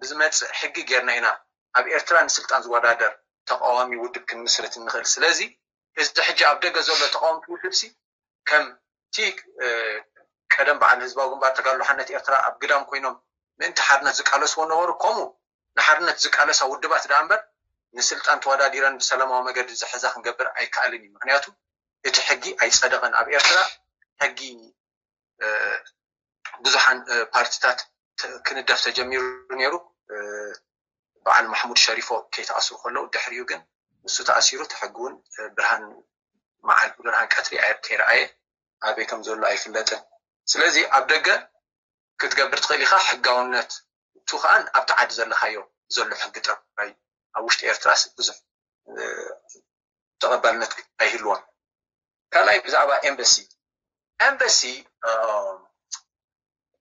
ብዝመፅእ ሕጊ ጌርና ኢና ኣብ ኤርትራ ንስልጣን ዝወዳደር ተቃዋሚ ውድብ ክንምስርት እንኽእል። ስለዚ እዚ ሕጂ ኣብ ደገ ዘሎ ተቃወምቲ ውድብ ሲ ከምቲ ቀደም በዓል ህዝባዊ ግንባር ተጋድሎ ሓርነት ኤርትራ ኣብ ግዳም ኮይኖም ምእንቲ ሓርነት ዝቃለስዎ ነበሩ፣ ከምኡ ንሓርነት ዝቃለሳ ውድባት ደኣ እምበር ንስልጣን ተወዳዲረን ብሰላማዊ መገዲ ዝሕዛ ክንገብር ኣይከኣልን እዩ። ምክንያቱ እቲ ሕጊ ኣይጸደቐን። ኣብ ኤርትራ ሕጊ ብዙሓን ፓርቲታት ክንደፍ ተጀሚሩ ነይሩ። በዓል ማሕሙድ ሸሪፎ ከይተኣስሩ ከለዉ ድሕሪኡ ግን ንሱ ተኣሲሩ እቲ ሕጊ እውን ብርሃን መዓል ብርሃን ቀትሪ ከይረኣየ ኣበይ ከም ዘሎ ኣይፍለጥን። ስለዚ ኣብ ደገ ክትገብር ትኽእል ኢኻ። ሕጋውነት እቲ ከኣ ኣብቲ ዓዲ ዘለኻዮ ዘሎ ሕጊ ጥራይ ኣብ ውሽጢ ኤርትራስ ብዙሕ ተቐባልነት ኣይህልዎን። ካልኣይ ብዛዕባ ኤምበሲ ኤምበሲ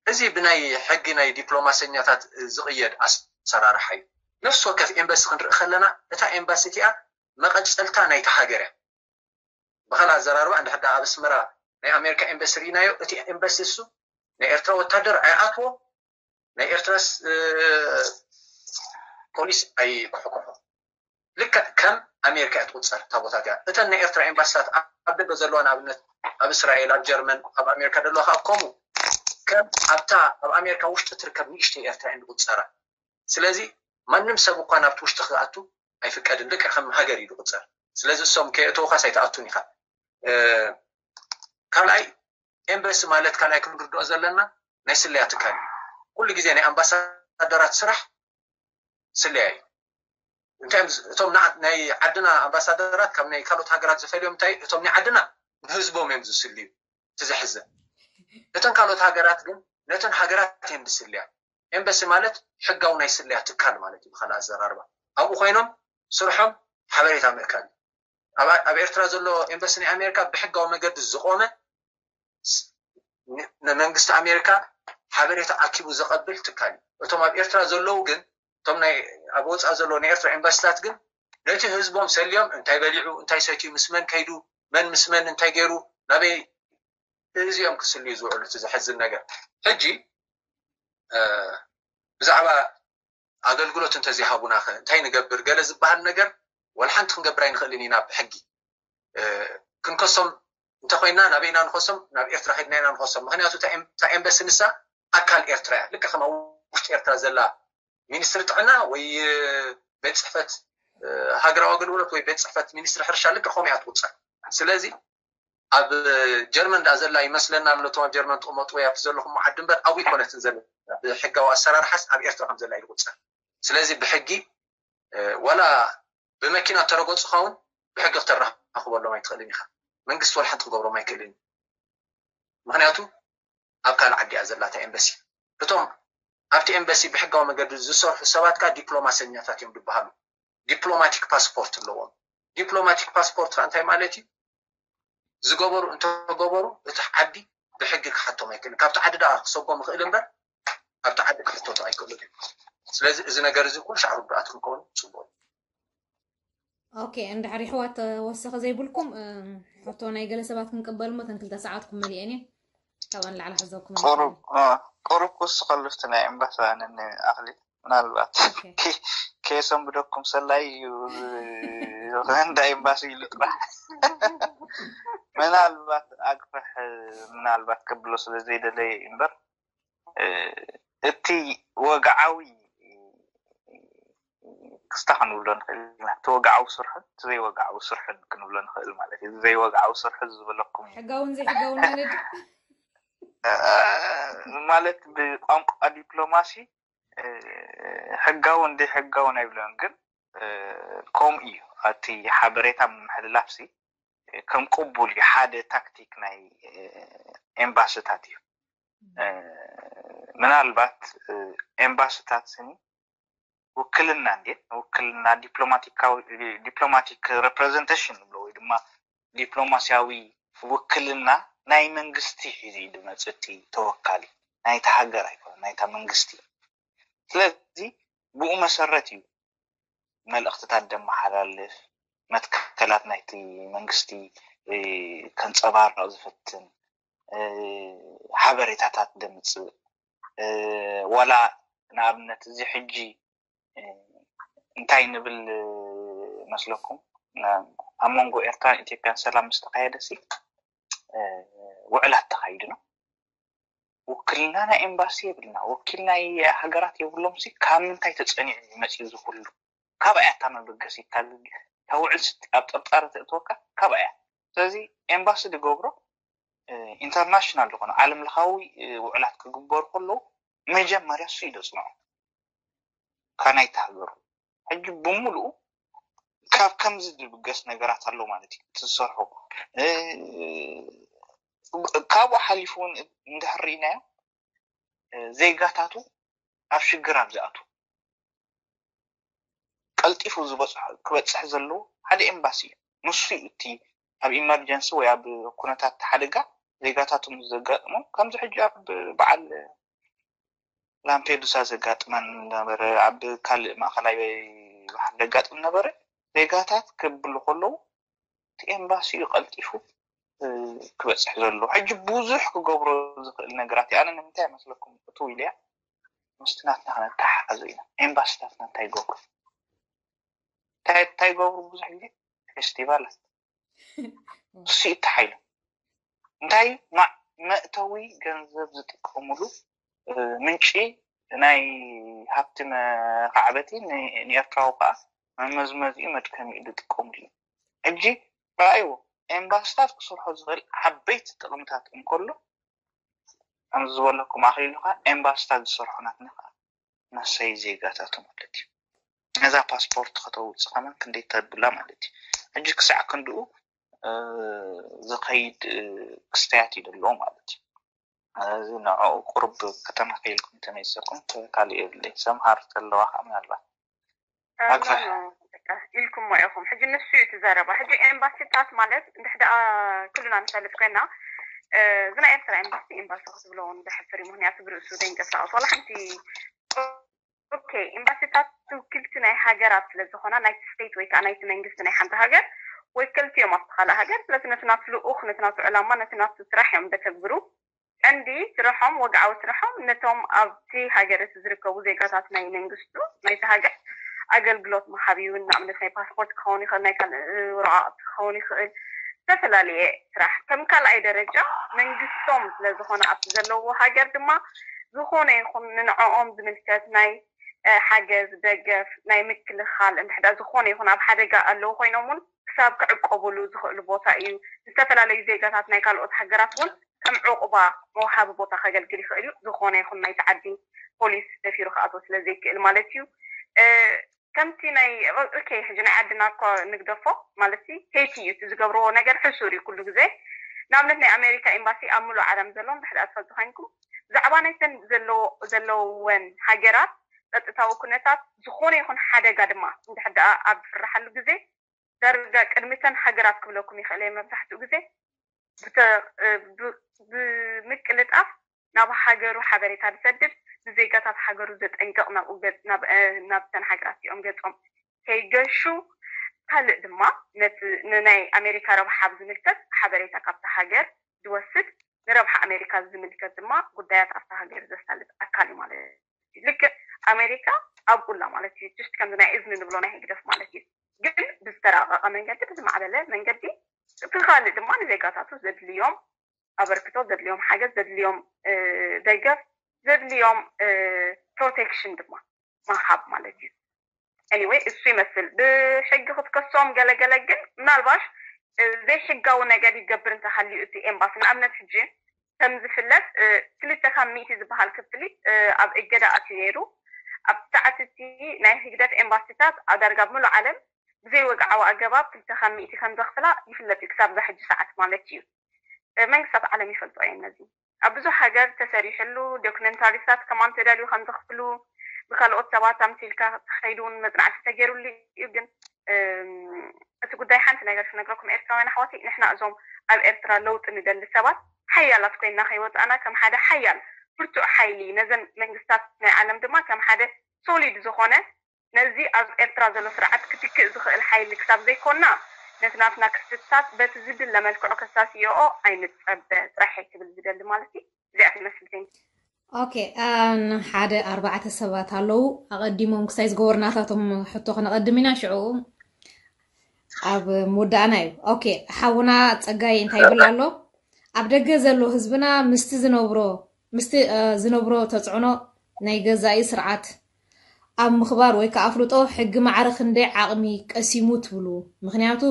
እዚ ብናይ ሕጊ ናይ ዲፕሎማሰኛታት ዝቕየድ ኣሰራርሓ እዩ። ነፍሲ ወከፍ ኤምበሲ ክንርኢ ከለና እታ ኤምባሲ እቲኣ መቐፀልታ ናይቲ ሃገር እያ። ብኻልእ ኣዘራርባ እንድሕር ደኣ ኣብ ኣስመራ ናይ ኣሜሪካ ኤምበሲ ርኢናዮ፣ እቲ ኤምበሲ እሱ ናይ ኤርትራ ወታደር ኣይኣትዎ፣ ናይ ኤርትራ ፖሊስ ኣይኩሕኩሖ። ልክዕ ከም ኣሜሪካ እያ ትቁፀር እታ ቦታ እቲኣ። እተን ናይ ኤርትራ ኤምባሲታት ኣብ ደገ ዘለዋ ንኣብነት ኣብ እስራኤል፣ ኣብ ጀርመን፣ ኣብ ኣሜሪካ ዘለዋ ከዓ ከምኡ። ከም ኣብታ ኣብ ኣሜሪካ ውሽጢ ትርከብ ንእሽተይ ኤርትራ እየን ዝቁፀራ። ስለዚ ማንም ሰብ እኳ ናብቲ ውሽጢ ክኣቱ ኣይፍቀድን፣ ልክዕ ከም ሃገር እዩ ዝቁፀር። ስለዚ እሶም ከየእተውኻስ ኣይትኣቱን ኢኻ። ካልኣይ፣ ኤምበሲ ማለት ካልኣይ ክንርድኦ ዘለና ናይ ስለያ ትካል እዩ። ኩሉ ግዜ ናይ ኣምባሳደራት ስራሕ ስለያ እዩ። እንታይ እቶም ናይ ዓድና ኣምባሳደራት ካብ ናይ ካልኦት ሃገራት ዝፈልዮም እንታይ፣ እቶም ናይ ዓድና ንህዝቦም እዮም ዝስልዩ። ትዘሕዘን እተን ካልኦት ሃገራት ግን ነተን ሃገራት እየን ዝስልያ። ኤምበሲ ማለት ሕጋዊ ናይ ስለያ ትካል ማለት እዩ። ብካልእ ኣዘራርባ ኣብኡ ኮይኖም ስርሖም ሓበሬታ ምእካል እዩ። ኣብ ኤርትራ ዘሎ ኤምበሲ ናይ ኣሜሪካ ብሕጋዊ መገዲ ዝቆመ ንመንግስቲ ኣሜሪካ ሓበሬታ ኣኪቡ ዘቐብል ትካል እዩ። እቶም ኣብ ኤርትራ ዘለዉ ግን እቶም ናይ ኣብ ወፃእ ዘለዉ ናይ ኤርትራ ኤምባሲታት ግን ነቲ ህዝቦም ሰልዮም እንታይ በሊዑ እንታይ ሰትዩ ምስ መን ከይዱ መን ምስ መን እንታይ ገይሩ ናበይ እዚኦም ክስልዩ ዝውዕሉ። እቲ ዘሕዝን ነገር ሕጂ ብዛዕባ ኣገልግሎት እንተዘይሃቡና ከ እንታይ ንገብር ገለ ዝበሃል ነገር ወላ ሓንቲ ክንገብር ኣይንኽእልን ኢና ብሕጊ። ክንከሶም እንተኮይና ናበይና ንኸሶም? ናብ ኤርትራ ከድና ኢና ንኸሶም። ምክንያቱ እታ ኤምበሲ ንሳ ኣካል ኤርትራ እያ። ልክዕ ከም ኣብ ውሽጢ ኤርትራ ዘላ ሚኒስትሪ ጥዕና ወይ ቤት ፅሕፈት ሃገራዊ ኣገልግሎት ወይ ቤት ፅሕፈት ሚኒስትሪ ሕርሻ ልክዕ ከምኡ እያ ትቁፀር። ስለዚ ኣብ ጀርመን ዳ ዘላ ይመስለና ኣሎ። እቶም ኣብ ጀርመን ትቕመጡ ወይ ኣብቲ ዘለኹም ዓዲ እምበር ኣብኡ ይኮነትን ዘላ። ብሕጋዊ ኣሰራርሓስ ኣብ ኤርትራ ከም ዘላ እዩ ዝቁፀር። ስለዚ ብሕጊ ዋላ ብመኪና ተረገፁኻ እውን ብሕጊ ክተራኽበሎም ኣይትኽእልን ኢኻ። መንግስቲ ዋላ ሓንቲ ክገብሮም ኣይክእልን እዩ። ምክንያቱ ኣብ ካልእ ዓዲ እያ ዘላታ ኤምበሲ። እቶም ኣብቲ ኤምበሲ ብሕጋዊ መገዲ ዝሰርሑ ሰባት ከዓ ዲፕሎማሰኛታት እዮም ዝበሃሉ። ዲፕሎማቲክ ፓስፖርት ኣለዎም። ዲፕሎማቲክ ፓስፖርት ከዓ እንታይ ማለት እዩ? ዝገበሩ እንተገበሩ እቲ ዓዲ ብሕጊ ክሓቶም ኣይክእልን። ካብቲ ዓዲ ደኣ ክሰጎም ይኽእል እምበር ኣብቲ ዓዲ ክሕተቱ ኣይክእሉን እዮም። ስለዚ እዚ ነገር እዚ ኩሉ ሻዕ ርዱኣት ክንከውን ፅቡቅ እዩ። ኦኬ፣ እንድሕር ይሕዋት ተወሰኸ ዘይብልኩም ሕቶ ናይ ገለ ሰባት ክንቅበል እሞ እተን ክልተ ሰዓትኩም መሊአን እየን። ካብኣን ላዕሊ ሓዘኩም ቁሩብ ክውስኸሉ ናይ ኤምባሲ ኣነኒ ኣኽሊ ምናልባት ከየሰንብደኩም ሰላይ እዩ እንዳ ኤምባሲ ኢሉ ጥራሕ ምናልባት ኣግፍሕ ምናልባት ከብሎ ስለ ዘይደለየ እምበር እቲ ወግዓዊ ክስታ ክንብሎ ንኽእል ኢና። እቲ ወግዓዊ ስርሕን እቲ ዘይወግዓዊ ስርሕን ክንብሎ ንኽእል ማለት እዩ። ዘይወግዓዊ ስርሒ ዝበለኩም እዩ። ሕጋውን ዘይሕጋውን ማለት ማለት ብቋንቋ ዲፕሎማሲ ሕጋውን ዘይሕጋውን ኣይብለን፣ ግን ከምኡ እዩ። እቲ ሓበሬታ ምምሕልላፍ ሲ ከም ቅቡል እዩ። ሓደ ታክቲክ ናይ ኤምባስታት እዩ። ምናልባት ኤምባስታት ስኒ ውክልና እንዴ ውክልና ዲፕሎማቲካዊ ዲፕሎማቲክ ሬፕሬዘንቴሽን ንብሎ ወይ ድማ ዲፕሎማሲያዊ ውክልና ናይ መንግስቲ ሒዙ እዩ ዝመፅእ። እቲ ተወካሊ ናይታ ሃገር ኣይኮነ ናይታ መንግስቲ። ስለዚ ብኡ መሰረት እዩ መልእኽትታት ደመሓላልፍ፣ መትከላት ናይቲ መንግስቲ ከንፀባርቕ ዝፍትን፣ ሓበሬታታት ደምፅእ። ዋላ ንኣብነት እዚ ሕጂ እንታይ ንብል መስለኩም? ኣብ መንጎ ኤርትራን ኢትዮጵያን ሰላም ምስ ተኻየደ ሲ ውዕላት ተኻይዱ ነው። ውክልና ናይ ኤምባሲ የብልና፣ ወኪል ናይ ሃገራት የብሎም ሲ ካብ ምንታይ ተፀኒዑ ይመፅእ እዚ ኩሉ? ካባይ እያ እታ መበገሲት እታ ውዕል ኣብ ጥርጣረ ተእትወካ ካባይ እያ። ስለዚ ኤምባሲ ዝገብሮ ኢንተርናሽናል ዝኾነ ዓለም ለኻዊ ውዕላት ክግበሩ ከለዉ መጀመርያ እሱ እዩ ዘፅንዖ ካብ ናይቲ ሃገሩ። ሕጂ ብምሉኡ ካብ ከምዚ ዝብገስ ነገራት ኣሎ ማለት እዩ። እቲ ዝሰርሑ ካብኡ ሓሊፉ እውን እንድሕር ርኢናዮ ዜጋታቱ ኣብ ሽግር ኣብ ዝኣቱ ቀልጢፉ ዝበፅሕ ክበፅሕ ዘለዎ ሓደ ኤምባሲ እዩ። ንሱ እዩ እቲ ኣብ ኢመርጀንሲ ወይ ኣብ ኩነታት ሓደጋ ዜጋታቱ ምስ ዘጋጥሞም ከምዚ ሕጂ ኣብ በዓል ላምፔዱሳ ዘጋጥመን ነበረ፣ ኣብ ካልእ ማእኸላይ ባሕሪ ዘጋጥም ነበረ። ዜጋታት ክብሉ ከለዉ እቲ ኤምባሲ እዩ ቀልጢፉ ክበፅሕ ዘለዎ። ሕጂ ብዙሕ ክገብሮ ዝኽእል ነገራት እዩ። ኣነ ንምንታይ ይመስለኩም እትው ኢለያ ምስቲ ናትና ክነተሓሓዞ ኢና። ኤምባሲታትና እንታይ ይገብሩ እንታይ እንታይ ይገብሩ ብዙሕ ግዜ ፌስቲቫላት እሱ እዩ ተሓይሉ እንታይ ማዕ መእተዊ ገንዘብ ዝጥቀምሉ ምንጪ ናይ ሃብቲ መኻዕበቲ ንኤርትራዊ ከዓ መመዝመዚኡ መድከሚኡ ዝጥቀምሉ እዩ። ሕጂ ረኣይዎ፣ ኤምባስታት ክሰርሖ ዝኽእል ዓበይቲ ጥቕምታት እንከሎ ከምዚ ዝበለኩም ኣኽሊሉ ከዓ ኤምባስታት ዝሰርሖ ናትና ከዓ መሰይ ዜጋታቱ ማለት እዩ። ነዛ ፓስፖርት ከተውፅእ ከማን ክንደይ ተብላ ማለት እዩ። ሕጂ ክሳዕ ክንድኡ ዝኸይድ ክስተያት እዩ ዘለዎ ማለት እዩ። እዚ ንዕኡ ቁርብ ከተማኺ ኢልኩም ተመይሰኩም ካልእ የብለይ። ሰምሃር ዘለዋ ከዓ ምናልባት ኣግፋሕ ኢልኩሞ ኢኹም። ሕጂ ንሱ እዩ እቲ ዘረባ። ሕጂ ኤምባሲታት ማለት እንድሕር ደኣ ኩልና ንፈልጥ ኮይና እዚ ናይ ኤርትራ ኤምባሲ ኤምባሲ ክትብሎ እውን ዘሕፍር እዩ። ምክንያቱ ብርእሱ ዘይንቀሳቀስ ዋላ ሓንቲ ኦኬ ኤምባሲታት ትውክልቲ ናይ ሃገራት ስለ ዝኾና ናይቲ ስቴት ወይ ከዓ ናይቲ መንግስቲ ናይ ሓንቲ ሃገር ወከልቲ እዮም ኣብቲ ካልእ ሃገር። ስለዚ ነቲ ናቱ ልኡኽ ነቲ ናቱ ዕላማ ነቲ ናቱ ስራሕ እዮም ዘተግብሩ። ቀንዲ ስርሖም ወግዓዊ ስርሖም ነቶም ኣብቲ ሃገር እቲ ዝርከቡ ዜጋታት ናይ መንግስቱ ናይቲ ሃገር ኣገልግሎት ምሃብ እዩ። ንኣብነት ናይ ፓስፖርት ክኸውን ይኽእል፣ ናይ ካልእ ወረቃቅቲ ክኸውን ይኽእል፣ ዝተፈላለየ ስራሕ። ከም ካልኣይ ደረጃ መንግስቶም ስለ ዝኾነ ኣብቲ ዘለዎ ሃገር ድማ ዝኾነ ይኹን ንንዕኦም ዝምልከት ናይ ሓገዝ ደገፍ ናይ ምክልኻል እንድሕዳ ዝኾነ ይኹን ኣብ ሓደጋ ኣለዉ ኮይኖም እውን ክሳብ ክዕቆብሉ ዝኽእሉ ቦታ እዩ። ዝተፈላለዩ ዜጋታት ናይ ካልኦት ሃገራት እውን ከም ዕቑባ መውሃቢ ቦታ ከገልግል ይኽእል እዩ። ዝኾነ ይኹን ናይቲ ዓዲ ፖሊስ ደፊሩ ክኣትዎ ስለ ዘይክእል ማለት እዩ። ከምቲ ናይ ኦኬ ሕጂ ናይ ዓድና እኮ ንግደፎ ማለት ከይቲ እዩ እቲ ዝገብርዎ ነገር ሕሱር እዩ ኩሉ ግዜ። ንኣብነት ናይ ኣሜሪካ ኤምባሲ ኣብ ምሉእ ዓለም ዘሎ እንድሕዳ ትፈልጡ ኮይንኩም ብዛዕባ ናይተን ዘለወን ሃገራት ጸጥታዊ ኩነታት ዝኾነ ይኹን ሓደጋ ድማ እንድሕር ደኣ ኣብ ዝፍርሓሉ ግዜ ዳርጋ ቅድሚተን ሃገራት ክብለኩም ይኽእል እየ። መብዛሕትኡ ግዜ ብምቅልጣፍ ናብ ሃገሩ ሓበሬታ ዝሰድድ ንዜጋታት ሃገሩ ዘጠንቅቕ ናብተን ሃገራት እዚኦም ገጾም ከይገሹ ካልእ ድማ ንናይ ኣሜሪካ ረብሓ ብዝምልከት ሓበሬታ ካብቲ ሃገር ዝወስድ ንረብሓ ኣሜሪካ ዝምልከት ድማ ጉዳያት ኣብቲ ሃገር ዘሳልጥ ኣካል እዩ ማለት እዩ። ልክዕ ኣሜሪካ ኣብኡላ ማለት እዩ። ጅስት ከምዚ ናይ እዝኒ ንብሎ ናይ ህግደፍ ማለት እዩ። ግን ብዝተራቀቀ መንገዲ ብዝማዕበለ መንገዲ እቲ ካልእ ድማ ንዜጋታቱ ዘድልዮም ኣበርክቶ ዘድልዮም ሓገዝ ዘድልዮም ደገፍ ዘድልዮም ፕሮቴክሽን ድማ ምሃብ ማለት እዩ። Anyway እሱ ይመስል ብሕጊ ክትከሶም ገለገለ ግን ምናልባሽ ዘይሕጋዊ ነገር ይገብር እንተሃልዩ እቲ ኤምባሲ ንኣብነት ሕጂ ከም ዝፍለጥ ክልተ ካብ ሚእቲ ዝበሃል ክፍሊት ኣብ እገዳ ኣትዩ ነይሩ። ኣብ ሰዓት እቲ ናይ ህግደፍ ኤምባሲታት ኣብ ዳርጋ ኣብ ምሉእ ዓለም ብዘይ ወግዓዊ ኣገባብ ክልተ ካብ ሚእቲ ከም ዘኽፍላ ይፍለጥ እዩ ክሳብ እዛ ሕጂ ሰዓት ማለት እዩ። መንግስታት ዓለም ይፈልጦ እየን ነዚ ኣብ ብዙሕ ሃገር ተሰሪሕሉ ዶክመንታሪታት ከማን ተዳልዩ ከም ዘኽፍሉ ብካልኦት ሰባት ኣምሲልካ ተኸይዱ እውን መፅናዕቲ ተገይሩሉ እዩ ግን እቲ ጉዳይ ሓንቲ ነገር ክነግረኩም ኤርትራውያን ኣሕዋተይ ንሕና እዞም ኣብ ኤርትራ ለውጢ ንደሊ ሰባት ሓያላት ኮይንና ከይወፃእና ከም ሓደ ሓያል ብርቱዕ ሓይሊ ነዘን መንግስታት ናይ ዓለም ድማ ከም ሓደ solid ዝኾነ ነዚ ኣብ ኤርትራ ዘሎ ስርዓት ክትክእ ዝኽእል ሓይሊ ክሳብ ዘይኮና ነቲ ናትና ክፍተታት በቲ ዝድለ መልክዑ ከሳስይኦ ኣይንፀበ ጥራሕ እየ ክብል ዝደሊ ማለት እዩ። እዚኣ ትመስል። Thank you። ኦኬ ሓደ ኣርባዕተ ሰባት ኣለዉ ኣቐዲሞም ክሳይ ዝገበሩ ናታቶም ሕቶ ክነቐድም ኢና ሽዑ ኣብ ምውዳእና እዩ። ኦኬ ሓውና ፀጋይ እንታይ ይብል ኣሎ? ኣብ ደገ ዘሎ ህዝብና ምስቲ ዝነብሮ ምስቲ ዝነብሮ ተፅዕኖ ናይ ገዛኢ ስርዓት ኣብ ምኽባር ወይ ከዓ ኣፍልጦ ሕጊ ማዕረ ክንደይ ዓቕሚ ቀሲሙ ትብሉ? ምኽንያቱ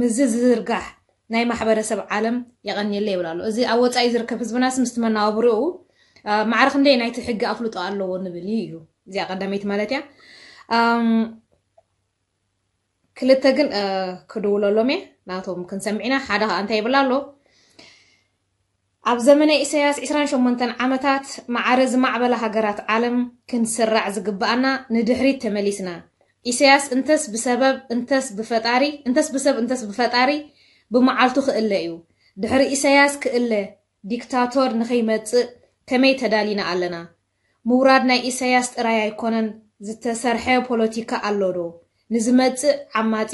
ምስዚ ዝርጋሕ ናይ ማሕበረሰብ ዓለም የቐንየለይ ይብል ኣሎ። እዚ ኣብ ወፃኢ ዝርከብ ህዝብናስ ምስቲ መናባብሮኡ ማዕረ ክንደይ ናይቲ ሕጊ ኣፍልጦ ኣለዎ ንብል እዩ ኢሉ። እዚኣ ቀዳመይቲ ማለት እያ። ክልተ ግን ክድውለሎም እየ ናቶም ክንሰምዕ ኢና። ሓደ ከዓ እንታይ ይብል ኣሎ? ኣብ ዘመነ ኢሳያስ ዕስራን ሸሞንተን ዓመታት ማዕረ ዝማዕበላ ሃገራት ዓለም ክንስራዕ ዝግብኣና ንድሕሪት ተመሊስና። ኢሳያስ እንተስ ብሰበብ እንተስ ብፈጣሪ እንተስ ብሰብ እንተስ ብፈጣሪ ብመዓልቱ ክእለ እዩ። ድሕሪ ኢሳያስ ክእለ ዲክታቶር ንኸይመጽእ ከመይ ተዳሊና ኣለና? ምውራድ ናይ ኢሳያስ ጥራይ ኣይኮነን ዝተሰርሐ ፖለቲካ ኣሎ ዶ ንዝመጽእ ዓማጺ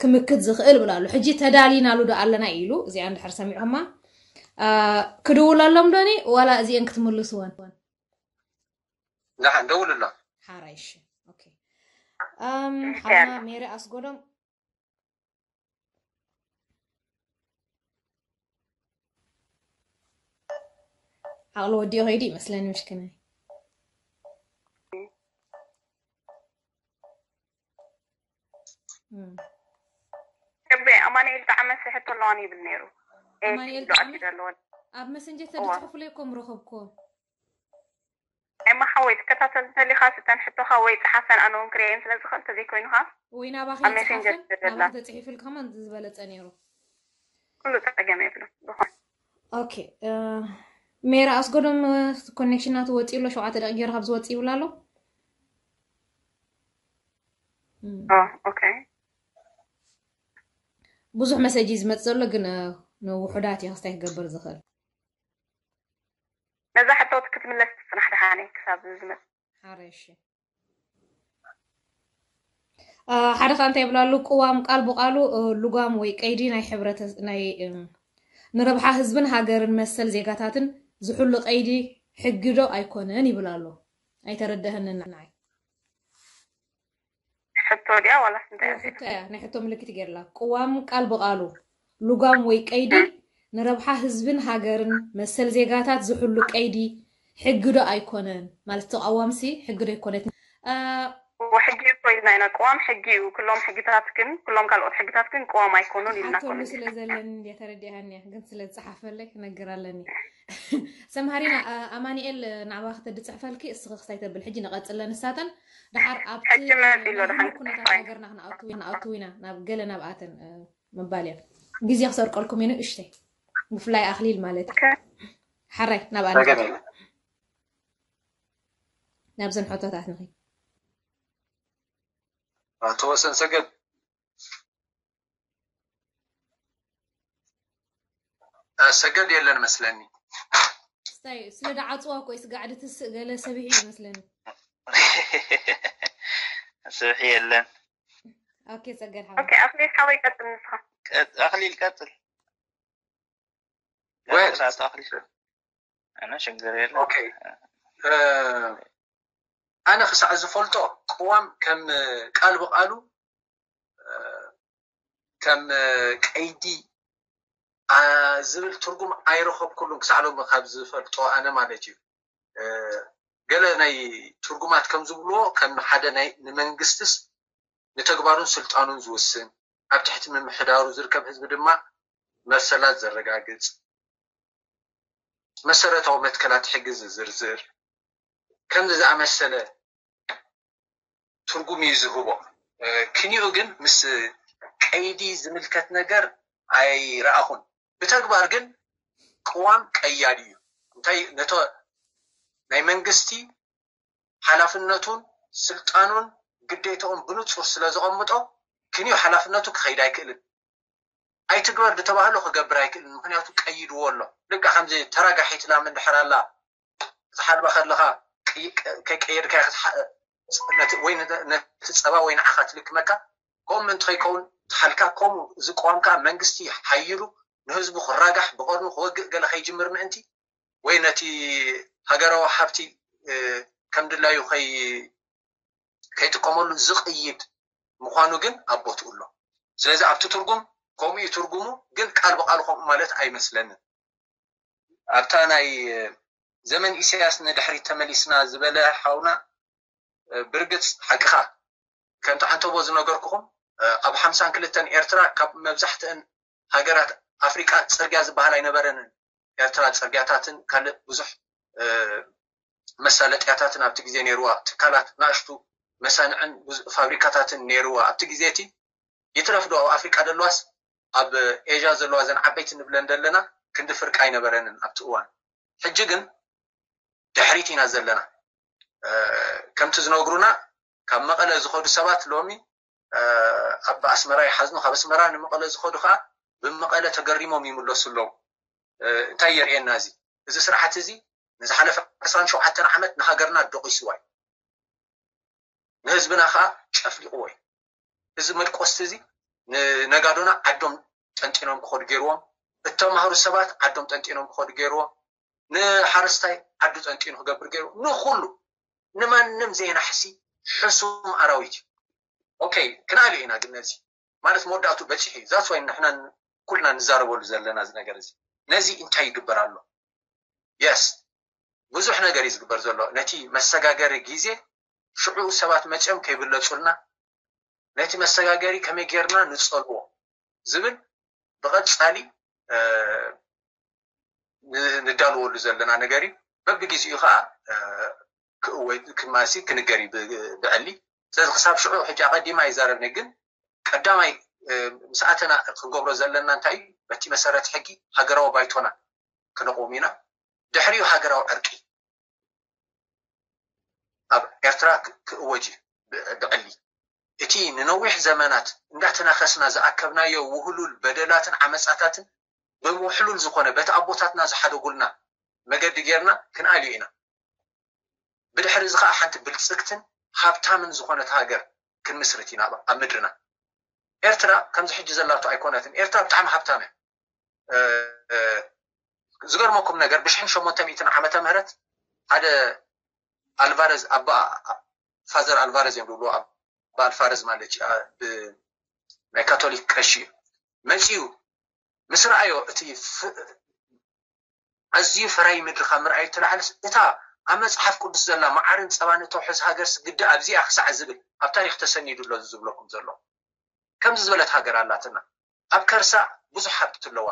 ክምክት ዝኽእል ይብል ኣሎ። ሕጂ ተዳሊናሉ ዶ ኣለና ኢሉ እዚኣ እንድሕር ሰሚዕኹማ ክድውለሎም ዶኒ ዋላ እዚአን ክትምልስወን? ደሓን ደውልሎም። ሓራይ እሺ። ኦኬ ሓና ሜሪ ኣስጎዶም። ዓቕሊ ወዲኡ ከይዱ ይመስለኒ ምሽክናይ። እም። ከቤ ኣማኑኤል ጣዕመ ሕቶ ኣለዋኒ ይብል ነይሩ። ኤ ኣማኑኤል ዶ ጣዕመ ኣኪድ ኣለዋኒ። ኣብ መሰንጀር እዋ። ተድፅሕፉለይ እኮ ምረኸብኮ። ኤማ ሓወይ ትከታተል እንተሊኻ ስጠን ሕቶኻ ወይ ፀሓፈን ኣነ እውን ክርእየን ስለ ዝኽእል ተዘይኮይኑ ኸዓ ወይ ናባኺ ኣብ ሜሴንጀር ይፅሓፈን ትደላ። ናባኺ ተፅሒፉልካ ከማን ዝበለፀ ነይሩ። ኩሉ ፀገም የብሉን ዝኾን ኦኬ። እ፣ ሜራ ኣስገዶም ኮኔክሽን ናቱ ወፂኡ ኣሎ። ሸውዓተ ደቂቅ ገይሩ ካብ ዝወፅእ ይብል ኣሎ። እም፣ ኦ፣ ኦኬ። ብዙሕ መሰጅ እዩ ዝመፅእ ዘሎ ግን እ፣ ንውሑዳት እዩ ክስታይ ክገብር ዝኽእል። ነዛ ሕቶት ክትምለስ ትፅናሕ ደሓነ ክሳብ ዝመፅ ሓረሽ ሓደ ካ እንታይ ይብላሉ? ቅዋም ቃል ብቃሉ እ፣ ልጓም ወይ ቀይዲ ናይ ሕብረተ ናይ እ፣ ንረብሓ ህዝብን ሃገርን መሰል ዜጋታትን ዝሕሉ ቀይዲ ሕጊ ዶ ኣይኮነን ይብል ኣሎ። ኣይተረደህንን ንዓይ። ሕቶ ድያ ዋላስ እንታይ እያ? ሕቶ እያ፣ ናይ ሕቶ ምልክት ገይርላ። ቅዋም ቃል ብቃሉ ልጓም ወይ ቀይዲ ንረብሓ ህዝብን ሃገርን መሰል ዜጋታት ዝሕሉ ቀይዲ ሕጊ ዶ ኣይኮነን? ማለት ተቃዋምሲ ሕጊ ዶ ኣይኮነት? እ፣ እዎ ሕጊ እኮ ኢልና ኢና። ቅዋም ሕጊ እዩ። ኩሎም ሕግታት ግን ኩሎም ካልኦት ሕግታት ግን ቅዋም ኣይኮኑን ኢልና እኮ ክሓተሉ ነጊርና። ስለ ዘለኒ እንድያ ተረዲኣኒ እያ፣ ግን ስለ ዝፀሓፈለይ ክነግር ኣለኒ። ሰምሃሪና እ፣ ኣማኒኤል እ፣ ናዕባ ክተድፅሕፈልኪ እስኺ ክስታይ ተብል ሕጂ ንቐፅለ ንሳተን ድሓር ኣብቲ ሕጂ መፂ ኣሎ ናይ ድሓን ህሉው ኩነታት ሃገርና ክንኣቱ ክንኣቱ ኢና ናብ ገለ ናብኣተን እ፣ ምባል እያ። ግዜ ክሰርቀልኩም እዩ ንእሽተይ፣ ብፍላይ ኣኽሊል ማለት እዩ። ኦኬ። ሓራይ ናብ ጸገም ኣንታ የለን። ናብዘን ሕቶታት ንኺ ኣቶ ወሰን ሰገድ እ፣ ሰገድ የለን መስለኒ። ስታይ ስለ ደዓፅዋ እኮ እዩ ስጋዕ ድትስእ ገለ ሰቢሑ እዩ መስለኒ። ስብሒ የለን። ኦኬ ጸገድ ሓወይ። ኦኬ ኣክሊል ሓወይ ቀጽል ንስኻ። ቀጥ- ኣክሊል ቀጥል። ወይስ? ቀጥል ኣቶ ኣክሊል። ኣነ ሽግር የለን። ኦኬ እ፣ ኣነ ክሳዕ ዝፈልጦ ቅዋም ከም ቃል ብቃሉ እ፣ ከም ቀይዲ ኣ፣ ዝብል ትርጉም ኣይረኸብኩሉን ክሳዕ ሎሚ ካብ ዝፈልጦ ኣነ ማለት እዩ። እ፣ ገለ ናይ ትርጉማት ከም ዝብልዎ ከም ሓደ ናይ ንመንግስትስ ንተግባሩን ስልጣኑን ዝውስን ኣብ ትሕቲ ምምሕዳሩ ዝርከብ ህዝቢ ድማ መሰላት ዘረጋግጽ መሰረታዊ መትከላት ሕጊ ዝዝርዝር ከምዚ ዝኣመሰለ ትርጉም እዩ ዝህቦ። እ፣ ክንዩ ግን ምስ ቀይዲ ዝምልከት ነገር ኣይረኣኹን። ብተግባር ግን ቅዋም ቀያዲ እዩ። እንታይ ነቶ ናይ መንግስቲ ሓላፍነቱን ስልጣኑን ግዴታኡን ብንጹር ስለ ዘቐምጦ ክንዩ ሓላፍነቱ ክኸይድ ኣይክእልን። ኣይትግበር ዝተባህሎ ክገብር ኣይክእልን። ምክንያቱ ቀይድዎ ኣሎ። ልክዕ ከምዚ ተራጋሒት ላም እንድሕር ኣላ ክትሓልባ ከለኻ ቀይ- ከይቀየድካ ክትሓ- ነቲ- ወይ ነቲ ነቲ ጸባ ወይ ንዓኻ ትልክመካ ከምኡ ምእንቲ ከይከውን ትሓልካ ከምኡ እዚ ቅዋም ከዓ መንግስቲ ሓይሉ ንህዝቡ ክራጋሕ ብቐርኑ ክወግእ ገለ ከይጅምር ምእንቲ ወይ ነቲ ሃገራዊ ሃብቲ እ፣ ከም ድላዩ ከይ ከይጥቀመሉ ዝቕይድ ምዃኑ ግን ኣብ ቦትኡ ኣሎ። ስለዚ ኣብቲ ትርጉም ከምኡ እዩ ትርጉሙ፣ ግን ቃል ብቃል ከምኡ ማለት ኣይመስለንን። ኣብታ ናይ ዘመን ኢሳያስ ንድሕሪት ተመሊስና ዝበለ ሓውና ብርግጽ ሓቅኻ ከምቲ ዓንተቦ ዝነገርኩኹም ኣብ ሓምሳን ክልተን ኤርትራ ካብ መብዛሕትአን ሃገራት ኣፍሪቃ ጽርግያ ዝበሃል ኣይነበረንን። ኤርትራ ጽርግያታትን ካልእ ብዙሕ መሳለጥያታትን ኣብቲ ግዜ ነይርዋ፣ ትካላት ናእሽቱ መሳንዕን ብዙ- ፋብሪካታትን ነይርዋ ኣብቲ ግዜ እቲ። ይትረፍ ዶ ኣብ ኣፍሪቃ ደለዋስ ኣብ ኤዥያ ዘለዋ ዘን ዓበይቲ ንብለን ደለና ክንዲ ፍርቂ ኣይነበረንን ኣብቲ እዋን። ሕጂ ግን ድሕሪት ኢና ዘለና። እ፣ ከምቲ ዝነግሩና ካብ መቐለ ዝኸዱ ሰባት ሎሚ እ፣ ኣብ ኣስመራ ይሓዝኑ፣ ካብ ኣስመራ ንመቐለ ዝኸዱ ከዓ ብመቐለ ተገሪሞም ይምለሱ ኣለዉ። እ፣ እንታይ የርእየና እዚ? እዚ ስርዓት እዚ ንዝሓለፈ ዕስራን ሸውዓተን ዓመት ንሃገርና ደቂስዋ እዩ። ንህዝብና ከዓ ጨፍሊቕዎ እዩ። እዚ መድቆስቲ እዚ ንነጋዶና ዓዶም ጠንጢኖም ክኸዱ ገይርዎም፣ እተማህሩ ሰባት ዓዶም ጠንጢኖም ክኸዱ ገይርዎም፣ ንሓረስታይ ዓዱ ጠንጢኑ ክገብር ገይርዎ፣ ንኹሉ ንማንም ዘይናሕሲ ሕሱም ኣራዊት እዩ። ኦኬ ክንኣልዮ ኢና ግን ነዚ ማለት መወዳእቱ በፂሑ እዩ። ዛስ ዋይ ንሕና ኩልና ንዛረበሉ ዘለና እዚ ነገር እዚ ነዚ እንታይ ይግበር ኣሎ? የስ ብዙሕ ነገር እዩ ዝግበር ዘሎ። ነቲ መሰጋገሪ ግዜ ሽዑ ሰባት መፅኦም ከይብለፁልና፣ ነቲ መሰጋገሪ ከመይ ጌርና ንፀልዎ ዝብል ብቐፃሊ ንዳልወሉ ዘለና ነገር እዩ። በብግዜኡ ከዓ ክእወ ክማሲ ክንገር እዩ ብዕሊ። ስለዚ ክሳብ ሽዑ ሕጂ ኣቐዲማ ይዛረብኒ፣ ግን ቀዳማይ ምስ ኣተና ክንገብሮ ዘለና እንታይ እዩ? በቲ መሰረት ሕጊ ሃገራዊ ባይቶና ክነቕውም ኢና። ድሕሪኡ ሃገራዊ ዕርቂ ኣብ ኤርትራ ክእወጅ እዩ ብዕሊ። እቲ ንነዊሕ ዘመናት እንዳተናኸስና ዝኣከብናዮ ውህሉል በደላትን ዓመፃታትን ብውሕሉል ዝኾነ በቲ ኣቦታትና ዝሓደጉልና መገዲ ጌርና ክንኣልዮ ኢና። ብድሕሪ እዚ ከዓ ሓንቲ ብልፅግትን ሃብታምን ዝኾነት ሃገር ክንምስርት ኢና ኣብ ምድርና። ኤርትራ ከምዚ ሕጂ ዘላቶ ኣይኮነትን። ኤርትራ ብጣዕሚ ሃብታም እያ። ዝገርመኩም ነገር ብሽሕን ሸሞንተ ሚእትን ዓመተ ምህረት ሓደ ኣልቫረዝ ኣባ ፋዘር ኣልቫረዝ እዮም ዝብልዎ ኣባ ኣልፋረዝ ማለት እዩ። ናይ ካቶሊክ ቀሺ እዩ መፂኡ ምስ ረኣዮ እቲ ኣዝዩ ፈራይ ምድሪ ካብ ምርኣዩ ተላዓለስ እታ ኣብ መፅሓፍ ቅዱስ ዘላ መዓርን ፀባን እተውሕዝ ሃገርስ ግዲ ኣብዚኣ ክሳዕ ዝብል ኣብ ታሪክ ተሰኒዱ ኣሎ ዝብለኩም ዘሎ ከምዚ ዝበለት ሃገር ኣላትና ኣብ ከርሳ ብዙሕ ሃብቲ ኣለዋ።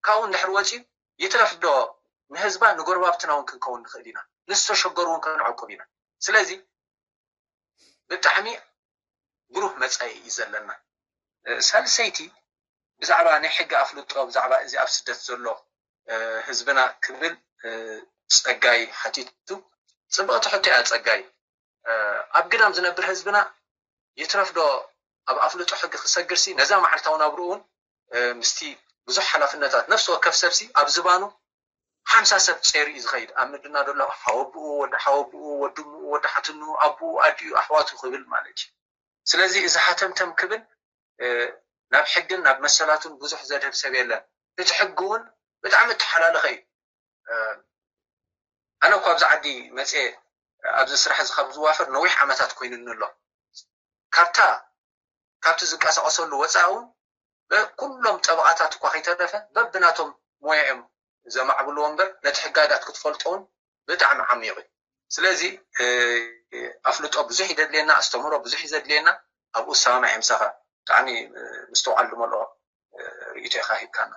ካብኡ እንድሕር ወፂኡ ይትረፍ ዶ ንህዝባ ንጎረባብትና እውን ክንከውን ንኽእል ኢና። ንዝተሸገሩ እውን ከነዕቁብ ኢና። ስለዚ ብጣዕሚ ብሩህ መፃኢ እዩ ዘለና። ሳልሰይቲ ብዛዕባ ናይ ሕጊ ኣፍልጦ ብዛዕባ እዚ ኣብ ስደት ዘሎ ህዝብና ክብል ፀጋይ ሓቲቱ። ፅብቕቲ ሕቶ እያ ፀጋይ። ኣብ ግዳም ዝነብር ህዝብና ይትረፍ ዶ ኣብ ኣፍልጦ ሕጊ ክሰግርሲ ነዛ መዓልታዊ ናብርኡ እውን ምስቲ ብዙሕ ሓላፍነታት ነፍሲ ወከፍ ሰብሲ ኣብ ዝባኑ ሓምሳ ሰብ ፀይሩ እዩ ዝኸይድ ኣብ ምድና ዘሎ ሓወብኡ ወዲ ሓወብኡ ወድምኡ ወዲ ሓትንኡ ኣቦኡ ኣዲኡ ኣሕዋቱ ክብል ማለት እዩ። ስለዚ እዚ ሓተምተም ክብል ናብ ሕግን ናብ መሰላቱን ብዙሕ ዘድህብ ሰብ የለን። እቲ ሕጊ እውን ብጣዕሚ እተሓላለኸ እዩ። ኣነ እኳ ኣብዚ ዓዲ መፅየ ኣብዚ ስራሕ እዚ ካብ ዝዋፈር ነዊሕ ዓመታት ኮይኑኒ ኣሎ። ካብታ ካብቲ ዝንቀሳቐሰሉ ወፃኢ እውን ኩሎም ጠበቓታት እኳ ከይተረፈ በብናቶም ሞያ እዮም ዘማዕብልዎ እምበር ነቲ ሕጋጋት ክትፈልጦ እውን ብጣዕሚ ዓሚቕ እዩ። ስለዚ ኣፍልጦ ብዙሕ ይደድልየና፣ ኣስተምህሮ ብዙሕ እዩ ዘድልየና። ኣብኡ ዝሰማማዕ እየ ምሳኻ። ብጣዕሚ ምስትውዓል ዝመልኦ ርእይቶ ኢኻ ሂብካና።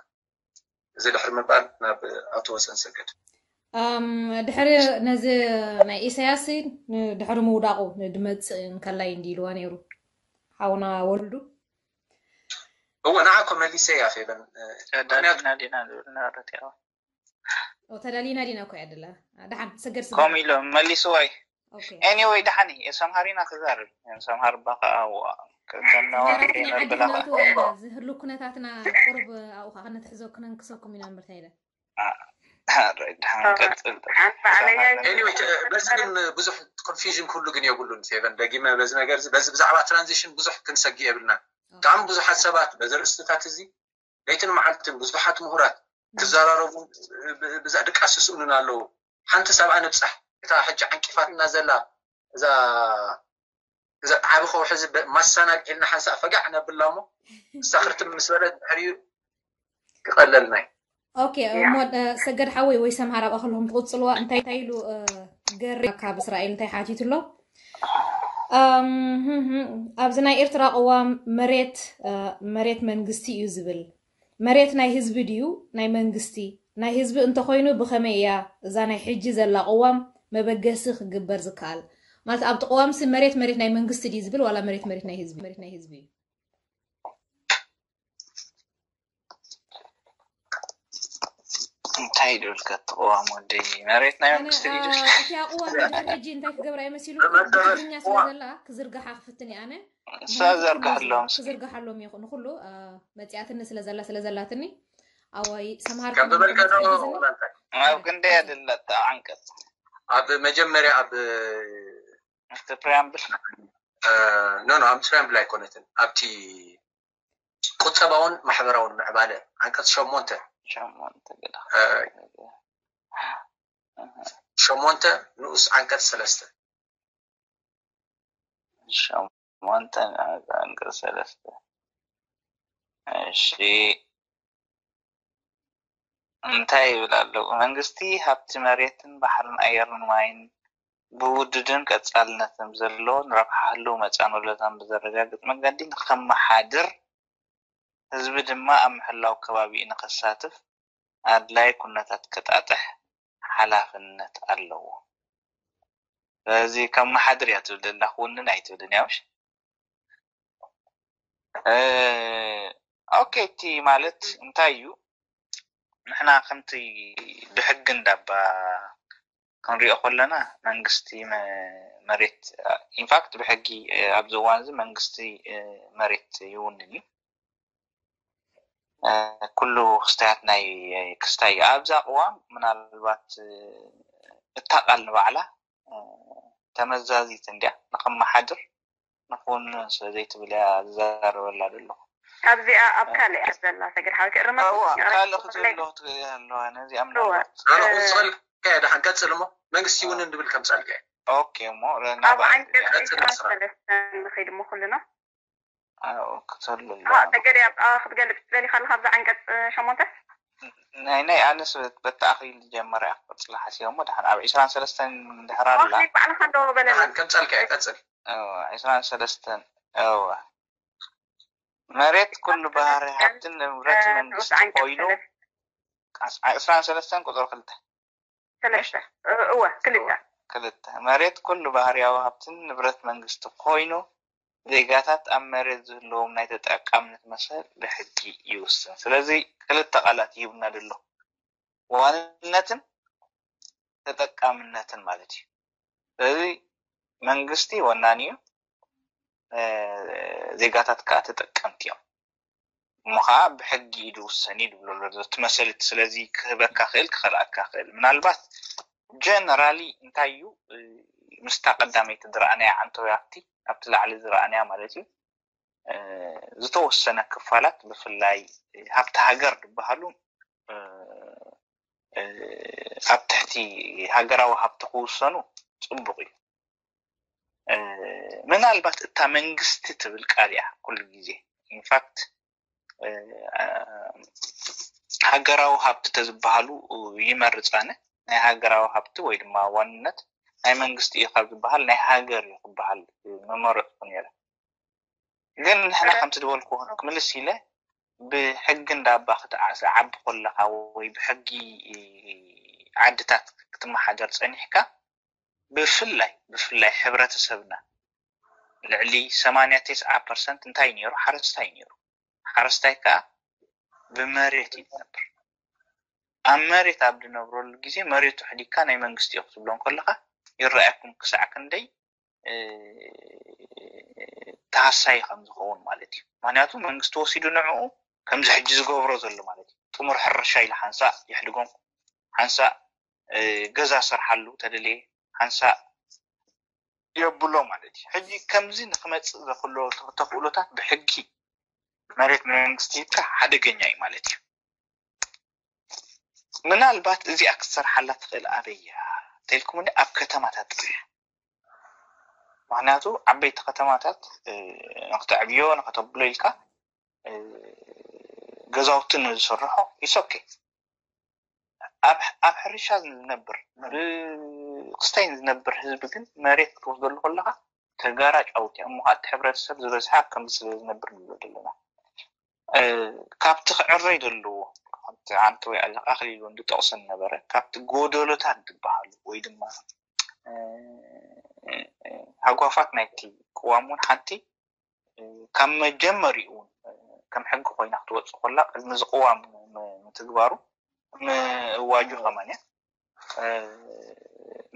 እዚ ድሕሪ ምባል ናብ ኣቶ ወሰን ሰገድ። ድሕሪ ነዚ ናይ ኢሳያስ ድሕሪ ምውዳቑ ድመፅእ እንከላይ እንዲ ኢልዋ ነይሩ ሓውና ወልዱ። እወ ንዓ እኮ መሊሰ እያ ፌበን። ተዳሊና ዲና ዝብል ነበረት ያው ተዳሊና ዲና እኮ እያ ደላ። ደሓን ሰገድ ስገድ። ከምኡ ኢሎም መሊስዋ እዩ። ኦኬ። Anyway ደሓን እዩ። የሰምሃር ኢና ክዛረብ። የሰምሃር እባ ከዓ እዋ ከተናዋ ነራትና ከይነብላ ዓድናቱ ኢና ዝህሉ ኩነታትና ቁርብ ኣብኡ ከዓ ከነትሕዞ ክነንክሰኩም ኢና እምበር እንታይ ኢለ። ደሓን ቀፅል። ሓንቲ ዓለያ Anyway በዚ ግን ብዙሕ ኮንፊውዥን ክህሉ ግን የብሉን ፌቨን። ደጊመ በዚ ነገር እዚ በዚ ብዛዕባ ትራንዚሽን ብዙሕ ክንሰግእ የብልናን። ብጣዕሚ ብዙሓት ሰባት በዚ ርእስትታት እዚ ለይትን መዓልትን ብዙሓት ምሁራት ክዘራረቡ ብዛ ድቃስ ይስእኑን ኣለዉ። ሓንቲ ሰብኣ ንብፃሕ እታ ሕጂ ዓንቂፋትና ዘላ እዛ እዛ ዓቢ ከውሒ እዚ ማሳና ልዒልና ሓንሳእ ፈጋዕ ነብላ እሞ እሳ ክርትም ምስ በለት ድሕሪኡ ክቐለልና እዩ። ኦኬ እሞ ሰገድ ሓወይ ወይ ሰምሃር ኣብኣ ከለኹም ትቕፅልዋ እንታይ እንታይ ኢሉ ገሪ ካብ እስራኤል እንታይ ሓቲቱ ኣሎ? እም፣ ህም፣ ህም። ኣብዚ ናይ ኤርትራ ቅዋም መሬት እ፣ መሬት መንግስቲ እዩ ዝብል። መሬት ናይ ህዝቢ ድዩ ናይ መንግስቲ? ናይ ህዝቢ እንተኾይኑ ብኸመይ እያ እዛ ናይ ሕጂ ዘላ ቅዋም መበገሲ ክግበር ዝከኣል? ማለት ኣብቲ ቅዋምሲ መሬት መሬት ናይ መንግስቲ ድዩ ዝብል ዋላ መሬት መሬት ናይ ህዝቢ? መሬት ናይ ህዝቢ እዩ። እንታይ ይደልካ እቲ ቅዋም ወደይ መሬት ናይ መንግስቲ ድዩ? እቲ ኣቅዋም ድሕሪ ሕጂ እንታይ ክገብራ እዩ መሲሉ? ብትግርኛ ስለ ዘላ ክዝርግሓ ክፍትን እየ ኣነ። እሳ ዘርግሐሎም እስኪ። ክዝርግሓሎም ይኹን ንኩሉ መፅያትኒ ስለ ዘላ ስለ ዘላትኒ ኣዋይ ሰምሃር ከም ዝበልካ ዶ ወላንታይ ኣብ ክንደይ ኣደለታ ዓንቀፅ ኣብ መጀመርያ ኣብ እቲ ፕሪያምብል ኖ ኖ ኣብ ትራምብል ኣይኮነትን ኣብቲ ቁጠባውን ማሕበራውን ምዕባለ ዓንቀፅ ሸሞንተ ሸሞንተ ገዳ ሸሞንተ ንኡስ ዓንቀፅ ሰለስተ ሸሞንተ ንኡስ ዓንቀፅ ሰለስተ እሺ እንታይ ይብል ኣለዉ? መንግስቲ ሃብቲ መሬትን ባሕርን ኣየርን ማይን ብውዱድን ቀጻልነትን ብዘለዎ ንረብሓ ህልው መጻን ወለታን ብዘረጋግጽ መገዲ ንኸመሓድር፣ ህዝቢ ድማ ኣብ ምሕላው ከባቢኡ ንኸሳትፍ ኣድላይ ኩነታት ከጣጥሕ ሓላፍነት ኣለዎ። ስለዚ ከመሓድር እያ ትብል ዘላ፣ ክውንን ኣይትብልን እያ። ምሽ ኦኬ፣ እቲ ማለት እንታይ እዩ? ንሕና ከምቲ ብሕጊ እንዳባ ክንሪኦ ከለና መንግስቲ መሬት፣ ኢንፋክት ብሕጊ ኣብዚ እዋን እዚ መንግስቲ መሬት ይውንን እዩ። ኩሉ ክስታያት ናይ ክስታይ እዩ። ኣብዛ ቅዋም ምናልባት እታ ቃል ንባዕላ ተመዛዚት እንዲያ፣ ንኸመሓድር ንኹን ስለ ዘይትብል እያ ዝዛረበላ ዘለኹ። ካብዚኣ ኣብ ካልእ እያ ዘላ ሰገድ ሓወይ ክእርመ ካልእ ክትብሎ ትኽእል ኣለዋ። ነዚኣ ምናልባት ዝኸልካ ደሓን ቀጽል እሞ መንግስቲ እውን እንድብል ከምጻልካ። ኦኬ እሞ ኣብ ዓንቀጽ ዕስራን ሰለስተን ንኸይድ እሞ ኩልና ክትህሉ ተገደ ክትገልጽ ትደሊ ካለካ ኣብዛ ዓንቀጽ ሸሞንተ ናይ ናይ ኣነስ በቲ ኣኽሊል ዝጀመረ እያ ክቅጽል ሓሲበ እሞ ድሓን ኣብ ዕስራን ሰለስተን እንድሕር ኣላ ባዕልካ ዶ በለና ከምጸልካ እያ ቀጽል ዕስራን ሰለስተን እወ መሬት ኩሉ ባህሪ ሃብትን ንብረት መንግስቲ ኮይኑ ዕስራን ሰለስተን ቁፅሪ ክልተ ሰለስተ እወ ክልተ ክልተ መሬት ኩሉ ባህርያዊ ሃብትን ንብረት መንግስቲ ኮይኑ ዜጋታት ኣብ መሬት ዝህልዎም ናይ ተጠቃምነት መሰል ብሕጊ ይውስን። ስለዚ ክልተ ቃላት ይህብና ዘሎ ዋንነትን ተጠቃምነትን ማለት እዩ። ስለዚ መንግስቲ ወናኒ እዩ፣ ዜጋታት ከዓ ተጠቀምቲ እዮም። እሞ ከዓ ብሕጊ እዩ ዝውሰን እዩ ዝብሎ ዘሎ እቲ መሰል እቲ። ስለዚ ክህበካ ክእል ክኸልኣካ ክእል ምናልባት ጀነራሊ እንታይ እዩ ምስታ ቀዳመይቲ ዝረኣናያ ዓንተወይ ኣብቲ ኣብቲ ላዕሊ ዝረኣናያ ማለት እዩ ዝተወሰነ ክፋላት ብፍላይ ሃብቲ ሃገር ዝበሃሉ ኣብ ትሕቲ ሃገራዊ ሃብቲ ክውሰኑ ፅቡቅ እዩ። ምናልባት እታ መንግስቲ ትብል ቃል እያ ኩሉ ግዜ ኢንፋክት ሃገራዊ ሃብቲ ተዝበሃሉ ይመርፅ ኣነ ናይ ሃገራዊ ሃብቲ ወይ ድማ ዋንነት ናይ መንግስቲ እዩ ካብ ዝበሃል ናይ ሃገር እዩ ክበሃል መመረፅኩ ነይረ። ግን ንሕና ከምቲ ዝበልኩ ክምልስ ኢለ ብሕጊ እንዳባ ክትዓሰ ዓቢ ከለካ ወይ ብሕጊ ዓድታት ክትመሓደር ፀኒሕካ ብፍላይ ብፍላይ ሕብረተሰብና ልዕሊ ሰማንያ ተስዓ ፐርሰንት እንታይ ነይሩ ሓረስታይ ነይሩ። ሓረስታይ ከዓ ብመሬት እዩ ዝነብር። ኣብ መሬት ኣብ ዝነብረሉ ግዜ መሬቱ ሕዲግካ ናይ መንግስቲ እዩ ክትብሎ ከለካ ይረኣየኩም ክሳዕ ክንደይ ተሃሳይ ከም ዝኸውን ማለት እዩ። ምክንያቱ መንግስቲ ወሲዱ ንዕኡ ከምዚ ሕጂ ዝገብሮ ዘሎ ማለት እዩ። ጥሙር ሕርሻ ኢሉ ሓንሳእ የሕድጎም፣ ሓንሳእ ገዛ ሰርሓሉ ተደለየ፣ ሓንሳእ የብሎ ማለት እዩ። ሕጂ ከምዚ ንክመፅእ ዘክሎ ተኽእሎታት ብሕጊ መሬት መንግስቲ ሂብካ ሓደገኛ እዩ ማለት እዩ። ምናልባት እዚኣ ክትሰርሓላ ትኽእል ኣበይ እያ ተልኩምኒ ኣብ ከተማታት ጥራሕ። ምክንያቱ ዓበይቲ ከተማታት ንክተዕብዮ ንክተብሎ ኢልካ ገዛውቲ ንዝስርሖ ኢሶኬ ኣብ ሕርሻ ዝነብር ብክስታይ ዝነብር ህዝቢ ግን መሬት ክትወስደሉ ከለካ ተጋራጫውቲ እዮም። እሞ እቲ ሕብረተሰብ ዝበዝሓ ኣብ ከምዚ ስለ ዝነብር ንብሎ ዘለና ካብቲ ክዕረይ ዘለዎ ከምቲ ዓንተ ወይ ኣለቃ ክሊሉ እንድጠቕሰን ነበረ ካብቲ ጎደሎታት ዝበሃሉ ወይ ድማ ሃጓፋት ናይቲ ቅዋም እውን ሓንቲ ካብ መጀመሪኡ እውን ከም ሕጊ ኮይና ክትወፅእ ከላ ቅድሚ ዝቅዋም ምትግባሩ ምእዋጁ ከማን እያ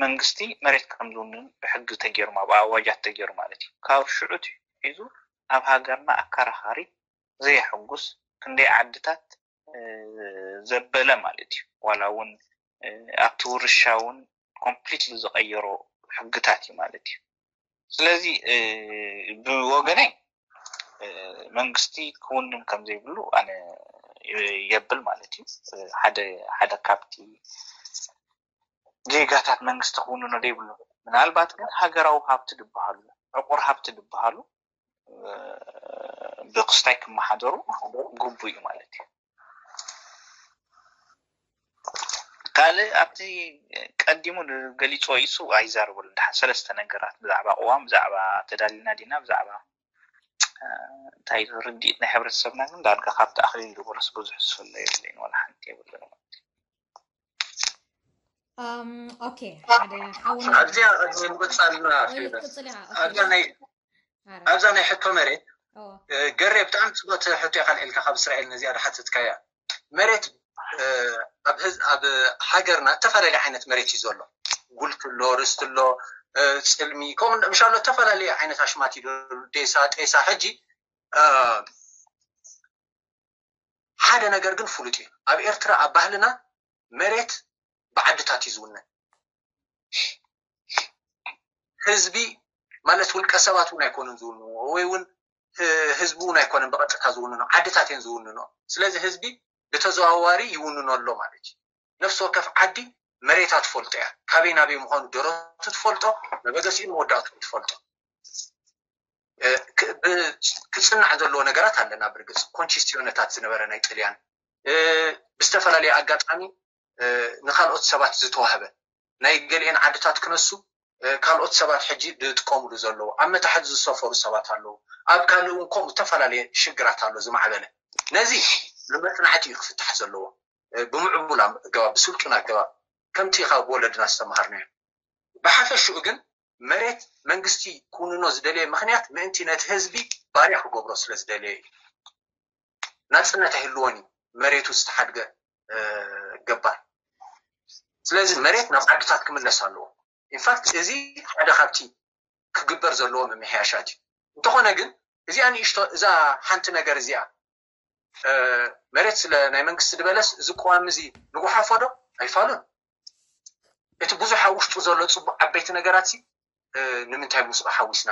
መንግስቲ መሬት ከም ዝውንን ብሕጊ ተገይሩ ኣብ ኣዋጃት ተገይሩ ማለት እዩ። ካብ ሽዑ ሒዙ ኣብ ሃገርና ኣከራኻሪ ዘየሐጉስ ክንደይ ዓድታት ዘበለ ማለት እዩ። ዋላ እውን ኣብቲ ውርሻ እውን ኮምፕሊትሊ ዝቀየሮ ሕግታት እዩ ማለት እዩ። ስለዚ ብወገነይ መንግስቲ ክውንን ከም ዘይብሉ ኣነ የብል ማለት እዩ። ሓደ ሓደ ካብቲ ዜጋታት መንግስቲ ክውንኖ ዘይብሉ ምናልባት ግን ሃገራዊ ሃብቲ ዝበሃሉ ዕቁር ሃብቲ ዝበሃሉ ብክስታይ ክመሓደሩ ግቡ እዩ ማለት እዩ። ካልእ ኣብቲ ቀዲሙ ገሊፅዎ ኢሱ ኣይዛረበሉ። ድሓን ሰለስተ ነገራት ብዛዕባ ቅዋም፣ ብዛዕባ ተዳሊና ዲና፣ ብዛዕባ እንታይ ርድኢት ናይ ሕብረተሰብና ግን ዳርጋ ካብቲ ኣኽሊል ዝበሎስ ብዙሕ ዝፍለ የብለይን፣ ዋላ ሓንቲ የብሉን። ኦኬ ሓደ ሓውና ኣብዚኣ ንወፃልና ኣብዛ ናይ ሕቶ መሬት ገሬ ብጣዕሚ ፅቡቅ ሕቶ ኢካ ኣልዒልካ ካብ እስራኤል ነዚኣ ዝሓተትካያ መሬት ኣብ ሃገርና ዝተፈላለየ ዓይነት መሬት እዩ ዘሎ። ጉልት ኣሎ፣ ርስት ኣሎ፣ ፅልሚ ከምኡ ምሻሎ ዝተፈላለየ ዓይነት ኣሽማት እዩ ዴሳ ጤሳ ሕጂ ሓደ ነገር ግን ፍሉጥ እዩ። ኣብ ኤርትራ ኣብ ባህልና መሬት ብዓድታት እዩ ዝውነን። ህዝቢ ማለት ውልቀ ሰባት እውን ኣይኮኑን ዝውንዎ ወይ እውን ህዝቢ እውን ኣይኮነን ብቐጥታ ዝውንኖ፣ ዓድታት እየን ዝውንኖ። ስለዚ ህዝቢ ብተዘዋዋሪ ይውንኖ ኣሎ ማለት እዩ። ነፍሲ ወከፍ ዓዲ መሬታ ትፈልጦ እያ። ካበይ ናበይ ምዃኑ ደረቱ ትፈልጦ፣ መበገሲኡ መወዳእቱ ትፈልጦ። ክፅናዕ ዘለዎ ነገራት ኣለና። ብርግፅ ኮንቺስቲዮነታት ዝነበረ ናይ ጥልያን ብዝተፈላለየ ኣጋጣሚ ንካልኦት ሰባት ዝተዋህበ ናይ ገሊአን ዓድታት ክነሱ ካልኦት ሰባት ሕጂ ዝጥቀምሉ ዘለዉ ኣብ መታሕት ዝሰፈሩ ሰባት ኣለዉ። ኣብ ካልእ እውን ከምኡ ዝተፈላለየ ሽግራት ኣሎ ዝማዕበለ። ነዚ ብመፅናዕቲ እዩ ክፍታሕ ዘለዎ ብምዕቡል ኣገባብ ብስልጡን ኣገባብ ከምቲ ካብ ወለድና ዝተምሃርናዮ። ብሓፈሽኡ ግን መሬት መንግስቲ ክውንኖ ዝደለየ ምክንያት ምእንቲ ነቲ ህዝቢ ባርያ ክገብሮ ስለ ዝደለየ እዩ። ናፅነት ኣይህልዎን እዩ መሬቱ ዝተሓድገ ገባር። ስለዚ መሬት ናብ ዓድታት ክምለስ ኣለዎ። ኢንፋክት እዚ ሓደ ካብቲ ክግበር ዘለዎ ምምሕያሻት እዩ። እንተኾነ ግን እዚኣ ንእሽቶ እዛ ሓንቲ ነገር እዚኣ መሬት ስለ ናይ መንግስቲ ዝበለስ እዚ ቅዋም እዚ ንጉሓፎ ዶ ኣይፋሉን? እቲ ብዙሕ ኣብ ውሽጡ ዘሎ ፅቡቅ ዓበይቲ ነገራት ሲ ንምንታይ ምስኡ ሓዊስና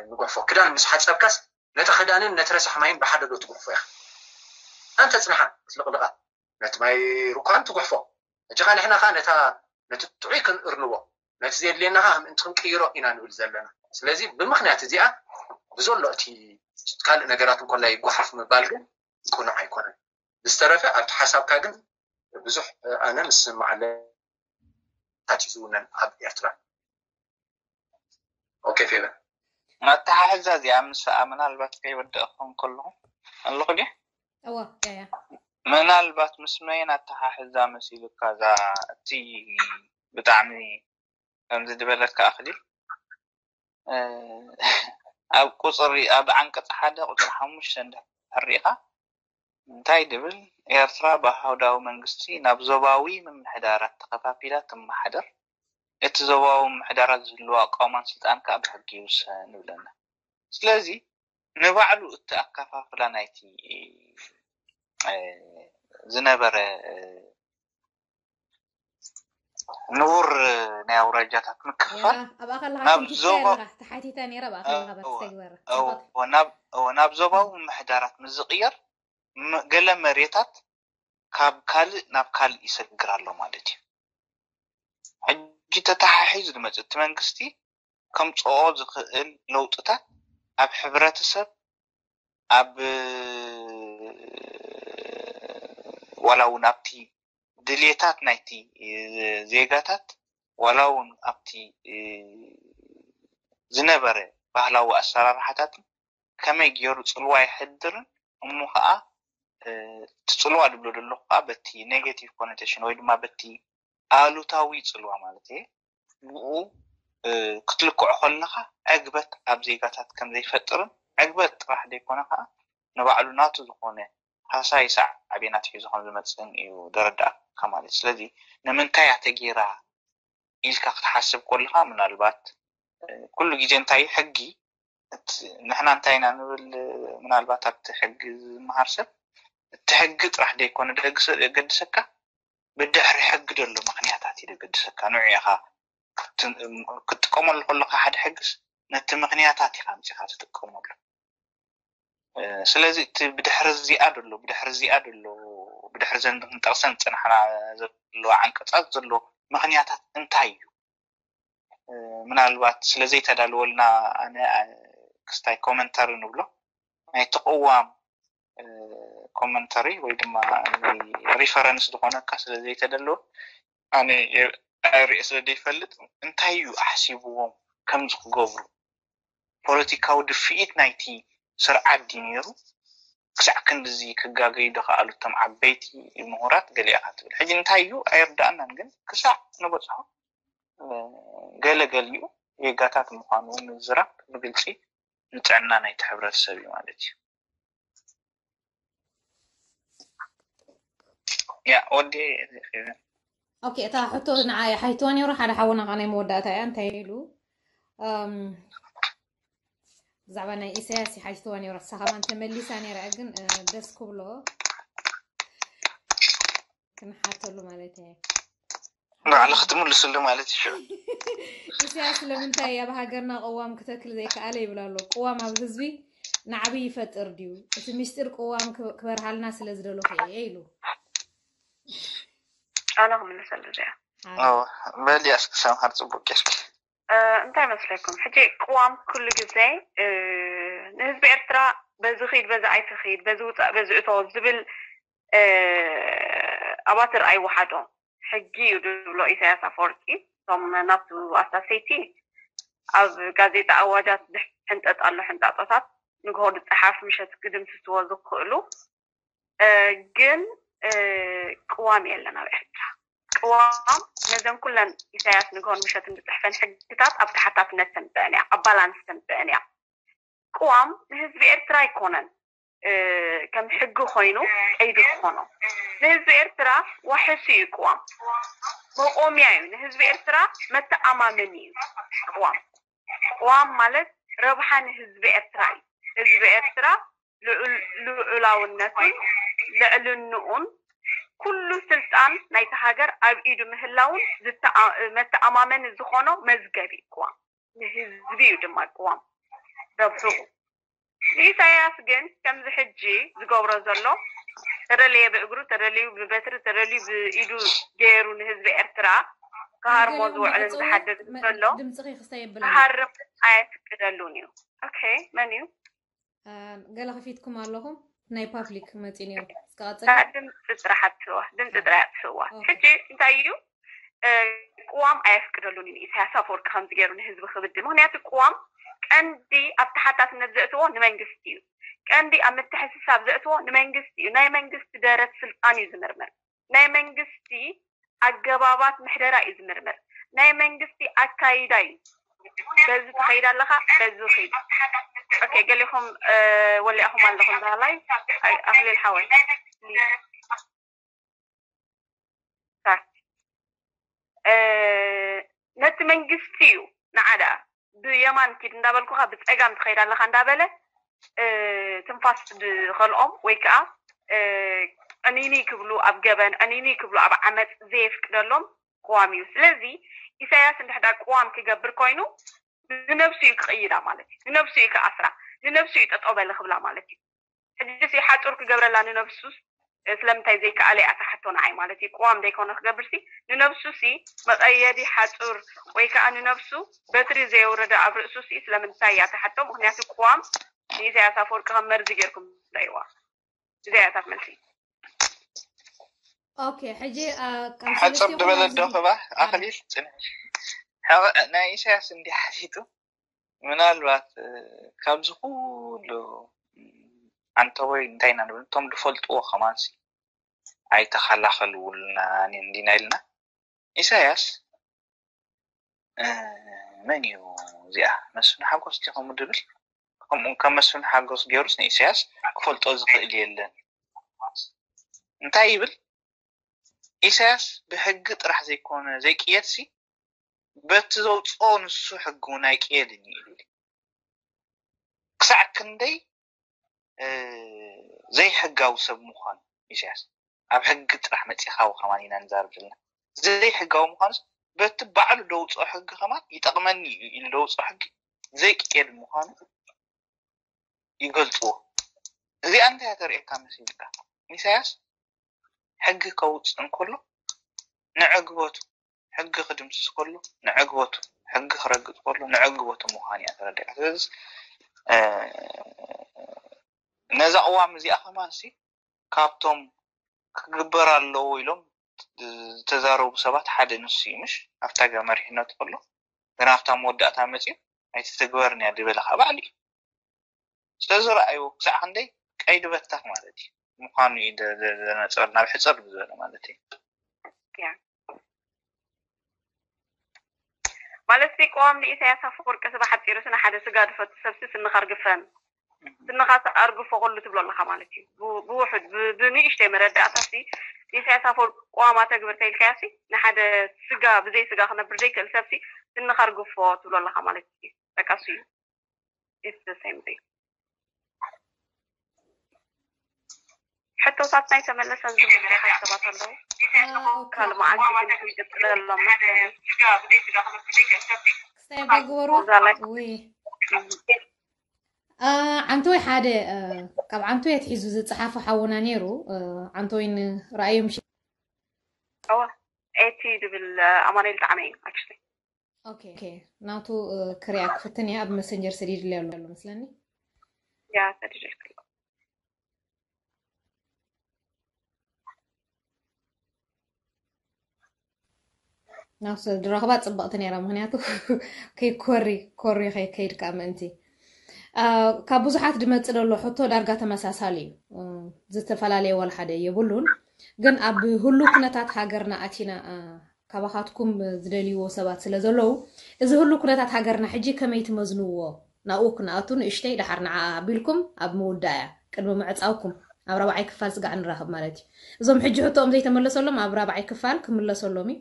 ንጉሕፎ? ክዳን ምስ ሓፀብካስ ነቲ ክዳንን ነቲ ረሳሕ ማይን ብሓደ ዶ ትጉሕፎ ኢኻ? ኣንተ ፅንሓ ትልቕልቓ ነቲ ማይ ሩኳን ትጉሕፎ። ሕጂ ኻ ንሕና ኻ ነታ ነቲ ጥዑይ ክንእርንቦ ነቲ ዘድልየና ኻ ምእንቲ ክንቅይሮ ኢና ንብል ዘለና። ስለዚ ብምኽንያት እዚኣ ብዘሎ እቲ ካልእ ነገራት እንኮላ ይጓሓፍ ምባል ግን ቅኑዕ ኣይኮነን። ብዝተረፈ ኣብቲ ሓሳብካ ግን ብዙሕ ኣነ ምስምዓለ ታት እዩ ዝውነን ኣብ ኤርትራ። ኦኬ ፌቨን ኣተሓሕዛ እዚኣ ምስኣ ምናልባት ከይወደእኹም ከለኹ ኣለኹ ድዩ? እወ ያያ ምናልባት ምስ መን ኣተሓሕዛ መሲሉካ እዛ እቲ ብጣዕሚ ከምዚ ዝበለካ ኣኽሊል ኣብ ቁፅሪ ኣብ ዓንቀፅ ሓደ ቁፅሪ ሓሙሽተ እንድሕር ሪኢኻ እንታይ ድብል ኤርትራ ብኣህዳዊ መንግስቲ ናብ ዞባዊ ምምሕዳራት ተኸፋፊላ ትመሓደር፣ እቲ ዞባዊ ምምሕዳራት ዝህልዋ ኣቃውማን ስልጣን ከኣ ብሕጊ ይውሰን ይብለና። ስለዚ ንባዕሉ እቲ ኣከፋፍላ ናይቲ ዝነበረ ንቡር ናይ ኣውራጃታት ምክፍፋል ኣብኣ ከለካ ናብ ዞባ ተሓቲተ ነረ ብኣ ከለካ በተግበረ ናብ ዞባዊ ምምሕዳራት ምስ ዝቕየር ገለ መሬታት ካብ ካልእ ናብ ካልእ ይሰግር ኣሎ ማለት እዩ። ሕጂ ተተሓሒዙ ዝመፅእ እቲ መንግስቲ ከምፅኦ ዝኽእል ለውጥታት ኣብ ሕብረተሰብ ኣብ ዋላ እውን ኣብቲ ድልየታት ናይቲ ዜጋታት ዋላ እውን ኣብቲ ዝነበረ ባህላዊ ኣሰራርሓታትን ከመይ ገይሩ ፅልዋ የሕድርን እሞ ከዓ እቲ ፅልዋ ዝብሎ ዘለኹ ከዓ በቲ negative connotation ወይ ድማ በቲ ኣሉታዊ ፅልዋ ማለት እየ ብኡ ክትልክዖ ከለካ ዕግበት ኣብ ዜጋታት ከም ዘይፈጥርን ዕግበት ጥራሕ ዘይኮነ ከዓ ንባዕሉ ናቱ ዝኾነ ሃሳይ ሳዕቤናት ሒዙ ከም ዝመፅእን እዩ ዝረዳእካ ማለት እዩ። ስለዚ ንምንታይ እያ ተገይራ ኢልካ ክትሓስብ ከለካ ምናልባት ኩሉ ግዜ እንታይ እዩ ሕጊ ንሕና እንታይ ኢና ንብል ምናልባት ኣብቲ ሕጊ ዝመሃር ሰብ እቲ ሕጊ ጥራሕ ዘይኮነ ዘገድሰካ ብድሕሪ ሕጊ ዘሎ ምክንያታት እዩ ዘገድሰካ ንዑ ኢኻ ክትጥቀመሉ ከለካ ሓደ ሕግስ ነቲ ምክንያታት ኢኻ ኣምፂኻ ትጥቀመሉ ስለዚ እቲ ብድሕሪ እዚኣ ዘሎ ብድሕሪ እዚኣ ዘሎ ብድሕሪ ዘን ክንጠቅሰን ዝፀናሕና ዘሎ ዓንቀፃት ዘሎ ምክንያታት እንታይ እዩ ምናልባት ስለዘይተዳለወልና ኣነ ክስታይ ኮመንተሪ ንብሎ ናይቲ ቅዋም ኮመንተሪ ወይ ድማ ሪፈረንስ ዝኾነካ ስለዘይተደለወ ኣነ ኣርእየ ስለ ዘይፈልጥ እንታይ እዩ ኣሕሲብዎም ከምዚ ክገብሩ? ፖለቲካዊ ድፍኢት ናይቲ ስርዓት ድዩ ነይሩ? ክሳዕ ክንድዚ ክጋገዩ ዶ ከኣሉ እቶም ዓበይቲ ምሁራት ገሊኣ ክትብል። ሕጂ እንታይ እዩ ኣይርዳእናን፣ ግን ክሳዕ ንበጽሖ ገለ ገሊኡ ጌጋታት ምዃኑ ምዝራብ ብግልጺ ንጥዕና ናይቲ ሕብረተሰብ እዩ ማለት እዩ። ያ ወዲ ኦኬ፣ እታ ሕቶ ንዓይ ሓይትዋ ነይሩ። ሓደ ሓውና ከዓ ናይ መወዳእታ እያ። እንታይ ኢሉ? እም፣ ብዛዕባ ናይ ኢሳያስ ይሓይትዋ ነይሩ። እሳ ከማን ተመሊሳ ነይራ፣ ግን እ፣ ደስ ክብሎ ክንሓተሉ ማለት እየ። ንባዕልኺ ትምልስሉ ማለት እዩ። ሽዑ ኢሳያስ ስለምንታይ ኣብ ሃገርና ቅዋም ክተክል ዘይከኣለ ይብል ኣሎ። ቅዋም ኣብ ህዝቢ ናዕቢ ይፈጥር ድዩ? እቲ ምስጢር ቅዋም ክበ- ክበርሃልና ስለ ዝደለኹ እየ ኢሉ። ኣነ ክምልሰሉ እዚኣ ሓ- በልያ እስኪ ሰምሃር ጽቡቅ ጌርኪ። እ፣ እንታይ መስለኩም? ሕጂ ቅዋም ኩሉ ግዜ እ፣ ንህዝቢ ኤርትራ በዚ ኺድ በዚ ኣይትኺድ፣ በዚ ውፃእ በዚ እቶ ዝብል እ፣ ኣባትር ኣይወሓዶ ሕጊ እዩ ዝብሎ ኢሳያስ ኣፈወርቂ። እቶም ናቱ ኣሳሰይቲ ኣብ ጋዜጣ ኣዋጃት ዝሕንጠጥ ኣሎ ሕንጣጦታት ንግሆ ዝፀሓፍ ምሸት ክድምስስዎ ዝኽእሉ እ፣ ግን እ፣ ቅዋም የለን ኣብ ኤርትራ። ቅዋም ነዘን ኩለን ኢሳያስ ንግሆን ምሸትን ዝፅሕፈን ሕግታት ኣብ ተሓታትነት ተምፅአን እያ፣ ኣብ ባላንስ ተምፅአን እያ። ቅዋም ንህዝቢ ኤርትራ ኣይኮነን እ፣ ከም ሕጊ ኮይኑ ቀይዲ ክኾኖ። ንህዝቢ ኤርትራ ዋሕሱ እዩ ቅዋም፣ መቆምያ እዩ። ንህዝቢ ኤርትራ መተኣማመኒ እዩ ቅዋም። ቅዋም ማለት ረብሓ ንህዝቢ ኤርትራ እዩ። ህዝቢ ኤርትራ ልዑል- ልዑላውነቱን ልዕልንኡን ኩሉ ስልጣን ናይቲ ሃገር ኣብ ኢዱ ምህላውን ዝተኣ- መተኣማመኒ ዝኾኖ መዝገብ እዩ ቅዋም። ንህዝቢ እዩ ድማ ቅዋም ረብሕኡ። ንኢሳያስ ግን ከምዚ ሕጂ ዝገብሮ ዘሎ ተደለየ ብእግሩ ተደልዩ ብበትሪ ተደልዩ ብኢዱ ገይሩ ንህዝቢ ኤርትራ ክሃርሞ ዝውዕልን ዝሓድር ዘሎ ድምፅኺ ክስታይ የብላ ክሃርም ኣየፍቅደሉን እዩ። ኦኬ መን እዩ? ገለ ከፊትኩም ኣለኹም ናይ ፓብሊክ መፂ ነይሩ እስከ ቀፅል ድምፂ ጥራሕ ኣጥፍዋ ድምፂ ጥራሕ ኣጥፍዋ። ሕጂ እንታይ እዩ? ቅዋም ኣየፍቅደሉን እዩ ኢሳያስ ኣፈወርቂ ከምዚ ገይሩ ንህዝቢ ክብድል። ምክንያቱ ቅዋም ቀንዲ ኣብ ተሓታትነት ዘእትዎ ንመንግስቲ እዩ። ቀንዲ ኣብ ምትሕስሳብ ዘእትዎ ንመንግስቲ እዩ። ናይ መንግስቲ ደረት ስልጣን እዩ ዝምርምር። ናይ መንግስቲ ኣገባባት ምሕደራ እዩ ዝምርምር። ናይ መንግስቲ ኣካይዳ እዩ። በዚ ትኸይድ ኣለኻ፣ በዚ ኺድ። ኦኬ፣ ገሊኹም ወሊኣኹም ኣለኹም ዛላይ ኣክሊል ሓወይ። ነቲ መንግስቲ እዩ ንዓዳ ብየማን ኪድ እንዳበልኩኻ ብፀጋም ትኸይድ ኣለኻ እንዳበለ ትንፋስ ዝኸልኦም ወይ ከዓ ዕኒኒ ክብሉ ኣብ ገበን ዕኒኒ ክብሉ ኣብ ዓመፅ ዘየፍቅደሎም ቅዋም እዩ። ስለዚ ኢሳያስ እንድሕዳ ቅዋም ክገብር ኮይኑ ንነብሱ እዩ ክቕይዳ ማለት እዩ። ንነብሱ እዩ ክኣስራ፣ ንነብሱ እዩ ጠጠው በሊ ክብላ ማለት እዩ። ሕጂ ሲ ሓፁር ክገብረላ ንነብሱስ ስለምንታይ ዘይከኣለ እያ እታ ሕቶ ንዓይ ማለት እዩ። ቅዋም ዘይኮነ ክገብር ሲ ንነብሱ ሲ መቐየዲ ሓፁር ወይ ከዓ ንነብሱ በትሪ ዘየውረደ ኣብ ርእሱ ሲ ስለምንታይ እያ እታ ሕቶ? ምክንያቱ ቅዋም ንኢሳያስ ኣፈወርቂ ከም መርዚ ጌርኩም ትርእይዋ። እዚኣ እያ እታ መልሲ። ኦኬ ሕጂ ሓፅር ዝበለ ዶ ክባ ኣክሊል ፅንሕ ናይ ኢሳያስ እንዲ ሓቲቱ ምናልባት ካብዚ ኩሉ ኣንተወይ እንታይ ኢና ንብል እቶም ዝፈልጥዎ ከማንሲ ኣይተኸላኸልውልና እንዲና ኢልና ኢሳያስ መን እዩ እዚኣ መስፍን ሓጎስ ዲኹም ድብል ከምኡ ከም መስፍን ሓጎስ ገይሩስ ንኢሳያስ ክፈልጦ ዝኽእል የለን እንታይ ይብል ኢሳያስ ብሕጊ ጥራሕ ዘይኮነ ዘይቅየድሲ በቲ ዘውፅኦ ንሱ ሕጊ እውን ኣይቅየድን እዩ ይብል ክሳዕ ክንደይ ዘይሕጋዊ ሰብ ምዃኑ ኢሳያስ ኣብ ሕጊ ጥራሕ መፂኻዊ ከማን ኢና ንዛረብ ዘለና ዘይሕጋዊ ምዃኑስ በቲ ባዕሉ ደውፅኦ ሕጊ ከማን ይጠቕመኒ እዩ ኢሉ ደውፅኦ ሕጊ ዘይቅየድ ምዃኑ ይገልፅዎ እዚኣ እንታይ ተርእየካ መሲልካ ኢሳያስ ሕጊ ከውፅእ እንከሎ ንዕግበቱ ሕጊ ክድምስስ ከሎ ንዕግበቱ ሕጊ ክረግፅ ከሎ ንዕግበቱ ምዃኑ እያ ተረዲኣ ስለዚ ነዛ ቅዋም እዚኣ ከማንሲ ካብቶም ክግበር ኣለዎ ኢሎም ዝተዛረቡ ሰባት ሓደ ንሱ እዩ፣ ምሽ ኣብታ ጋ መሪሕነት ከሎ፣ ግን ኣብታ መወዳእታ መፅዩ ኣይትትግበርን እያ ዝበለ ከዓ ባዕሉ እዩ። ስለዚ ረኣይዎ ክሳዕ ክንደይ ቀይዲ በታኽ ማለት እዩ ምዃኑ እዩ ደ- ደ- ደነፅር ናብ ሕፅር ዝበለ ማለት እዩ። ማለት እዚ ቅዋም ንኢሳያስ ኣፈወርቂ እዚ ብሓፂሩ ስነ ሓደ ስጋ ድፈቱ ሰብሲ ስንኻ ርግፈን ስንኻ ኣርግፎ ኩሉ ትብሎ ኣለኻ ማለት እዩ። ብ- ብውሑድ ብ- ብንእሽተይ መረዳእታ ሲ ንኢሳያስ ኣፈወርቂ ቅዋም ኣተግብር ተይልካዮ ሲ ንሓደ ስጋ ብዘይ ስጋ ክነብር ዘይክእል ሰብሲ ስንኻ ርግፎ ትብሎ ኣለኻ ማለት እዩ። በቃ እሱ እዩ። It's the same thing። ሕቶታት ናይ ተመለሰን ዝብሉ ሰባት ኣለዉ። ካልእ መዓልቲ ግን ክንቅፅለሎም መስለኒ። ክስታይ በግበሩ እዛ ላይ ወይ ዓንተወይ ሓደ ካብ ዓንተወይ ኣትሒዙ ዝፀሓፈ ሓውና ነይሩ። ዓንተወይ ንረኣዮም እወ ኤቲ ድብል ኣማኑኤል ጣዕመ እዩ። Actually ኦኬ ናቱ ክሪኣ ክፍትን እያ። ኣብ መሰንጀር ሰዲድለይ ኣሎ መስለኒ። ያ ሰዲደልክ ኣሎ። ናብ ሰብ ድረኽባ ፅብቕቲ ነይራ። ምክንያቱ ከይኮሪ ኮሪ ከይከይድ ከዓ ምእንቲ ካብ ብዙሓት ድመፅእ ዘሎ ሕቶ ዳርጋ ተመሳሳሊ እዩ። ዝተፈላለየ ዋላ ሓደ የብሉን። ግን ኣብ ህሉ ኩነታት ሃገርና ኣቲና ካባኻትኩም ዝደልይዎ ሰባት ስለ ዘለዉ እዚ ህሉ ኩነታት ሃገርና ሕጂ ከመይ ትመዝንዎ? ናብኡ ክንኣቱ ንእሽተይ ደሓር ንዓ ኣቢልኩም ኣብ ምውዳእ እያ ቅድሚ ምዕፃውኩም ኣብ ራብዓይ ክፋል ስጋዕ ንራኸብ ማለት እዩ። እዞም ሕጂ ሕቶኦም ዘይተመለሰሎም ኣብ ራብዓይ ክፋል ክምለሰሎም እዩ።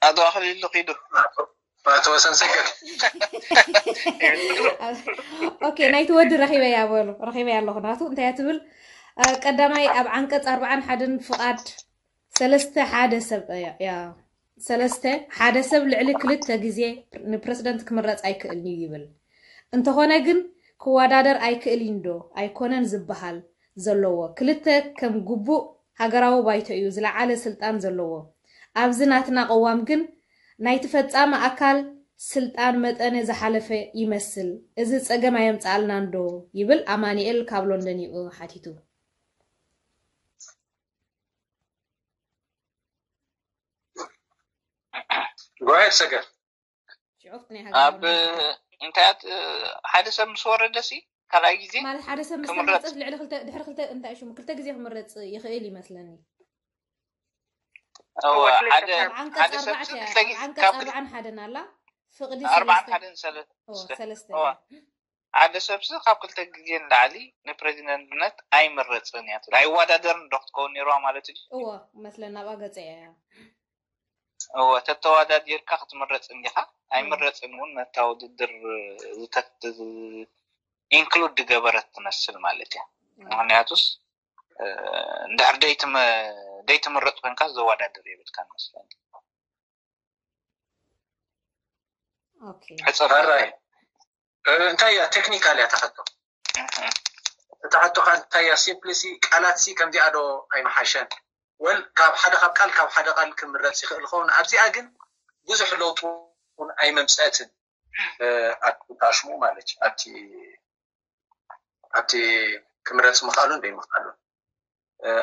ኣቶ ኣኽሊሉ ኪዱ ኣቶ ወሰን ሰገድ ኦኬ ናይቲ ወዲ ረኺበያ በሉ ረኺበያ ኣለኹ ናቱ እንታይ ትብል ቀዳማይ ኣብ ዓንቀፅ ኣርባዓን ሓደን ፍቓድ ሰለስተ ሓደ ሰብ ሰለስተ ሓደ ሰብ ልዕሊ ክልተ ግዜ ንፕረስደንት ክምረፅ ኣይክእልን እዩ ይብል። እንተኾነ ግን ክወዳደር ኣይክእልን ዶ ኣይኮነን ዝበሃል ዘለዎ ክልተ ከም ግቡእ ሃገራዊ ባይቶ እዩ ዝለዓለ ስልጣን ዘለዎ። ኣብዚ ናትና ቅዋም ግን ናይቲ ፈፃሚ ኣካል ስልጣን መጠነ ዝሓለፈ ይመስል። እዚ ፀገም ኣየምፅኣልናን ዶ ይብል ኣማኒኤል ካብ ሎንደን እዩ ሓቲቱ። ጎሄድ ሰገር ሽዑፍት ናይ ኣብ ሃገር እንታይ ሓደ ሰብ ምስ ወረደ ሲ ካልኣይ ግዜ ማለት ሓደ ሰብ ምስ ክምረፅ። ተመረፀ ልዕሊ ክልተ ድሕሪ ክልተ እንታይ ሽሙ ክልተ ግዜ ክምረፅ ይኽእል ይመስለኒ። እወ፣ ሓደ ኣብ ዓንቀፅ ሓደ ሰብ ኣርባዕተ ክልተ ኣብ ግዜ ዓንቀፅ ካብ ኣርባዓን ሓደን ኣላ ፍቕዲ ኣርባዓን ሰለስተ ሓደን ሰለስተ ኦ፣ ሰለስተ እወ። ሓደ ሰብሲ ካብ ክልተ ግዜ ንላዕሊ ንፕሬዚደንትነት ኣይምረፅን እያ ትብል። ኣይወዳደርን ዶ ክትከውን ነይርዋ ማለት እዩ። እዎ መስለና ኣብኣ ገፀ እያ። እወ ተተወዳዲርካ ክትምረፅ እንዲኻ ኣይምረፅን እውን ነታ ውድድር ኢንክሉድ ዝገበረት ትመስል ማለት እያ። ምክንያቱስ እንድሕር ደይትመ- ደይትምረፅ ኮንካ ዘወዳድር የብልካን መስለኒ። ኦኬ ሕፅር ሕራይ እንታይ እያ ቴክኒካል እያ ተኸቶ እታ ሕቶኻ እንታይ እያ ሲምፕሊ ሲ ቃላት ሲ ከምዚኣ ዶ ኣይምሓሸን ወል ካብ ሓደ ካብ ቃል ካብ ሓደ ቃል ክምረፅ ይኽእል ኸውን ኣብዚኣ ግን ብዙሕ ለውጡ እውን ኣይመምፀእትን ኣብቲ ሽሙ ማለት እዩ ኣብቲ ኣብቲ ክምረፅ ምኽኣሉን ዘይምኽኣሉን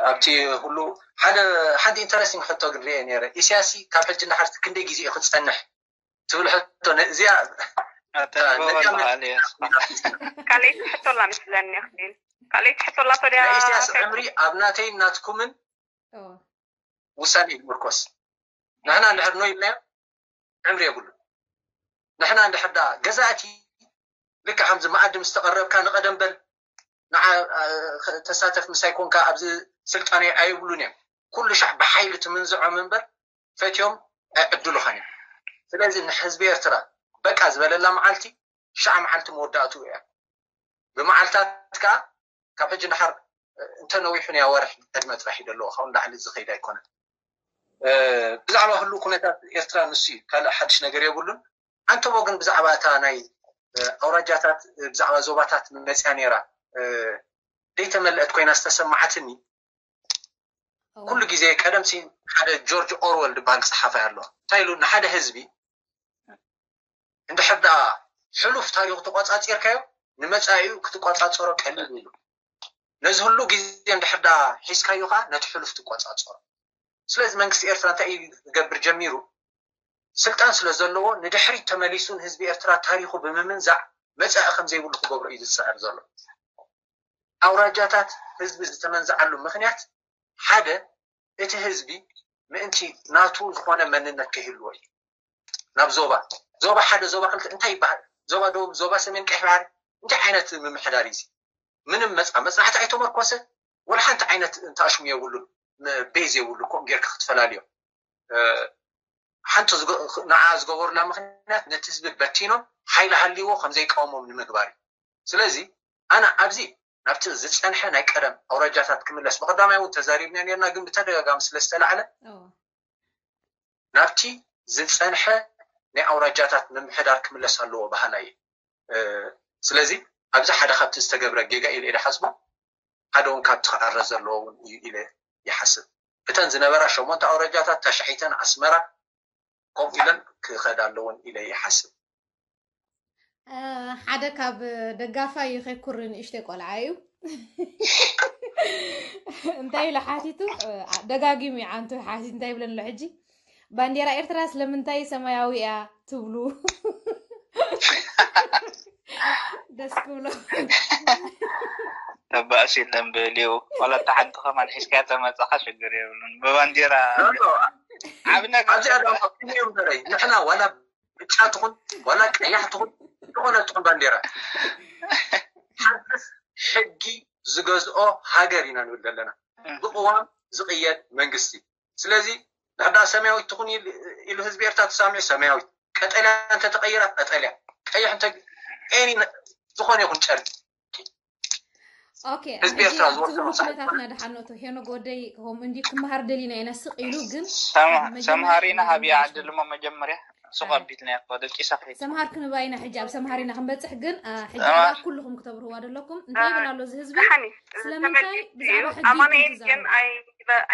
ኣብቲ ሁሉ ሓደ ሓንቲ ኢንተረስቲንግ ሕቶ ግን ሪኤ ነይረ ኢሳያስ ካብ ሕጂ ንሓር ክንደይ ግዜ እዩ ክፀንሕ ትብል ሕቶ እዚኣ ተንበባ ኣለኻ ኣልያስ ካልኣይቲ ሕቶ ኣላ ምስለኒ ኣኽሊል ካልኣይቲ ሕቶ ኣላ ፈድያ ናይ ኢሳያስ ዕምሪ ኣብ ናተይን ናትኩምን ኦ፣ ውሳኔ ይምርኮስ ንሕና እንድሕር ኖ ኢልናዮ ዕምሪ የብሉ ንሕና እንድሕር ዳ ገዛእቲ ልክዕ ከምዚ መኣዲ ምስ ተቐረብካ ንቐደም በል ንዓ ተሳተፍ ምሳይ ኮንካ ኣብዚ ስልጣነ ኣይብሉን እዮም ኩሉ ሻዕ ብሓይሊ ትምንዝዖም እምበር ፈትዮም ኣይዕድሉኻን እዮም ስለዚ ንህዝቢ ኤርትራ በቃ ዝበለላ መዓልቲ ሻዕ መዓልቲ መወዳእትኡ እያ ብመዓልታት ከዓ ካብ ሕጂ ንሓር እንተነዊሑ ናይ ወርሒ ዕድመ ጥራሕ እዩ ዘለዎ ካብኡ ንላዕሊ ዝኸይድ ኣይኮነን ብዛዕባ ህሉ ኩነታት ኤርትራ ንሱ እዩ ካልእ ሓድሽ ነገር የብሉን ኣንተቦ ግን ብዛዕባ እታ ናይ ኣውራጃታት ብዛዕባ ዞባታት መፅያ ነይራ ዘይተመልአት ኮይና ዝተሰማዓትኒ ኩሉ ግዜ ቀደም ሲ ሓደ ጆርጅ ኦርወል ዝበሃል ፀሓፋይ ኣሎ እንታይ ኢሉ ንሓደ ህዝቢ እንድሕር ደኣ ሕሉፍ ታሪኹ ተቆፃፂርካዮ ንመጻኢኡ ክትቆጻጸሮ ቀሊል እዩ። ነዚ ህሉ ግዜ እንድሕር ዳ ሒዝካዮ ከዓ ነቲ ሕሉፍ ትቆጻጸሮ። ስለዚ መንግስቲ ኤርትራ እንታይ እዩ ክገብር ጀሚሩ? ስልጣን ስለ ዘለዎ ንድሕሪት ተመሊሱ ንህዝቢ ኤርትራ ታሪኹ ብምምንዛዕ መጻኢ ከም ዘይብሉ ክገብሮ እዩ ዝጽዕር ዘሎ። ኣውራጃታት ህዝቢ ዝተመንዝዓሉ ምኽንያት ሓደ እቲ ህዝቢ ምእንቲ ናቱ ዝኾነ መንነት ከይህልዎ እዩ። ናብ ዞባ ዞባ ሓደ ዞባ ክልተ እንታይ ይበሃል? ዞባ ደቡብ፣ ዞባ ሰሜን፣ ቀይሕ ባሕሪ እንታይ ዓይነት ምምሕዳር እዩ? ምንም መጽዓ መጽናዕቲ ኣይተመርኮሰ ወላ ሓንቲ ዓይነት እንተኣሽሙ የብሉን። ቤዝ የብሉ ከምኡ ጌርካ ክትፈላልዮ ሓንቲ ንዓ ዝገበሩላ ምክንያት ነቲ ህዝቢ በቲኖም ሓይሊ ሃልይዎ ከም ዘይቃወሞም ንምግባር እዩ። ስለዚ ኣነ ኣብዚ ናብቲ ዝፀንሐ ናይ ቀደም ኣውራጃታት ክምለስ ብቀዳማይ እውን ተዛሪብና ነርና፣ ግን ብተደጋጋሚ ስለ ዝተላዕለ ናብቲ ዝፀንሐ ናይ ኣውራጃታት ምምሕዳር ክምለስ ኣለዎ በሃላይ እየ። ስለዚ ኣብዚ ሓደ ካብቲ ዝተገብረ ጌጋ ኢለ ኢለ ሓስቦ ሓደ እውን ካብቲ ክዕረ ዘለዎ እውን እዩ ኢለ ይሓስብ። እተን ዝነበራ ሸሞንተ ኣውራጃታት ታሽዓይተን ኣስመራ ከምኡ ኢለን ክኸዳ ኣለውን ኢለ ይሓስብ። ሓደ ካብ ደጋፋይ ከይኩር ንእሽተይ ቆልዓ እዩ። እንታይ ኢሉ ሓቲቱ? ደጋጊሙ እዩ ዓንቱ ሓቲት እንታይ ይብለን ኣሎ ሕጂ? ባንዴራ ኤርትራ ስለምንታይ ሰማያዊ እያ ትብሉ? ደስ ክብሎ። ተባእስ የለን ብልዩ ዋላ እታ ሓንቲ ከማን ሒዝካያ ተመጻኻ ሽግር የብሉን። ብባንዴራ ዓብ ነገር ኣብዚኣ ድማ ክንዮም በረይ ንሕና ዋላ ብጫ ትኹን ዋላ ቀያሕ ትኹን ዝኾነ ትኹን ባንዴራ ሓንስ ሕጊ ዝገዝኦ ሃገር ኢና ንብል ዘለና። ብቅዋም ዝቕየድ መንግስቲ። ስለዚ ንሕዳ ሰማያዊት ትኹን ኢሉ ህዝቢ ኤርትራ ተሳሚዑ ሰማያዊት፣ ቀጠልያ እንተተቐይራ ቀጠልያ፣ ቀይሕ እንተ ኤኒ ዝኾነ ይኹን ጨርቂ ኦኬ ህዝቢ ኤርትራ ዝወሰኖ ኩነታትና ደሓኖቶ ሄኖ ጎደይ ከምኡ እንዲ ክመሃር ደሊና ኢና ስቕ ኢሉ ግን ሰምሃሪና ሃብያ ዓድል እሞ መጀመርያ ሱቕ ኣቢልና እኮ ደቂሳ ከይድ ሰምሃር ክንባ ኢና ሕጂ ኣብ ሰምሃሪና ክንበጽሕ ግን ሕጂ ኩልኹም ክተብርህዋ ደለኩም እንታይ ይብል ኣሎ እዚ ህዝቢ ስለምንታይ ብዛዕባ ሕጂ ኣማኑኤል ግን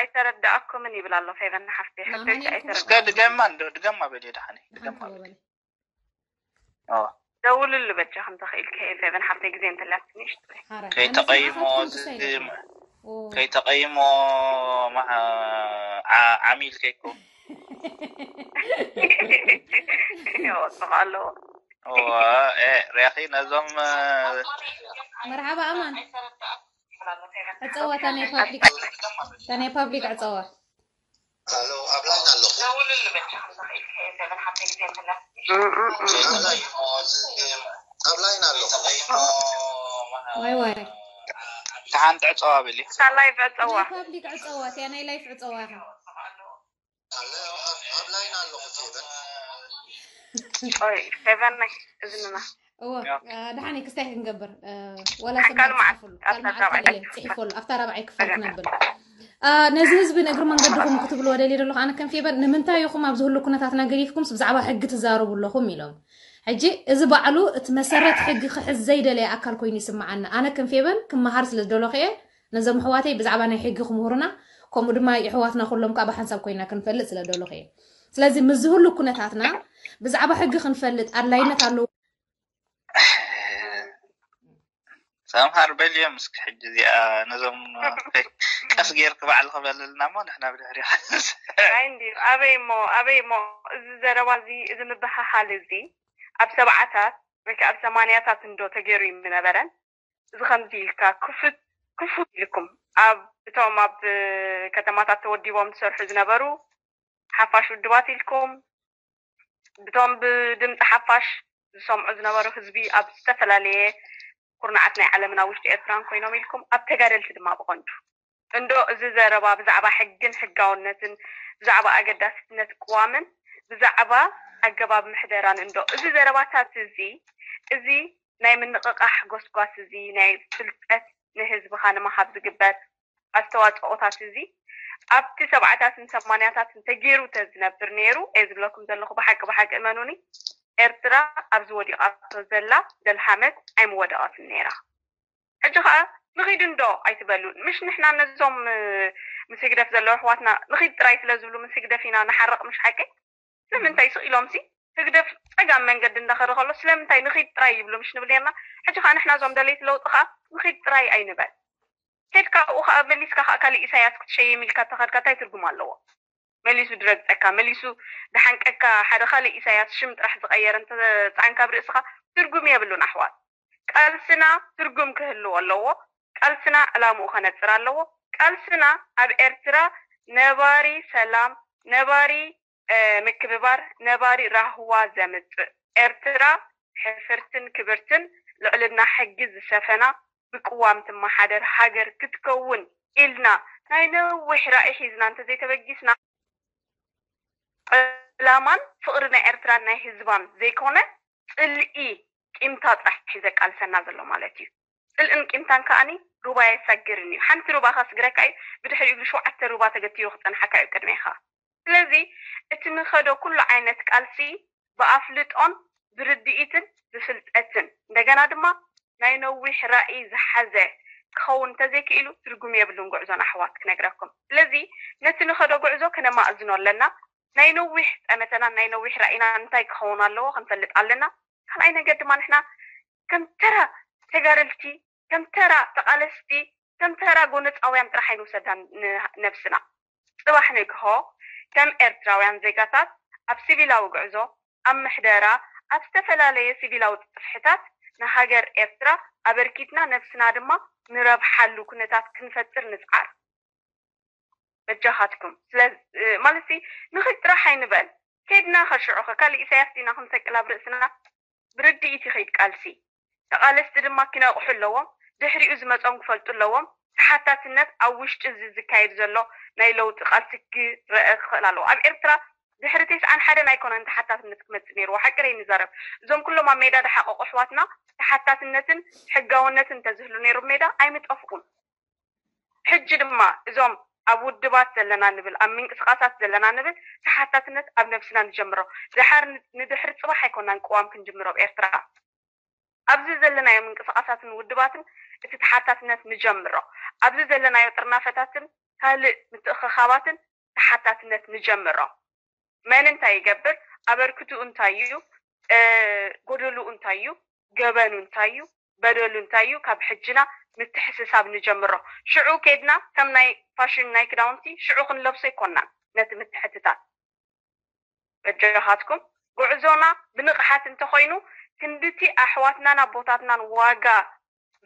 ኣይተረዳኣኩምን ይብል ኣሎ ፌቨን ሓፍተይ ሕቶች ኣይተረዳ ድገማ እንዶ ድገማ በል ደሓኒ ድገማ በል ደውልሉ በጃ ከም ተኽኢል ከኤል ፌቨን ሓፍተይ ግዜ እንተላትንሽ ከይተቐይሞ ከይተቐይሞ ዓሚል ከይኮ ይወፅቕ ኣለዎ ሪያኺ ነዞም መርሓባ ኣማን ዕፀዋ ታናይ ፓብሊክ ዕፀዋ ኣብ ላይን ኣለኹ ኣብ ላይን ኣለኹ ዋይ ዋይ ሓንቲ ዕፀዋ በሊ ላይፍ ዕፀዋ ፓብሊክ ዕፀዋ እያ ናይ ላይፍ ዕፀዋ ኢኻ ፌቨን ናይ እዝንና እወ ደሓኒ ክስታይ ክንገብር ወላ ሰብ ጽሕፈሉ ኣብታ ራብዓይ ክፋል ክነብል ነዚ ህዝቢ ንእግሪ መንገድኹም ክትብልዎ ደልየ ዘለኹ ኣነ ከም ፌቨን ንምንታይ ኢኹም ኣብዚ ህሉ ኩነታትና ገዲፍኩምስ ብዛዕባ ሕጊ ትዛረቡ ኣለኹም ኢሎም ሕጂ እዚ ባዕሉ እቲ መሰረት ሕጊ ክሕዝ ዘይደለየ ኣካል ኮይኑ ይስምዓኒ ኣነ ከም ፌቨን ክመሃር ስለ ዝደለኹ እየ ነዞም ኣሕዋተይ ብዛዕባ ናይ ሕጊ ክምህሩና ከምኡ ድማ የሕዋትና ኩሎም ከዓ ብሓንሳብ ኮይና ክንፈልጥ ስለ ደለኹ እየ ስለዚ ምስ ዝህሉ ኩነታትና ብዛዕባ ሕጊ ክንፈልጥ ኣድላይነት ኣለዎ ሰምሃር በልዮም እስኪ ሕጂ እዚኣ ነዞም ቀስ ጌርክ ባዕልክ በልልና እሞ ንሕና ብድሕሪ ኣይ እንዲ ኣበይ እሞ ኣበይ እሞ እዚ ዘረባ እዚ እዚ ምብሃሃል እዚ ኣብ ሰብዓታት ወይ ከዓ ኣብ ሰማንያታት እንዶ ተገይሩ ይምነበረን እዚ ከምዚ ኢልካ ክፉት ክፉት ኢልኩም ኣብ እቶም ኣብ ከተማታት ተወዲቦም ዝሰርሑ ዝነበሩ ሓፋሽ ውድባት ኢልኩም ብቶም ብድምፂ ሓፋሽ ዝሰምዑ ዝነበሩ ህዝቢ ኣብ ዝተፈላለየ ኩርናዓት ናይ ዓለምን ኣብ ውሽጢ ኤርትራን ኮይኖም ኢልኩም ኣብ ተጋደልቲ ድማ ብቐንዱ እንዶ እዚ ዘረባ ብዛዕባ ሕግን ሕጋውነትን ብዛዕባ ኣገዳስነት ቅዋምን ብዛዕባ ኣገባብ ምሕደራን እንዶ እዚ ዘረባታት እዚ እዚ ናይ ምንቕቓሕ ጎስጓስ እዚ ናይ ፍልጠት ንህዝብኻ ንምሃብ ዝግበር ኣስተዋፅኦታት እዚ ኣብቲ ሰብዓታትን ሰማንያታትን ተገይሩ ተዝነብር ነይሩ እየ ዝብለኩም ዘለኹ ብሓቂ ብሓቂ እመኑኒ ኤርትራ ኣብዚ ወዲቓቶ ዘላ ደልሃመት ኣይምወደቐትን ነይራ ሕጂ ከዓ ንኺድ እንዶ ኣይትበሉን ምሽ ንሕና ነዞም ምስ ህግደፍ ዘለዉ ኣሕዋትና ንኺድ ጥራይ ስለ ዝብሉ ምስ ህግደፍ ኢና ንሓርቕ ምሽ ሓቂ ንምንታይ ስቕ ኢሎም ሲ ህግደፍ ጸጋም መንገዲ እንዳኸደ ከሎ ስለምንታይ ንኺድ ጥራይ ይብሉ ምሽ ንብል ነርና። ሕጂ ከዓ ንሕና እዞም ደለይቲ ለውጢ ከዓ ንኺድ ጥራይ ኣይንበል። ኬድካ ኣብኡ ከዓ መሊስካ ከዓ ካልእ ኢሳያስ ክትሸይም ኢልካ ተኸድካ እንታይ ትርጉም ኣለዎ? መሊሱ ድረግጸካ፣ መሊሱ ድሓንቀካ፣ ሓደ ካልእ ኢሳያስ ሽም ጥራሕ ዝቐየረ እንተጻንካ ኣብ ርእስኻ ትርጉም የብሉን ኣሕዋት። ቃልስና ትርጉም ክህልዎ ኣለዎ። ቃልስና ዕላምኡ ከነጽር ኣለዎ። ቃልስና ኣብ ኤርትራ ነባሪ ሰላም፣ ነባሪ ምክብባር፣ ነባሪ ራህዋ ዘምጽእ ኤርትራ ሕፍርትን ክብርትን ልዕልና ሕጊ ዝሰፈና ብቅዋም ትመሓደር ሃገር ክትከውን ኢልና ናይ ነዊሕ ራእይ ሒዝና እንተዘይተበጊስና ዕላማን ፍቕሪ ናይ ኤርትራን ናይ ህዝባን ዘይኮነ ጽልኢ ቂምታ ጥራሕ እዩ ዘቃልሰና ዘሎ ማለት እዩ። ጽልእን ቂምታን ከኣኒ ሩባ የሳግርን እዩ። ሓንቲ ሩባ ከስግረካ እዩ፣ ብድሕሪኡ ግን ሸውዓተ ሩባ ተገቲሩ ክጸንሓካ እዩ ቅድሜኻ። ስለዚ እቲ ንኸዶ ኩሉ ዓይነት ቃልሲ ብኣፍልጦን ብርድኢትን ብፍልጠትን እንደገና ድማ ናይ ነዊሕ ራእይ ዝሓዘ ክኸውን እንተዘይክኢሉ ትርጉም የብሉን ጉዕዞን ኣሕዋት ክነግረኩም። ስለዚ ነቲ ንኸዶ ጉዕዞ ከነማእዝኖ ኣለና። ናይ ነዊሕ ጠመተናን ናይ ነዊሕ ራእይና እንታይ ክኸውን ኣለዎ ክንፈልጥ ኣለና። ካልኣይ ነገር ድማ ንሕና ከም ተራ ተጋደልቲ፣ ከም ተራ ተቓለስቲ፣ ከም ተራ ጎነፃውያን ጥራሕ ኣይንውሰዳ ነብስና። ጽባሕ ንግሆ ከም ኤርትራውያን ዜጋታት ኣብ ሲቪላዊ ጉዕዞ፣ ኣብ ምሕደራ፣ ኣብ ዝተፈላለየ ሲቪላዊ ጽፍሕታት ንሃገር ኤርትራ ኣበርኪትና ነብስና ድማ ንረብሓሉ ኩነታት ክንፈጥር ንጽዓር። በጃኻትኩም ስለ ማለት ንኽድ ጥራሕ ኣይንበል። ከድና ከሽዑ ካልእ ኢሳያስ ዲና ክንሰቅል ኣብ ርእስና ብርድኢት ይኸይድ ቃልሲ። ተቓለስቲ ድማ ክነቕሑ ኣለዎም። ድሕሪኡ ዝመጾም ክፈልጡ ኣለዎም። ተሓታትነት ኣብ ውሽጢ እዚ ዝካየድ ዘሎ ናይ ለውጢ ቃልሲ ክረአ ክኽእል ኣለዎ። ኣብ ኤርትራ ድሕሪ ተስዓን ሓደን ኣይኮነን ተሓታትነት ክመጽእ ነይርዎ። ሓቂ ደይ ንዛረብ። እዞም ኩሎም ኣብ ሜዳ ድሓቐቑ ኣሕዋትና ተሓታትነትን ሕጋውነትን እንተዝህሉ ነይሩ ሜዳ ኣይምጠፍኡን። ሕጂ ድማ እዞም ኣብ ውድባት ዘለና ንብል፣ ኣብ ምንቅስቃሳት ዘለና ንብል፣ ተሓታትነት ኣብ ነብስና ንጀምሮ። ድሓር ንድሕሪ ጽባሕ ኣይኮናን ቅዋም ክንጅምሮ ኣብ ኤርትራ። ኣብዚ ዘለናዮ ምንቅስቃሳትን ውድባትን እቲ ተሓታትነት ንጀምሮ። ኣብዚ ዘለናዮ ጥርናፈታትን ካልእ ምትእኽኻባትን ተሓታትነት ንጀምሮ። መን እንታይ ይገብር፣ ኣበርክትኡ እንታይ እዩ፣ ጎደልኡ እንታይ እዩ፣ ገበኑ እንታይ እዩ፣ በደሉ እንታይ እዩ፣ ካብ ሕጅና ምትሕስሳብ ንጀምሮ። ሽዑ ኬድና ከም ናይ ፋሽን ናይ ክዳውንቲ ሽዑ ክንለብሶ ኣይኮናን ነቲ ምትሕትታት። በጃኻትኩም ጉዕዞና ብንቕሓት እንተኾይኑ ክንድቲ ኣሕዋትናን ኣቦታትናን ዋጋ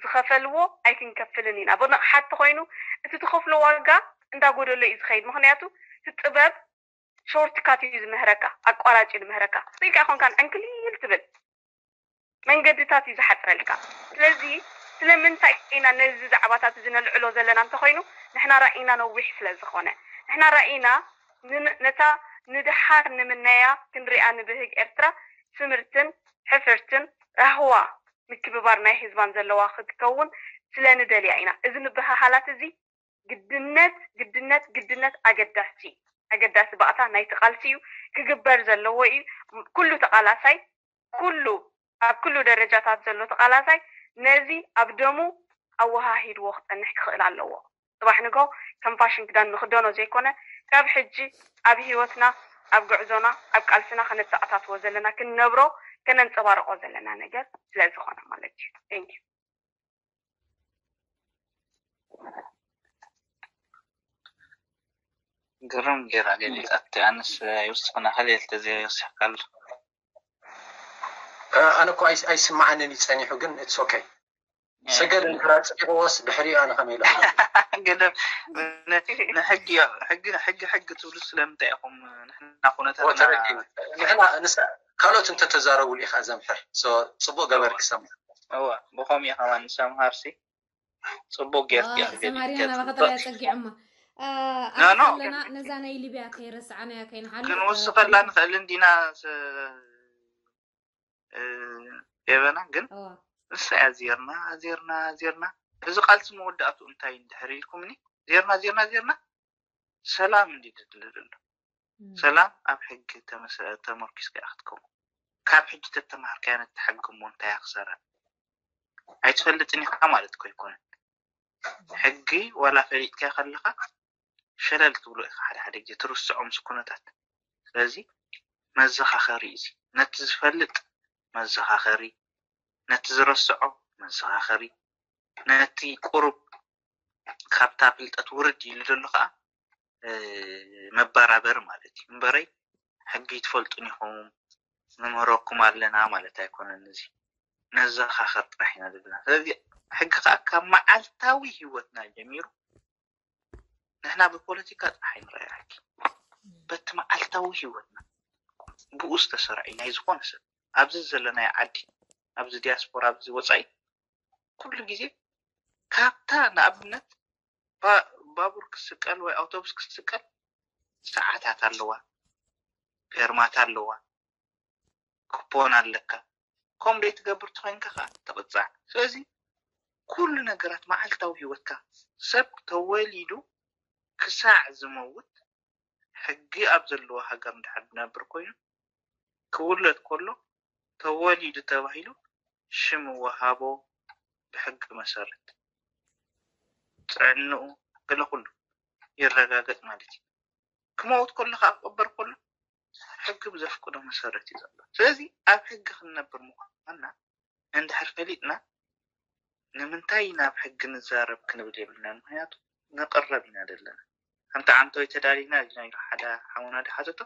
ዝኸፈልዎ ኣይክንከፍልን ኢና። ብንቕሓት ተኾይኑ እቲ ትኸፍሎ ዋጋ እንዳጎደሎ እዩ ዝኸይድ። ምኽንያቱ እቲ ጥበብ ሾርት ካት እዩ ዝምህረካ፣ ኣቋራጭ እዩ ዝምህረካ። ስኢልካ ይኾንካን ዕንክሊል ትብል መንገድታት እዩ ዝሓፅረልካ። ስለዚ ስለምንታይ ኢና ነዚ ዛዕባታት እዚ ነልዕሎ ዘለና እንተኾይኑ ንሕና ራእይና ነዊሕ ስለ ዝኾነ፣ ንሕና ራእይና ን- ነታ ንድሓር ንምነያ ክንሪኣ ንብህግ ኤርትራ ስምርትን ሕፍርትን ራህዋ ምክብባር ናይ ህዝባን ዘለዋ ክትከውን ስለ ንደልያ ኢና። እዚ ምብህሃላት እዚ ግድነት ግድነት ግድነት ኣገዳሲ ኣገዳሲ ባእታ ናይቲ ቃልሲ እዩ፣ ክግበር ዘለዎ እዩ። ኩሉ ተቓላሳይ ኩሉ ኣብ ኩሉ ደረጃታት ዘሎ ተቓላሳይ ነዚ ኣብ ደሙ ኣወሃሂድዎ ክጸንሕ ክኽእል ኣለዎ። ጽባሕ ንግሆ ከም ፋሽን ክዳን ንኽደኖ ዘይኮነ ካብ ሕጂ ኣብ ህይወትና ኣብ ጉዕዞና ኣብ ቃልስና ከነተኣታትዎ ዘለና ክንነብሮ ከነንጸባርቆ ዘለና ነገር ስለ ዝኾነ ማለት እዩ። Thank you። ግርም ጌራ ገሊጻት ኣነስ ይውስኽና ከሊል ተዘይወሲኽካሉ። ኣነ እኮ ኣይስማዓንን እዩ ጸኒሑ ግን it's okay። ሰገድ እንድሕር ኣጽዲቕዎስ ድሕሪኡ ኣነ ከመይ ኢለ ግድም ንሕጊ ሕጊ ሕጊ ሕጊ ትብሉ ስለምንታይ ኢኹም? ንሕና ኩነታትና ንሕና ካልኦት እንተተዛረቡሉ ኢኻ ዘምሕር። ጽቡቅ ገበርክ ሰምሃር። እወ ብኸምኡ እዩ ከማን ሰምሃርሲ ጽቡቅ ጌርክ ሰማሪና ናባኻ ጥራይ ኣጸጊዖማ ኣለና። ነዛ ናይ ሊብያ ከይረስዓናያ ከይንሓልፍ ክንውስኸላ ንኽእል እንዲና የበና ግን ንሳ እያ ዜርና ዜርና ዜርና እዚ ቃልሲ መወዳእቱ እንታይ እንድሕር ኢልኩምኒ ዜርና ዜርና ዜርና ሰላም እንዲ ድድለ ዘሎ ሰላም ኣብ ሕጊ ተመርኪስካ ክትከውን ካብ ሕጂ ተተማሃርካያ ነቲ ሕጊ እሞ እንታይ ክሰራ ኣይትፈልጥን ኢኻ ማለት እኮ ኣይኮነን። ሕጊ ዋላ ፈሊጥካዮ ከለኻ ሸለል ትብሎ ኢኻ ሓደ ሓደ ግዜ ትርስዖ ምስ ኩነታት። ስለዚ መዘኻኸሪ እዩ። ነቲ ዝፈልጥ መዘኻኸሪ፣ ነቲ ዝረስዖ መዘኻኸሪ፣ ነቲ ቁሩብ ካብታ ፍልጠት ውርድ ኢሉ ዘሎ ከዓ መበራበሪ ማለት እዩ። እምበረይ ሕጊ ትፈልጡን ኢኹም፣ ንምህረኩም ኣለና ማለት ኣይኮነን። እዚ ነዘኻኸር ጥራሕ ኢና ዘለና። ስለዚ ሕጊ ከዓ ካብ መዓልታዊ ህይወትና ጀሚሩ ንሕና ብፖለቲካ ጥራሕ ኣይንረኣዮ ሕጊ። በቲ መዓልታዊ ህይወትና ብኡ ዝተሰርዐ እዩ። ናይ ዝኾነ ሰብ ኣብዚ ዘለናዮ ዓዲ፣ ኣብዚ ዲያስፖራ፣ ኣብዚ ወፃኢ ኩሉ ግዜ ካብታ ንኣብነት ባቡር ክስቀል ወይ ኣውቶቡስ ክስቀል ሰዓታት ኣለዋ፣ ፌርማታ ኣለዋ፣ ኩፖን ኣለካ። ከምኡ ደይ ትገብር ተኾይንካ ከዓ ትቕፃዕ። ስለዚ ኩሉ ነገራት መዓልታዊ ህይወትካ ሰብ ተወሊዱ ክሳዕ ዝመውት ሕጊ ኣብ ዘለዎ ሃገር እንድሕር ዝነብር ኮይኑ ክውለድ ከሎ ተወሊዱ ተባሂሉ ሽም ወሃቦ ብሕጊ መሰረት ጥዕንኡ ገለ ኩሉ ይረጋገጥ ማለት እዩ። ክመውት ከሎ ከዓ ክቕበር ከሎ ሕጊ ብዘፍቅዶ መሰረት እዩ ዘሎ። ስለዚ ኣብ ሕጊ ክንነብር ምዃንና እንድሕር ፈሊጥና ንምንታይ ናብ ሕጊ ንዛረብ ክንብል የብልናን። ምክንያቱ ንቕረብ ኢና ዘለና። ከምቲ ዓንተወይ ተዳሊና ኢልና ኢሉ ሓደ ሓውና ድሓተቶ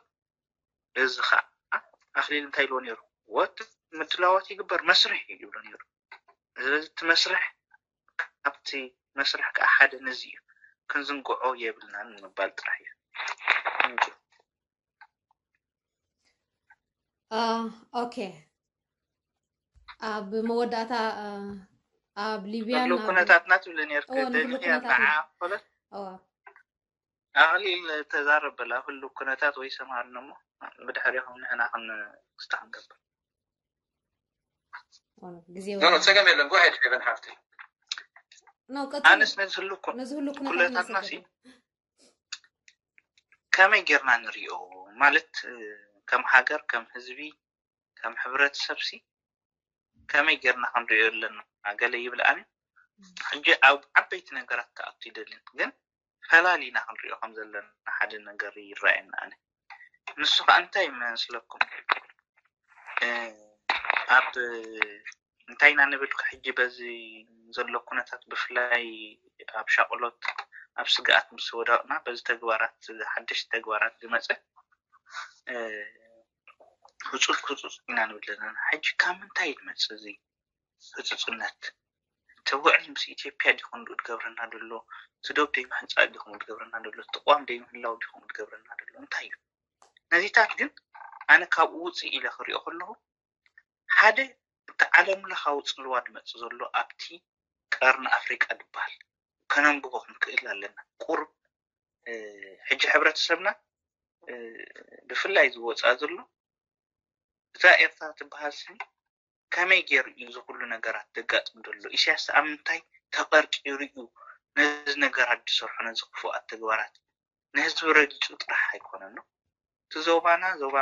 እዚ ከዓ ኣኽሊል እንታይ ኢልዎ ነይሩ? ወት ምድላዋት ይግበር መስርሕ እዩ ይብሎ ነይሩ። ስለዚ እቲ መስርሕ ካብቲ መስርሕ ከዓ ሓደ ነዚ እዩ ክንዝንግዖ የብልናን ንምባል ጥራሕ እዩ። ኦኬ ኣብ መወዳእታ ኣብ ሊብያ ኩነታትና ትብለ ነርክ ደሚያ በዓ ኮለት ኣኽሊል ተዛረበላ ኩሉ ኩነታት ወይ ሰማርኒ እሞ ብድሕሪኹም ንሕና ክን ክስታ ክንገብር ግዜ ጸገም የለን። ጎ ሄድ ፌቨን ሓፍቲ ኣነስ ነዚ ህሉ ኩነታትና ሲ ከመይ ጌርና ንሪኦ ማለት ከም ሃገር ከም ህዝቢ ከም ሕብረተሰብ ሲ ከመይ ጌርና ክንሪኦ ኣለና ገለ ይብል ኣነ ሕጂ ኣብ ዓበይቲ ነገራት ክኣቱ ይደልን ግን ፈላሊና ክንሪኦ ከም ዘለና ሓደ ነገር ይረኣየና ኣነ ንሱ ከዓ እንታይ ይመስለኩም ኣብ እንታይ ኢና ንብል ሕጂ በዚ ዘሎ ኩነታት ብፍላይ ኣብ ሻቅሎት ኣብ ስግኣት ምስ ወደቅና በዚ ተግባራት ሓደሽቲ ተግባራት ዝመፀ ህፁፅ ህፁፅ ኢና ንብል ዘለና ሕጂ ካብ ምንታይ ዝመፅእ እዚ ህፁፅነት እቲ ውዕል ምስ ኢትዮጵያ ዲኹም ድኡ ትገብረና ደሎ እቲ ዶብ ደይ ምሕንፃእ ዲኹም ትገብረና ደሎ እቲ ተቋም ደይ ምህላው ዲኹም ትገብረና ደሎ እንታይ እዩ ነዚታት ግን ኣነ ካብኡ ውፅእ ኢለ ክሪኦ ከለኹ ሓደ እቲ ዓለም ለኻዊ ፅልዋ ድመፅእ ዘሎ ኣብቲ ቀርኒ ኣፍሪቃ ድበሃል ከነንብቦ ክንክእል ኣለና ቁሩብ ሕጂ ሕብረተሰብና ብፍላይ ዝወፃ ዘሎ እዛ ኤርትራ ትበሃል ስኒ ከመይ ገይሩ እዩ እዚ ኩሉ ነገራት ዘጋጥም ዘሎ? ኢሳያስ ኣብ ምንታይ ተቐርቂሩ እዩ ነዚ ነገራት ዝሰርሖ ነዚ ክፉኣት ተግባራት? ንህዝቢ ረጊጹ ጥራሕ ኣይኮነን እቲ ዞባና ዞባ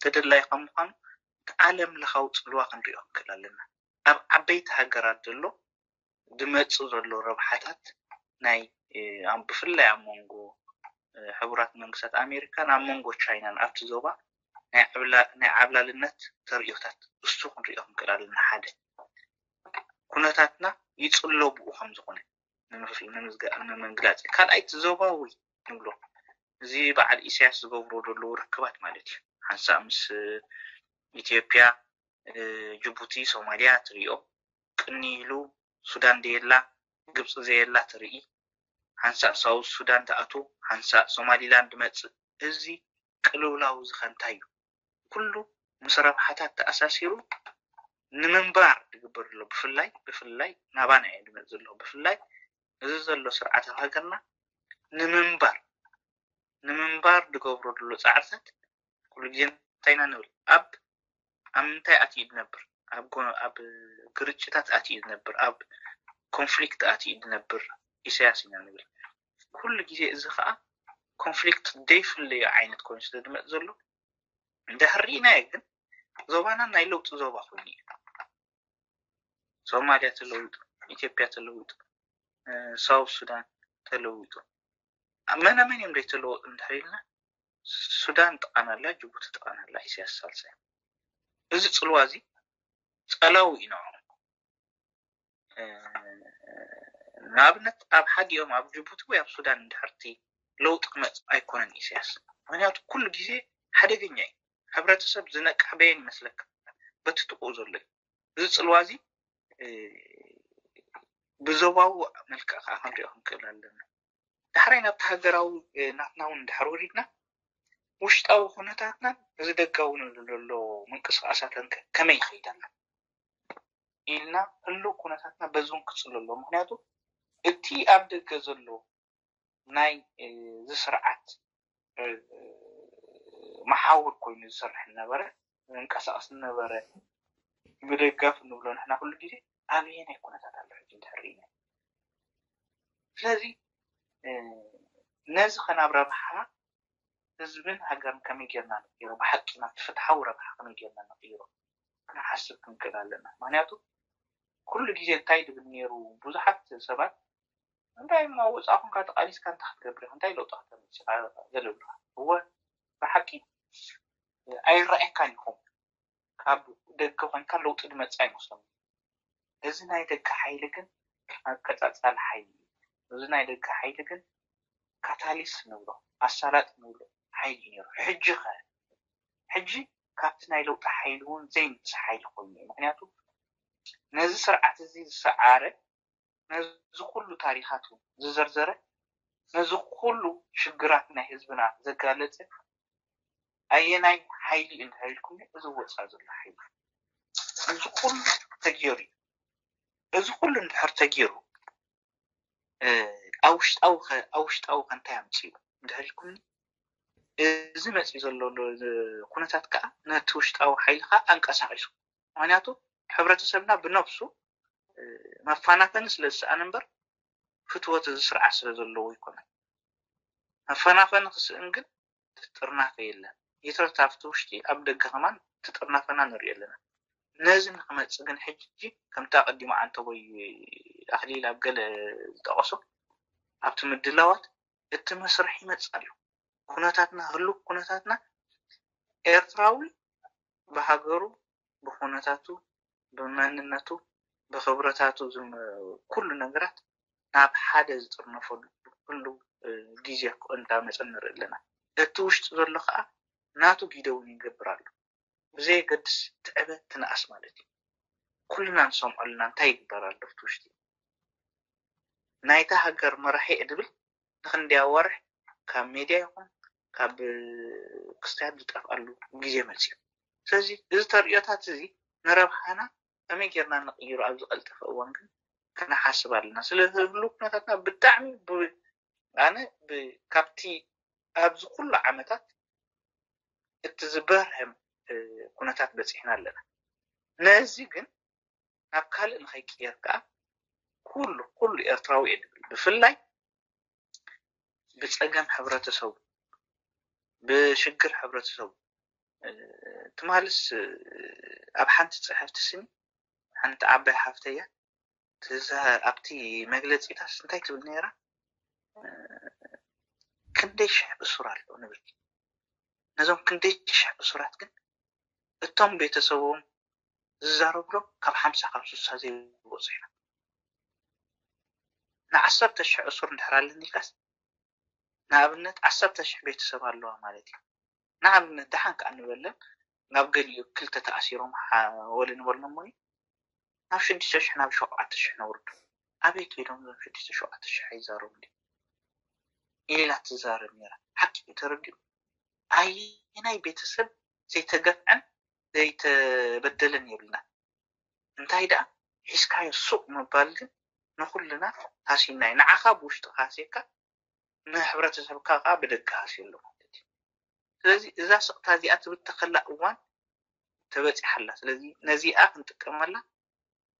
ተደላይ ካብ ምዃኑ እቲ ዓለም ለኻዊ ጽልዋ ክንሪኦ ንክእል ኣለና። ኣብ ዓበይቲ ሃገራት ዘሎ ዝመጽእ ዘሎ ረብሓታት ናይ ብፍላይ ኣብ መንጎ ሕቡራት መንግስታት ኣሜሪካን ኣብ መንጎ ቻይናን ኣብቲ ዞባ ናይ ዓብላልነት ተርእዮታት እሱ ክንሪኦ ክንክእል ኣለና ሓደ ኩነታትና ይፅሎ ብኡ ከም ዝኾነ ንምግላፅ ካልኣይቲ ዞባዊ ንብሎ እዚ በዓል ኢሳያስ ዝገብሮ ዘለዉ ርክባት ማለት እዩ ሓንሳእ ምስ ኢትዮጵያ ጅቡቲ ሶማሊያ ትሪኦ ቅኒ ኢሉ ሱዳን ዘየላ ግብፂ ዘየላ ትርኢ ሓንሳእ ሳውዝ ሱዳን ትኣቱ ሓንሳእ ሶማሊላንድ መፅእ እዚ ቅልውላው እዚ ከ እንታይ እዩ ኩሉ ምስ ረብሓታት ተኣሳሲሩ ንምንባር ዝግበር ዘሎ ብፍላይ ብፍላይ ናባና እየ ዝመፅእ ዘለኹ ብፍላይ እዚ ዘሎ ስርዓት ኣብ ሃገርና ንምንባር ንምንባር ዝገብሮ ዘሎ ፃዕርታት ኩሉ ግዜ እንታይ ኢና ንብል ኣብ ኣብ ምንታይ ኣትዩ ዝነብር ኣብ ኣብ ግርጭታት ኣትዩ ዝነብር ኣብ ኮንፍሊክት ኣትዩ ዝነብር ኢሳያስ ኢና ንብል ኩሉ ግዜ እዚ ከዓ ኮንፍሊክት ዘይፍለዮ ዓይነት ኮይኑ ስለ ዝመፅ ዘሎ እንድሕር ርኢናዮ ግን ዞባና ናይ ለውጢ ዞባ ኮይኑ እዩ ሶማልያ ተለዊጡ ኢትዮጵያ ተለዊጡ ሳውት ሱዳን ተለዊጡ መነ መን እዮም ዘይተለወጡ እንድሕር ኢልና ሱዳን ጥቓና ኣላ፣ ጅቡቲ ጥቓና ኣላ፣ ኢሳያስ ሳልሳይ። እዚ ጽልዋ እዚ ጸላዊ እዩ ንዕኦም። ንኣብነት ኣብ ሓዲኦም ኣብ ጅቡቲ ወይ ኣብ ሱዳን እንድሕርቲ ለውጢ ክመጽእ ኣይኮነን ኢሳያስ። ምክንያቱ ኩሉ ግዜ ሓደገኛ እዩ። ሕብረተሰብ ዝነቅሕ በየን ይመስለካ? በቲ ጥቕኡ ዘሎ እዩ። እዚ ጽልዋ እዚ ብዞባዊ መልክዕ ከዓ ክንሪኦ ክንክእል ኣለና። ዳሕራይ ናብቲ ሃገራዊ ናትና እውን እንድሕር ወሪድና ውሽጣዊ ኩነታትናን እዚ ደጋዊ ንብሎ ዘሎ ምንቅስቃሳትን ከ ከመይ ይኸይድ ኣሎ ኢልና ህሉው ኩነታትና በዚ እውን ክጽሎ ኣለዎ። ምክንያቱ እቲ ኣብ ደገ ዘሎ ናይ እዚ ስርዓት መሓውር ኮይኑ ዝሰርሕ ነበረ፣ ዝንቀሳቀስ ነበረ፣ ብደጋፍ ንብሎ ንሕና ኩሉ ግዜ ኣበየናይ ኩነታት ኣሎ ሕጂ እንድሕር ርኢና። ስለዚ ነዚ ከናብ ረብሓ ህዝብን ሃገርን ከመይ ጌርና ንቅይሮ፣ ብሓቂ ናብቲ ፍትሓዊ ረብሓ ከመይ ጌርና ንቅይሮ ክንሓስብ ክንክእል ኣለና። ምክንያቱ ኩሉ ግዜ እንታይ ድብል ነይሩ ብዙሓት ሰባት፣ እንታይ እሞ ወፃእ ኮንካ ተቃሊስካ እንታይ ክትገብር ኢኻ? እንታይ ለውጢ ከተምፅእ ኢኻ? ገለ ይብሉኻ። እወ ብሓቂ ኣይረኣየካን ይኸውን። ካብ ደገ ኮይንካ ለውጢ ድመፅእ ኣይመስሎም። እዚ ናይ ደገ ሓይሊ ግን ኣቀፃፃሊ ሓይሊ እዩ። እዚ ናይ ደገ ሓይሊ ግን ካታሊስት ንብሎ ኣሳላጢ ንብሎ ሓይሊ እዩ ነይሩ። ሕጂ ኸ ሕጂ ካብቲ ናይ ለውጢ ሓይሊ እውን ዘይንእስ ሓይሊ ኮይኑ እዩ። ምክንያቱ ነዚ ስርዓት እዚ ዝሰዓረ ነዚ ኩሉ ታሪኻቱ ዝዘርዘረ ነዚ ኩሉ ሽግራት ናይ ህዝብና ዘጋለፀ ኣየናይ ሓይሊ እንድሕር ኢልኩም እዚ ወፃ ዘሎ ሓይሊ እዚ ኩሉ ተገይሩ እዩ። እዚ ኩሉ እንድሕር ተገይሩ ኣብ ውሽጣዊ ከ ኣብ ውሽጣዊ ከ እንታይ ኣምፅኡ እንድሕር ኢልኩም እዚ መፅኡ ዘሎ ኩነታት ከዓ ነቲ ውሽጣዊ ሓይሊ ከዓ ኣንቀሳቂሱ ምክንያቱ ሕብረተሰብና ብነብሱ መፋናፈኒ ስለ ዝሰኣነ እምበር ፍትወት እዚ ስርዓት ስለ ዘለዎ ኣይኮነን። መፈናፈኒ ክስእን ግን ትጥርናፈ የለን። ይትረፍ ኣብቲ ውሽጢ ኣብ ደገ ከማን ትጥርናፈና ንሪኦ ኣለና። ነዚ ንክመፅእ ግን ሕጂ ከምቲ ኣቐዲሙ ዓንተቦይ ኣኽሊል ኣብ ገለ ዝጠቐሶ ኣብቲ ምድላዋት እቲ መስርሕ ይመፅእ ኣሎ። ኩነታትና ህሉው ኩነታትና ኤርትራዊ ብሃገሩ ብኩነታቱ ብመንነቱ ብክብረታቱ ዝም- ኩሉ ነገራት ናብ ሓደ ዝጥርነፈሉ ኩሉ ግዜ እንዳመፀ ንርኢ ኣለና። እቲ ውሽጢ ዘሎ ከዓ ናቱ ግደ እውን ይገብር ኣሎ። ብዘየገድስ ትዕበ ትንኣስ ማለት እዩ። ኩልና ንሰምዖ ኣለና እንታይ ይግበር ኣሎ ኣብቲ ውሽጢ ናይታ ሃገር መራሒ እየ ድብል ንክንደይ ኣዋርሕ ካብ ሜድያ ይኹን ካብ ክስታያት ዝጠፍኣሉ ግዜ መፅዩ። ስለዚ እዚ ተርእዮታት እዚ ንረብሓና ከመይ ጌርና ንቕይሮ ኣብ ዝቐልጠፈ እዋን ግን ክንሓስብ ኣለና። ስለዚ ህሉ ኩነታትና ብጣዕሚ ኣነ ካብቲ ኣብዚ ኩሉ ዓመታት እቲ ዝበርሀም ኩነታት በፂሕና ኣለና። ነዚ ግን ናብ ካልእ ንኸይቅየር ከዓ ኩሉ ኩሉ ኤርትራዊ እየ ድብል ብፍላይ ብፀገም ሕብረተሰቡ ብሽግር ሕብረተሰቡ ትማልስ ኣብ ሓንቲ ፅሕፍቲ ስኒ ሓንቲ ዓባይ ሓፍተያ ትዛ ኣብቲ መግለፂታስ እንታይ ትብል ነይራ ክንደይ ሽሕ እሱር ኣሎ ንብል ነዞም ክንደይ ሽሕ እሱራት ግን እቶም ቤተሰቦም ዝዛረብሎም ካብ ሓምሳ ካብ ስሳ ዘይወፁ ኢና ንዓሰርተ ሽሕ እሱር እንድሕር ኣለኒ ኢልካስ ንኣብነት ዓሰርተ ሽሕ ቤተሰብ ኣለዋ ማለት እዩ ንኣብነት ደሓን ከዓ ንበለን ናብ ገሊኡ ክልተ ተኣሲሮም ወለ ንበልኖም ወይ ናብ ሽዱሽተ ሽሕ ናብ ሸውዓተ ሽሕ ነውርዱ ኣበይ ከይዶም ዞም ሽዱሽተ ሸውዓተ ሽሕ ኣይዛረቡ ኢላ ትዛረብ ነራ ሓቂ ተረዲኡ ኣየናይ ቤተሰብ ዘይተገፍዐን ዘይተበደለን የብልና እንታይ ደኣ ሒዝካዮ ሱቕ ምባል ግን ንኹልና ሃሲና እዩ ንዓኻ ብውሽጥኻ ሃስየካ ንሕብረተሰብካ ከዓ ብደገ ሃስየሉ ማለት እዩ ስለዚ እዛ ስቕታ እዚኣ ትብል ተኸላ እዋን ተበፂሓላ ስለዚ ነዚኣ ክንጥቀመላ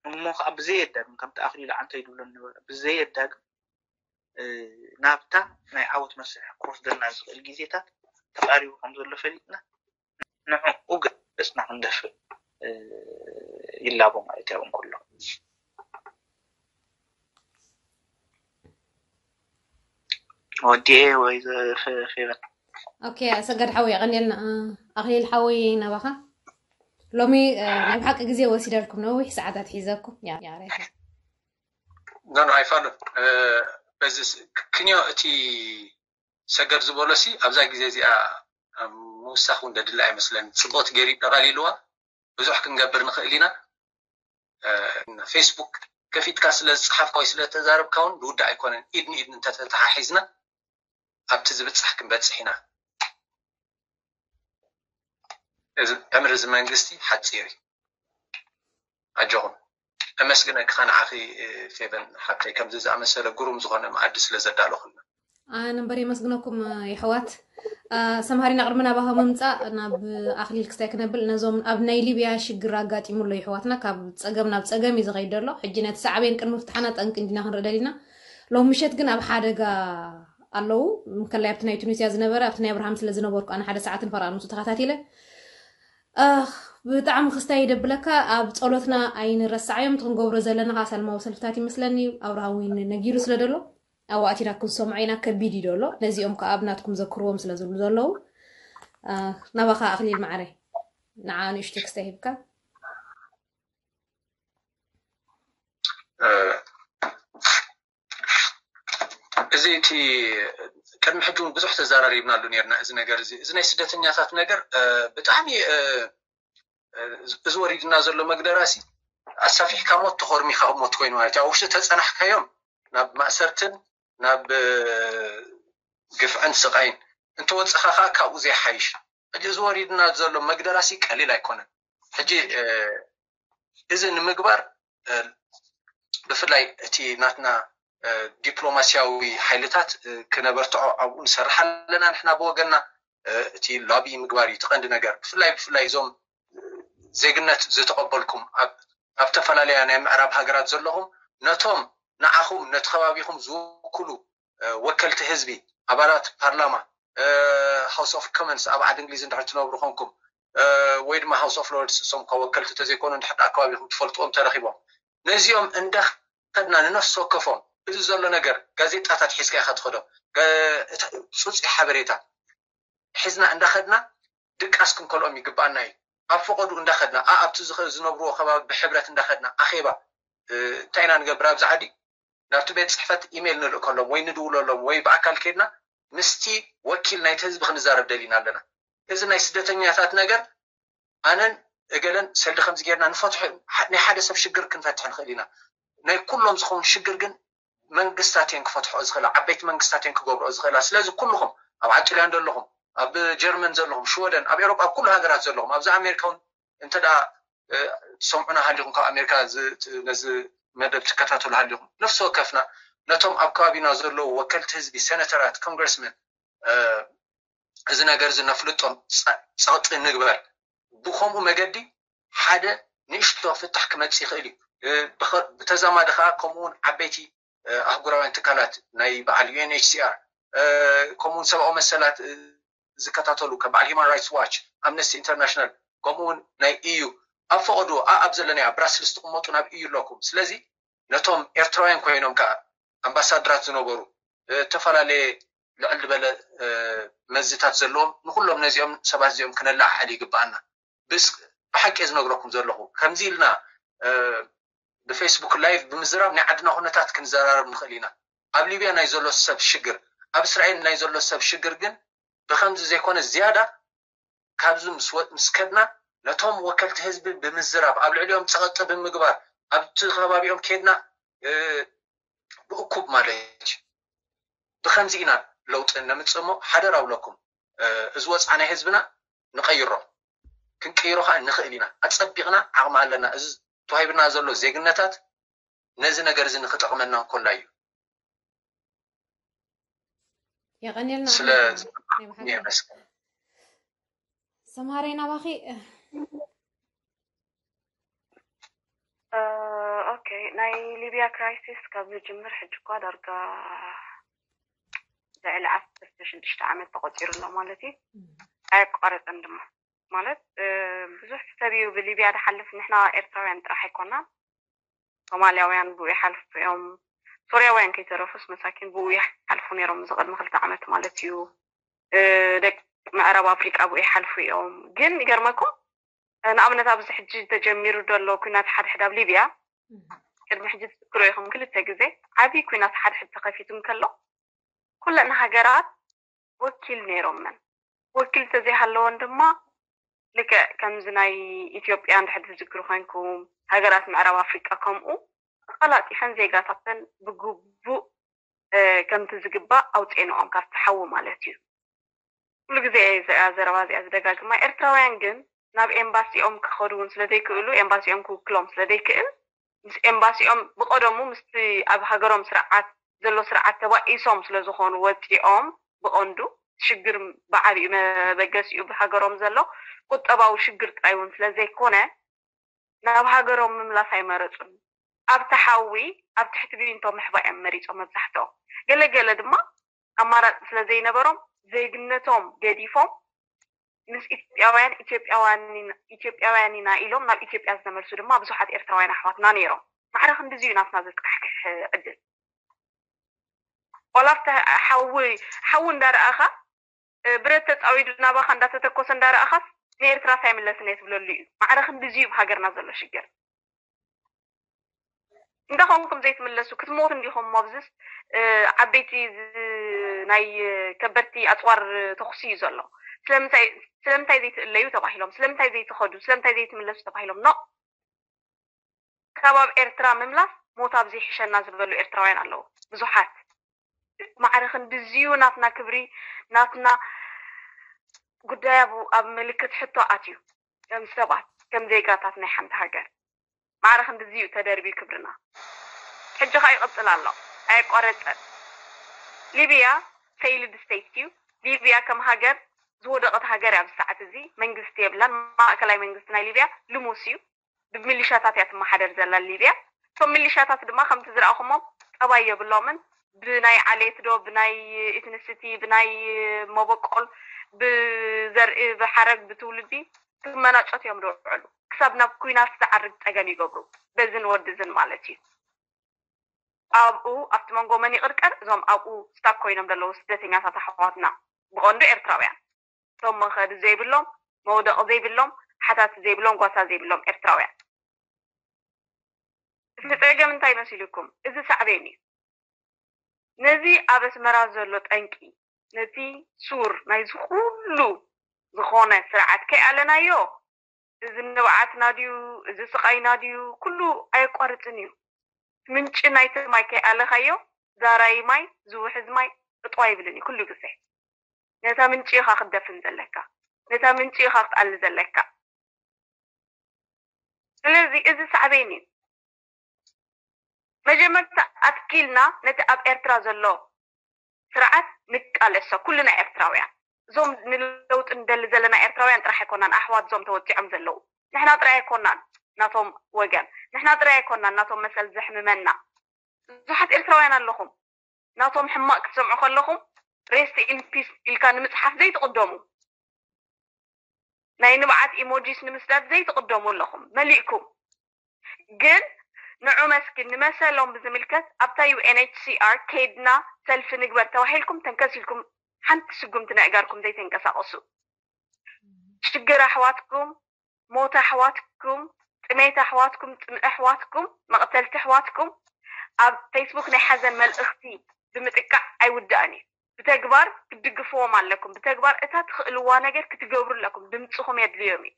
እሞ ከዓ ብዘየዳግም ከምቲ ኣኽሊሉ ዓንተይ ዝብሎ ነበረ ብዘየዳግም ናብታ ናይ ዓወት መስርሕ ክወስደልና ዝኽእል ግዜታት ተቃሪቡ ከም ዘሎ ፈሊጥና ንዕኡ ገፅና ክንደፍእ ይላቦ ማለት እዩ እንከሎ ወዲኤ ወይ ፌቨን ኦኬ፣ ኣሰገድ ሓወይ፣ የቐንየልና። ኣኽሊል ሓወይ፣ ናባኻ። ሎሚ ናይ ብሓቂ ግዜ ወሲደልኩም፣ ነዊሕ ሰዓታት ሒዘኩም። ኖ ኖ፣ ኣይፋሉን። በዚ ክንዮ እቲ ሰገድ ዝበሎ ሲ ኣብዛ ግዜ እዚኣ ምውሳኽ እውን ደድሊ ኣይመስለኒ። ጽቡቕቲ ገይሩ ጠቓሊልዋ። ብዙሕ ክንገብር ንኽእል ኢና። ፌስቡክ ከፊትካ ስለ ዝጸሓፍካ ወይ ስለ ተዛረብካ እውን ዝውዳእ ኣይኮነን። ኢድ ንኢድ እንተተተሓሒዝና ኣብቲ ዝብጻሕ ክንበጽሕ ኢና። ዕምሪ እዚ መንግስቲ ሓጺር እዩ። ኣጆኹም። እመስግነኪ ንዓኺ ፌቨን ሓብተይ፣ ከምዚ ዝኣመሰለ ግሩም ዝኾነ መኣዲ ስለ ዘዳለኹልና። ኣነ እምበር የመስግነኩም የሕዋት። ሰምሃሪና ቅድሚ ናባኻ ምምፃእ ናብ ኣኽሊል ክስታይ ክነብል ነዞም ኣብ ናይ ሊብያ ሽግር ኣጋጢሙ ኣሎ የሕዋትና። ካብ ፀገም ናብ ፀገም እዩ ዝኸይድ ዘሎ። ሕጂ ነቲ ሳዕቤን ቅድሚ ፍትሓና ጠንቂ እንዲና ክንርኢ ደሊና። ሎም ምሸት ግን ኣብ ሓደጋ ኣለዉ። ምከላይ ኣብቲ ናይ ቱኒስያ ዝነበረ ኣብቲ ናይ ኣብርሃም ስለ ዝነበርኩ ኣነ ሓደ ሰዓትን ፈረቓን ምስኡ ተኸታቲለ። ብጣዕሚ ክስታይ ደብለካ። ኣብ ፀሎትና ኣይንረሳዓዮም። እቲ ክንገብሮ ዘለና ከዓ ሰልማዊ ሰልፍታት ይመስለኒ። ኣብርሃም እውን ነጊሩ ስለ ደሎ ኣብኡ ኣቲና ክንሰምዖ ኢና። ከቢድ እዩ ደሎ። ነዚኦም ከዓ ኣብ ናትኩም ዘክርዎም ስለ ዝብሉ ዘለዉ ናባኻ ኣኽሊል ማዕረ ንዓ ንእሽቶ ክስታይ ሂብካ። እዚ እቲ ቅድሚ ሕጂ እውን ብዙሕ ተዘራሪብናሉ ነርና። እዚ ነገር እዚ እዚ ናይ ስደተኛታት ነገር ብጣዕሚ እዚ ወሪድና ዘሎ መግደራሲ ኣሳፊሕካ ሞት ተኾርሚካ ሞት ኮይኑ ማለት እዩ። ኣብ ውሽጢ ተፀናሕካዮም ናብ ማእሰርትን ናብ ግፍዕን ስቓይን እንተወፅኻ ከዓ ካብኡ ዘይሓይሽ። ሕጂ እዚ ወሪድና ዘሎ መግደራሲ ቀሊል ኣይኮነን። ሕጂ እዚ ንምግባር ብፍላይ እቲ ናትና ዲፕሎማሲያዊ ሓይልታት ክነበርትዖ ኣብኡ ንሰርሕ ኣለና ንሕና ብወገንና። እቲ ሎቢ ምግባር እዩ እቲ ቀንዲ ነገር። ብፍላይ ብፍላይ እዞም ዜግነት ዝተቐበልኩም ኣብ ዝተፈላለያ ናይ ምዕራብ ሃገራት ዘለኹም ነቶም ንዓኹም ነቲ ከባቢኹም ዝውክሉ ወከልቲ ህዝቢ ኣባላት ፓርላማ ሃውስ ኦፍ ኮመንስ ኣብ ዓዲ እንግሊዝ እንድሕር ትነብሩ ኮንኩም ወይ ድማ ሃውስ ኦፍ ሎርድስ እሶም ካብ ወከልቲ ተዘይኮኑ እንድሕር ኣከባቢኹም ትፈልጥዎም ተረኺቦም ነዚኦም እንዳኸድና ንነፍሲ ወከፎም እዚ ዘሎ ነገር ጋዜጣታት ሒዝካ ኢኻ ትኸዶ ፁፂ ሓበሬታ ሒዝና እንዳኸድና ድቃስ ክንከልኦም ይግባኣና እዩ። ኣብ ፈቐዱ እንዳኸድና ኣብቲ ዝነብርዎ ከባቢ ብሕብረት እንዳኸድና ኣኼባ እንታይ ኢና ንገብር ኣብዚ ዓዲ ናብቲ ቤት ፅሕፈት ኢሜይል ንልእከሎም ወይ ንድውለሎም ወይ ብኣካል ከድና ምስቲ ወኪል ናይቲ ህዝቢ ክንዛረብ ደሊና ኣለና። እዚ ናይ ስደተኛታት ነገር ኣነን እገለን ሰልዲ ከምዚ ጌርና ንፈትሖ ናይ ሓደ ሰብ ሽግር ክንፈትሕ ንኽእል ኢና። ናይ ኩሎም ዝኸውን ሽግር ግን መንግስታት እየን ክፈትሖ ዝኽእላ፣ ዓበይቲ መንግስታት እየን ክገብርኦ ዝኽእላ። ስለዚ ኩልኹም ኣብ ዓጥልያን ዘለኹም፣ ኣብ ጀርመን ዘለኹም፣ ሽወደን፣ ኣብ ኤሮጳ ኣብ ኩሉ ሃገራት ዘለኹም፣ ኣብዚ ኣሜሪካ እውን እንተ ደኣ ትሰምዑና ሃሊኹም ካብ ኣሜሪካ ነዚ መደብ ትከታተሉ ሃሊኹም ነፍሲ ወከፍና ነቶም ኣብ ከባቢና ዘለዉ ወከልቲ ህዝቢ ሰነተራት ኮንግረስመን እዚ ነገር እዚ ነፍልጦም ጸቕጢ ንግበር ብከምኡ መገዲ ሓደ ንእሽቶ ፍታሕ ክመጽእ ይኽእል እዩ ብተዛማዲ ከዓ ከምኡውን ዓበይቲ ኣህጉራውያን ትካላት ናይ በዓል ዩኤንኤችሲኣር ከምኡውን ሰብኣዊ መሰላት ዝከታተሉ ከም በዓል ሂማን ራይትስ ዋች ኣምነስቲ ኢንተርናሽናል ከምኡውን ናይ ኢዩ ኣብ ፈቐዱ ኣብ ዘለናዮ ኣብ ብራስልስ ትቕመጡ ናብ ኢዩ ኣለኩም ስለዚ ነቶም ኤርትራውያን ኮይኖም ከዓ ኣምባሳድራት ዝነበሩ ዝተፈላለየ ልዕል ዝበለ መዝታት ዘለዎም ንኩሎም ነዚኦም ሰባት እዚኦም ክነለዓዕል ይግባኣና ብሓቂ ዝነግረኩም ዘለኹ ከምዚ ኢልና ብፌስቡክ ላይቭ ብምዝራብ ናይ ዓድና ኩነታት ክንዘራረብ ንኽእል ኢና ኣብ ሊብያ ናይ ዘሎ ሰብ ሽግር ኣብ እስራኤል ናይ ዘሎ ሰብ ሽግር ግን ብኸምዚ ዘይኮነ ዝያዳ ካብዚ ምስ ከድና ነቶም ወከልቲ ህዝቢ ብምዝራብ ኣብ ልዕሊኦም ፀቐጢ ብምግባር ኣብቲ ከባቢኦም ከድና ብእኩብ ማለት እዩ ብኸምዚ ኢና ለውጢ ነምፅእ እሞ ሓደራ እብለኩም እዚ ወፅዓ ናይ ህዝብና ንቐይሮ ክንቀይሮ ከዓ ንኽእል ኢና ኣፀቢቕና ዓቕሚ ኣለና እዚ ተዋሂብና ዘሎ ዜግነታት ነዚ ነገር እዚ ንክጠቕመና እንኮላ እዩ የቐንየልና ስለ ሰምሃረይ ናባኺ ኦኬ ናይ ሊብያ ክራይሲስ ካብ ዝጅምር ሕጂ እኳ ዳርጋ ልዕሊ ዓሰርተ ሽዱሽተ ዓመት ተቆፂሩ ኣሎ ማለት እዩ ኣየቋረፀን ድማ ማለት ብዙሕ ሰብ እዩ ብሊብያ ዝሓልፍ ንሕና ኤርትራውያን ጥራሕ ኣይኮናን ሶማልያውያን ብኡ ይሓልፉ እዮም ሶርያውያን ከይተረፉስ መሳኪን ብኡ ይሓልፉ ነይሮም እዚ ቅድሚ ክልተ ዓመት ማለት እዩ ደቂ ምዕራብ ኣፍሪቃ ብኡ ይሓልፉ እዮም። ግን ይገርመኩም፣ ንኣብነት ኣብዚ ሕጂ ተጀሚሩ ዘሎ ኩናት ሓድሕድ ኣብ ሊብያ፣ ቅድሚ ሕጂ ትዝክሩ ኢኹም፣ ክልተ ግዜ ዓብዪ ኩናት ሓድሕድ ተኸፊቱ እንከሎ፣ ኩለን ሃገራት ወኪል ነይሮመን። ወኪል ተዘይሃለወን ድማ፣ ልክዕ ከምዚ ናይ ኢትዮጵያ እንድሕር ትዝክሩ ኮይንኩም፣ ሃገራት ምዕራብ ኣፍሪቃ ከምኡ፣ ኣቐላጢፈን ዜጋታተን ብግቡእ ከምቲ ዝግባእ ኣውፅኤንኦም ካብቲ ሓዊ ማለት እዩ። ኩሉ ግዜ እየ እዚኣ ዘረባ እዚኣ ዝደጋግማ። ኤርትራውያን ግን ናብ ኤምባሲኦም ክኸዱ እውን ስለዘይክእሉ፣ ኤምባሲኦም ክውክሎም ስለዘይክእል፣ ምስ ኤምባሲኦም ብቐደሙ ምስቲ ኣብ ሃገሮም ስርዓት ዘሎ ስርዓት ተባኢሶም ስለዝኾኑ ወፂኦም፣ ብቐንዱ ሽግር ብዓቢኡ መበገሲኡ ብሃገሮም ዘሎ ቁጠባዊ ሽግር ጥራይ እውን ስለዘይኮነ፣ ናብ ሃገሮም ምምላስ ኣይመረፁን። ኣብቲ ሓዊ ኣብ ትሕቲ ቢንቶ ምሕባእ እዮም መሪፆም መብዛሕትኦም። ገለገለ ድማ ኣማራፂ ስለዘይነበሮም ዜግነቶም ገዲፎም ምስ ኢትዮጵያውያን ኢትዮጵያውያን ኢና ኢሎም ናብ ኢትዮጵያ ዝተመልሱ ድማ ብዙሓት ኤርትራውያን ኣሕዋትና ነይሮም። ማዕረ ክንድዚ እዩ ናትና ዘስካሕክሕ ዕድል። ዋላ ኣብቲ ሓዊ ሓዊ እንዳረኣኻ፣ ብረት ተፃዊዱ ናባኻ እንዳተተኮሰ እንዳረኣኻስ ንኤርትራስ ኣይምለስን እየ ትብለሉ እዩ። ማዕረ ክንድዚ እዩ ብሃገርና ዘሎ ሽግር። እንዳኾንኩም ዘይትምለሱ ክትሞቱ እንዲኹም። ኣብዚስ ዓበይቲ ናይ ከበድቲ ኣፅዋር ተኹሲ እዩ ዘሎ። ስለምንታይ ዘይትእለዩ ተባሂሎም፣ ስለምንታይ ዘይትኸዱ፣ ስለምንታይ ዘይትምለሱ ተባሂሎም ኖ። ካብ ኣብ ኤርትራ ምምላስ ሞት ኣብዚ ይሕሸና ዝበሉ ኤርትራውያን ኣለዉ ብዙሓት። ማዕረ ክንድዚዩ ናትና ክብሪ፣ ናትና ጉዳይ ኣብ ምልክት ሕቶ ኣትዩ፣ ከም ሰባት ከም ዜጋታት ናይ ሓንቲ ሃገር ማዕረ ክንድዚዩ ተደርብዩ ክብርና። ሕጂ ኸኣ ይቕጽል ኣሎ፣ ኣየቋረጸን። ሊብያ ፌይልድ ስቴት እዩ። ሊብያ ከም ሃገር ዝወደቐት ሃገር እያ። ኣብዚ ሰዓት እዚ መንግስቲ የብላን። ማእከላይ መንግስቲ ናይ ሊብያ ልሙስ እዩ። ብሚሊሻታት እያ ትመሓደር ዘላ ሊብያ። እቶም ሚሊሻታት ድማ ከምቲ ዝረኣኹሞም ጠባይ የብሎምን። ብናይ ዓሌት ዶ ብናይ ኢትኒሲቲ ብናይ መበቆል ብዘርኢ ብሓረግ ብትውልዲ ክመናጨቱ እዮም ዝውዕሉ። ክሳብ ናብ ኩናት ዝዓርግ ጸገም ይገብሩ፣ በዝን ወድዝን ማለት እዩ። ኣብኡ ኣብቲ መንጎ መን ይቕርቀር? እዞም ኣብኡ ስታክ ኮይኖም ዘለዉ ስደተኛታት ኣሕዋትና ብቐንዱ ኤርትራውያን፣ እቶም መኸዲ ዘይብሎም፣ መውደቒ ዘይብሎም፣ ሓታቲ ዘይብሎም፣ ጓሳ ዘይብሎም ኤርትራውያን። እቲ ጸገም እንታይ መሲልኩም? እዚ ሳዕቤን እዩ። ነዚ ኣብ ኣስመራ ዘሎ ጠንቂ፣ ነቲ ሱር ናይዚ ኩሉ ዝኾነ ስርዓት ከይኣለናዮ፣ እዚ ንብዓትና ድዩ፣ እዚ ስቓይና ድዩ፣ ኩሉ ኣየቋርጽን እዩ። ምንጪ ናይቲ ማይ ከይኣለኻዮ፣ ዛራይ ማይ፣ ዝውሕዝ ማይ፣ እጥዋ ይብልን እዩ ኩሉ ግዜ። ነታ ምንጪ ኢኻ ክትደፍን ዘለካ፣ ነታ ምንጪ ኢኻ ክትኣሊ ዘለካ። ስለዚ እዚ ሳዕቤን እዩ። መጀመርታ ኣትኪልና ነቲ ኣብ ኤርትራ ዘሎ ስርዓት ንቃለሶ፣ ኩልና ኤርትራውያን። እዞም ንለውጢ ንደሊ ዘለና ኤርትራውያን ጥራሕ ኣይኮናን፣ ኣሕዋት እዞም ተወጺዖም ዘለዉ። ንሕና ጥራይ ኣይኮናን ናቶም ወገን፣ ንሕና ጥራይ ኣይኮናን ናቶም መሰል ዘሕምመና። ብዙሓት ኤርትራውያን ኣለኹም፣ ናቶም ሕማቕ ክትሰምዑ ከለኹም ሬስት ኢን ፒስ ኢልካ ንምጽሓፍ ዘይትቕደሙ፣ ናይ ንብዓት ኢሞጂስ ንምስዳድ ዘይትቕደሙ ኣለኹም፣ መሊእኩም። ግን ንዑ መስኪን ንመሰሎም ብዝምልከት ኣብታ ዩ ኤን ኤች ሲ ኣር ከይድና ሰልፊ ንግበር ተባሂልኩም ተንከሲልኩም ሓንቲ ስጉምቲ ነእጋርኩም ዘይተንቀሳቐሱ፣ ሽግር ኣሕዋትኩም፣ ሞት ኣሕዋትኩም፣ ጥሜት ኣሕዋትኩም፣ ጽምኢ ኣሕዋትኩም፣ መቕተልቲ ኣሕዋትኩም ኣብ ፌስቡክ ናይ ሓዘን መልእኽቲ ብምጥቃዕ ኣይውዳእን እዩ። ብተግባር ክትድግፍዎም ኣለኩም። ብተግባር እታ ትኽእልዋ ነገር ክትገብሩ ኣለኩም። ድምፅኹም የድልዮም እዩ።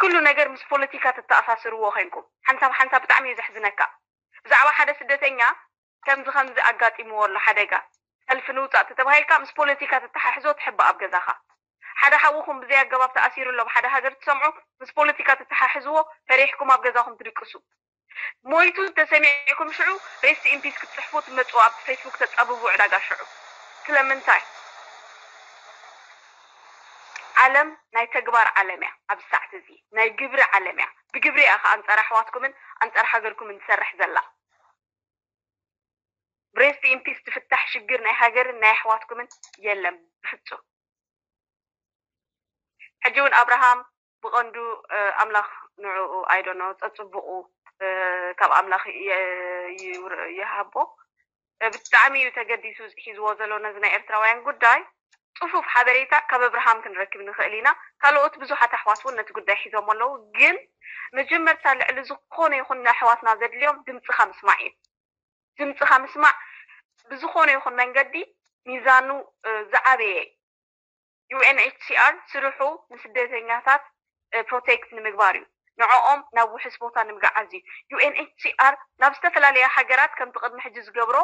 ኩሉ ነገር ምስ ፖለቲካ ተተኣሳስርዎ ኮይንኩም ሓንሳብ ሓንሳብ ብጣዕሚ እዩ ዘሕዝነካ። ብዛዕባ ሓደ ስደተኛ ከምዚ ከምዚ ኣጋጢምዎ ኣሎ ሓደጋ፣ ሰልፊ ንውፃእ ተተባሂልካ ምስ ፖለቲካ ተተሓሕዞ ትሕባእ ኣብ ገዛኻ። ሓደ ሓውኹም ብዘይ ኣገባብ ተኣሲሩ ኣሎ ኣብ ሓደ ሃገር ትሰምዑ፣ ምስ ፖለቲካ ተተሓሕዝዎ ፈሪሕኩም ኣብ ገዛኹም ትድቅሱ። ሞይቱ ተሰሚዕኩም ሽዑ ሬስት ኢን ፒስ ክትፅሕፉ ትመፅኡ ኣብቲ ፌስቡክ ተፃብቡ ዕዳጋ ሽዑ። ስለምንታይ? ዓለም ናይ ተግባር ዓለም እያ። ኣብ ሰዓት እዚ ናይ ግብሪ ዓለም እያ። ብግብሪ እያ ከዓ ኣንፃር ኣሕዋትኩምን ኣንፃር ሃገርኩምን ትሰርሕ ዘላ። ብሬስት ኢን ፒስ ዝፍታሕ ሽግር ናይ ሃገርን ናይ ኣሕዋትኩምን የለን ብፍፁም። ሕጂ እውን ኣብርሃም ብቐንዱ ኣምላኽ ንዕኡ ኣይደኖ ፀፅቡቑ ካብ ኣምላኽ ይሃቦ። ብጣዕሚ እዩ ተገዲሱ ሒዝዎ ዘሎ ነዚ ናይ ኤርትራውያን ጉዳይ። ጽፉፍ ሓበሬታ ካብ ኣብርሃም ክንረክብ ንኽእል ኢና። ካልኦት ብዙሓት ኣሕዋት እውን ነቲ ጉዳይ ሒዞም ኣለዉ። ግን መጀመርታ ልዕሊ ዝኾነ ይኹን ንኣሕዋትና ዘድልዮም ድምፅኻ ምስማዕ እዩ። ድምፅኻ ምስማዕ ብዝኾነ ይኹን መንገዲ ሚዛኑ ዝዓበየ እዩ። ዩ ኤን ኤች ሲ ኣር ስርሑ ንስደተኛታት ፕሮቴክት ንምግባር እዩ። ንዕኦም ናብ ውሕስ ቦታ ንምግዓዝ እዩ። ዩ ኤን ኤች ሲ ኣር ናብ ዝተፈላለያ ሃገራት ከምቲ ቅድሚ ሕጂ ዝገብሮ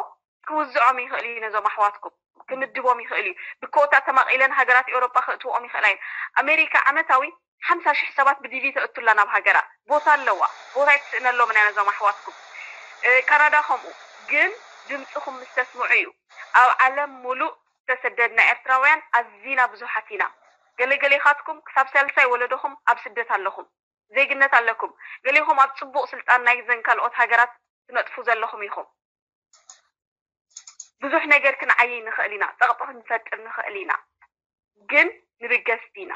ክውዝዖም ይኽእል እዩ። ነዞም ኣሕዋትኩም ክምድቦም ይኽእል እዩ። ብኮታ ተማቒለን ሃገራት ኤውሮጳ ክእትውኦም ይኽእላ እየን። ኣሜሪካ ዓመታዊ ሓምሳ ሽሕ ሰባት ብዲቪ ተእቱላ ናብ ሃገራ። ቦታ ኣለዋ። ቦታ ኣይትስእነሎምን እያ ነዞም ኣሕዋትኩም። ካናዳ ከምኡ። ግን ድምፅኹም ምስ ተስምዑ እዩ። ኣብ ዓለም ሙሉእ ዝተሰደድና ኤርትራውያን ኣዚና ብዙሓት ኢና። ገለገሌኻትኩም ክሳብ ሳልሳይ ወለዶኹም ኣብ ስደት ኣለኹም። ዜግነት ኣለኩም። ገሌኹም ኣብ ፅቡቕ ስልጣን ናይ ዘን ካልኦት ሃገራት ትነጥፉ ዘለኹም ኢኹም። ብዙሕ ነገር ክንዓይይ ንኽእል ኢና፣ ፀቕጢ ክንፈጥር ንኽእል ኢና፣ ግን ንብገስ ዲና?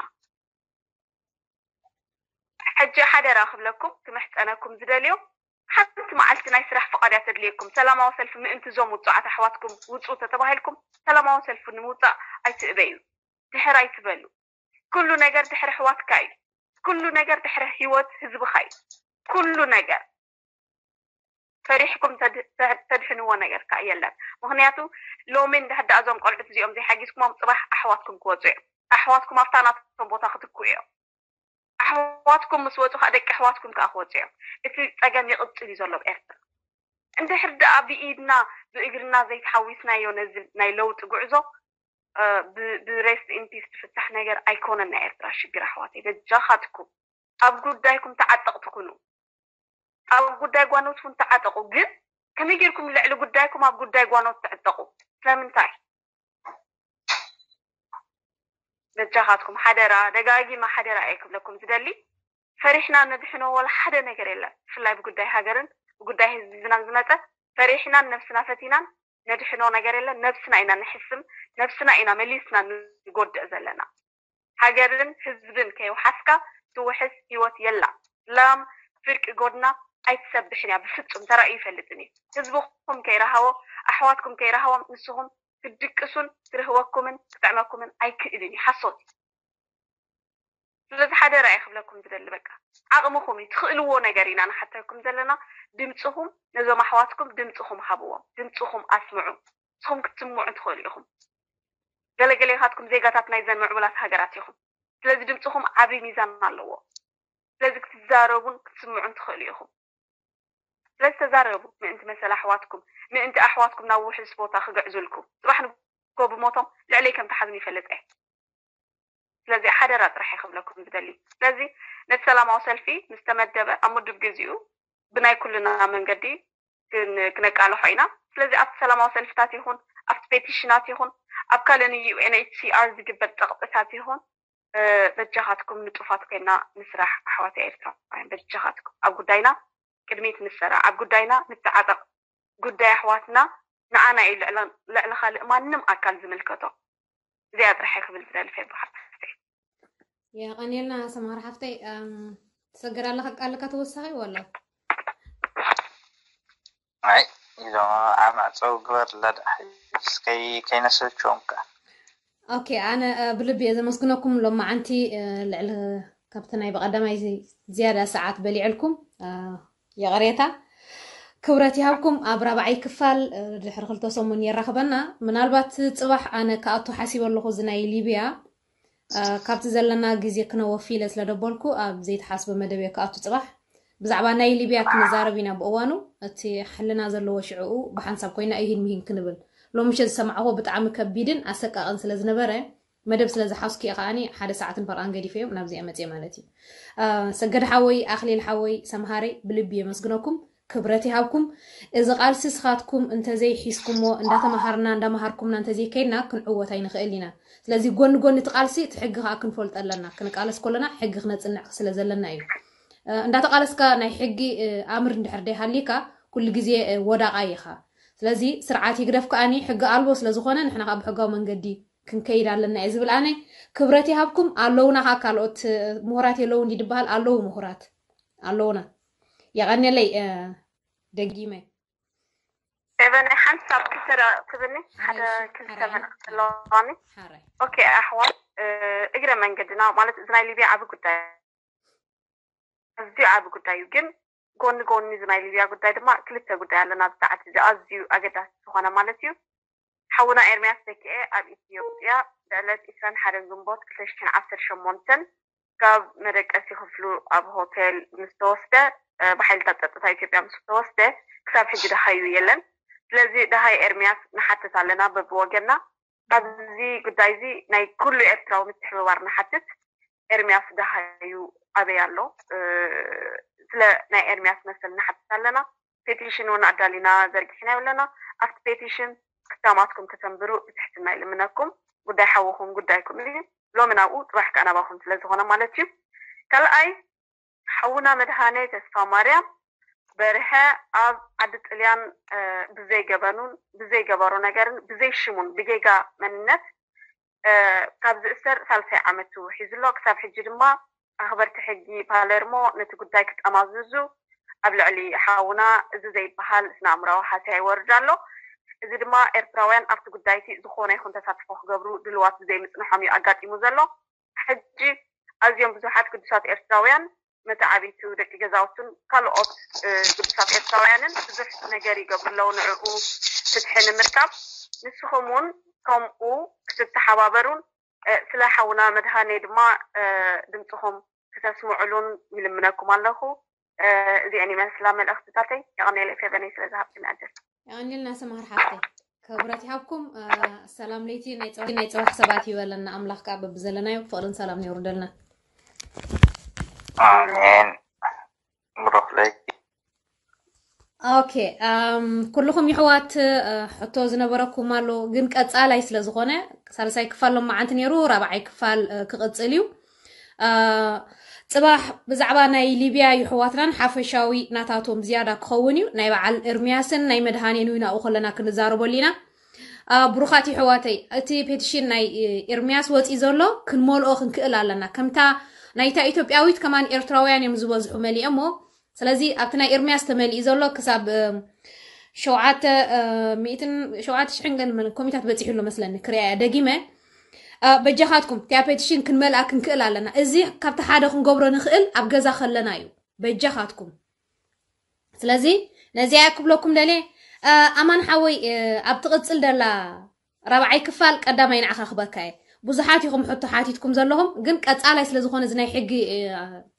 ሕጂ ሓደራ ክብለኩም ክምሕፀነኩም ዝደልዮ፣ ሓንቲ መዓልቲ ናይ ስራሕ ፍቓድ እያ ተድልየኩም። ሰላማዊ ሰልፊ ምእንቲ እዞም ውፁዓት ኣሕዋትኩም ውፁ ተተባሂልኩም ሰላማዊ ሰልፊ ንምውፃእ ኣይትእበዩ፣ ድሕር ኣይትበሉ። ኩሉ ነገር ድሕሪ ኣሕዋትካ እዩ። ኩሉ ነገር ድሕሪ ህይወት ህዝብኻ እዩ። ኩሉ ነገር ፈሪሕኩም ተድሕንዎ ነገር ከዓ የለን። ምክንያቱ ሎሚ እንድሕር ደኣ እዞም ቆልዑት እዚኦም ዘይሓጊዝኩሞም ፅባሕ ኣሕዋትኩም ክወፁ እዮም። ኣሕዋትኩም ኣብታ ናቶም ቦታ ክትክኡ እዮም። ኣሕዋትኩም ምስ ወፁ ከዓ ደቂ ኣሕዋትኩም ከዓ ክወፁ እዮም። እቲ ፀገም ይቕፅል እዩ ዘሎ ኣብ ኤርትራ። እንድሕር ደኣ ብኢድና ብእግርና ዘይተሓዊስናዮ ነዚ ናይ ለውጢ ጉዕዞ ብሬስት ኢን ፒስ ትፍታሕ ነገር ኣይኮነን ናይ ኤርትራ ሽግር ኣሕዋተይ። በጃኻትኩም ኣብ ጉዳይኩም ተዓጠቕቲ ኩኑ። ኣብ ጉዳይ ጓኖትኩም ተዓጠቑ። ግን ከመይ ጌርኩም ልዕሊ ጉዳይኩም ኣብ ጉዳይ ጓኖት ትዕጠቑ? ስለምንታይ? በጃኻትኩም ሓደራ፣ ደጋጊመ ሓደራ እየ ክብለኩም ዝደሊ። ፈሪሕና ነድሕኖ ወላ ሓደ ነገር የለን። ብፍላይ ብጉዳይ ሃገርን ብጉዳይ ህዝብናን ዝመፀ ፈሪሕናን ነብስና ፈቲናን ነድሕኖ ነገር የለን። ነብስና ኢና ንሕስም፣ ነብስና ኢና መሊስና ንጎድእ ዘለና። ሃገርን ህዝብን ከይውሓስካ ትውሕስ ህይወት የላ። ላም ፍርቂ ጎድና ኣይትሰብሕን እያ። ብፍጹም ተራእዩ ይፈልጥን እዩ። ህዝብኹም ከይረሃቦ፣ ኣሕዋትኩም ከይረሃቦም ንስኹም ክትድቅሱን ክርህወኩምን ክጥዕመኩምን ኣይክእልን እዩ። ሓሶት እዩ። ስለዚ ሓደራ እየ ክብለኩም ዝደሊ፣ በቃ ዓቕምኹም እዩ፣ ትኽእልዎ ነገር ኢና ንሓተኩም ዘለና። ድምፅኹም ነዞም ኣሕዋትኩም ድምፅኹም ሃብዎም፣ ድምፅኹም ኣስምዑ። ንስኹም ክትስምዑ ትኽእሉ ኢኹም። ገለገሌኻትኩም ዜጋታት ናይዘን ምዕቡላት ሃገራት ኢኹም። ስለዚ ድምፅኹም ዓብዪ ሚዛን ኣለዎ። ስለዚ ክትዛረቡን ክትስምዑን ትኽእሉ ኢኹም። ስለዚ ተዛረቡ፣ ምእንቲ መሰል ኣሕዋትኩም፣ ምእንቲ ኣሕዋትኩም ናብ ውሕስ ቦታ ክግዕዙልኩም። ፅባሕ ንጎ ብሞቶም ልዕለይ ከም ትሓዝኑ ይፈልጥ እየ። ስለዚ ሓደራ ጥራሕ እየ ክብለኩም ዝደሊ። ስለዚ ነቲ ሰላማዊ ሰልፊ ምስ ተመደበ ኣብ ምዱብ ግዚኡ ብናይ ኩልና መንገዲ ክን- ክነቃልሖ ኢና። ስለዚ ኣብቲ ሰላማዊ ሰልፍታት ይኹን ኣብቲ ፔቲሽናት ይኹን ኣብ ካልእ ን ዩ ኤን ኤች ሲ ኣር ዝግበር ፀቕጥታት ይኹን በጃኻትኩም ንጡፋት ኮይና ንስራሕ ኣሕዋት ኤርትራውያን። በጃኻትኩም ኣብ ጉዳይና ቅድሚት ንሰራ፣ ኣብ ጉዳይና ንተዓጠቕ። ጉዳይ ኣሕዋትና ንዓና እዩ ልዕሊ ካልእ ማንም ኣካል ዝምልከቶ። እዚኣ ጥራሕ እየ ክብል ዝደሊ ፌቡ ሓፍተይ። የቐንየልና ሰማር ሓፍተይ። ሰገድ ኣለካ ቃልካ ተወሳኺ ወላ ኣይ ኢዞም ኣብ ማዕፀው ግበርላ ደኣ ከይነሰልችዎም ከ ኦኬ፣ ኣነ ብልቢ እየ ዘመስግነኩም። ሎማዓንቲ ልዕሊ ካብቲ ናይ ብቐዳማይ ዝያዳ ሰዓት በሊዕልኩም፣ ይቕሬታ። ክብረት ይሃብኩም። ኣብ ራብዓይ ክፋል ድሕሪ ክልተ ሰሙን የራኽበና። ምናልባት ፅባሕ ኣነ ክኣቱ ሓሲበ ኣለኹ፣ እዚ ናይ ሊብያ ካብቲ ዘለና ግዜ ክነወፊ ኢለ ስለ ደበልኩ ኣብ ዘይተሓስበ መደብ እየ ክኣቱ ፅባሕ። ብዛዕባ ናይ ሊብያ ክንዛረብ ኢና ብእዋኑ። እቲ ሕልና ዘለዎ ሽዕኡ ብሓንሳብ ኮይና ኢሂን ምሂን ክንብል። ሎሚ ምሸት ዝሰማዕኹዎ ብጣዕሚ ከቢድን ኣሰቃቕን ስለ ዝነበረ መደብ ስለ ዝሓዝኩ እየ ከዓኒ ሓደ ሰዓትን ፈርቓን ገዲፈዮም ናብዚኣ መፅየ ማለት እዩ። ሰገድ ሓወይ፣ ኣኽሊል ሓወይ፣ ሰምሃረይ ብልቢ የመስግነኩም። ክብረት ይሃብኩም። እዚ ቃልሲ ስኻትኩም እንተዘይ ሒዝኩሞ እንዳተማሃርና እንዳመሃርኩምና እንተዘይ ከይድና ክንዕወት ኣይንኽእል ኢና። ስለዚ ጎኒ ጎኒ እቲ ቃልሲ እቲ ሕጊ ከዓ ክንፈልጦ ኣለና። ክንቃለስ ከለና ሕጊ ክነፅንዕ ስለ ዘለና እዩ። እንዳተቃለስካ ናይ ሕጊ ኣምር እንድሕር ደይሃሊካ ኩሉ ግዜ ወዳቃ ኢኻ። ስለዚ ስርዓት ይግደፍ ከዓኒ ሕጊ ኣልቦ ስለ ዝኾነ ንሕና ከዓ ብሕጋዊ መንገዲ ክንከይድ ኣለና እየ ዝብል ኣነ። ክብረት ይሃብኩም። ኣለውና ከዓ ካልኦት ምሁራት የለውን ድዩ ዝበሃል? ኣለዉ ምሁራት ኣለውና። የቐንየለይ ደጊመ። ኤቨን ሓንሳብ ክልተ ደቂቕ ትብኒ ሓደ ሓራይ፣ ክልተ ሓራይ፣ መልእኽቲ ሓራይ። ኣለዋኒ። ሓራይ። ኦኬ ኣሕዋት፣ እ፣ እግረ መንገድና ማለት እዚ ናይ ሊብያ ዓቢ ጉዳይ ኣዝዩ ዓቢ ጉዳይ እዩ። ግን ጎኒ ጎኒ እዚ ናይ ሊብያ ጉዳይ ድማ ክልተ ጉዳይ ኣለና። ኣብዚ ሰዓት እዚ ኣዝዩ ኣገዳሲ ዝኾነ ማለት እዩ። ሓውና ኤርሚያስ ተኪኤ ኣብ ኢትዮጵያ ብዕለት ዕስራን ሓደን ግንቦት ክልተ ሽሕን ዓሰርተ ሸሞንተን ካብ መደቀሲ ክፍሉ ኣብ ሆቴል ምስ ተወስደ፣ እ፣ ብሓይልታት ጸጥታ ኢትዮጵያ ምስ ተወስደ ክሳብ ሕጂ ደሃዩ የለን። ስለዚ ደሃይ ኤርሚያስ ንሓትት ኣለና በብወገንና። ኣብዚ ጉዳይ እዚ ናይ ኩሉ ኤርትራዊ ምትሕብባር ንሓትት። ኤርሚያስ ደሃዩ ኣበይ ኣሎ? እ፣ ስለ ናይ ኤርሚያስ መሰል ንሓትት ኣለና። ፔቲሽን እውን ኣዳሊና ዘርጊሕናዮ ኣለና። ኣብቲ ፔቲሽን ክታማትኩም ከተንብሩ ብትሕትና ይልምነኩም። ጉዳይ ሓውኹም ጉዳይኩም እዩ። ሎሚ ናብኡ ጽባሕ ከኣ ናባኹም ስለ ዝኾነ ማለት እዩ። ካልኣይ ሓውና መድሃኔ ተስፋ ማርያም በርሀ ኣብ ዓዲ ጥልያን፣ እ፣ ብዘይ ገበኑን ብዘይ ገበሮ ነገርን ብዘይ ሽሙን ብጌጋ መንነት፣ እ፣ ካብ ዝእሰር ሳልሳይ ዓመቱ ሒዙ ኣሎ። ክሳብ ሕጂ ድማ ኣኽበርቲ ሕጊ ፓሌርሞ ነቲ ጉዳይ ክጠማዝዙ ኣብ ልዕሊ ሓውና እዚ ዘይበሃል ስነ ኣእምራዊ ሃስያ ይወርድ ኣሎ። እዚ ድማ ኤርትራውያን ኣብቲ ጉዳይቲ ዝኾነ ይኹን ተሳትፎ ክገብሩ ድልዋት ብዘይምጽንሖም እዩ ኣጋጢሙ ዘሎ። ሕጂ ኣዝዮም ብዙሓት ግዱሳት ኤርትራውያን መተዓቢቱ ደቂ ገዛውቱን ካልኦት፣ እ፣ ግዱሳት ኤርትራውያንን ብዙሕ ነገር ይገብሩ ኣለዉ። ንዕኡ ፍትሒ ንምርካብ ንስኹም እውን ከምኡ ክትተሓባበሩን፣ እ፣ ስለ ሓውና መድሃኔ ድማ፣ እ፣ ድምፅኹም ክተስምዑሉን ይልምነኩም ኣለኹ። እ፣ እዚአን ይመስላ መልእኽትታተይ። የቐኔለይ ፌቨነይ ስለ ዝሃብክኒ ዕድል። የቐኔልና ሰምሃር ሓፍተይ። ክብረት ይሃብኩም። እ፣ ሰላም ለይቲ ናይ ጽባሕ፣ ናይ ጽባሕ ሰባት ይበለና ኣምላኽ ከኣ በብዘለናዮ ፍቕርን ሰላም የውርደልና። ኣሜን። ብሩኽ ለይቲ። ኦኬ፣ ኣም፣ ኩልኹም ይሕዋት፣ እ፣ ሕቶ ዝነበረኩም ኣሎ፣ ግን ቀጻላይ ስለ ዝኾነ ሳልሳይ ክፋል ሎማዓንቲ ነይሩ፣ ራብዓይ ክፋል፣ እ፣ ክቕጽል እዩ። እ፣ ጽባሕ ብዛዕባ ናይ ሊብያ ይሕዋትናን ሓፈሻዊ ናታቶም ዝያዳ ክኸውን እዩ። ናይ በዓል ኤርምያስን ናይ መድሃኔን እውን ኣብኡ ከለና ክንዛረበሉ ኢና። እ፣ ብሩኻት ይሕዋተይ፣ እቲ ፔቲሽን ናይ፣ እ፣ ኤርምያስ ወጺኡ ዘሎ ክንመልኦ ክንክእል ኣለና። ከምታ ናይታ ኢትዮጵያዊት ከማን ኤርትራውያን እዮም ዝበዝሑ መሊኦሞ። ስለዚ ኣብቲ ናይ ኤርምያስ ተመሊኡ ዘሎ ክሳብ፣ እ፣ ሸውዓተ፣ እ፣ ሚእትን፣ ሸውዓተ ሽሕን ገለ መለ ኮሚታት በጺሑ ኣሎ መስለኒ። ክሪኣያ ደጊመ። እ፣ በጃኻትኩም እቲኣ ፔቲሽን ክንመልኣ ክንክእል ኣለና። እዚ ካብቲ ሓደ ክንገብሮ ንኽእል ኣብ ገዛ ከለና እዩ። በጃኻትኩም። ስለዚ ነዚኣ ክብለኩም ደልየ፣ እ፣ ኣማን ሓወይ፣ እ፣ ኣብ ትቕጽል ደላ ራብዓይ ክፋል ቀዳማይ ንዓኻ ክበካ እየ። ብዙሓት ኢኹም ሕቶ ሓቲትኩም ዘለኹም፣ ግን ቀጻላይ ስለ ዝኾነ እዚ ናይ ሕጊ፣ እ፣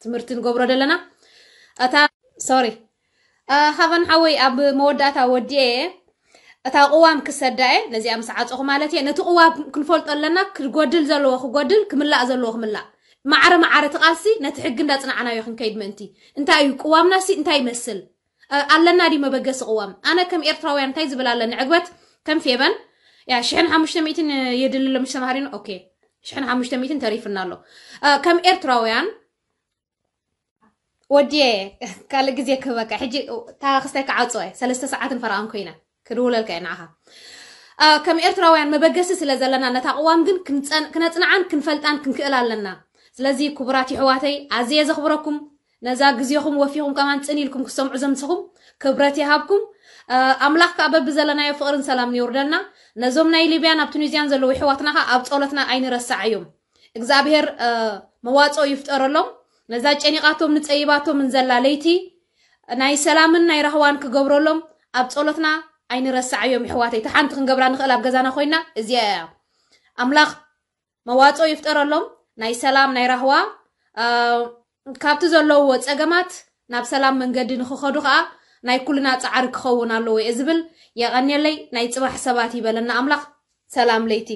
ትምህርቲ ንገብሮ ደለና። እታ፣ ሶሪ፣ እ፣ ሃበን ሓወይ ኣብ መወዳእታ ወዲኤ እታ ቅዋም ክሰዳ እየ፣ ነዚኣ ምስ ዓጸኹ ማለት እየ። ነቲ ቅዋም ክንፈልጦ ኣለና፣ ክጎድል ዘለዎ ክጎድል፣ ክምላእ ዘለዎ ክምላእ። ማዕረ ማዕረ እቲ ቃልሲ ነቲ ሕጊ እንዳጽናዕናዮ ክንከይድ ምእንቲ። እንታይ እዩ ቅዋምናሲ? እንታይ ይመስል? እ፣ ኣለና ድዩ መበገሲ ቅዋም? ኣነ ከም ኤርትራውያን እንታይ ዝብል ኣለኒ? ዕግበት ከም ፌበን፣ ያ፣ ሽሕን ሓሙሽተ ሚእትን የድሊ ኣሎ፣ ምሽ ተማሃሪን፣ ኦኬ፣ ሽሕን ሓሙሽተ ሚእትን ተሪፍና ኣሎ። እ፣ ከም ኤርትራውያን፣ ወዲየ፣ ካልእ ግዜ ክህበካ። ሕጂ እታ ክስታይ ክዓጽወ፣ ሰለስተ ሰዓትን ፈረቓን ኮይና፣ ክድውለልካ እየ ንዓኻ። እ፣ ከም ኤርትራውያን መበገሲ ስለ ዘለና፣ ነታ ቅዋም ግን ክንጸን-፣ ክነጽንዓን ክንፈልጣን ክንክእል ኣለና። ስለዚ ክቡራት ይሕዋተይ፣ ኣዝየ ዘኽብረኩም፣ ነዛ ግዜኹም ወፊኹም ከማን ጽን ኢልኩም ክትሰምዑ ዘምስኹም ክብረት ይሃብኩም። እ፣ ኣምላኽ ከኣ በብዘለናዮ ፍቕርን ሰላምን የውርደልና። ነዞም ናይ ሊብያን ኣብ ቱኒዝያን ዘለዉ የሕዋትና ከኣ ኣብ ጸሎትና ኣይንረስዓዮም። እግዚኣብሄር፣ እ፣ መዋጽኦ ይፍጠረሎም። ነዛ ጨኒቓቶም ንጸይባቶምን ዘላ ለይቲ ናይ ሰላምን ናይ ራህዋን ክገብረሎም ኣብ ጸሎትና ኣይንረስዓዮም የሕዋተይ። እታ ሓንቲ ክንገብራ ንኽእል ኣብ ገዛና ኮይና እዚኣ እያ። ኣምላኽ መዋጽኦ ይፍጠረሎም። ናይ ሰላም፣ ናይ ራህዋ፣ እ፣ ካብቲ ዘለውዎ ጸገማት ናብ ሰላም መንገዲ ንኽኸዱ ኸኣ ናይ ኩልና ጻዕሪ ክኸውን ኣለዎ እየ ዝብል። የቐንየለይ። ናይ ጽባሕ ሰባት ይበለና ኣምላኽ። ሰላም ለይቲ።